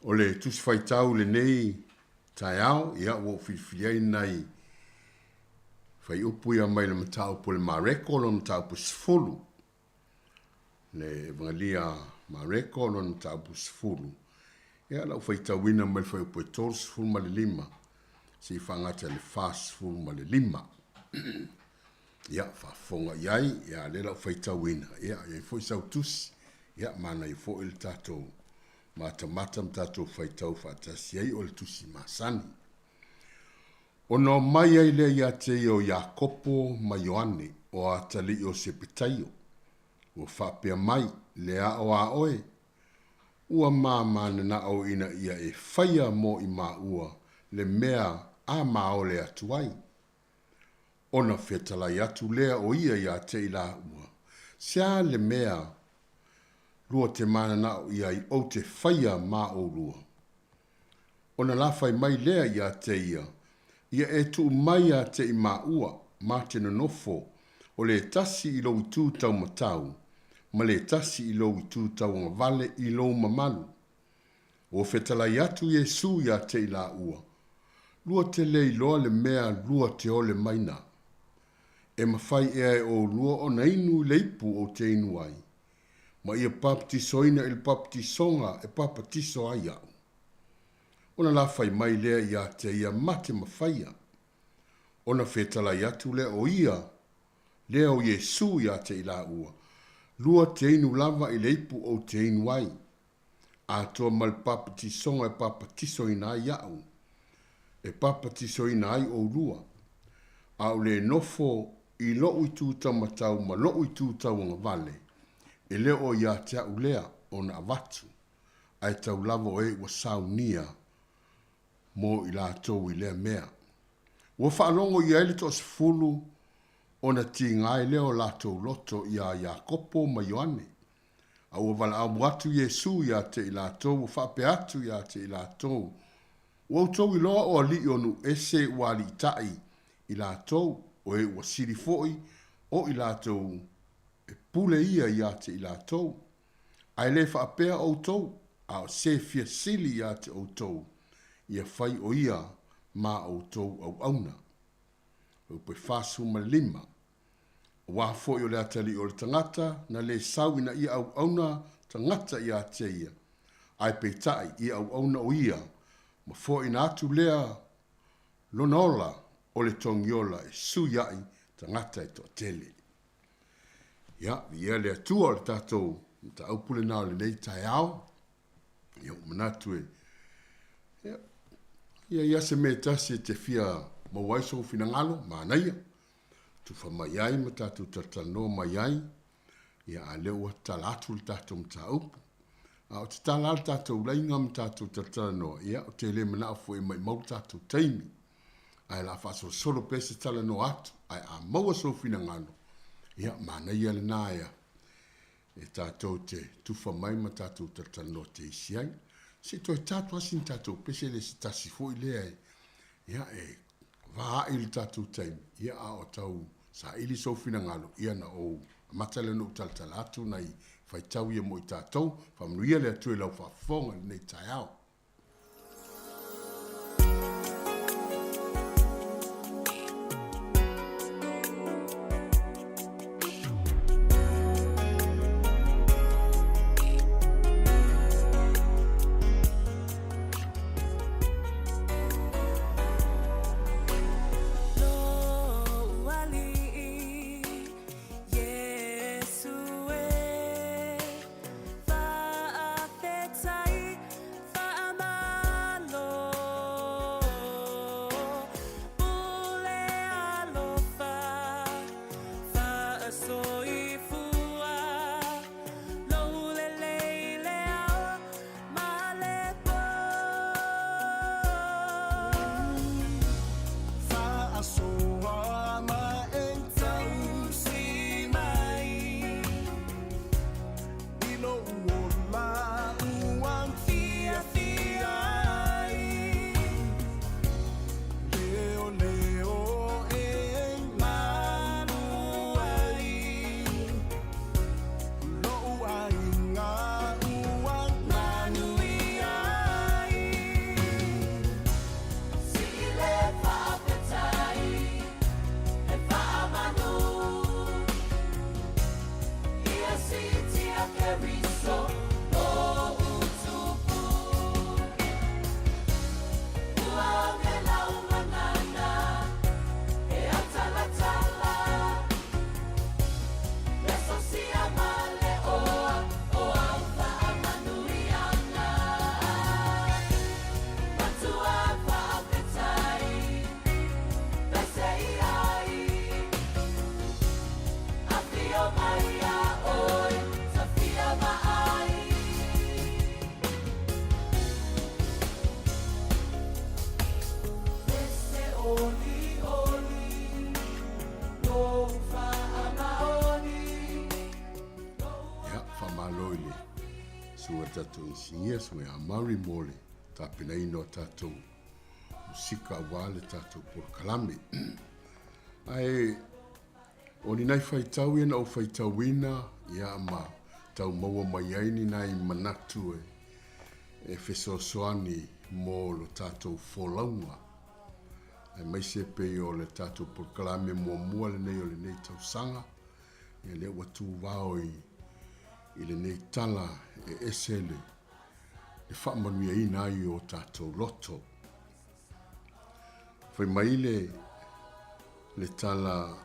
O le Tusi Faitau i lenei taeao, ia, ua ou filifili ai nai fuaiupu ia mai le mataupu o le Mareko, lona mataupu 10. Le Evagelia a Mareko, lona mataupu 10. Ia, lau faitauina mai le fuaiupu e 35 seia faagata i le 45. Ia, faafofoga i ai, ia, lea lau faitauina, ia, i ai foi sau tusi, ia, manaia foi le tatou matamata ma tatou faitau faatasi ai o le tusi masani. Ona omai ai lea ia te ia o Iakopo ma Ioane, o atalii o Sepetaio, ua faapea mai, Le ao a oe, ua ma mananao ina ia e faia mo i maua le mea a maole atu ai. Ona fetalai atu lea o ia ia te i laua, Se a le mea lua te mananao i ai ou te faia ma oulua? Ona lafai mai lea ia te ia, Ia e tuu mai ia te i maua ma te nonofo o le tasi i lou itu taumatau ma le tasi i lou itu tauagavale i lou mamalu. Ua fetalai atu Iesu ia te i laua, Lua te le iloa le mea lua te ole mai na. E mafai ea e oulua ona inu i le ipu ou te inu ai, ma ia papatisoina i le papatisoga e papatiso ai aʻu? Ona lafai mai lea ia te ia mate mafaia. Ona fetalai atu lea o ia, lea o Iesu ia te i laua, Lua te inu lava i le ipu ou te inu ai, atoa ma le papatisoga e papatisoina ai aʻu, e papatisoina ai oulua, a o le nofo i loʻu itu taumatau ma loʻu itu tauagavale, e le o ia te aʻu lea ona avatu, ae tau lava o e ua saunia mo i latou i lea mea. Ua faalogo i ai le toasefulu Ona tiga ai lea o latou loto iā Iakopo ma Ioane. A ua valaau atu Iesu ia te i latou, ua faapea atu ia te i latou, Ua outou iloa o alii o nuu ese ua aliitai i latou, o e ua sili foi o i latou e pule ia ia te i latou. Ae le faapea outou, a o se fia sili ia te outou, ia fai o ia ma outou auauna. Upu e 45. Aua foi o le atalii o le tagata na lē sau ina ia auauna tagata ia te ia, ae peitai ia auauna o ia, ma foaina atu lea lona ola o le togiola e sui ai tagata e toatele. Ia, viia le Atua o le tatou mataupu lenā o lenei taeao. Ia, ua manatu e, ia, ia ia se mea e tasi e te fia maua ai sou finagalo, manaia. Tufa mai ai ma tatou talatalanoa mai ai, ia a lea ua tatala atu le tatou mataupu. A o tatala lava le tatou laiga ma tatou talatalanoa, ia, ou te le manao foi e maimau le tatou taimi. Ae o le a faasolosolo pea se talanoa atu, ae a maua sou finagalo, ia, manaia lena ea e tatou te tufa mai ma tatou talatalanoa teisi ai. Se i toe tatou lava sina tatou pese le se tasi foi lea e, ia, e vaai le tatou taimi, ia, a o tau saili sou finagalo, ia na ou amata lea ona ou talatala atu nai faitau ia mo i tatou. Faamanuia le Atua i lau faafofoga i lenei taeao. Ia, faamalo i le susuga tatou inisinia, susuga ia Murray mo le tapenaina o tatou musika aua le tatou polokalame. Ae o ni nai faitau ia na ou faitauina, ia ma tau maua mai ai ni nai manatu e, e fesoasoani mo lo tatou folauga. Aemaise pei o le tatou polokalame muamua lenei o lenei tausaga, ia lea ua tuvao i, i lenei tala e ese le, le faamanuiaina ai o tatou loto. Fai mai le, le tala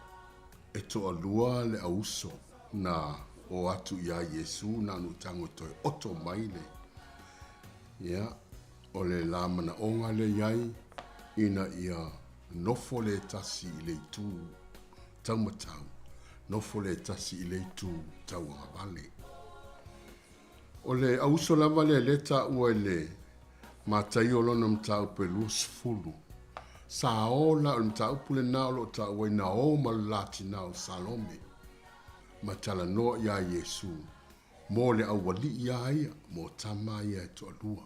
e toalua le auso na o atu iā Iesu na ona tago e toe oto mai le, ia, o le la manaoga lea i ai ina ia nofo le tasi i le itu taumatau, nofo le tasi i le itu tauagavale. O le auuso lava lea lea taua i le Mataio lona mataupu e 20, Sa o la o le mataupu lenā o lo o taua ai na o ma le la tinā o Salome ma talanoa iā Iesu mo le aualiʻi iā ia, mo tama ia e toalua.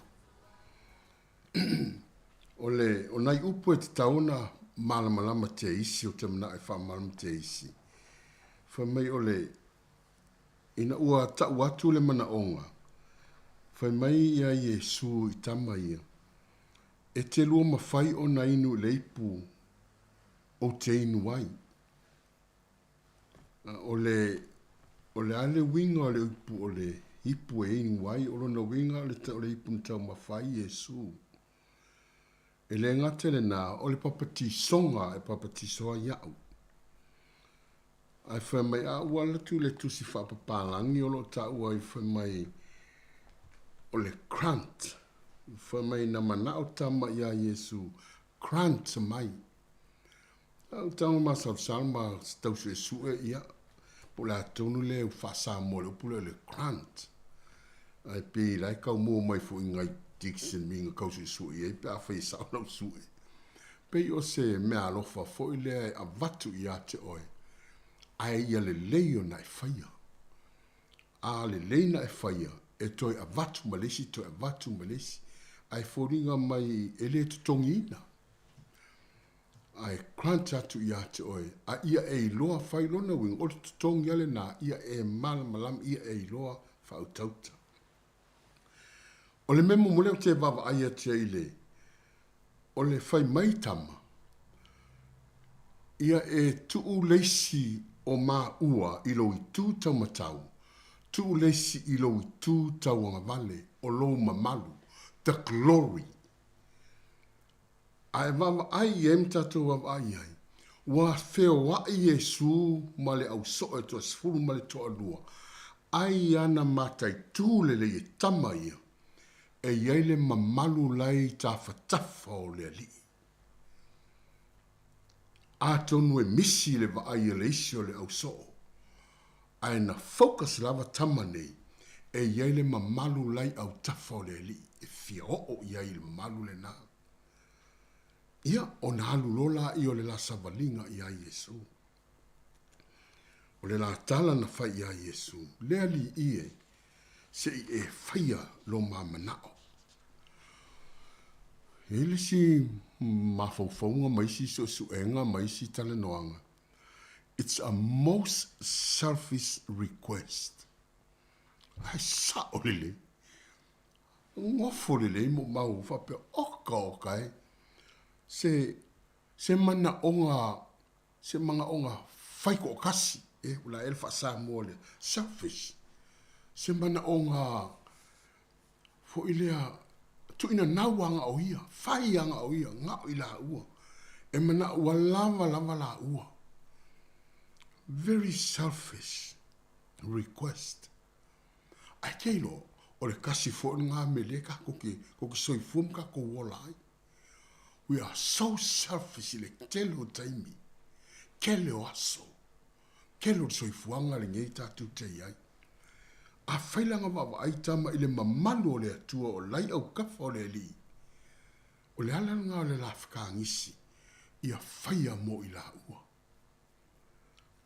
O le, o nai upu e tatau ona malamalama te isi, ou te manao e faamalamalama te isi. Fai mai o le, ina ua tau atu le manaoga, fai mai ia Iesu i tama ia, E te lua mafai ona inu i le ipu ou te inu ai. O le, o le a le uiga o le ipu, o le ipu e inu ai, o lona uiga o le, o le ipu na taumafa ai Iesu. E le gata i lenā, o le papatisoga e papatiso ai au. Ae fai mai, a ua alu atu le tusi faapapalagi o lo o taua ai fai mai o le grant. Fai mai na manao tama iā Iesu, grant mai. A ou tago masalosalo ma tau suesue, ia, po o le a tonu le faa-Samoa o le upu lea o le grant. Ae pei la e kau mua mai foi i ngai dictionary na kau suesue i ai pe afai e sao lau sue. Pei o se meaalofa foi lea e avatu ia te oe, ae ia lelei ona e faia. A lelei na e faia, e toe avatu ma le isi, toe avatu ma le isi, ae foliga mai e le totogiina. Ae grant atu ia te oe, a ia e iloa fai lona uiga, o le totogi lava lena, ia e malamalama, ia e iloa faautauta. O le mea muamua lea ou te vaavaai atu ai i le, o le fai mai tama, ia e tuu le isi o maua i lou itu taumatau, tuu le isi i lou itu tauagavale o lou mamalu, the glory. A e vaavaai i ai ma tatou vaavaai i ai, ua feoai Iesu ma le ausoo e toasefulu ma le toalua, ai ana mataitu lelei e tama ia, e i ai le mamalu lai tafatafa o le Alii. Atonu e misi le vaai a le isi o le ausoo, ae na focus lava tama nei e i ai le mamalu lai autafa o le Alii e fia oo i ai i le mamalu lena. Ia, ona alu loa laia o le la savaliga iā Iesu. O le la tala na fai iā Iesu, Le Alii e, se i e faia lo ma manao. E i ai le isi mafaufauga ma isi suesuega ma isi talanoaga, it's a most selfish request. Ae sao lelei. Nofo lelei moomau faapea, oka oka e, se, se manaoga, se manaoga fai toatasi, e, o le a ea le faa-Samoa lea, selfish, se manaoga foi lea, tuuinanau lava na o ia, fai lava na o ia, na o i laua, e manao ua lava lava laua. Very selfish request. Ae te iloa, o le kasi foi lena mea lea tatou te, tatou te soifua ma tatou ola ai. We are so selfish i le tele o taimi, tele o aso, tele o le soifuaga lenei tatou te i ai. Afai la na vaavaai tama i le mamalu o le Atua o lai autafa o le Alii, o le ala lena o le la fekagisi ia faia mo i laua.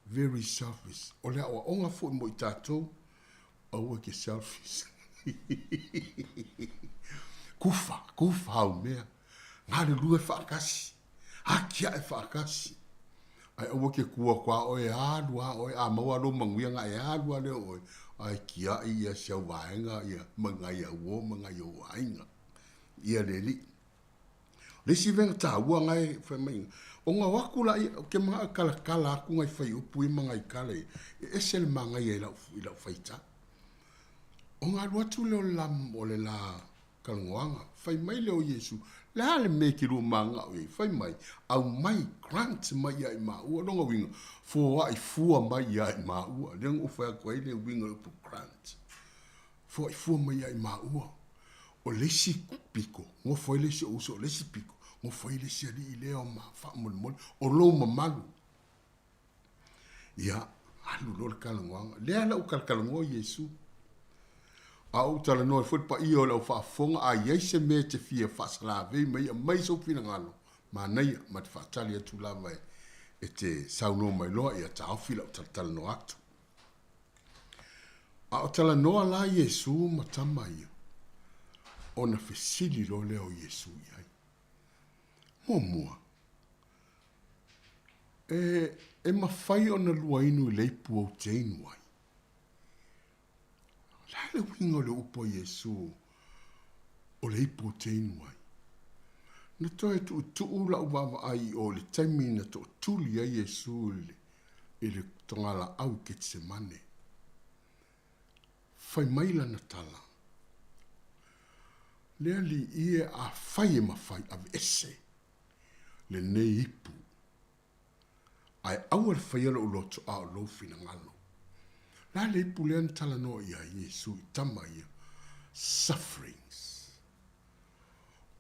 Very selfish. O le aoaoga foi mo i tatou, aua e te selfish. Kufa, kufa haumea. Galulue faatasi. Atiae faatasi. Ae aua ke kua kua oe e alu a oe, a maua lou manuia na e alu a lea o oe, ae tiai ia si au vaega ia ma nai au uo ma nai ou aiga. Ia le alii. O le isi mea taua na e fai mai, ona o atu laia, ou te manao e talatala atu nai fuaiupu ia ma nai tala ia, e ese le manaia i lau, i lau faitau. Ona alu atu lea o le la, o le la talanoaga, fai mai lea o Iesu, le a le mea e te lua manao i ai? Fai mai, aumai, grant mai ia i maua. Lona uiga, foai fua mai ia i maua. Lea na ou fai atu ai le uiga o le upu grant. Foai fua mai ia i maua. O le isi piko, nofo ai le isi ou uso, o le isi piko, nofo ai le isi alii lea o ma faamolemole, o lou mamalu. Ia, alu loa le talanoaga. Lea la ua talatalanoa Iesu. A ou talanoa ai foi le paia o le au faafofoga, a i ai se mea e te fia faasalavei mai, aumai sou finagalo, Manaia, ma te faatali atu lava e te saunoa mai loa ia taofi lau talatalanoa atu. A o talanoa la Iesu ma tama ia, ona fesili loa lea o Iesu i ai. Muamua, e, e mafai ona lua inu i le ipu ou te inu ai. O le a le uiga o le upu a Iesu o le ipu ou te inu ai? Na toe tuutuu la'u vaavaai i o i le taimi na to'atuli ai Iesu i le, i le togalaau i Ketisemane. Fai mai lana tala, Le Alii e, afai e mafai, aveese lenei ipu, ae aua le faia lou loto a o lou finagalo. O le a le ipu lea na talanoa i ai Iesu i tama ia? Sufferings.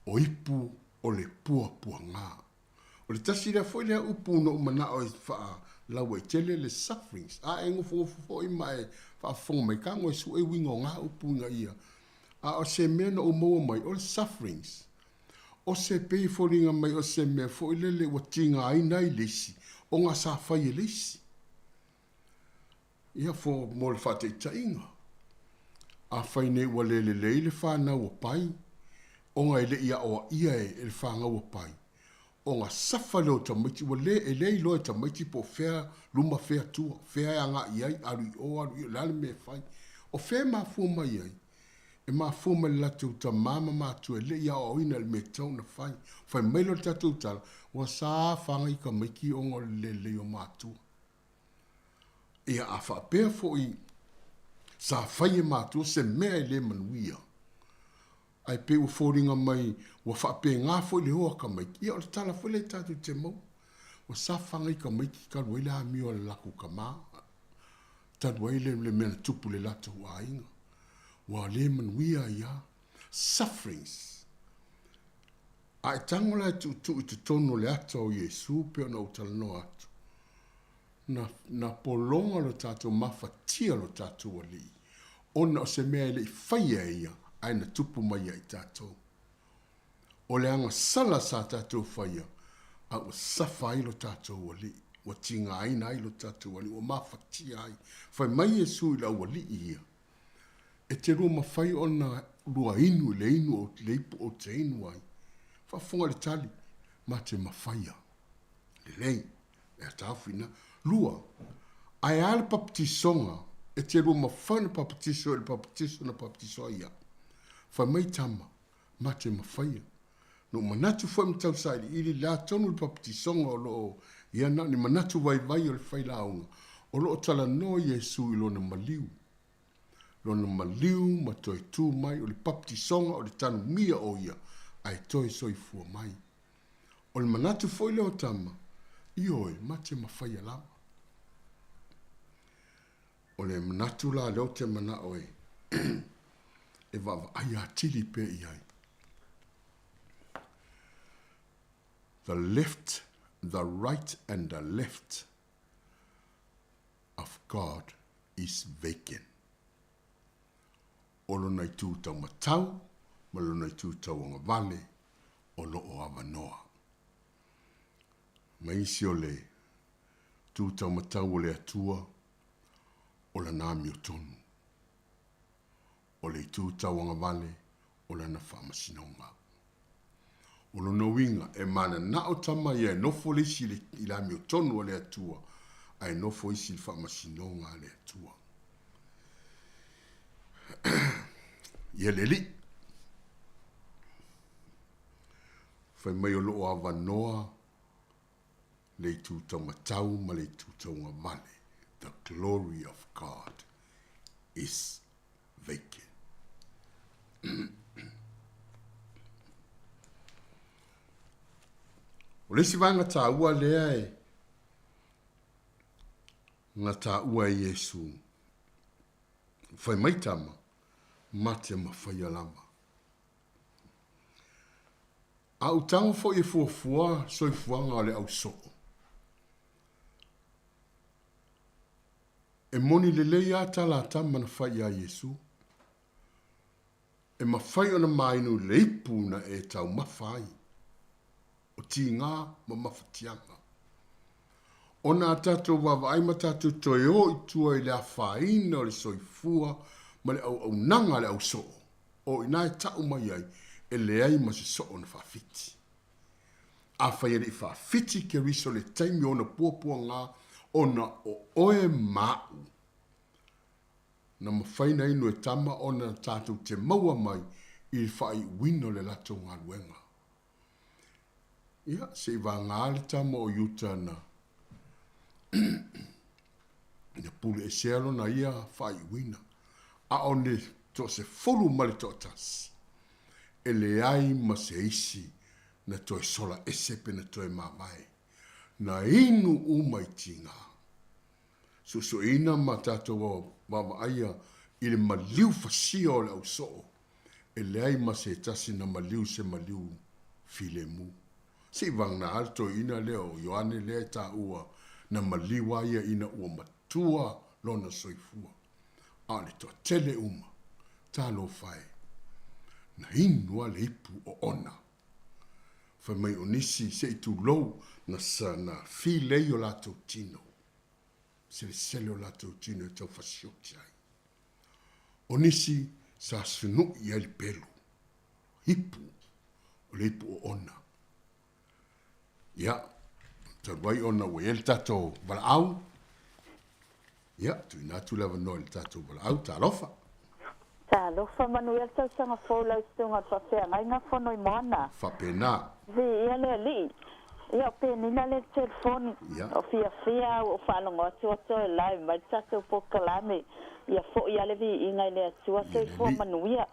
O ipu o le puapuaga. O le tasi lea foi lea upu na ou manao e faalauaitele le sufferings. A e nofonofo foi ma e faafofoga mai, tago e sue uiga o na upu ina ia. A o se mea na ou maua mai, o le sufferings, o se pei e foliga mai o se mea foi lele ua tigaina ai le isi, ona sa fai e le isi. Ia, for, mo le faataitaiga, afai nei ua le lelei le fanau a Pai, ona e le i aoaia e le fanau a Pai, ona safa lea o tamaiti, ua le, e le iloa e tamaiti po o fea luma fea tua, fea e agai i ai, alu i o, alu i o, le a le mea e fai. O fea e mafua mai ai? E mafua mai le latou tama ma matua e le i aoaoina i le mea e tatau ona fai. Fai mai lea o le tatou tala, ua safaga i tamaiti ona o le le lelei o matua. Ia, a faapea foi sa fai e matua se mea e le manuia, ae pei ua foliga mai ua faapena foi le o a tamaiti, ia o le tala foi lea tatou te maua, ua safaga i tamaiti talu ai le amio a le latou tama, talu ai le mea na tupu i le latou aiga. Ua le manuia ai lava. Sufferings. A e tago la e tuutuu i totonu o le ata o Iesu pei ona ou talanoa atu, na, na pologa lo tatou mafatia lo tatou Alii, ona o se mea e le i faia e Ia, ae na tupu mai ia i tatou. O le agasala sa tatou faia, a ua safa ai lo tatou Alii, ua tigaina ai lo tatou Alii, ua mafatia ai. Fai mai Iesu i le aualii ia, E te lua mafai ona lua inu i le inu o le ipu ou te inu ai. Faafofoga i le tali, ma te mafaia. Lelei, e ataofi ina. Lua, ae a le papatisoga, e te lua mafai ona papatiso i le papatiso na papatiso ai au. Fai mai tama, ma te mafaia. Na ou manatu foi ma tau sailiili le a tonu le papatisoga o lo o ia na o ni manatu vaivai o le failauga, o lo o talanoa Iesu i lona maliu. Lona maliu ma toe tū mai o le papatisoga o le tanumia o ia ae toe soifua mai. O le manatu foi lea o tama, ioe, ma te mafaia lava. O le manatu la lea ou te manao e e vaavaai atili pea i ai. The left, the right and the left of God is vacant. O lona itu taumatau ma lona itu tauagavale o lo o avanoa. Ma isi o le tu taumatau o le Atua o lana amiotonu. O le itu tauagavale o lana faamasinoga. O lona uiga, e mananao tama ia e nofo le isi i le amiotonu a le Atua, ae nofo isi i le faamasinoga a le Atua. Ia le Alii, fai mai o lo o avanoa le itu taumatau ma le itu taugavale, the glory of God is vacant. O le isi vaega taua lea e na taua e Iesu, fai mai tama, mate ma faia lava. A ou tago foi e fuafua soifuaga o le au soo, e moni lelei lava tala a tama na fai iā Iesu, E mafai ona māinu i le ipu na e taumafa ai. tigā ma mafatiaga. Ona a tatou vaavaai ma tatou toe o i tua i le afaina o le soifua ma le auaunaga a le au soo, o i ina e ta'u mai ai e leai ma se soo na faafiti. Afai e le i faafiti Keriso i le taimi o ona puapuaga ona o oe ma a'u, na mafai na inu e tama ona tatou te maua mai i le faaiuina o le latou galuega. Ia, se i vagā le tama o Iuta na na pule esea lona ia faaiuina, a o le toasefulu ma le toatasi, e leai ma se isi na toe sola ese pe na toe mavae, na inu uma i tigā. Suesueina ma tatou vaavaaia i le maliu fasia o le ausoo, e leai ma se tasi na maliu se maliu filemu. Se i vagana le toeaina lea o Ioane lea e taua na maliu a ia ina ua matua lona soifua, a o le toatele uma, talofa e, na inu a le ipu oona. Fai mai o nisi se i tulou na sa na filei o latou tino. Selesele o latou tino e tau fasioti ai. O nisi sa sunuʻi ai le pelu, ipu, o le ipu oona. Ia, talu ai ona ua i ai le tatou valaau, ia, tuuina atu le avanoa i le tatou valaau. Talofa! Talofa, manuia le tausaga fou lau Susuga o le Faafeagaiga Fonoimoana. Faapena. Viia le Alii. Ia o Penina lea i le telefoni. Ia. O fiafia au o faalogo atu o toe live mai le tatou polokalame. Ia foi lava le viiga i le Atua. Soifua manuia.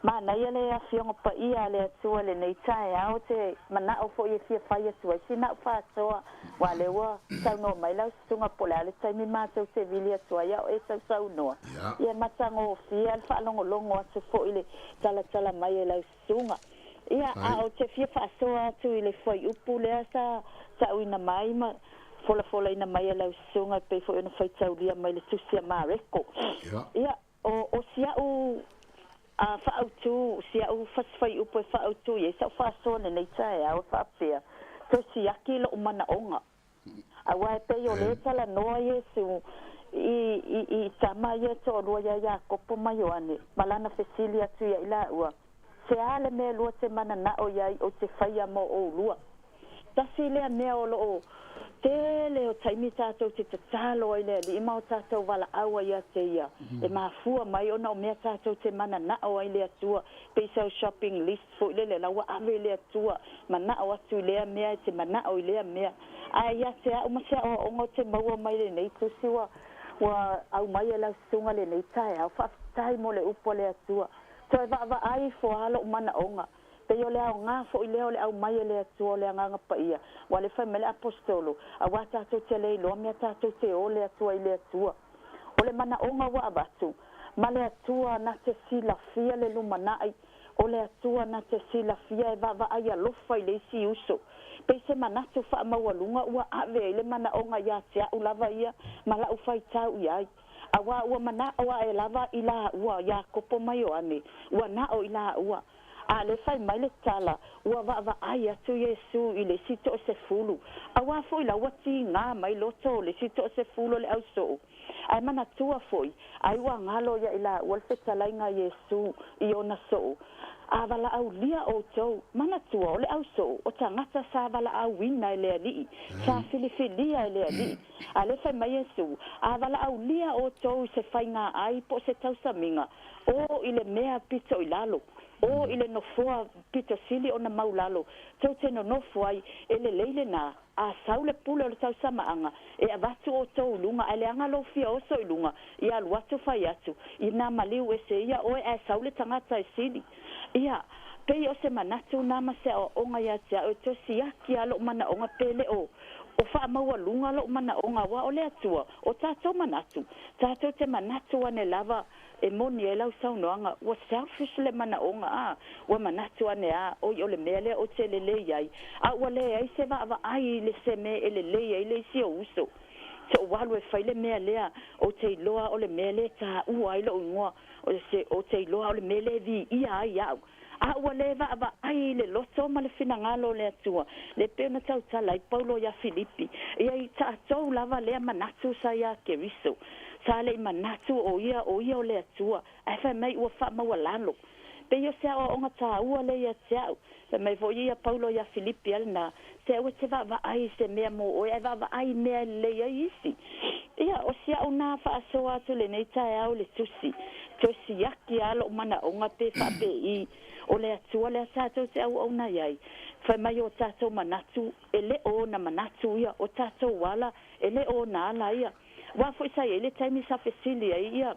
Manaia le Afioga Paia a le Atua i lenei taeao, te manao foi e fia fai atu ai sina au faasoa, aua lea ua saunoa mai lau susuga po o le a le taimi matou te vili atu ai a o e sausaunoa. Ia e matagofie lava le faalogologo atu foi i le talatala mai e lau susuga. Ia, a ou te fia faasoa atu i le fuaiupu lea sa ta'uina mai ma folafolaina mai e lau susuga e pei foi ona faitaulia mai le tusi a Mareko. Ia, O, o si a'u a faaautu, si a'u fasi-fuaiupu e faaautu i ai sa'u faasoa i lenei taeao e faapea, Toe siaki lo'u manaoga. Auā e pei o lea e talanoa Iesu i, i, i tama ia e toalua iā Iakopo ma Ioane, ma lana fesili atu ia i lāua, Se a le mea lua te mananao i ai ou te faia mo ʻoulua? Tasi lea mea o loo tele o taimi tatou te tatalo ai le Alii ma o tatou valaau ai ia te ia, e mafua mai ona o mea tatou te mananao ai le Atua, pei sau shopping list foi lele la ua ave i le Atua, manao atu i lea mea e te manao i lea mea. Ae ia te au ma se aoaoga o te maua mai lenei tusi ua ua aumai e lau susuga lenei taeao, faafetai mo le upu a le Atua. Toe vaavaai ifo a lou manaoga. Pei o le aoga foi lea o le aumai e le Atua o le Agaga Paia, ua le fai mai le Aposetolo, auā tatou te le iloa mea tatou te ole atu ai i le Atua. O le manaoga ua avatu, ma le Atua na te silafia le lumanai, o le Atua na te silafia e vaavaai alofa i le isi uso. Pei se manatu faamaualuga ua ave ai le manaoga ia te a'u lava ia ma la'u faitau i ai. Auā ua mana'o a'e lava i lāua, Iakopo ma Ioane, ua na'o i lāua. A le fai mai le tala, ua vaavaai atu Iesū i le isi toasefulu, auā foi la ua tigā mai loto o le isi toasefulu o le ausoo. Ae manatua foi, ai ua galo ia i lāua le fetalaiga a Iesū i ona soo. A valaaulia outou, manatua o le ausoo o tagata sa valaauina e le Alii, sa filifilia e le Alii. A le fai mai Iesū, A valaaulia outou i se faiga ai po o se tausamiga, o i le mea pito i lalo, o i le nofoa pito sili ona maulalo, tou te nonofo ai, e lelei lenā, a sau le pule o le tausamaaga, e avatu outou i luga, ae leaga lou fia oso i luga, ia alu atu fai atu, inā maliu ese ia oe ae sau le tagata e sili. Ia, pei o se manatu nā ma se aoaoga ia te a'u e toe siaki a lo'u manaoga pe le o o faamaualuga lo'u manaoga auā o le Atua o tatou manatu, tatou te manatu ane lava E moni ai lau saunoaga, ua selfish le manaoga, a, ua manatu ane a, oi o le mea lea ou te lelei ai, a ua leai se vaavaai i le se mea e lelei ai le isi ou uso. Se ou alu e fai le mea lea, ou te iloa o le mea lea e taua ai lou igoa, o se, ou te iloa o le mea lea e viia ai au. A ua le vaavaai i le loto ma le finagalo o le Atua, le pei ona tautala ai Paulo iā Filipi, ia i tatou lava lea manatu sa iā Keriso. Sa le i manatu o ia o ia o le Atua, ae fai mai ua faamaualalo. Pei o se aoaoga taua lea ia te au. Fai mai foi ia Paulo iā Filipi a lena, Se aua e te vaavaai i se mea mo oe, ae vaavaai i mea e lelei ai isi. Ia, o si au nā faasoa atu lenei taeao i le tusi, toe siaki lava lou manaoga pe faapei, o le Atua lea tatou te auauna i ai. Fai mai o tatou manatu, e le o ona manatu ia, o tatou ala, e le o ona ala ia. Aua foi sa i ai le taimi sa fesili ai ia,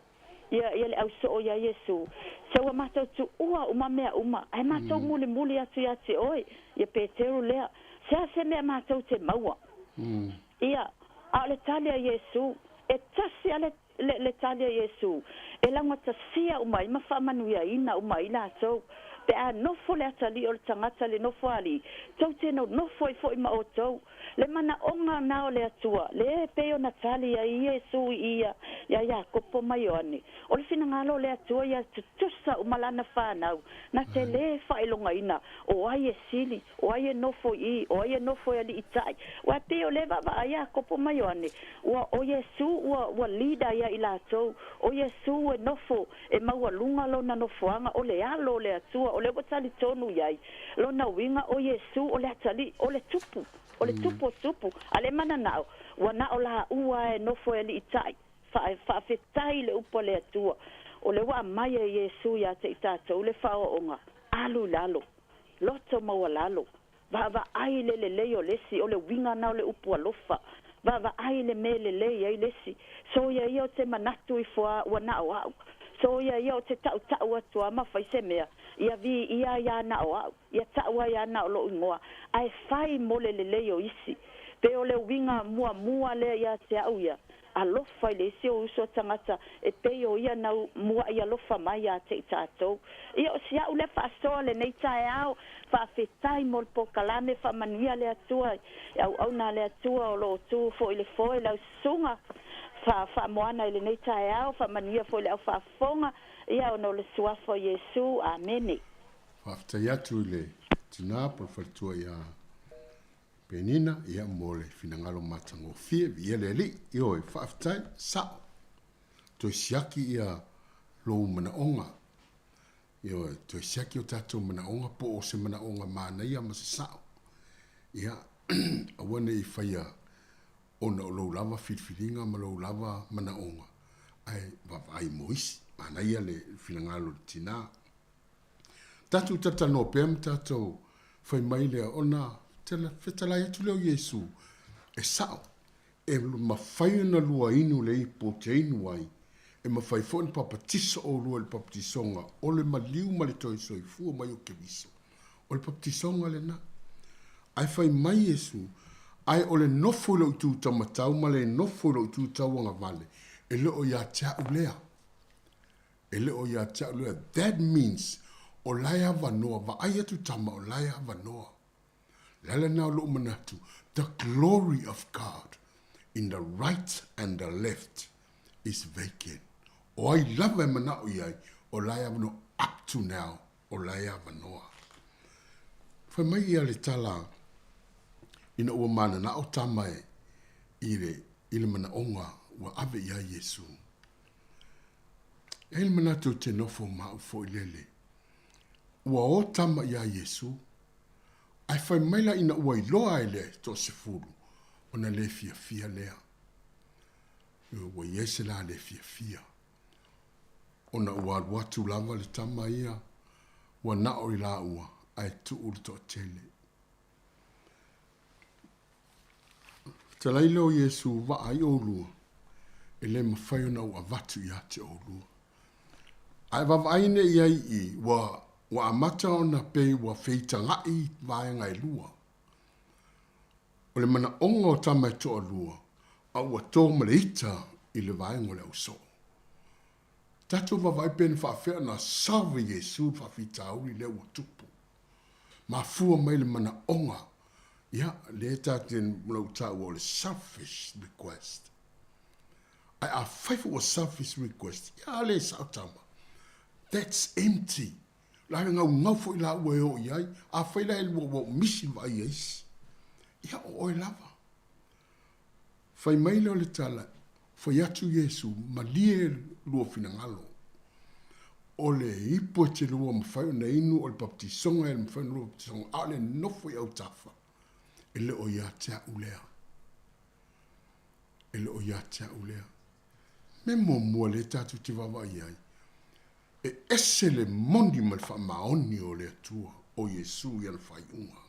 ia, ia le au soo iā Iesū, Se ua matou tuua uma mea uma, ae matou mulimuli atu iā te oe, ia Peteru lea, se a se mea matou te maua? Ia, a o le tali a Iesū, e tasi a le, le, le tali a Iesū, e laugatasia uma ai ma faamanuiaina uma ai latou. Pe a nofo le atalii o le tagata le nofo alii, tou te nonofo ai foi ma outou. Le manaoga na o le Atua, le e pei ona tali ai Iesu i ia iā Iakopo ma Ioane, o le finagalo o le Atua ia tutusa uma lana fanau, na te lē faailogaina o ai e sili, o ai e nofo i i, o ai e nofo e aliitai. Ua pei o lē vaavaai Iakopo ma Ioane, ua o Iesu ua, ua leader ia i latou, o Iesu e nofo e maualuga lona nofoaga, o le Alo o le Atua, o lea ua talitonu i ai. Lona uiga, o Iesu o le Atalii, o le Tupu, o le Tupu o Tupu, a le mananao, ua na o laua e nofo e aliitai, faafetai i le upu a le Atua, o lea ua aumai e Iesu ia te i tatou le faaoaoga, alu i lalo, loto maualalo, Vaavaai i le lelei o le isi, o le uiga na o le upu alofa. Vaavaai i le mea e lelei ai le isi. Soia ia o te manatu ifo a ua na o au. Soia ia o te tautau atu a ma fai se mea, ia viia ai a na o au, ia tau ai a na o lou igoa, ae fai mo le lelei o isi. Pe o le uiga muamua lea ia te au ia, alofa i le isi o uso tagata e pei o ia nau muaʻi alofa mai iā te i tatou. Ia o si a'u lea faasoa lenei taeao, faafetai mo le polokalame, faamanuia le Atua i auauna a le Atua o lo o tu foi i le foe lau susuga fa faamoana i lenei taeao, faamanuia foi i le au faafofoga, ia ona o le Suafa o Iesu. Amene. Faafetai atu i le tinā po o le faletua iā Penina, ia, mo le finagalo matagofie, viia le Alii, ioe, faafetai, sa'o, toe siaki ia lou manaoga, ioe, toe siaki o tatou manaoga po o se manaoga manaia ma se sa'o, ia, aua ne i faia ona o lou lava filifiliga ma lou lava manaoga, ae vaavaai mo isi, manaia le finagalo o le tinā. Tatou talatalanoa pea ma tatou fai mai lea ona fetalai atu lea o Iesu, e sa'o, e mafai ona lua inu le ipu ou te inu ai, e mafai foi ona papatiso ʻolua i le papatisoga o le maliu ma le toe soifua mai o Keriso. O le papatisoga lena. Ae fai mai Iesu, Ae o le nofo i lou itu taumatau ma le nofo i lou itu tauagavale, e le o ia te a'u lea. E le o ia te au lea. That means o la e avanoa, vaai atu tama o la e avanoa. Le ala lena o lou manatu, the glory of God in the right and the left is vacant. O ai lava e manao i ai, o la e avanoa up to now, o la e avanoa. Fai mai ia le tala ina ua mananao tama e i le, i le manaoga ua ave i ai Iesu. E i ai le manatu ou te nofo ma au foi lele. Ua o tama iā Iesu, ae fai mai la ina ua iloa ai le toasefulu, ona le fiafia lea. Ua i ai se la le fiafia. Ona ua alu atu lava le tama ia, ua nao i laua, ae tuu le toatele. Fetalai lea o Iesu, Vaai ʻolua, e le mafai ona ou avatu iā te ʻolua. Ae vaavaai nei i ai i, ua, ua amata ona pei ua feitagaʻi vaega e lua. O le manaʻoga o tama e toalua, a ua tō ma le ita i le vaega o le ausoo. Tatou vaavaai pe na faafea ona solve e Iesu le faafitauli lea ua tupu. Mafua mai le manaoga, ia, lea ta te, ua ou taua o le selfish request. Ae afai foi ua selfish request, ia a le sao tama. That's empty. La e gaugau foi la ua e oo i ai. Afai la e lua ua misi le vaai a isi. Ia o oe lava. Fai mai lea o le tala, fai atu Iesu, malie lua finagalo. O le ipu e te lua mafai ona inu, o le baptisoga e mafai ona lua baptisoga, a o le nofo i autafa, e le o ia te a'u lea. E le o ia te a'u lea. Mea muamua lea tatou te vaavaai ai, e ese le moni ma le faamaoni o le Atua, o Iesu i ana faaiuga.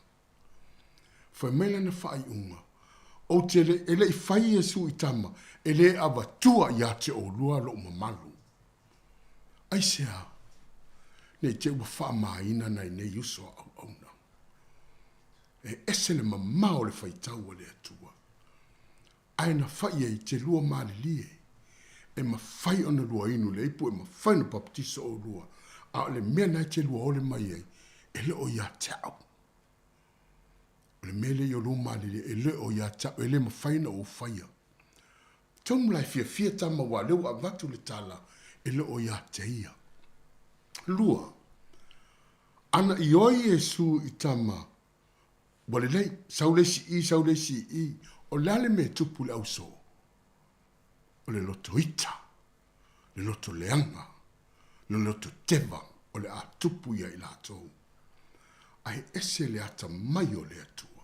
Fai mai lana faaiuga, Ou te le, e le i fai Iesu i tama, e le avatua ia te oulua lou mamalu. Aisea? Ne i te ua faamaina nai nei uso a auauna. E ese le mamao o le faitau a le Atua. Ae na fai ai te lua malilie, e mafai ona lua inu le ipu, e mafai ona papatiso oulua, a o le mea na e te lua ole mai ai, e le o ia te au. O le mea lea i o lua malilie, e le o ia te au, e le mafai ona ou faia. Tonu la e fiafia tama aua o lea ua avatu le tala, e le o ia te ia. Lua, ana ioe Iesu i tama, ua lelei, sau le isi i, sau le isi i, o le a le mea e tupu i le ausoo? O le loto ita, le loto leaga, le loto teva o le a tupu ia i latou. Ae ese le atamai o le Atua.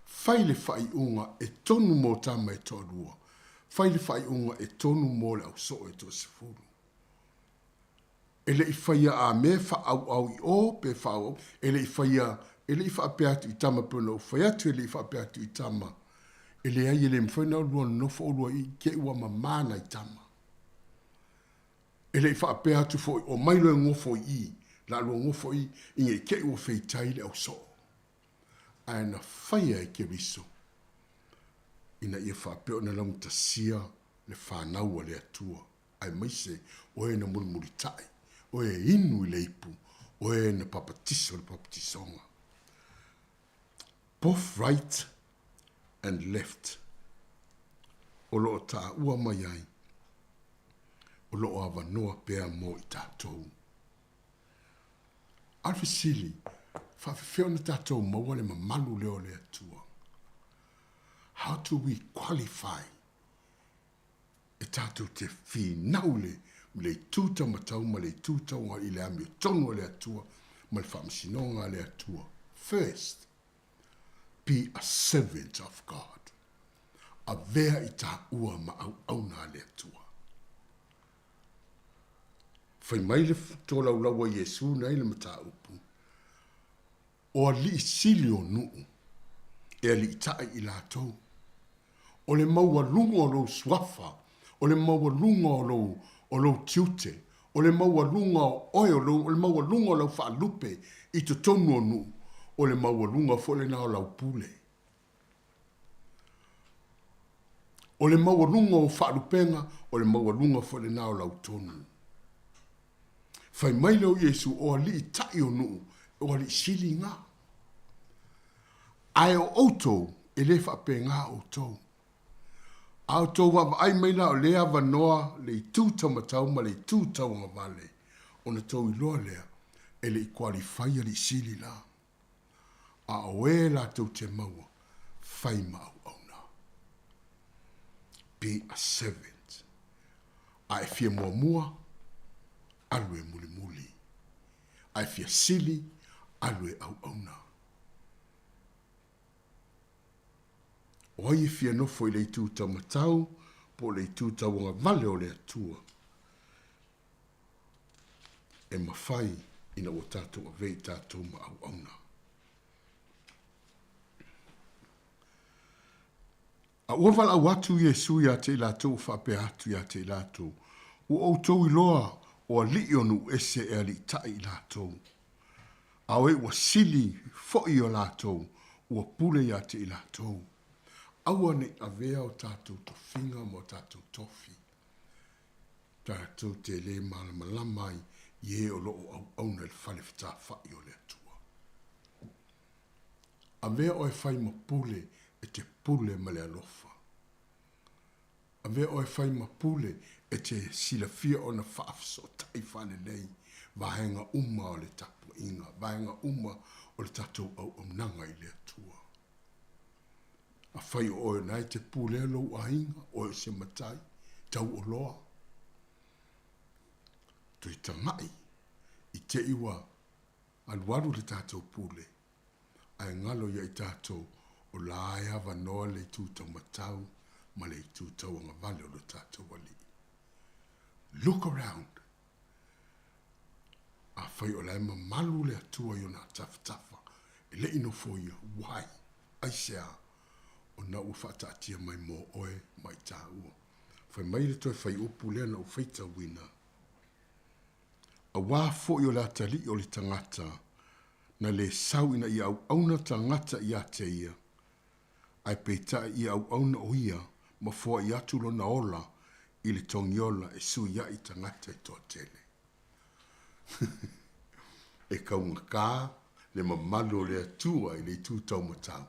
Fai le faaiuga e tonu mō tama e toalua, fai le faaiuga e tonu mō le ausoo e toasefulu. E le i faia a mea faaauau i o pe faaauau, e le i faia, e le i faapea atu i tama pei ona ou fai atu, e le i faapea atu i tama, e leai e le mafai ona oulua nonofo oulua i i te i ua mamā nai tama. E le i faapea atu foi, omai loa e gofo i i, la lua gofo i i ne i te i ua feitai le ausoo. Ae na faia e Keriso ina ia faapea ona laugatasia le fanau a le Atua. aemaise o e na mulimulitai, o e inu i le ipu, o e na papatiso i le papatisoga. Both right and left o lo o taua mai ai, o lo o avanoa pea mo i tatou. A o le fesili, faafefea ona tatou maua le mamalu lea o le Atua? How do we qualify e tatou te finau le le itu taumatau ma le itu tauga i le amiotonu a le Atua ma le faamasinoga a le Atua. First, be a servant of God. Avea i taua ma auauna a le Atua. Fai mai le tolaulau a Iesu na i le mataupu, O alii sili o nuu, e aliitai i latou. O le maualuga o lou suafa, o le maualuga o lou, o lou tiute, o le maualuga o oe, o, lou, o le maualuga o lau faalupe i totonu o nuu, o le maualuga foi lena o lau pule. O le maualuga o faalupega, o le maualuga foi lena o lau tonu. Fai mai lea o Iesu, o alii taʻi o nuu, o alii sili na. Ae o outou, e le faapena outou. A outou vaavaai mai la o lea avanoa le itu taumatau ma le itu tauagavale, ona tou iloa lea, e le i qualify alii sili la. A o e latou te maua, fai ma auauna. Be a servant. A e fia muamua, alu e mulimuli. A e fia sili, alu e auauna. O ai e fia nofo i le itu taumatau po o le itu tauagavale o le Atua? E mafai ina ua tatou ave i tatou ma auauna. A ua valaau atu Iesu ia te i latou ua faapea atu ia te i latou, Ua outou iloa o alii o nuu ese e aliitai i latou, a o e ua sili foi o latou ua pule ia te i latou. Aua ne i avea o tatou tofiga ma o tatou tofi, tatou te le malamalama ai i e o lo o auauna i le fale fetafai o le Atua. Avea oe fai ma pule e te pule ma le alofa. Avea oe fai ma pule e te silafia ona faafesootai faalelei vaega uma o le tapuaiga, vaega uma o le tatou auaunaga i le Atua. Afai o oe o na e te pulea lou aiga, oe o se matai, tauoloa, toe tagai i te i ua alualu le tatou pule, ae galo ia i tatou o la e avanoa le itu taumatau ma le itu tauagavale o lo tatou Alii. Look around. Afai o la e mamalu le Atua i ona tafatafa, e le i nofoia, why? Aisea? Ona ua faataatia mai mo oe ma i tāua. Fai mai le toe faiupu lea na ou faitauina. Auā foi o le atalii o le tagata na lē sau ina ia auauna tagata iā te ia, ae peitai ia auauna o ia ma foai atu lona ola i le togiola e suiaʻi tagata e toatele. E kaugatā le mamalu o le Atua i le itu taumatau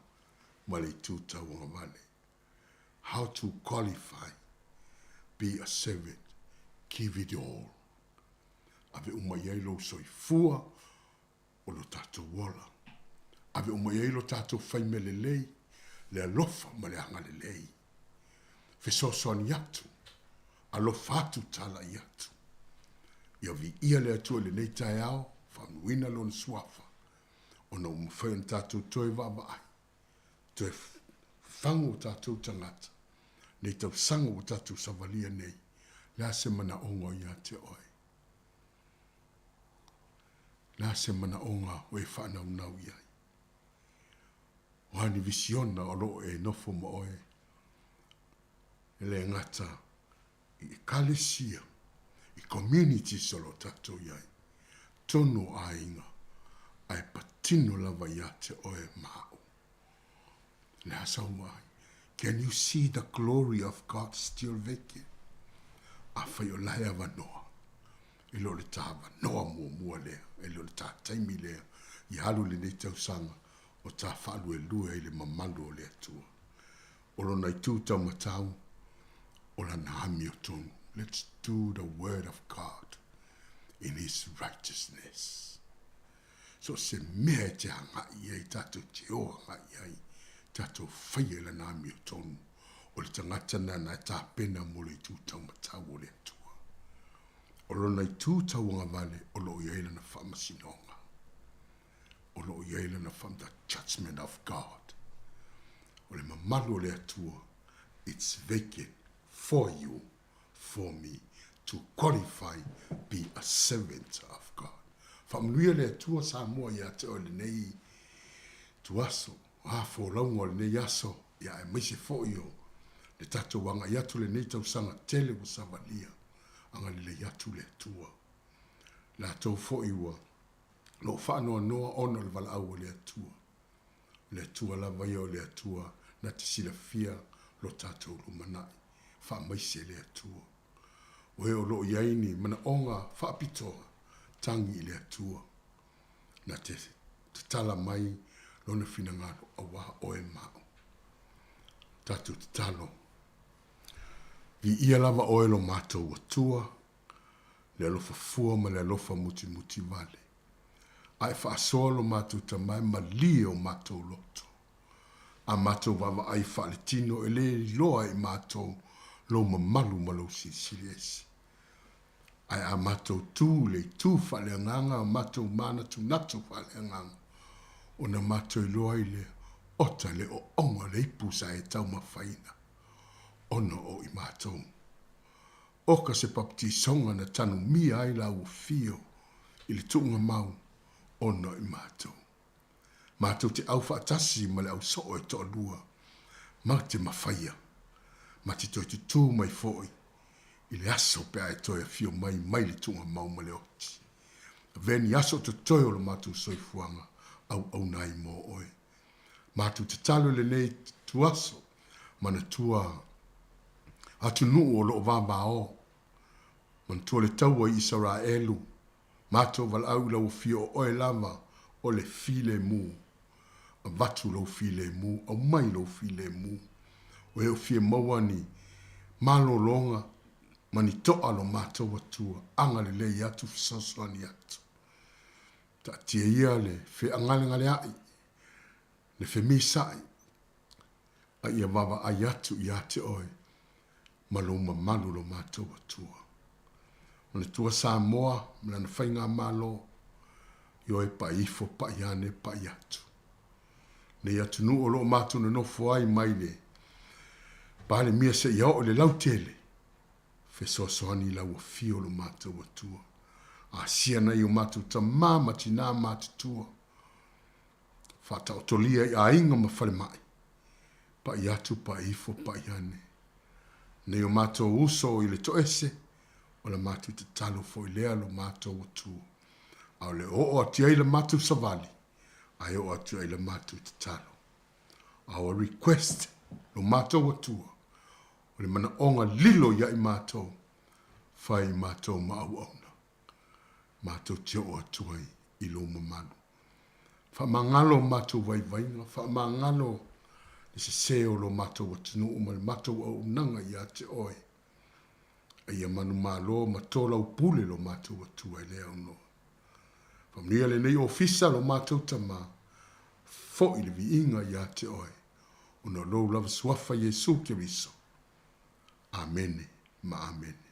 ma le itu tauagavale. How to qualify be a servant give it all Ave uma i ai lou soifua o lo tatou ola. Ave uma i ai lo tatou fai mea lelei, le alofa ma le agalelei. Fesoasoani atu, alofa atu, talai atu. Ia viia le Atua i lenei taeao, faamanuina Lona Suafa, ona ua mafai ona tatou toe vaavaai, toe fagu o tatou tagata, nei tausaga ua tatou savalia nei, le a se manaoga o ia te oe? Le a se manaoga o e faanaunau i ai? O a ni visiona o lo o e nofo ma oe? E le gata i ekalesia, i communities o lo o tatou i ai, tonu o aiga, ae patino lava ia te oe ma au. Le a sau mai. Can you see the glory of God still vacant? Afai o la e avanoa, e le o le tā avanoa muamua lea, e le o le tā taimi lea, i alu lenei tausaga o tā faaluelue ai le mamalu o le Atua. O lona itu taumatau, o lana amiotonu. Let's do the word of God in his righteousness. So o se mea e te agai i ai, tatou te o agai i ai, tatou faia i lana amiotonu, o le tagata nana e tapena mo le itu taumatau o le Atua. O lona itu tauagavale o lo o i ai lana faamasinoga. O lo o i ai lana faa, the judgment of God. O le mamalu o le Atua, it's vacant for you for me to qualify be a servant of God. Faamanuia le Atua Samoa ia te oe lenei tuaso, a folauga o lenei aso, ia aemaise foi o le tatou agai atu lenei tausaga tele ua savalia, agalelei atu le Atua. Latou foi ua loo faanoanoa ona o le valaau a le Atua. O le Atua lava ia o le Atua na te silafia lo tatou lumanai. Faamaise le Atua. O e o lo o i ai ni manaoga faapitoa, tagi i le Atua na te tatala mai Lona finagalo auā oe ma au. Tatou tatalo. Viia lava oe lo matou Atua, le alofa fua ma le alofa mutimuti vale. A e faasoa lo matou tama e malie o matou loto. A matou vaavaai faaletino e le iloa e matou lou mamalu ma lou silisili ese. Ae a matou tu i le itu faaleagaga a matou manatunatu faaleagaga, ona matou iloa ai lea, ota le ooga o le ipu sa e taumafaina, ona o i matou. Oka se papatisoga na tanumia ai lāua fio i le tuuga mau ona o i matou. Matou te ʻau faatasi ma le au soo e toalua ma te mafaia, ma te toe tutū mai foi i le aso pe a e toe afio mai mai le tuuga mau ma le oti. Avea ni aso o totoe o lo matou soifuaga auauna ai mo oe. Matou tatalo i lenei tuaso manatua atunuu o lo o vavao, manatua le taua i Isaraelu, matou valaau i lau afio o oe lava o le filemu. Avatu lou filemu, aumai lou filemu. O e o fia maua ni Malologa ma ni to'a lo matou Atua, agalelei atu fesoasoani atu. Taatia ia le feagalegalea'i, le femisa'i, a ia vaavaai atu ia te oe ma lou mamalu lo matou Atua. Manatua Samoa ma lana faigamalo, ioe pa'i ifo pa'i ane pa'i atu. Nei atunuu o lo o matou nonofo ai mai le Palemia seia oo i le lautele, fesoasoani i lau afio lo matou Atua. Asia nai o matou tamā ma tinā matutua, faataotolia i aiga ma falemai, pa'i atu pa'i ifo pa'i ane. Nei o matou uso i le toese, o la matou tatalo foi lea lo matou Atua. A o le oo atu ai la matou savali, ae oo atu ai la matou tatalo. Our request, lo matou Atua, o le manaoga lilo ia i matou, fai i matou ma auauna, matou te oo atu ai i lou mamalu. Faamagalo matou vaivaiga, faamagalo le sese o lo matou atunuu ma le matou auaunaga ia te oe. A ia manumalo ma tolaupule lo matou Atua e le aunoa. Faamanuia lenei ofisa lo matou Tama, foi le viiga ia te oe, ona o lou lava Suafa Iesu Keriso. Amene ma Amene.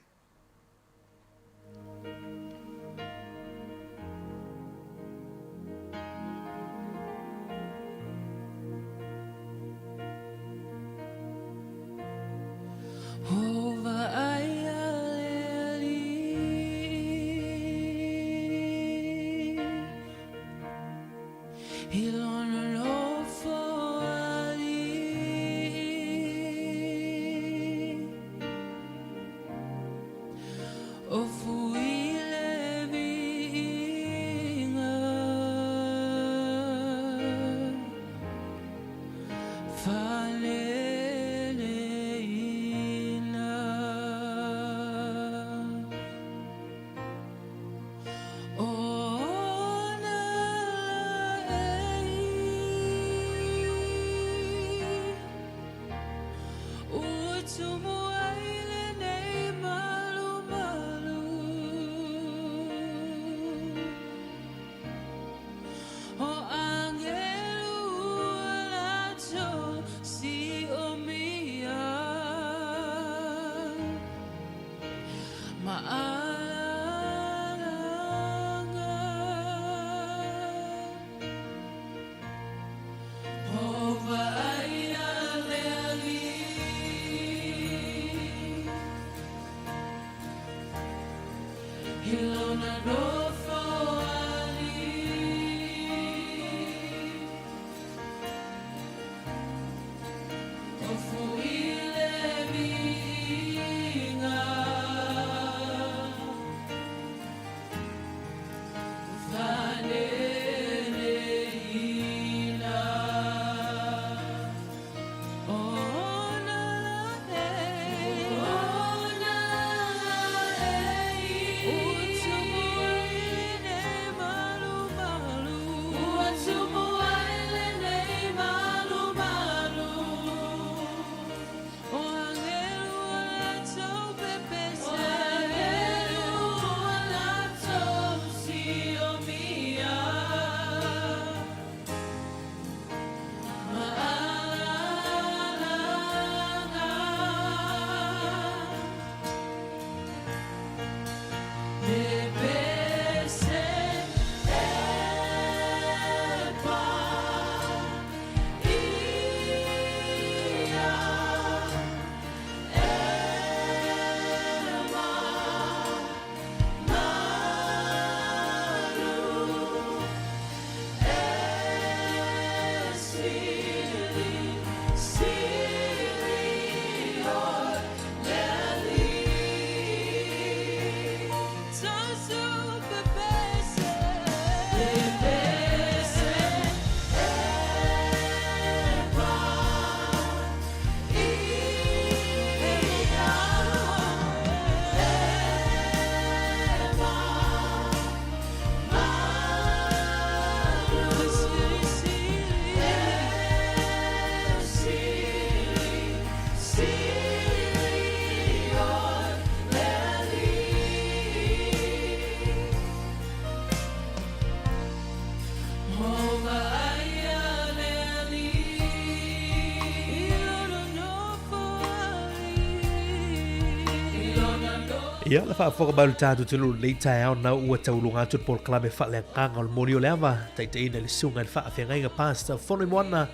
Ia, le faafofoga mai o le tatou atunuu i lenei taeao na ua tauluga atu le polokalame faaleagaga o le moni o le ava, taitaiina i le susuga i le faafeagaiga Pastor Fonoimoana,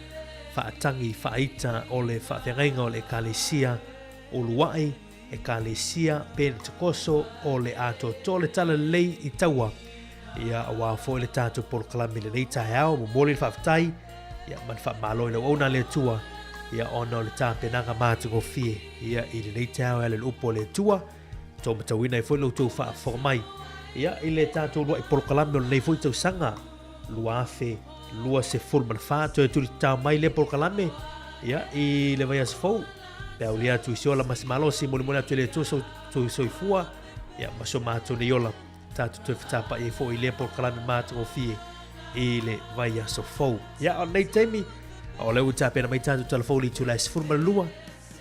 faatagi faaita o le faafeagaiga o le Ekalesia Uluai, Ekalesia Penetekoso o le Atoatoa o le Talalelei i Taua. Ia, aua foi le tatou polokalame i lenei taeao, momoli le faafetai, ia, ma le faamalo i le auauna a le Atua, ia, ona o le tapenaga matagofie, ia, i lenei taeao e ala i le upu a le Atua, tou matauina ai foi lo outou faafofoga mai, ia, i le tatou uluai polokalame o lenei foi tausaga 2024, toe tulitatao mai lea polokalame, ia, i le vaiaso fou, pe aulia atu i se ola ma se malosi, molimoli atu e le Atua so soifua, ia, ma so matou nei ola. Tatou toe fetapa'i ai foi i lea polokalame matagofie i le vaiaso fou. Ia, o lenei taimi, o lea ua tapena mai tatou tala fou i le itula e 12,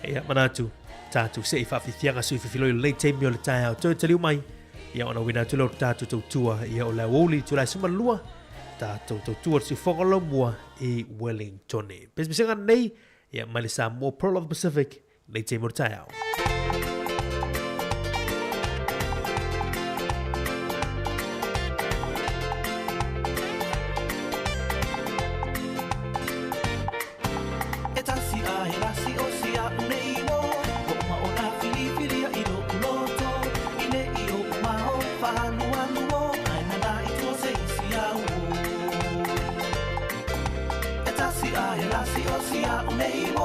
ia, manatu, tatou se'i faafiafiaga sui fifiloi o lenei taimi o le taeao toe taliu mai, ia, ona uina atu lea o le tatou tautua, ia, o le aoauli i itula e 12, tatou tautua le siufofoga o Laumua i Wellingtone. Pesepesega nei, ia, mai le Samoa Pearl of the Pacific, Nei taimi o le taeao. E tasi a he lasi o si a une i o Ko uma o nā whiliwhilia i loku loto I ne i o uma o whahalualu o Ai nana i tua se isi au o E tasi a he lasi o si a une i o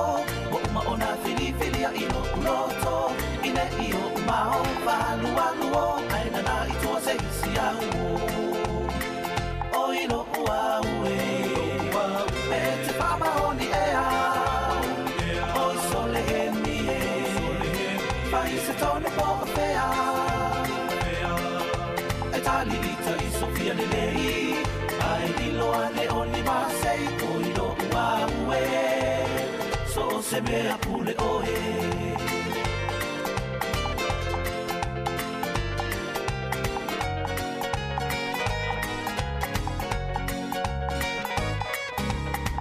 Ua uma ona filifilia i lo'u loto I ne i o'u mao faalualu o Ae nana i tua se isi au o Oi lo'u au e E te faamaoni ea Oi sole hemi e Fai se tonu po o fea E talilita i Sofia lelei Ae lilo ane o ni masei Oi lo'u au e So se mea pule oe.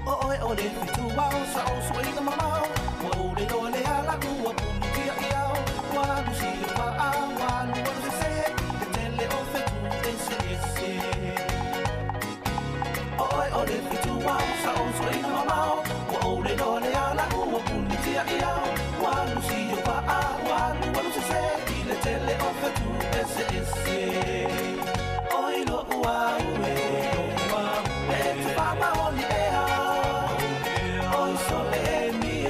O oe o le fituao sa o suaiga mamao Ua ou le loa le ala ua puni tia i ao Ua alu si o paa ua alu alu sese I le tele o fetu ese ese O oe o le fituao sa o suaiga mamao Ua ou le loa le ala ua puni tia i ao Ua alu si o paa ua alu alu sese I le tele o fetu ese ese Oi lo'u au e E te faamaoni ea Oi sole emi e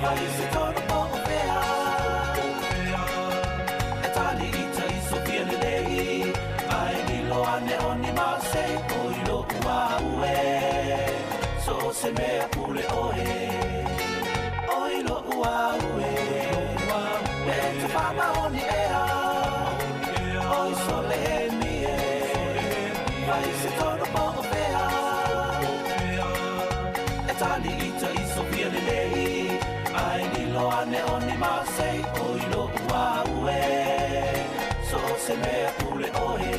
Fai se tonu po o fea E tali ita i Sofia lelei Ae lilo ane o ni masei Oi lo'u au e So se mea pule oe Oi lo'u au e E te faamaoni ea Oi sole emi e Fai se tonu po o fea E tali ita i Sofia lelei Ae lilo ane o ni masei Oi lo'u au e So se mea pule oe.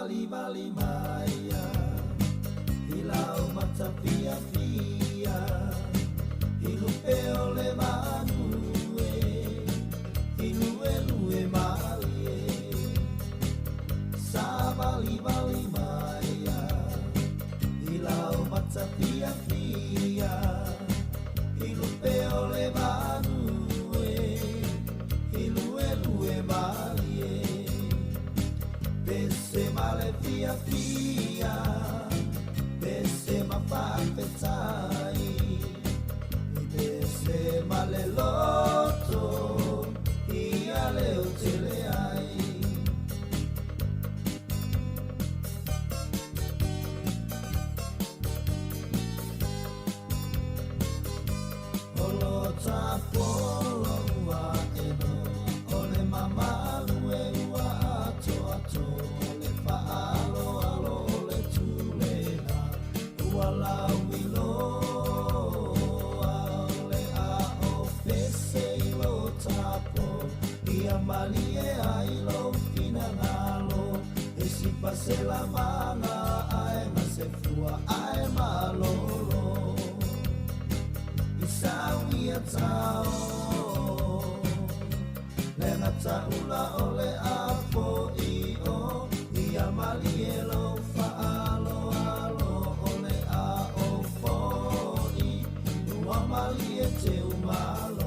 Savalivali maia i lau mata fiafia i lupe o le manu e i luelue malie. Savalivali maia i lau mata fiafia i lupe o le manu e i luelue malie. Pese ma le fiafia, pese ma faafetai, i pese ma le loto ia leo tele ai. O lo tapolo ua eno, o le mamalu e ua atoatoa, le faaaloalo o le tulena, ua lauiloa o le ao pese i lo tapo, ia malie ai lou finagalo, e sipa se lamaga ae ma se fua ae malolo. I sauia tao, le gataula o le afoio, ia malie lou faaaloalo o le ao foi, ua malie teumalo.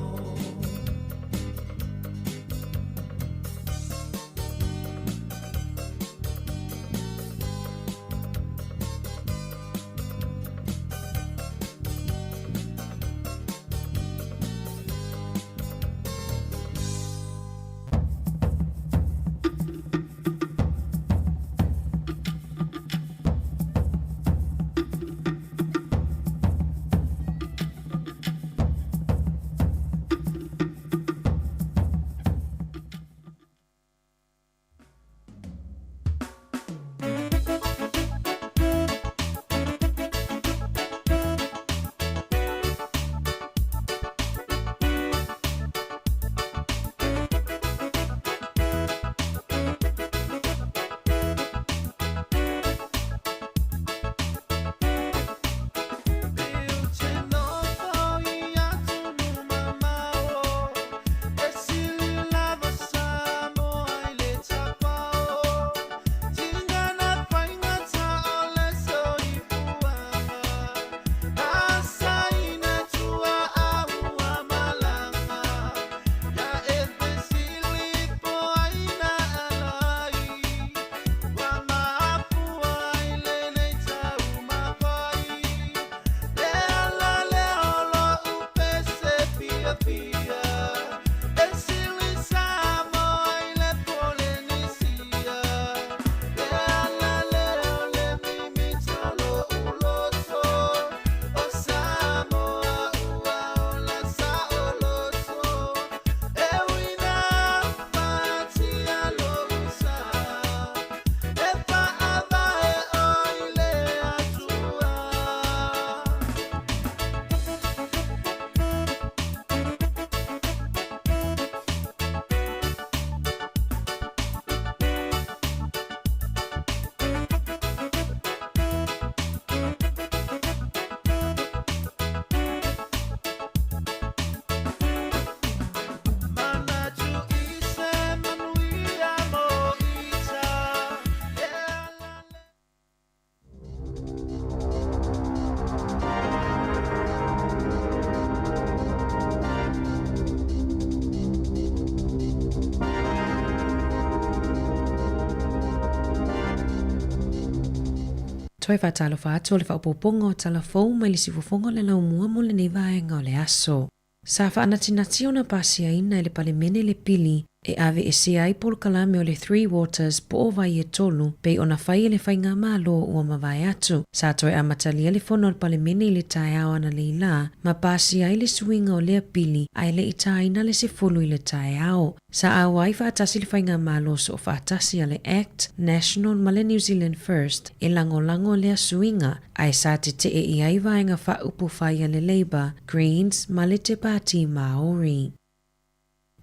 Toe faatalofa atu o le faaopoopoga o tala fou mai le siufofoga o le laumua mo lenei vaega o le aso. Sa faanatinati ona pasiaina e le Palemene le pili e aveesea ai polokalame o le Three Waters po o vai e tolu pei ona fai e le Faigamalo ua mavae atu. Sa toe amatalia le fono a le Palemene i le taeao analeila ma pasia ai le suiga o lea pili ae le i taina le 10 i le taeao. Sa auai faatasi le Faigamalo Soofaatasi a le act, National ma le New Zealand First e lagolago lea suiga, ae sa tetee i ai vaega faaupufai a le Labour, Greens ma le Te Pāti Māori.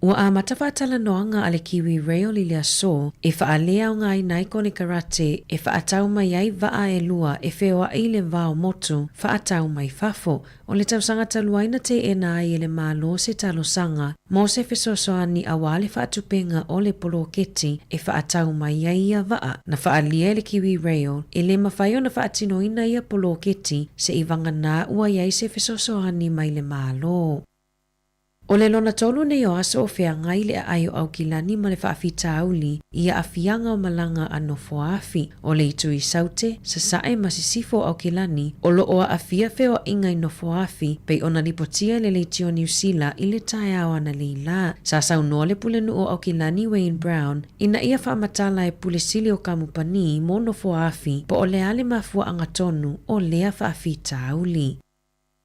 Ua amata faatalanoaga a le Kiwi Rail i le aso e faaleaogaina ai konekarate e faatau mai ai vaa e lua e feoai i le va o motu faatau mai fafo. O le tausaga talu ai na teena ai e le Malo se talosaga mo se fesoasoani aua le faatupega o le poloketi e faatau mai ai ia vaa. Na faaalia e le Kiwi Rail e le mafai ona faatinoina ia poloketi se'i vagana ua i ai se fesoasoani mai le Malo. O le lona tolu nei o aso o feagai le aai o Aukilani ma le faafitauli i aafiaga o malaga a nofoaafi. O le itu i Saute, Sasae ma Sisifo o Aukilani, o lo o aafia feoaiga i nofoaafi pei ona lipotia e le Leitio Niu Sila i le taeao analeila. Sa saunoa le Pulenuu o Aukilani Wayne Brown ina ia faamatala e Pule Sili o Kamupani mo nofoaafi po o le a le mafuaaga tonu o lea faafitauli.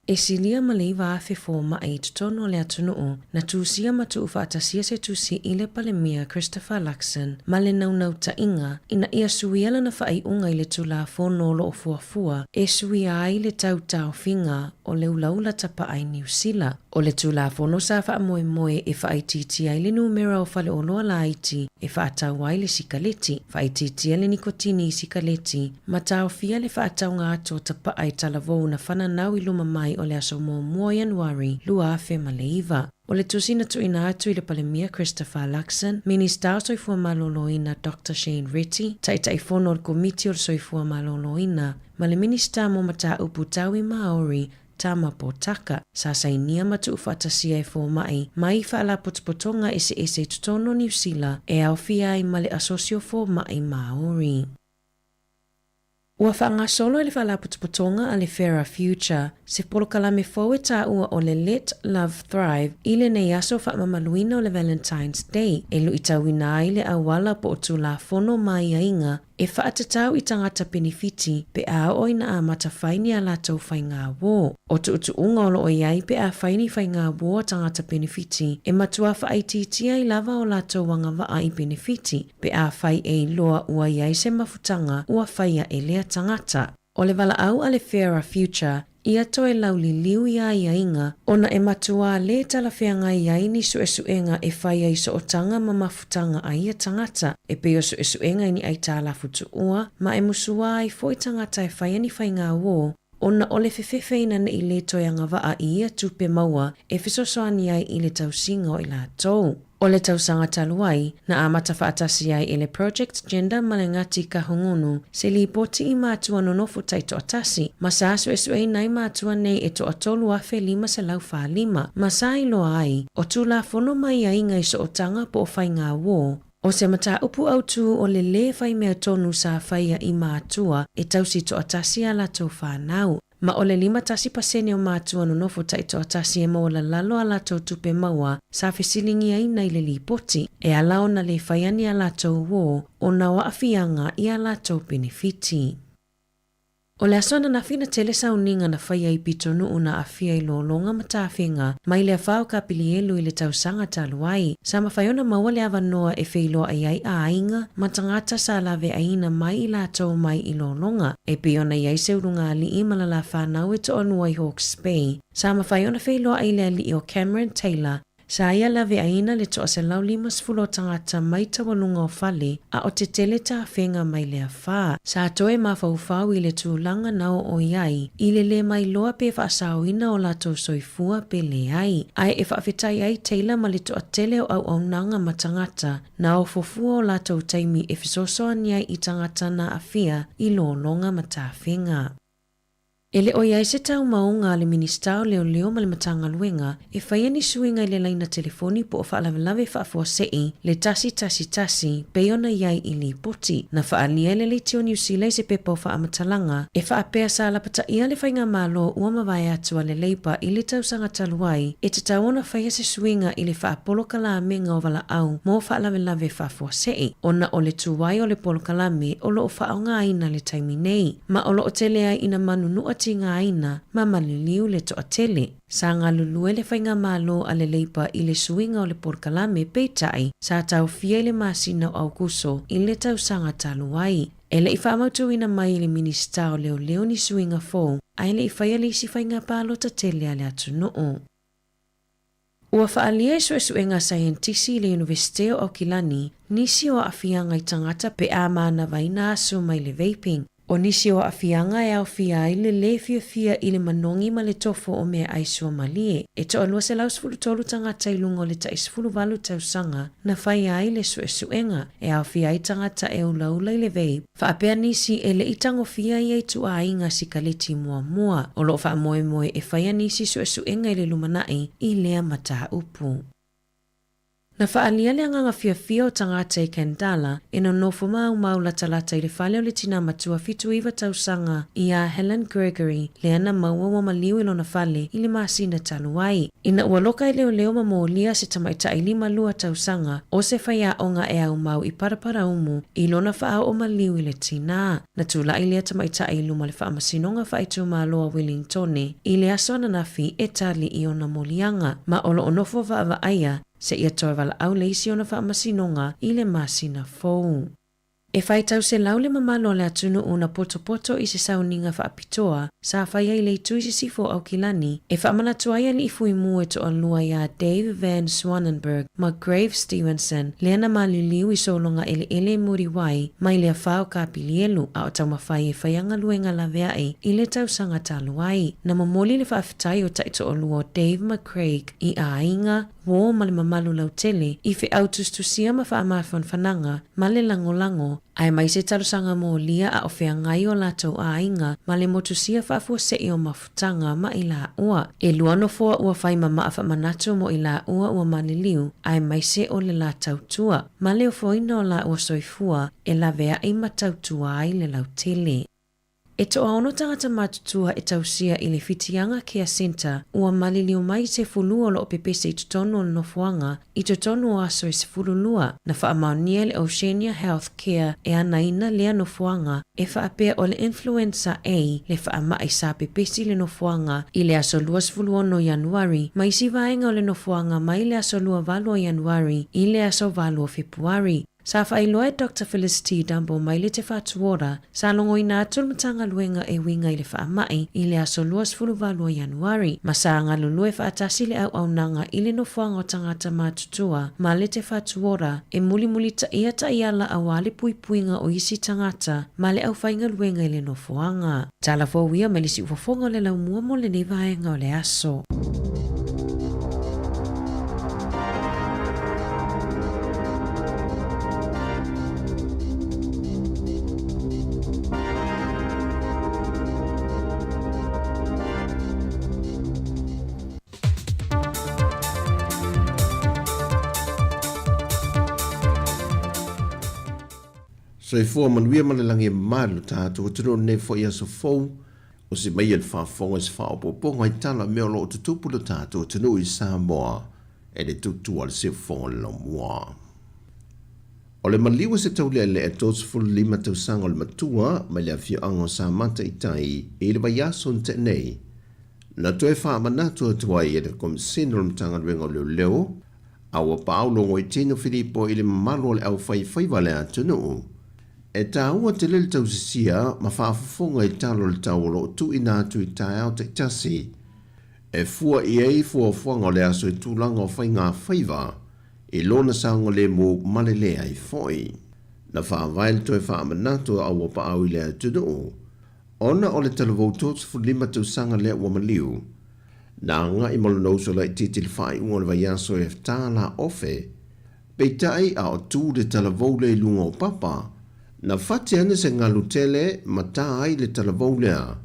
E silia ma le 9,000 fomaʻi i totonu o le atunuu na tusia ma tuufaatasia se tusi i le Palemia Christopher Luxon ma le naunautaiga ina ia suia lana faaiuga i le Tulafono o lo o fuafua e suia ai le tau taofiga o le ulaula tapaa i Niu Sila. O le Tulafono sa faamoemoe e faaitiitia ai le numera o faleoloa laiti e faatau ai le sikaleti, faaitiitia le nikotini i sikaleti, ma taofia le faatauga atu o tapaa i talavou na fananau i luma mai o le aso 1 o Ianuari 2009. O le tusi na tuuina atu i le Palemia Christopher Luxon, Minista o Soifua Maloloina Doctor Shane Reti, Taitaifono o le Komiti o le Soifua Maloloina, ma le Minista mo Mataupu Tau i Māori, Tama Potaka, sa sainia ma tuufaatasia e fomaʻi mai faalapotopotoga eseese i totonu o Niu Sila e aofia ai ma le Asosi o Fomaʻi Māori. Ua faagasolo e le Faalapotopotoga a le Fairer Future se polokalame fou e taua o le Let Love Thrive i lenei aso faamamaluina o le Valentine's Day e luitauina ai le auala po o Tulafono ma aiaiga e faatatau i tagata penefiti pe a oo ina amata fai ni a latou faigā uō. O tuutuuga o lo o i ai pe a fai ni faigā uō a tagata penefiti e matua faaitiitia ai lava o latou agavaa i penefiti pe a fai e iloa ua i ai se mafutaga ua faia e lea tagata. O le valaau a le Fairer Future ia toe lauliliu i aiaiga ona e matuā lē talafeagai ai ni suesuega e fai ai sootaga ma mafutaga a ia tagata, e pei o suesuega i ni aitalafu tuua ma e musuā ai foi tagata e faia ni faigā uō ona o le fefefe ina neʻi lē toe agavaa i ia tupe maua e fesoasoani ai i le tausiga o i latou. O le tausaga talu ai, na amata faatasi ai e le Project Gender ma le Ngati Kahungunu se lipoti i matua nonofo taitoatasi ma sa suesueina ai matua nei e toa-3,545 ma sa iloa ai o Tulafono ma aiaiga i sootaga po o faigā uō. O se mataupu autū o le lē fai mea tonu sa faia i matua e tausi toatasi a latou fanau. Ma o le 51% o matua nonofo taitoatasi e maualalalo a latou tupe maua sa fesiligiaina i le lipoti, e ala ona lē faia ni a latou uō ona o aafiaga i a latou penefiti. O le aso ananafi na tele sauniga na faia i pitonuu na aafia i lologa ma tafega mai le afa o Kapilielu i le tausaga talu ai. Sa mafai ona maua le avanoa e feiloai ai aiga ma tagata sa laveaiina mai i latou mai i lologa, e pei ona i ai se uluga alii ma le fanau e toalua i Hawke's Bay. Sa mafai ona feiloai le alii o Cameron Taylor Sa ia laveaiina le 150 o tagata mai taualuga o fale, a o tetele tafega mai le afa. Sa toe mafaufau i le tulaga na oo i ai, i le lē mailoa pe faasaoina o latou soifua pe leai. Ae e faafetai ai Taylor ma le toatele o auaunaga ma tagata na ofo fua o latou taimi e fesoasoani ai i tagata na aafia i lologa ma tafega. E le o i ai se taumauga a le Minisita o Leoleo ma le Matagaluega e faia ni suiga i le laina telefoni po o faalavelave faafuasei le 111 pei ona i ai i lipoti. Na faaalia e le Leitio Niu Sila i se pepa o faamatalaga e faapea sa lapataia le faigamalo ua mavae atu a le Labour i le tausaga talu ai e tatau ona faia se suiga i le faapolokalaamega o valaau mo faalavelave faafuasei ona o le tuai o le polokalame o lo o faaaogaina i le taimi nei. Ma o lo o tele ai ina manunua tigaina ma maliliu le toatele. Sa galulue le faigamalo a le Labour i le suiga o le polokalame peitai sa taofia i le masina o Aokuso i le tausaga talu ai. E le i faamautuina mai e le Minisita o Leoleo ni suiga fou ae le i faia le isi faiga palota tele a le atunuu. Ua faaalia i suesuega a saienitisi i le Iunivesite o Aukilani nisi o aafiaga i tagata pe a manavaina aso mai le vaping. O nisi o aafiaga e aofia ai le lē fiafia i le manogi ma le tofo o meaai suamalie. E toalua 113 tagata i luga o le tai 18 tausaga na faia ai le suesuega, e aofia ai tagata e ulaula i le vape, faapea nisi e le i tagofia ia ituaiga sikaleti muamua. O lo o faamoemoe e faia nisi suesuega i le lumanai i lea mataupu. Na faaalia le agaga fiafia o tagata i Kandala e nonofo maumau latalata i le fale o le tinā matua 79 tausaga ia Helen Gregory lea na maua ua maliu i lona fale i le masina talu ai. Ina ua loka e leoleo ma molia se tamaitai 52 tausaga o se faiaoga e aumau i Paraparaumu i lona faaoo maliu i le tinā. Na tulai lea tamaitai i luma o le Faamasinoga Faaitumalo a Wellingtone i le aso ananafi e tali i ona moliaga, ma o lo o nofo vaavaaia seia toe valaau le isi ona faamasinoga i le masina fou. E faitau selau le mamalu o le atunuu na potopoto i se sauniga faapitoa sa faia i le itu i sisifo o Aukilani e faamanatu ai alii fuimu e toalua iā Dave Van Swanenberg ma Grave Stevenson lea na maliliu i sologa eleele i Muriwai mai le afa o Kapilielu a o taumafai e faia galuega laveai i le tausaga talu ai. Na momoli le faafetai o taitoalua o Dave ma Craig i aiga, uō ma le mamalu lautele i feau tusitusia ma faamafanafanaga ma le lagolago, aemaise talosaga molia a o feagai o latou aiga ma le motusia faafuasei o mafutaga ma i laua. E lua nofoa ua fai ma maa faamanatu mo i laua ua maliliu, aemaise o le la tautua ma le ofoina o laua soifua e laveai ma tautua ai le lautele. E toaono tagata matutua e tausia i le Whitianga Care Centre ua maliliu mai i se fulu o lo o pepese i totonu o le nofoaga i totonu o aso e 12. Na faamaonia e le Oceania Health Care e anaina lea nofoaga e faapea o le Influenza A le faamai sa pepesi i le nofoaga i le aso 26 o Ianuari ma isi vaega o le nofoaga mai le aso 28 o Ianuari i le aso 8 o Fepuari. Sa faailoa e Doctor Felicity Dumble mai le Te Whatu Ora, sa logoina atu le Matagaluega e uiga i le faamai i le aso 28 o Ianuari, ma sa galulue faatasi le auaunaga i le nofoaga o tagata matutua ma le Te Whatu Ora e mulimulitaia taiala aua le puipuiga o isi tagata ma le aufaigaluega i le nofoaga. Tala fou ia mai le siufofoga o le laumua mo lenei vaega o le aso. Soifua manuia ma le lagi e mamalu tatou atunuu lenei foi aso fou o se mai e le faafofoga i se faaopoopoga i tala mea o lo o tutupu lo tatou atunuu i Samoa e le tutua le siufofoga o le laumua. O le maliu o se taulealea 35 tausaga o le matua mai le afioaga o Samata i tai i le vaiaso na tea nei, na toe faamanatu atu ai e le Komesina o le Matagaluega o Leoleo A ua paau logoitino Filipo i le mamalu o le aufaifaiva le atunuu. E taua tele le tausisia ma faafofoga i tala o le tau o lo o tuuina atu i taeao taitasi. E fua i ai fuafuaga o le aso i tulaga o faigafaiva i lona saogalemu ma le leai foi. Na faavae le toe faamanatu a ua paau i le atunuu ona o le talavou 35 tausaga lea ua maliu. Na agai ma lona uso laitiiti i le faaiuga o le vaiaso e $7 ofe. Peitai, a o tu le talavou lea i luga o papa, na fati ane se galu tele ma tā ai le talavou lea,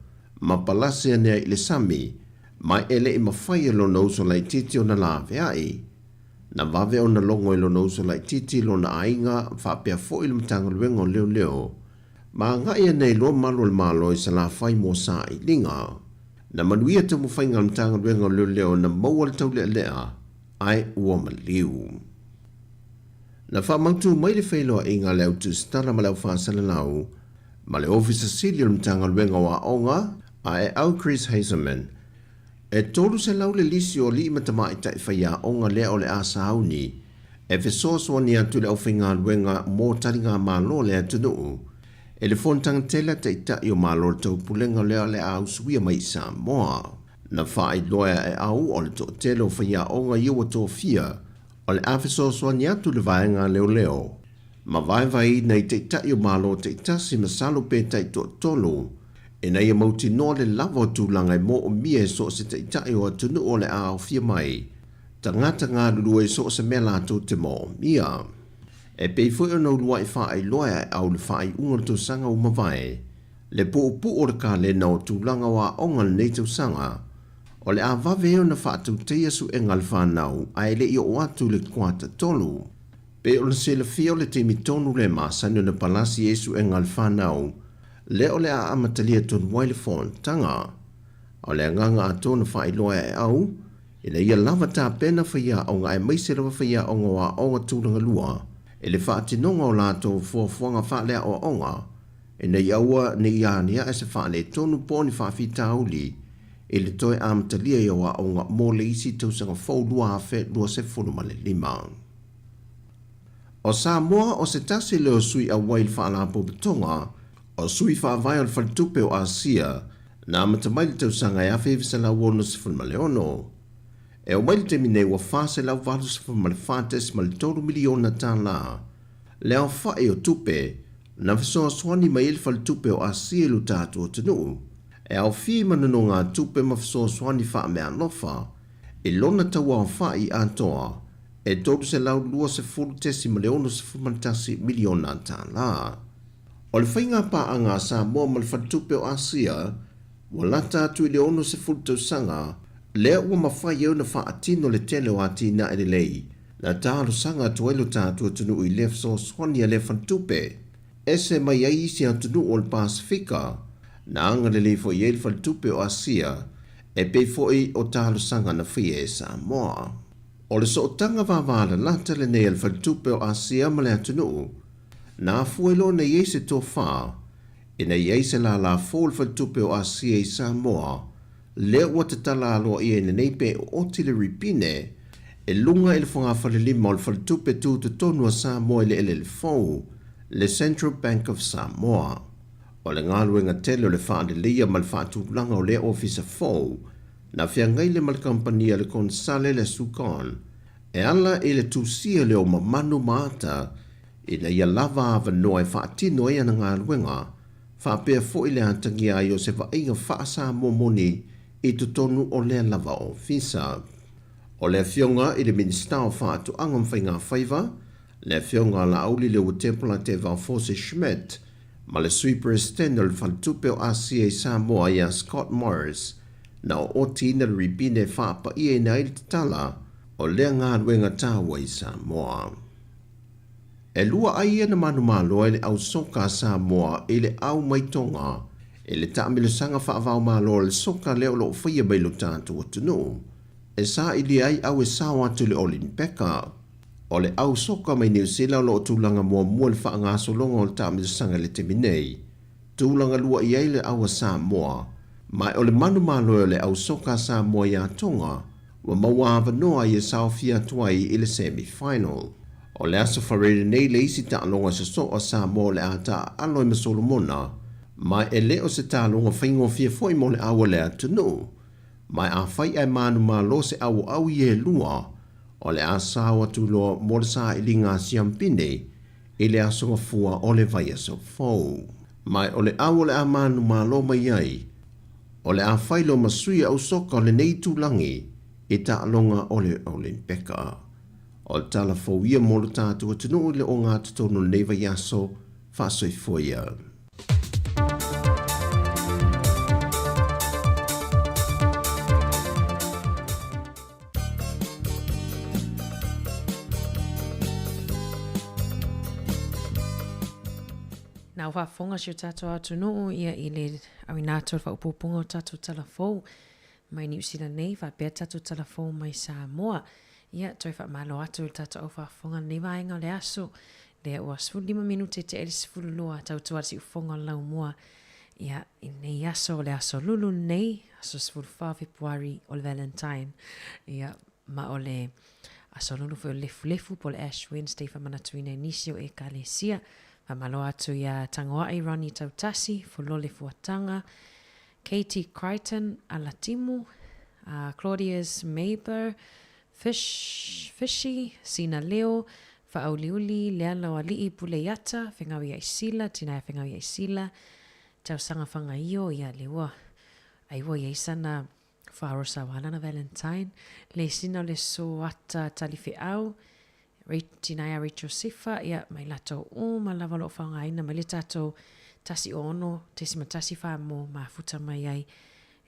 ma palasi ane ai i le sami, ma e le i mafai e lona uso laitiiti ona laveai. Na vave ona logo e lona uso laitiiti lona aiga faapea foi le Matagaluega o Leoleo, ma agai ane ai loa malu o le Malo i Salafai mo sailiga. Na manuia taumafaiga a le Matagaluega o Leoleo na maua le taulealea ae ua maliu. Na faamautu mai le feiloaiga a le au tusitala ma le au faasalalau ma le Ofisa Sili o le Matagaluega o Aoga a e au Chris Hazelman e 300 le lisi o alii ma tamaitai faiaoga lea o le a sauni e fesoasoani atu i le aufaigaluega mo taligamalo a le atunuu e le fonotaga tele a Taitai o Malo o le Taupulega lea o le a usuia mai i Samoa. Na faailoa e Aeau o le toatele o faiaoga ia ua tofia o le a fesoasoani atu i le vaega a leoleo ma vaevaeina i taitai o Malo taitasi masalo pe taitoatolu ina ia mautinoa le lava o tulaga e moomia e so o se taitai o atunuu o le a aofia mai tagata galulue i so o se mea latou te moomia. E pei foi ona uluai faailoa e Aeau i le faaiuga o le tausaga ua mavae, Le puupuu o le kalena o tulaga o aoga lenei tausaga, o le a vave ai ona faatautaia suega a le fanau ae le i oo atu i le kuata tolu. Pei ona silafia o le taimi tonu lea e masani ona palasi ai suega a le fanau, lea o le a amatalia tonu ai le fonotaga. A o le agaga atoa na faailoa e Aeau, ina ia lava tapena faiaoga aemaise lava faiaoga o aoga tulaga lua i le faatinoga o latou fuafuaga faaleaoaoga, Ina ia aua ne i aniae se faaletonu po o ni faafitauli i le toe amatalia i au aoga mo le isi tausaga fou 2025. O Samoa o se tasi lea o sui auai i le Faalapotopotoga o Sui Faavae o le Faletupe o Asia na amata mai i le tausaga e 1966. E oo mai i le taimi nei ua $484.3 miliona tala le aofai o tupe na fesoasoani mai ai le Faletupe o Asia i lo tatou atunuu e aofia i ma nonogatupe ma fesoasoani faameaalofa i lona tauaofai atoa e $320.61 miliona tala. O le faiga paaga a Samoa ma le Faletupe o Asia ua lata atu i le 60 tausaga lea ua mafai ai ona faatino le tele o atinae lelei Na talosaga atu ai lo tatou atunuu i lea fesoasoani a lea faletupe. Ese mai ai isi atunuu o le Pasefika, na agalelei foi i ai le faletupe o Asia, e pei foi o talosaga na faia e Samoa. O le sootaga vavalalata lenei a le faletupe o Asia ma le atunuu, na afua ai loa ona i ai se tofa, ina i ai se lālā fou o le faletupe o Asia i Samoa, lea ua tatala aloaia i lenei pe ooti le ripine e luga i le fogafalelima o le Faletupe Tutotonu a Samoa i le eleele fou, le Central Bank of Samoa. O le galuega tele o le faaleleia ma le faatulaga o lea ofisa fou, na feagai lea ma le kamupani a le konesale le Sucon, e ala i le tusia lea o mamanu ma ata ina ia lava avanoa e faatino ai ana galuega, faapea foi le atagia ai o se vaaiga faa-Samoa moni i totonu o lea lava ofisa. O le Afioga i le Minisita o Faatoaga ma Faigafaiva, le Afioga a Laauli Leuatepola Tevao Forse Schmidt, ma le Sui Peresetene o le Faletupe o Asia i Samoa ia Scott Morris, na ootiina le ribine e faapa'iaina ai le tatala o lea galuega taua i Samoa. E lua ai ia na manumalo ai le au soka a Samoa i le au mai Tonga i le taamilosaga faavaomalo o le soka lea o lo o faia mai lo tatou atunuu e sailia ai au e sao atu i le Olympeka. O le au soka mai Niu Sila o lo o tulaga muamua i le faagasologa o le taamilosaga i le taimi nei. Tulaga lua i ai le au a Samoa, ma o le manumalo o le au soka a Samoa iā Tonga ua maua avanoa ai e saofia atu ai i le semi final. O le aso Faraire nei le isi taaloga sosoo a Samoa o le a taaalo ai ma Solomona, ma e le o se taaloga faigofie foi mo le au a le atunuu. Ma afai ae manumalo se auau i e lua, o le a sao atu loa mo le sailiga a Siampine i le aso gafua o le vaiaso fou. Ma o le au o le a manumalo mai ai, o le a fai loa ma sui au soka o lenei itulagi i taaloga o le Olympeka. O le tala fou ia mo lo tatou atunuu i le ogatotonu o lenei vaiaso, faasoifua ia. Na o faafofoga si o tatou atunuu ia i le auina atu o le faaopoopoga o tatou tala fou mai Niu Sila nei faapea tatou tala fou mai Samoa. Ia, toe faamalo atu i le tatou au faafofoga lenei vaega o le aso. Lea ua 15 minute tea i le 12 tautua le siufofoga o le laumua. Ia, i lenei aso, o le aso lulu lenei, aso 14 o Fepuari o le Valentine. Ia, ma o le aso lulu foi o le lefulefu po o le Ash Wednesday faamanatuina i nisi o Ekalesia. Faamalo atu iā Tagoai Ronnie Tautasi, Folole Fuataga, Katie Crichton Alatimu, Claudius Maber, Fish, Fishy, Sina Leo, Whaauliuli, Leala o Alii, Puleiata, Fengawi Aisila, Tinaia Fengawi Aisila, Tausaga Fagaio, ia le ua ai ua iai sana Whaarosa Walana Valentine, le sina o le Soata Talifeau, Tinaia Rachel Sifa, ia mai latou uma lava o lo o faaaogaina mai le tatou 106.14 mo mafuta mai ai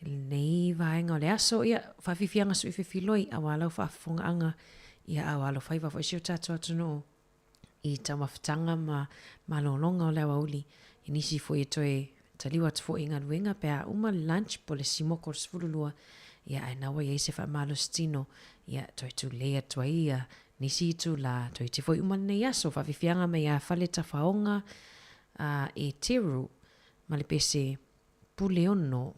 i lenei vaega o le aso. Ia, faafiafiaga sui fefiloi aua lau faafofogaaga, ia a o alofaiva foi si o tatou atunuu i taumafataga ma malologa o le aoauli. I nisi foi e toe taliu atu foi i galuega pe a uma le lunch po o le simoko o le 12, ia ae na ua i ai se faamalositino, ia toe tulei atu ai ia nisi itulā, toeiti foi uma lenei aso. Faafiafiaga mai ia Fale Tafaoga a Eteru ma le pese Puleono.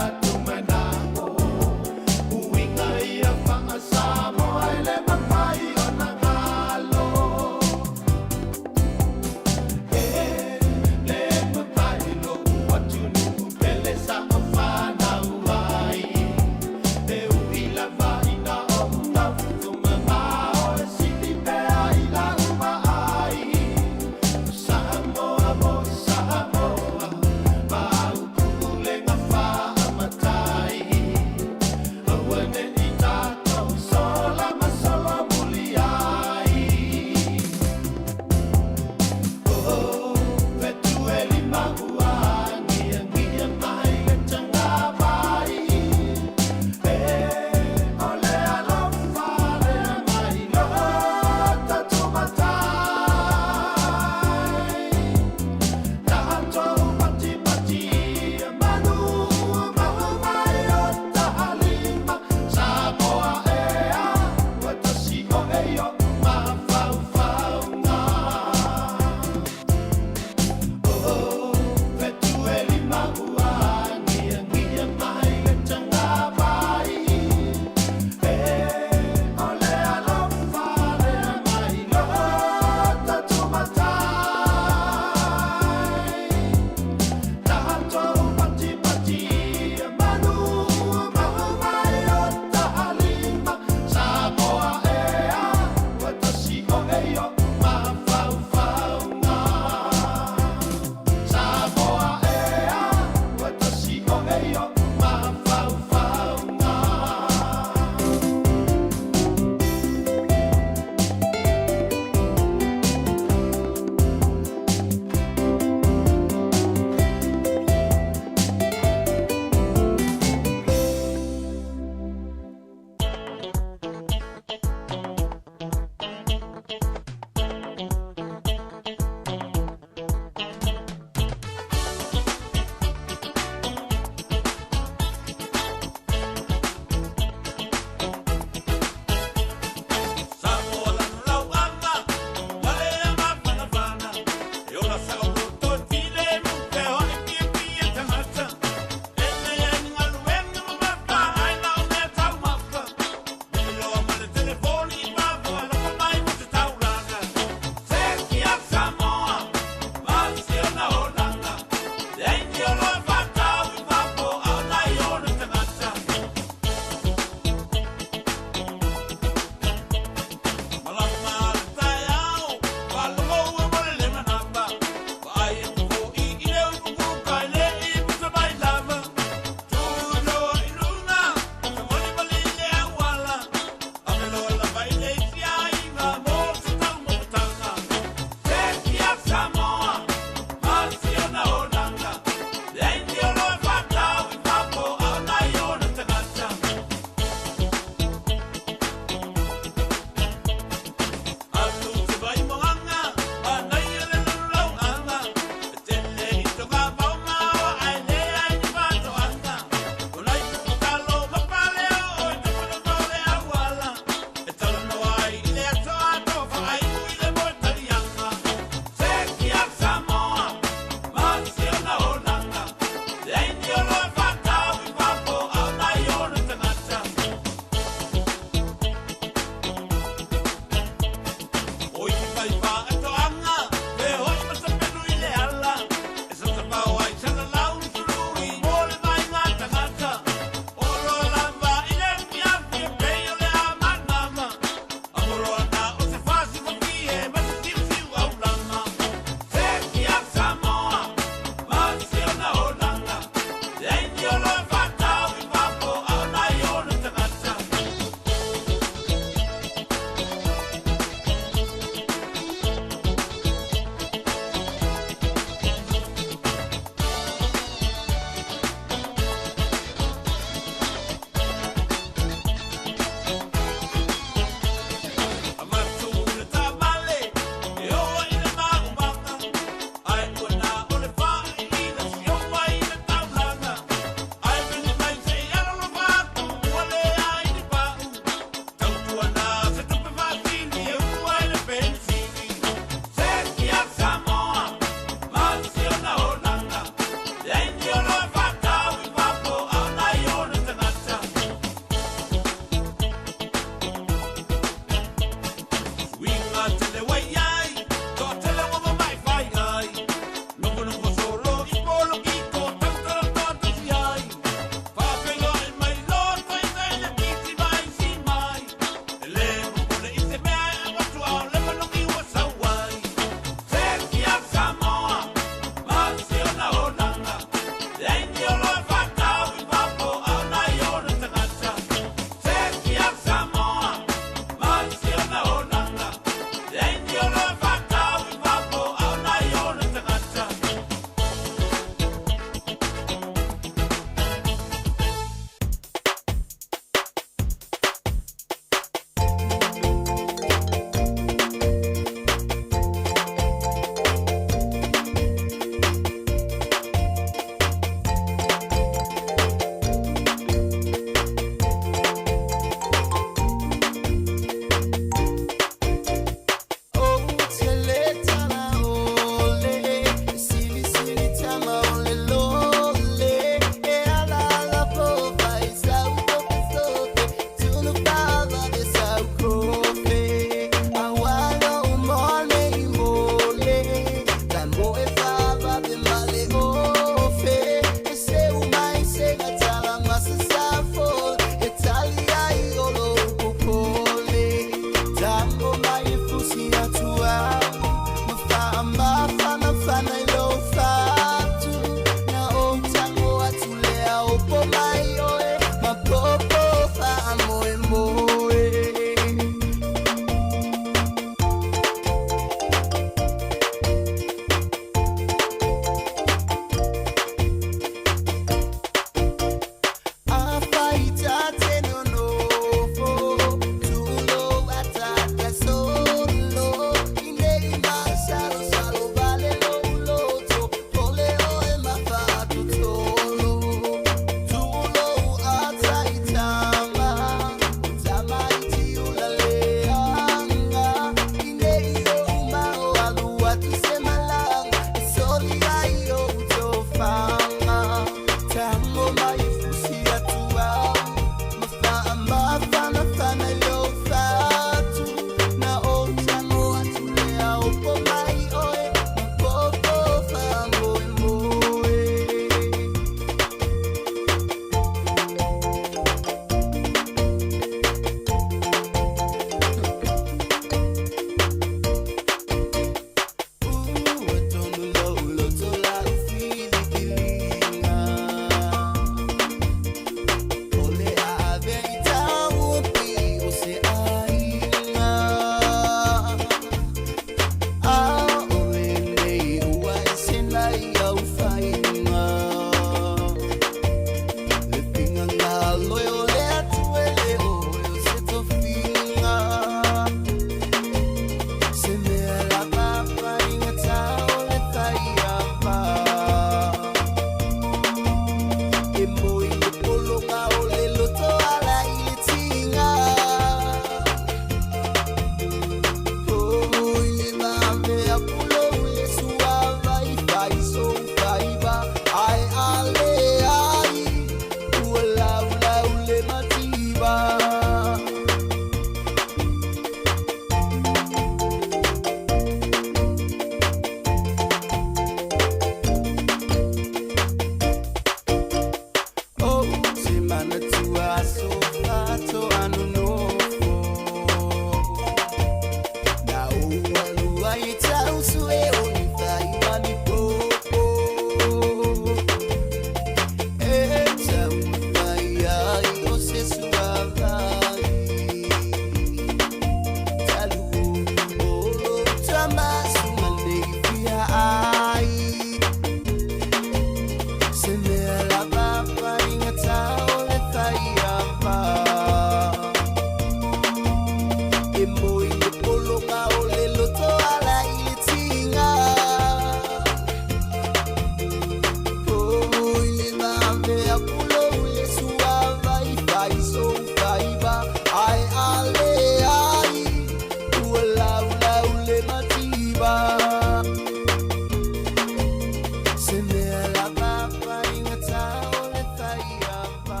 Se mea lava faigata o le faiava.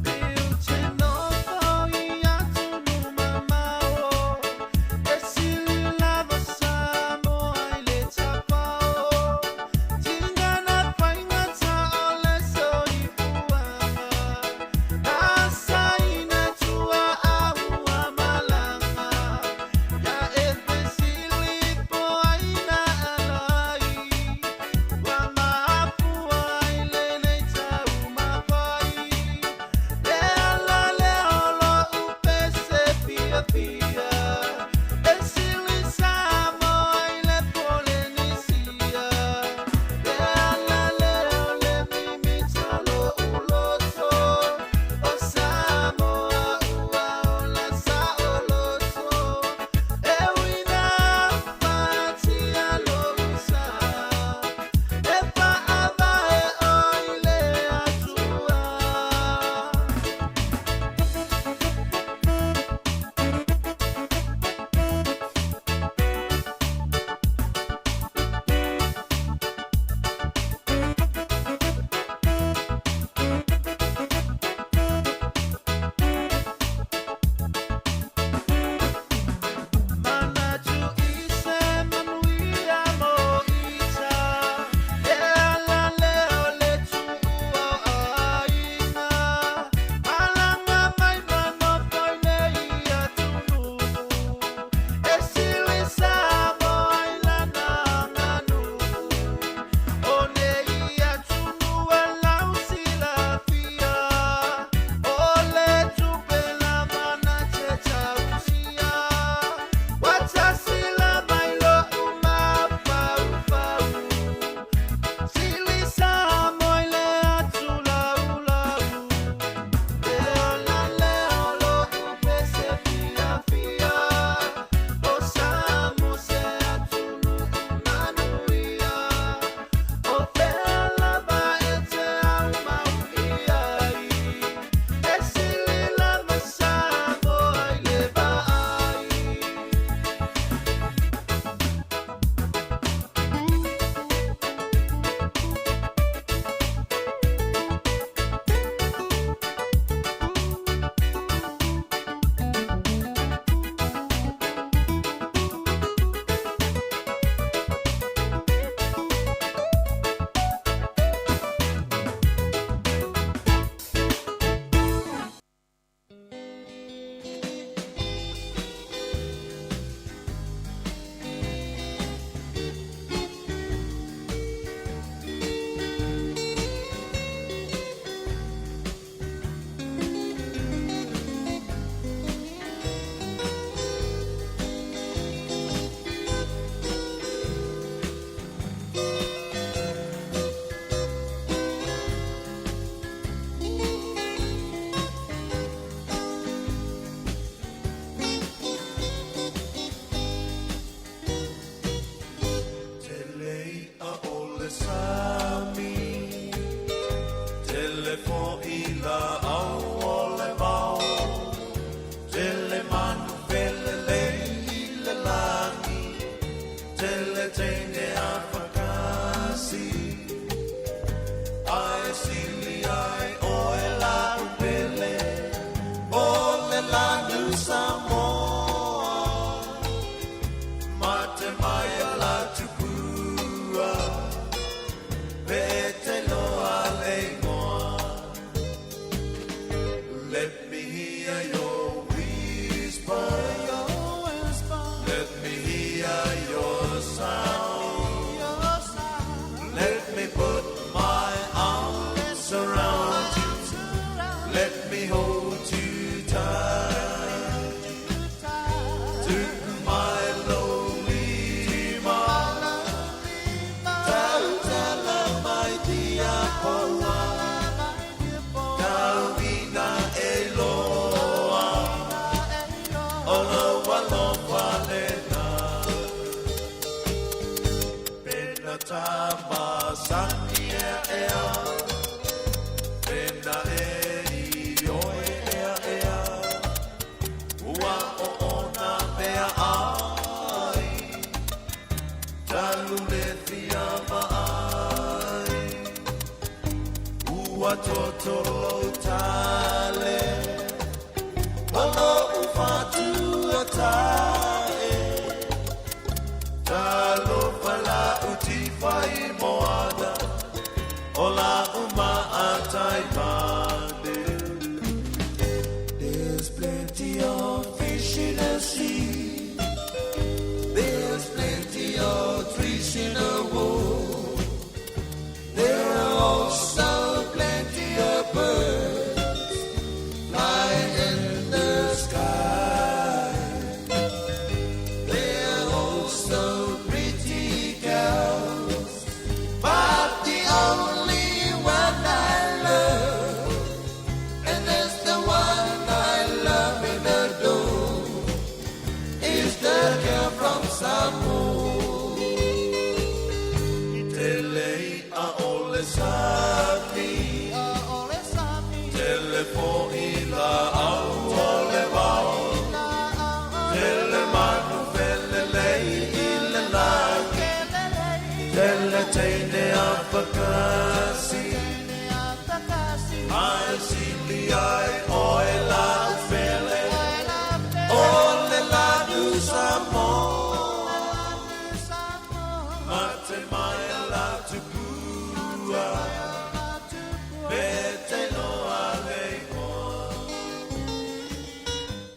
Pe ou te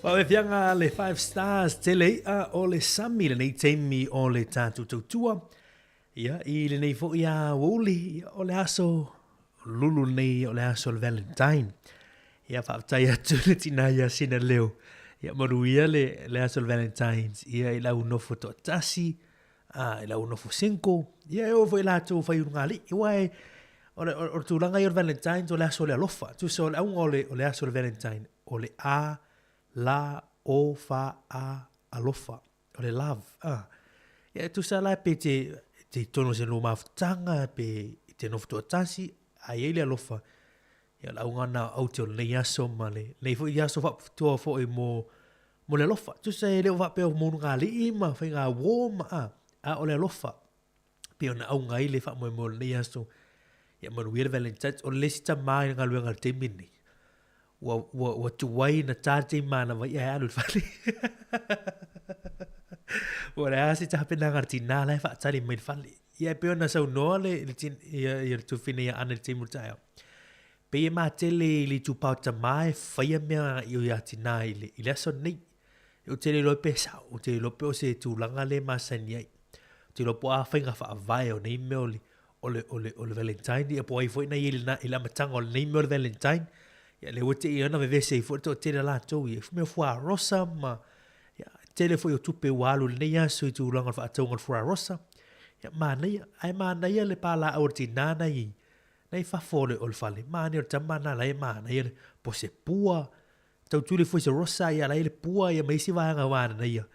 Faafiafiaga a le Five Stars tele i'a o le sami lenei taimi o le tatou tautua. Ia, i lenei foi aoauli, ia, o le aso lulu lenei, o le aso o le Valentine. Ia, faafetai atu le tina ia Sina Leo. Ia, manuia le, le aso o le Valentine's. Ia, i lau nofo toatasi, a, i lau nofo single. Ia, e oo foi latou fai ulugalii. Aua e, o le, o le tulaga ia o le Valentine's, o le aso o le alofa. Tusa o le auga o le, o le aso o le Valentine, o le A, la, O, fa, A, alofa. O le love, a. Ia, e tusa la pe te, te tono se lua mafutaga, pe te nofo toatasi, a i ai le alofa, ia o le auga na o aute o lenei aso ma le, lenei foi aso faapitoa foi mo, mo le alofa. Tusa e le o faapea o mo ulugalii ma faigauo ma a, a o le alofa. Pei ona auga ai le faamoemoe o lenei aso, ia manuia le Valentine's. O le isi tama i le galuega i le taimi lenei, ua, ua, ua tuai na ta le taimi manava ia e alu i le fale. Ua leai se tapenaga a le tinā la e faatali mai i le fale. Ia e pei ona saunoa le, le, tin, ia, ia le tuafine ia Ana i le taimi o le taeao. Pei e matele i le itupa o tamā e faia mea i o ia tinā i le, i le aso lenei. Ou te le iloa pe sao, ou te le iloa pe o se tulaga lea e masani ai. Ou te iloa po o a faiga faavae o nei mea o le, o le, o le, o le Valentine, ia po o ai foi na i ai i le, i le amataga o lenei mea o le Valentine. Ia lea ua tei ona vevese ai foi le toatele o latou i mea o fuarosa ma, ia, tele foi o tupe ua alu i lenei aso i tulaga o le faatauga o le fuarosa. Ia, manaia, ae manaia le palaau a le tinā na i, na i fafo o le, o le fale. Manaia o le tama na la e manaia le pose pua, Tau tuli foi se rosa ia la i le pua ia ma isi vaega ua ananaia.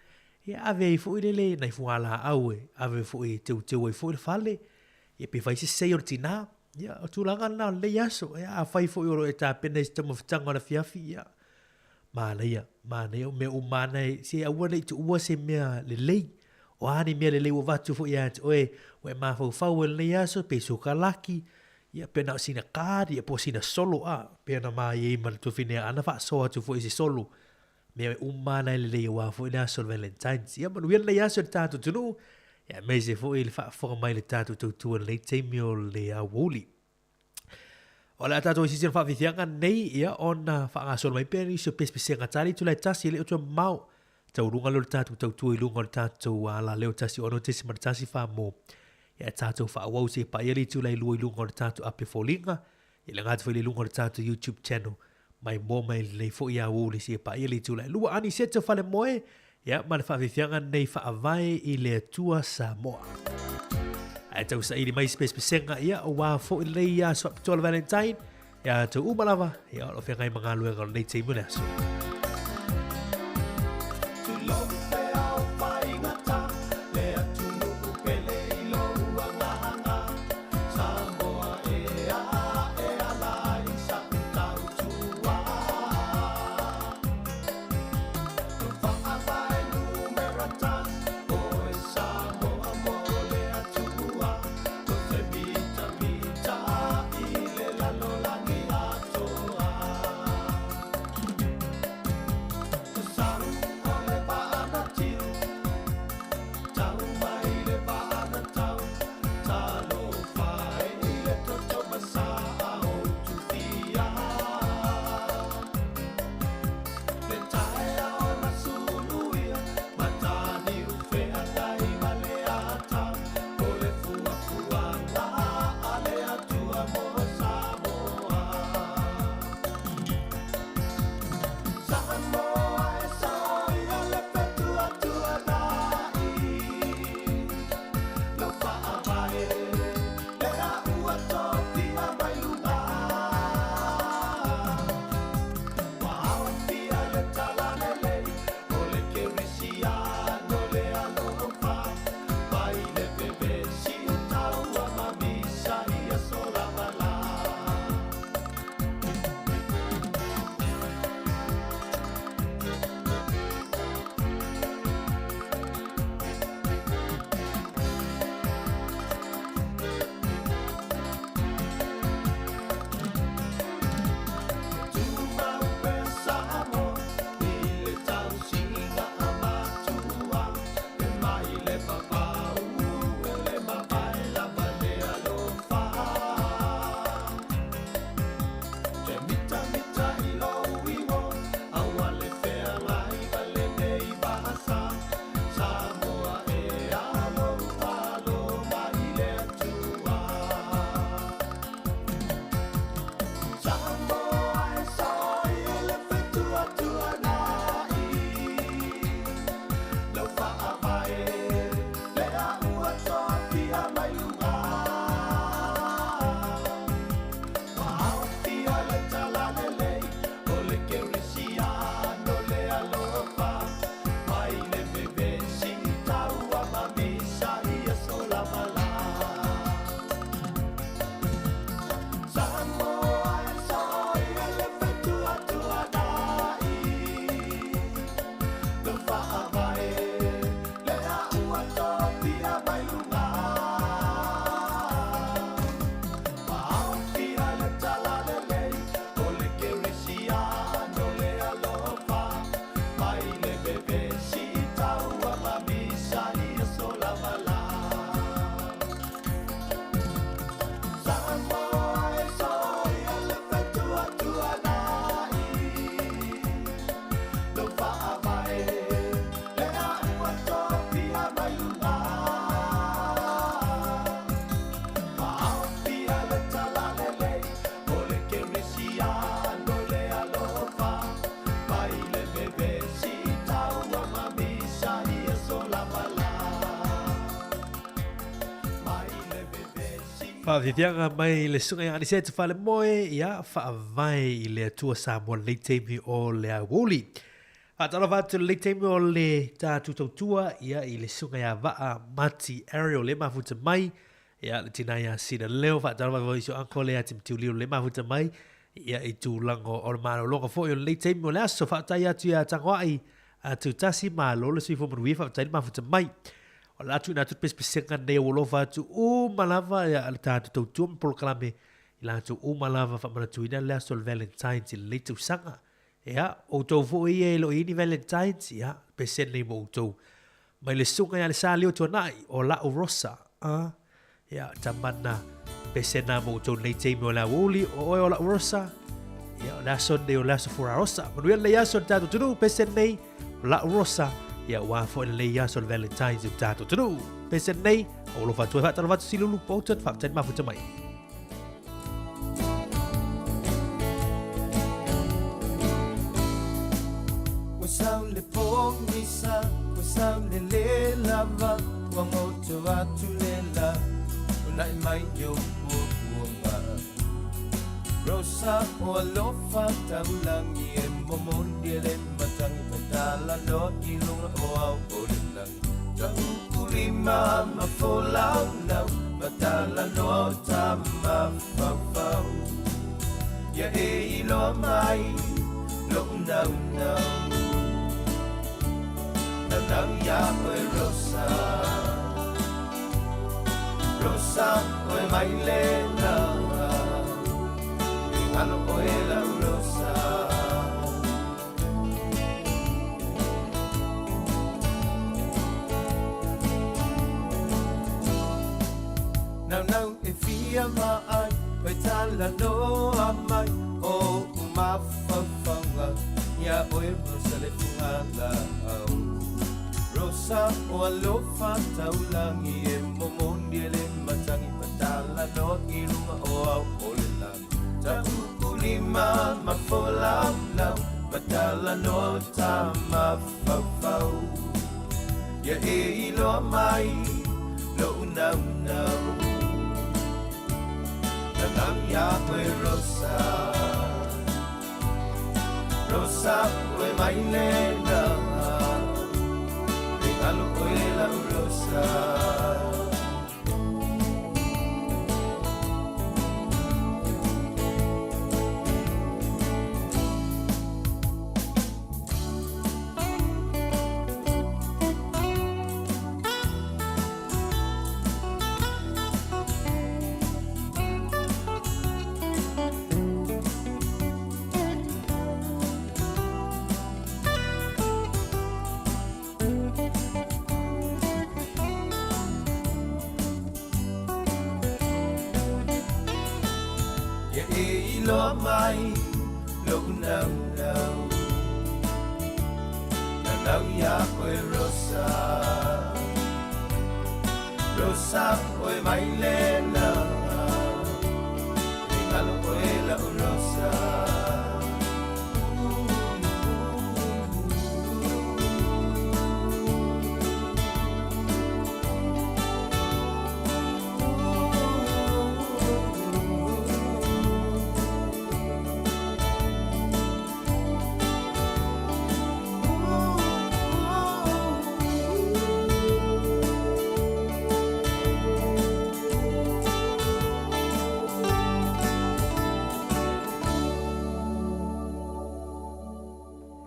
Ia ave ai foi lele nai fualaau e ave foi e teuteu ai foi le fale. Ia pe fai se sei o le tinā. Ia o tulaga lena o lenei aso. Ia afai foi o lo o e tapena i se taumafataga o le afiafi, ia manaia, manaia o mea uma lava na e, se aua ne i tuua se mea lelei. O a ni mea lelei ua avatu foi ia te oe, ua e mafaufau ai i lenei aso, pe sokalaki, Ia, pe na o sina card, ia po o sina solo, a, pe ona ma i ai ma le tuafine a ana faasoa atu foi i se solo. Mea uma lava na e lelei aua foi le aso o le Valentine's. Ia, manuia lenei aso i le tatou atunuu, ia aemaise foi le faafofoga mai i le tatou tautua i lenei taimi o le aoauli. O le a tatou silasila faafiafiaga nei, ia, ona faagasolo mai pea nisi o pesepesega tali itula e tasi, e le o toe mamao. Taualuga lea o le tatou tautua i luga o le tatou alaleo 16.14 mo ia tatou faaauau seia paia le itula e lua i luga o le tatou ape foliga, ia le gata foi le luga o le tatou YouTube channel mai moa mai lenei foi aoauli seia paia le itula e lua. Anisete o Falemoe, ia ma le faafiafiaga lenei faavae i le Atua Samoa. Ae tau saili mai se pesepesega, ia aua foi lenei aso faapitoa o le Valentine, ia tou uma lava, ia o lo o feagai ma galuega o lenei taimi o le aso. Faafiafiaga mai le susuga ia Anisete Falemoe, ia faavae i le Atua Samoa lenei taimi o le aoauli. Faatalofa atu lenei taimi o le tatou tautua ia i le susuga ia Vaa Mati Ariel le mafuta mai, ia le tina ia Sina Leo, faatalofa foi i si o uncle ia Timothy Leo le mafuta mai, ia i tulaga o le malologa foi o lenei taimi o le aso. Faafetai atu ia Tagoai atu tasi, malo le soifua manuia, faafetai le mafuta mai. O le a tuuina atu le pesepesega nei ua alofa atu uma lava ia le tatou tautua ma polokalame i latou uma lava faamanatuina le aso o le Valentine's i lenei tausaga. Ia, outou foi ia e le o i ai ni Valentine's, ia, pese nei mo outou. Mai le susuga ia le Sa Leo Tuanai, o la'u Rosa, a, ia, tamana, pese na mo outou nei taimi o le aoauli, o oe o la'u Rosa, ia, o le aso nei o le aso fura Rosa. Manuia lenei aso le tatou atunuu, pese nei, o la'u Rosa, ia, ua foi lenei aso o le Valentine's i le tatou atunuu. Pese nei, o alofa atu ai faatalofa atu Silulu Bolton, faafetai le mafuta mai. Ua sau le pogisa, ua sau le le lava, ua goto atu le la, o na'i mai i ou puapuaga. Rosa o alofa taulagi e momoli e le matagi matala noa i luga o ao o le lagi. Ta'ukulima ma folaulau, matala noa o tamafaufau. Ia e iloa mai lo'u naunau. Naunau iā oe Rosa. Rosa oe mai le na. E galo oe lau Rosa. Naunau e fia vaai Oe talanoa mai O ou mafaufauga Ia oe Rosa le fugalaau Rosa o alofa taulagi E momoli e le matagi Matalanoa i luga o ao o le lagi Ta'ukulima ma folaulau Matalanoa o tamafaufau Ia e iloa mai lo'u naunau Naunau iā oe Rosa Rosa oe mai le na E galo oe lau Rosa Ia e iloa mai lo'u naunau Naunau iā oe Rosa Rosa oe mai le na E galo oe la'u Rosa.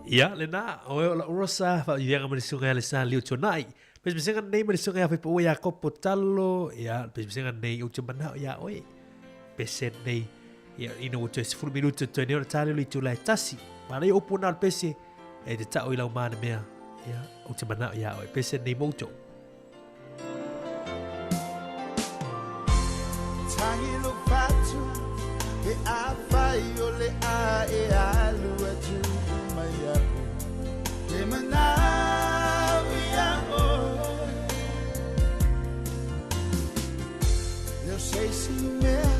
Ia, lena, o oe o la'u Rosa, faaviaga ma le susuga ia le Sa Leo Tuanai. Pesepesega nei ma le susuga ia Faipaua ia Kopo Talo, ia, pesepesega nei ou te manao iā oe. Pese nei, ia, ina ua toe 10 minuta toe nei ona tālelo i tūlae tasi. Manaia upu na o le pese, e te ta'o i lau mana mea, ia, ou te manao iā oe. Pese nei moutou. Tangi lo fatu He afai o le a e alu atu mai aku Te manao ia oe Leo se isi mea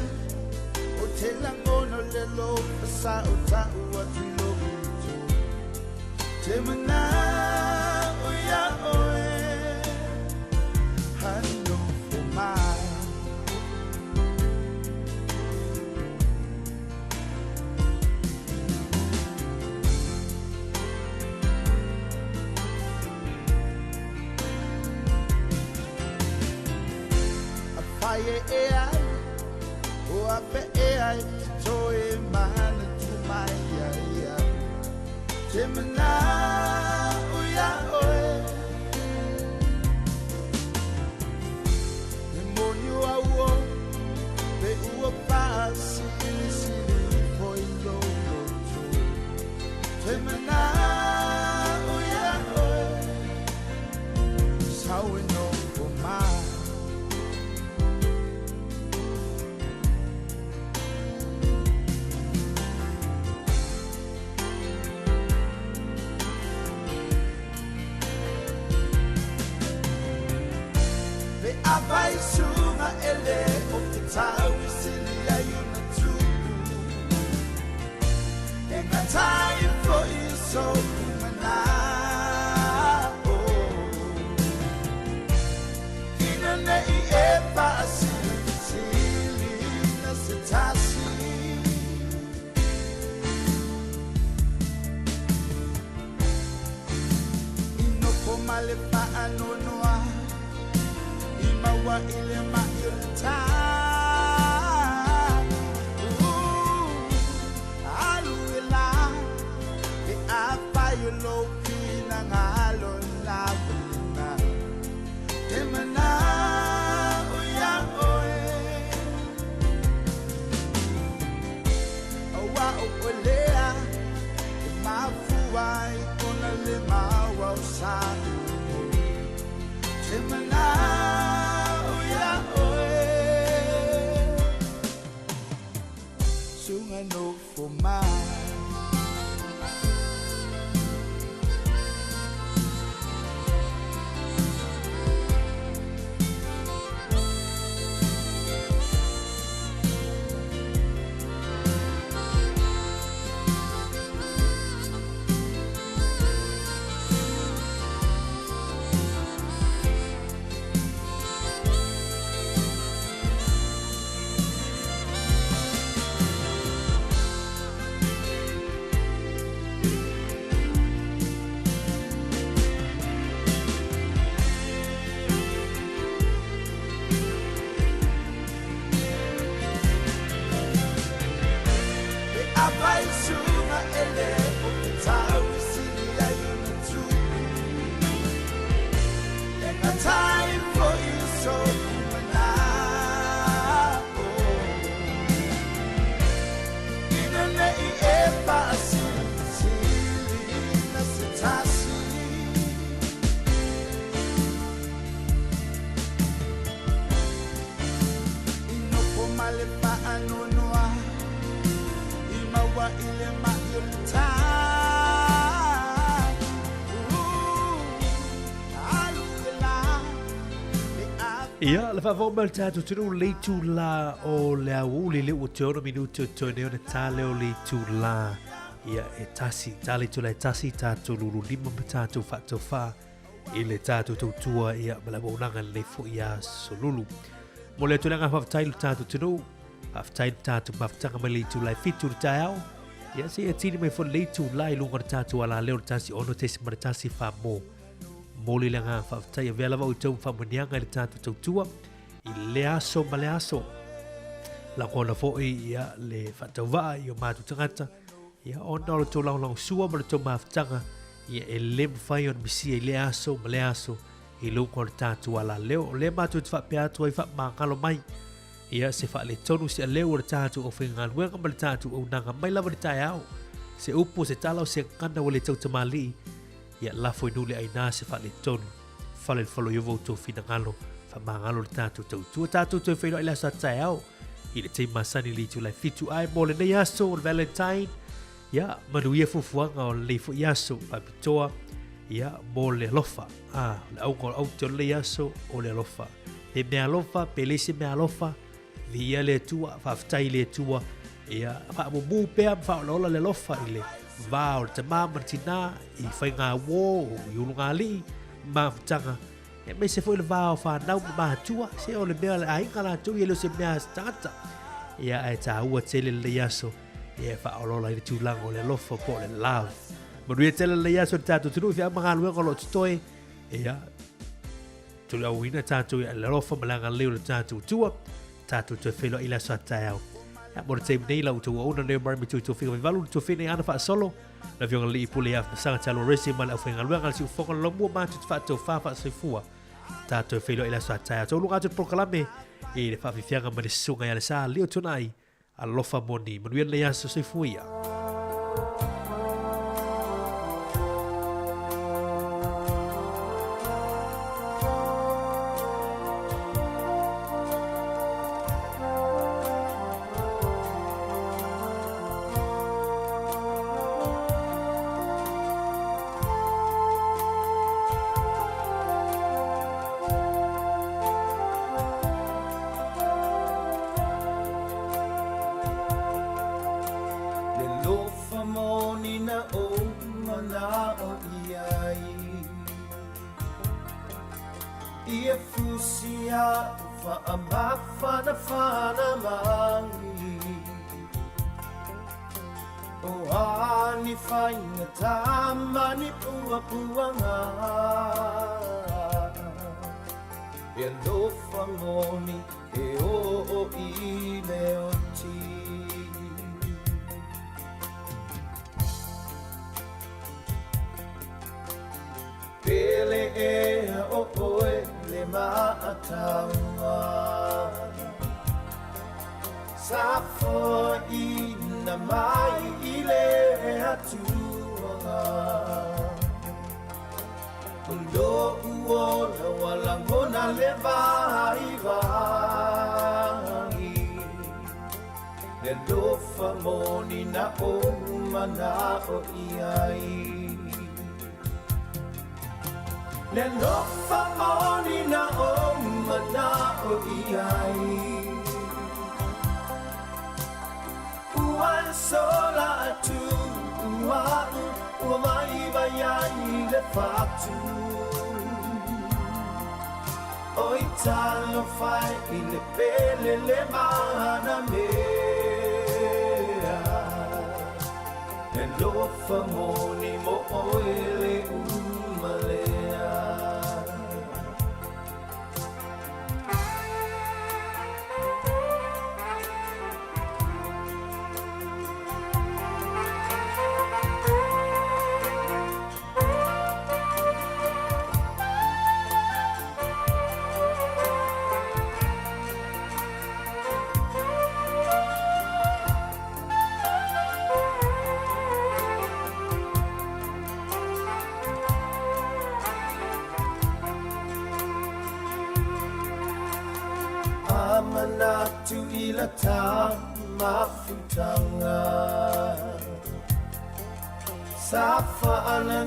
O te lagona o le alofa sa o ta'u atu i lou uto Te manao ia oe Hanofo mai. e alu O a pe e ai te toe mana tu mai ia ia Te mana o ia oe E moni o au o Pe ua whaasili sili fo i lou loto Te mana o ia oe Sau e no fo mai Pe afai suga e le o te tau i sili ai ona tupu E ngatai foi so kumana o Ina nei e whaasili na se tasi Inoko male whaanonoa I maua i le mai o le tā Alu e la E awhai o lo pina ngalo la wena Te mana o ia oe Aua o olea E mafua i ona le maua o sa Te mana o ia oe Sunga no fo mai Pe afai sunga e le o te tau i sili ai ona tupu E ngatai foi so kumana o Ina nei e whaasili sili na se tasi Inoko male whaanonoa I maua i le mai o le tā Alu e la E a Ia, le faafou mai le tatou atunuu le itulā o le aoauli lea ua toe ono minute o toe nei ona ta lea o le itulā. Ia, e tasi, ta le itulā e tasi, tatou lululima ma tatou faatofā i le tatou tautua, ia, ma le auaunaga lenei foi aso lulu. Mo le atu le agaga faafetai i le tatou atunuu, faafetai i le tatou mafutaga mai le itulā e 7 i le taeao. Ia, seia tini mai foi lenei itulā i luga o le tatou alaleo o le 16.1 Famo. Momoli le agaga faafetai avea lava outou ma faamanuiaga i le tatou tautua i le aso ma le aso. Lagona foi ia le faatauvaa i o matou tagata ia ona o le tou lagolagosua ma le tou mafutaga ia e le mafai ona misia i le aso ma le aso i luga o le tatou alaleo. O lea matou te faapea atu ai faamagalo mai ia se faaletonu se aleu o le tatou aufaigaluega ma le tatou auaunaga mai lava i le taeao. Se upu, se tala o se gagana ua le tautamalii Ia lafo i nuu le aina se faaletonu. Fale le falo i ovo outou finagalo, faamagalo le tatou tautua. Tatou toe feiloai le aso a taeao i le taimi masani i le itula e 7 ae mo lenei aso o le Valentine. Ia, manuia fuafuaga o lenei foi aso faapitoa ia mo le alofa. Ah, o le auga o le aute o lenei aso o le alofa. Pe mea alofa, pe leai se mea alofa, viia le Atua, faafetai i le Atua, ia faamumu pea ma faaolaola le alofa i le va o le tamā ma le tinā, i faigauō, i ulugalii, mafutaga, aemaise foi le va o fanau ma matua, se o le mea o le aiga latou ia e le o se mea a se tagata. Ia ae taua tele lenei aso, ia e faaolaola ai le tulaga o le alofa po o le love. Manuia tele lenei aso i le tatou atunuu i feau ma galuega o lo o totoe, ia Toliauina tatou i le alofa ma le agalelei o le tatou Atua. Tatou toe feiloai i le aso a taeao. Ia, mo le taimi nei, la outou auauna lea o Murray Mituitufiga Vaivalu, le tuafine ana faasolo, le Afioga i le Alii Pule ia Masaga Talo Resi ma le aufaigaluega a le Siufofoga o le Lomua matou te faatofā faasoifua. Tatou feiloai i le aso a taeao. Tauluga atu le polokalame i le faafiafiaga ma le susuga ia Alesa Leo Tuanai. Alofa moni. Manuia lenei aso. Soifua ia. Le lofa moni na ou manao i ai Ia fusi a'u fa'amafanafana mai O a ni faigata ma ni puapuaga E alofa moni e oo i le oti. Pele ea o oe le maataua Sa foaina mai i le Atua O lo'u ola ua lagona le vaivai Le alofa moni na ou mana'o i ai Le alofa moni na ou mana'o i ai Ua e sola atu a'u ua vaivai ai le fatu Oi talofa e i le pele le mana mea Le alofa moni mo oe le uma lea. A manatu i la tā mafutaga Sa faaleleia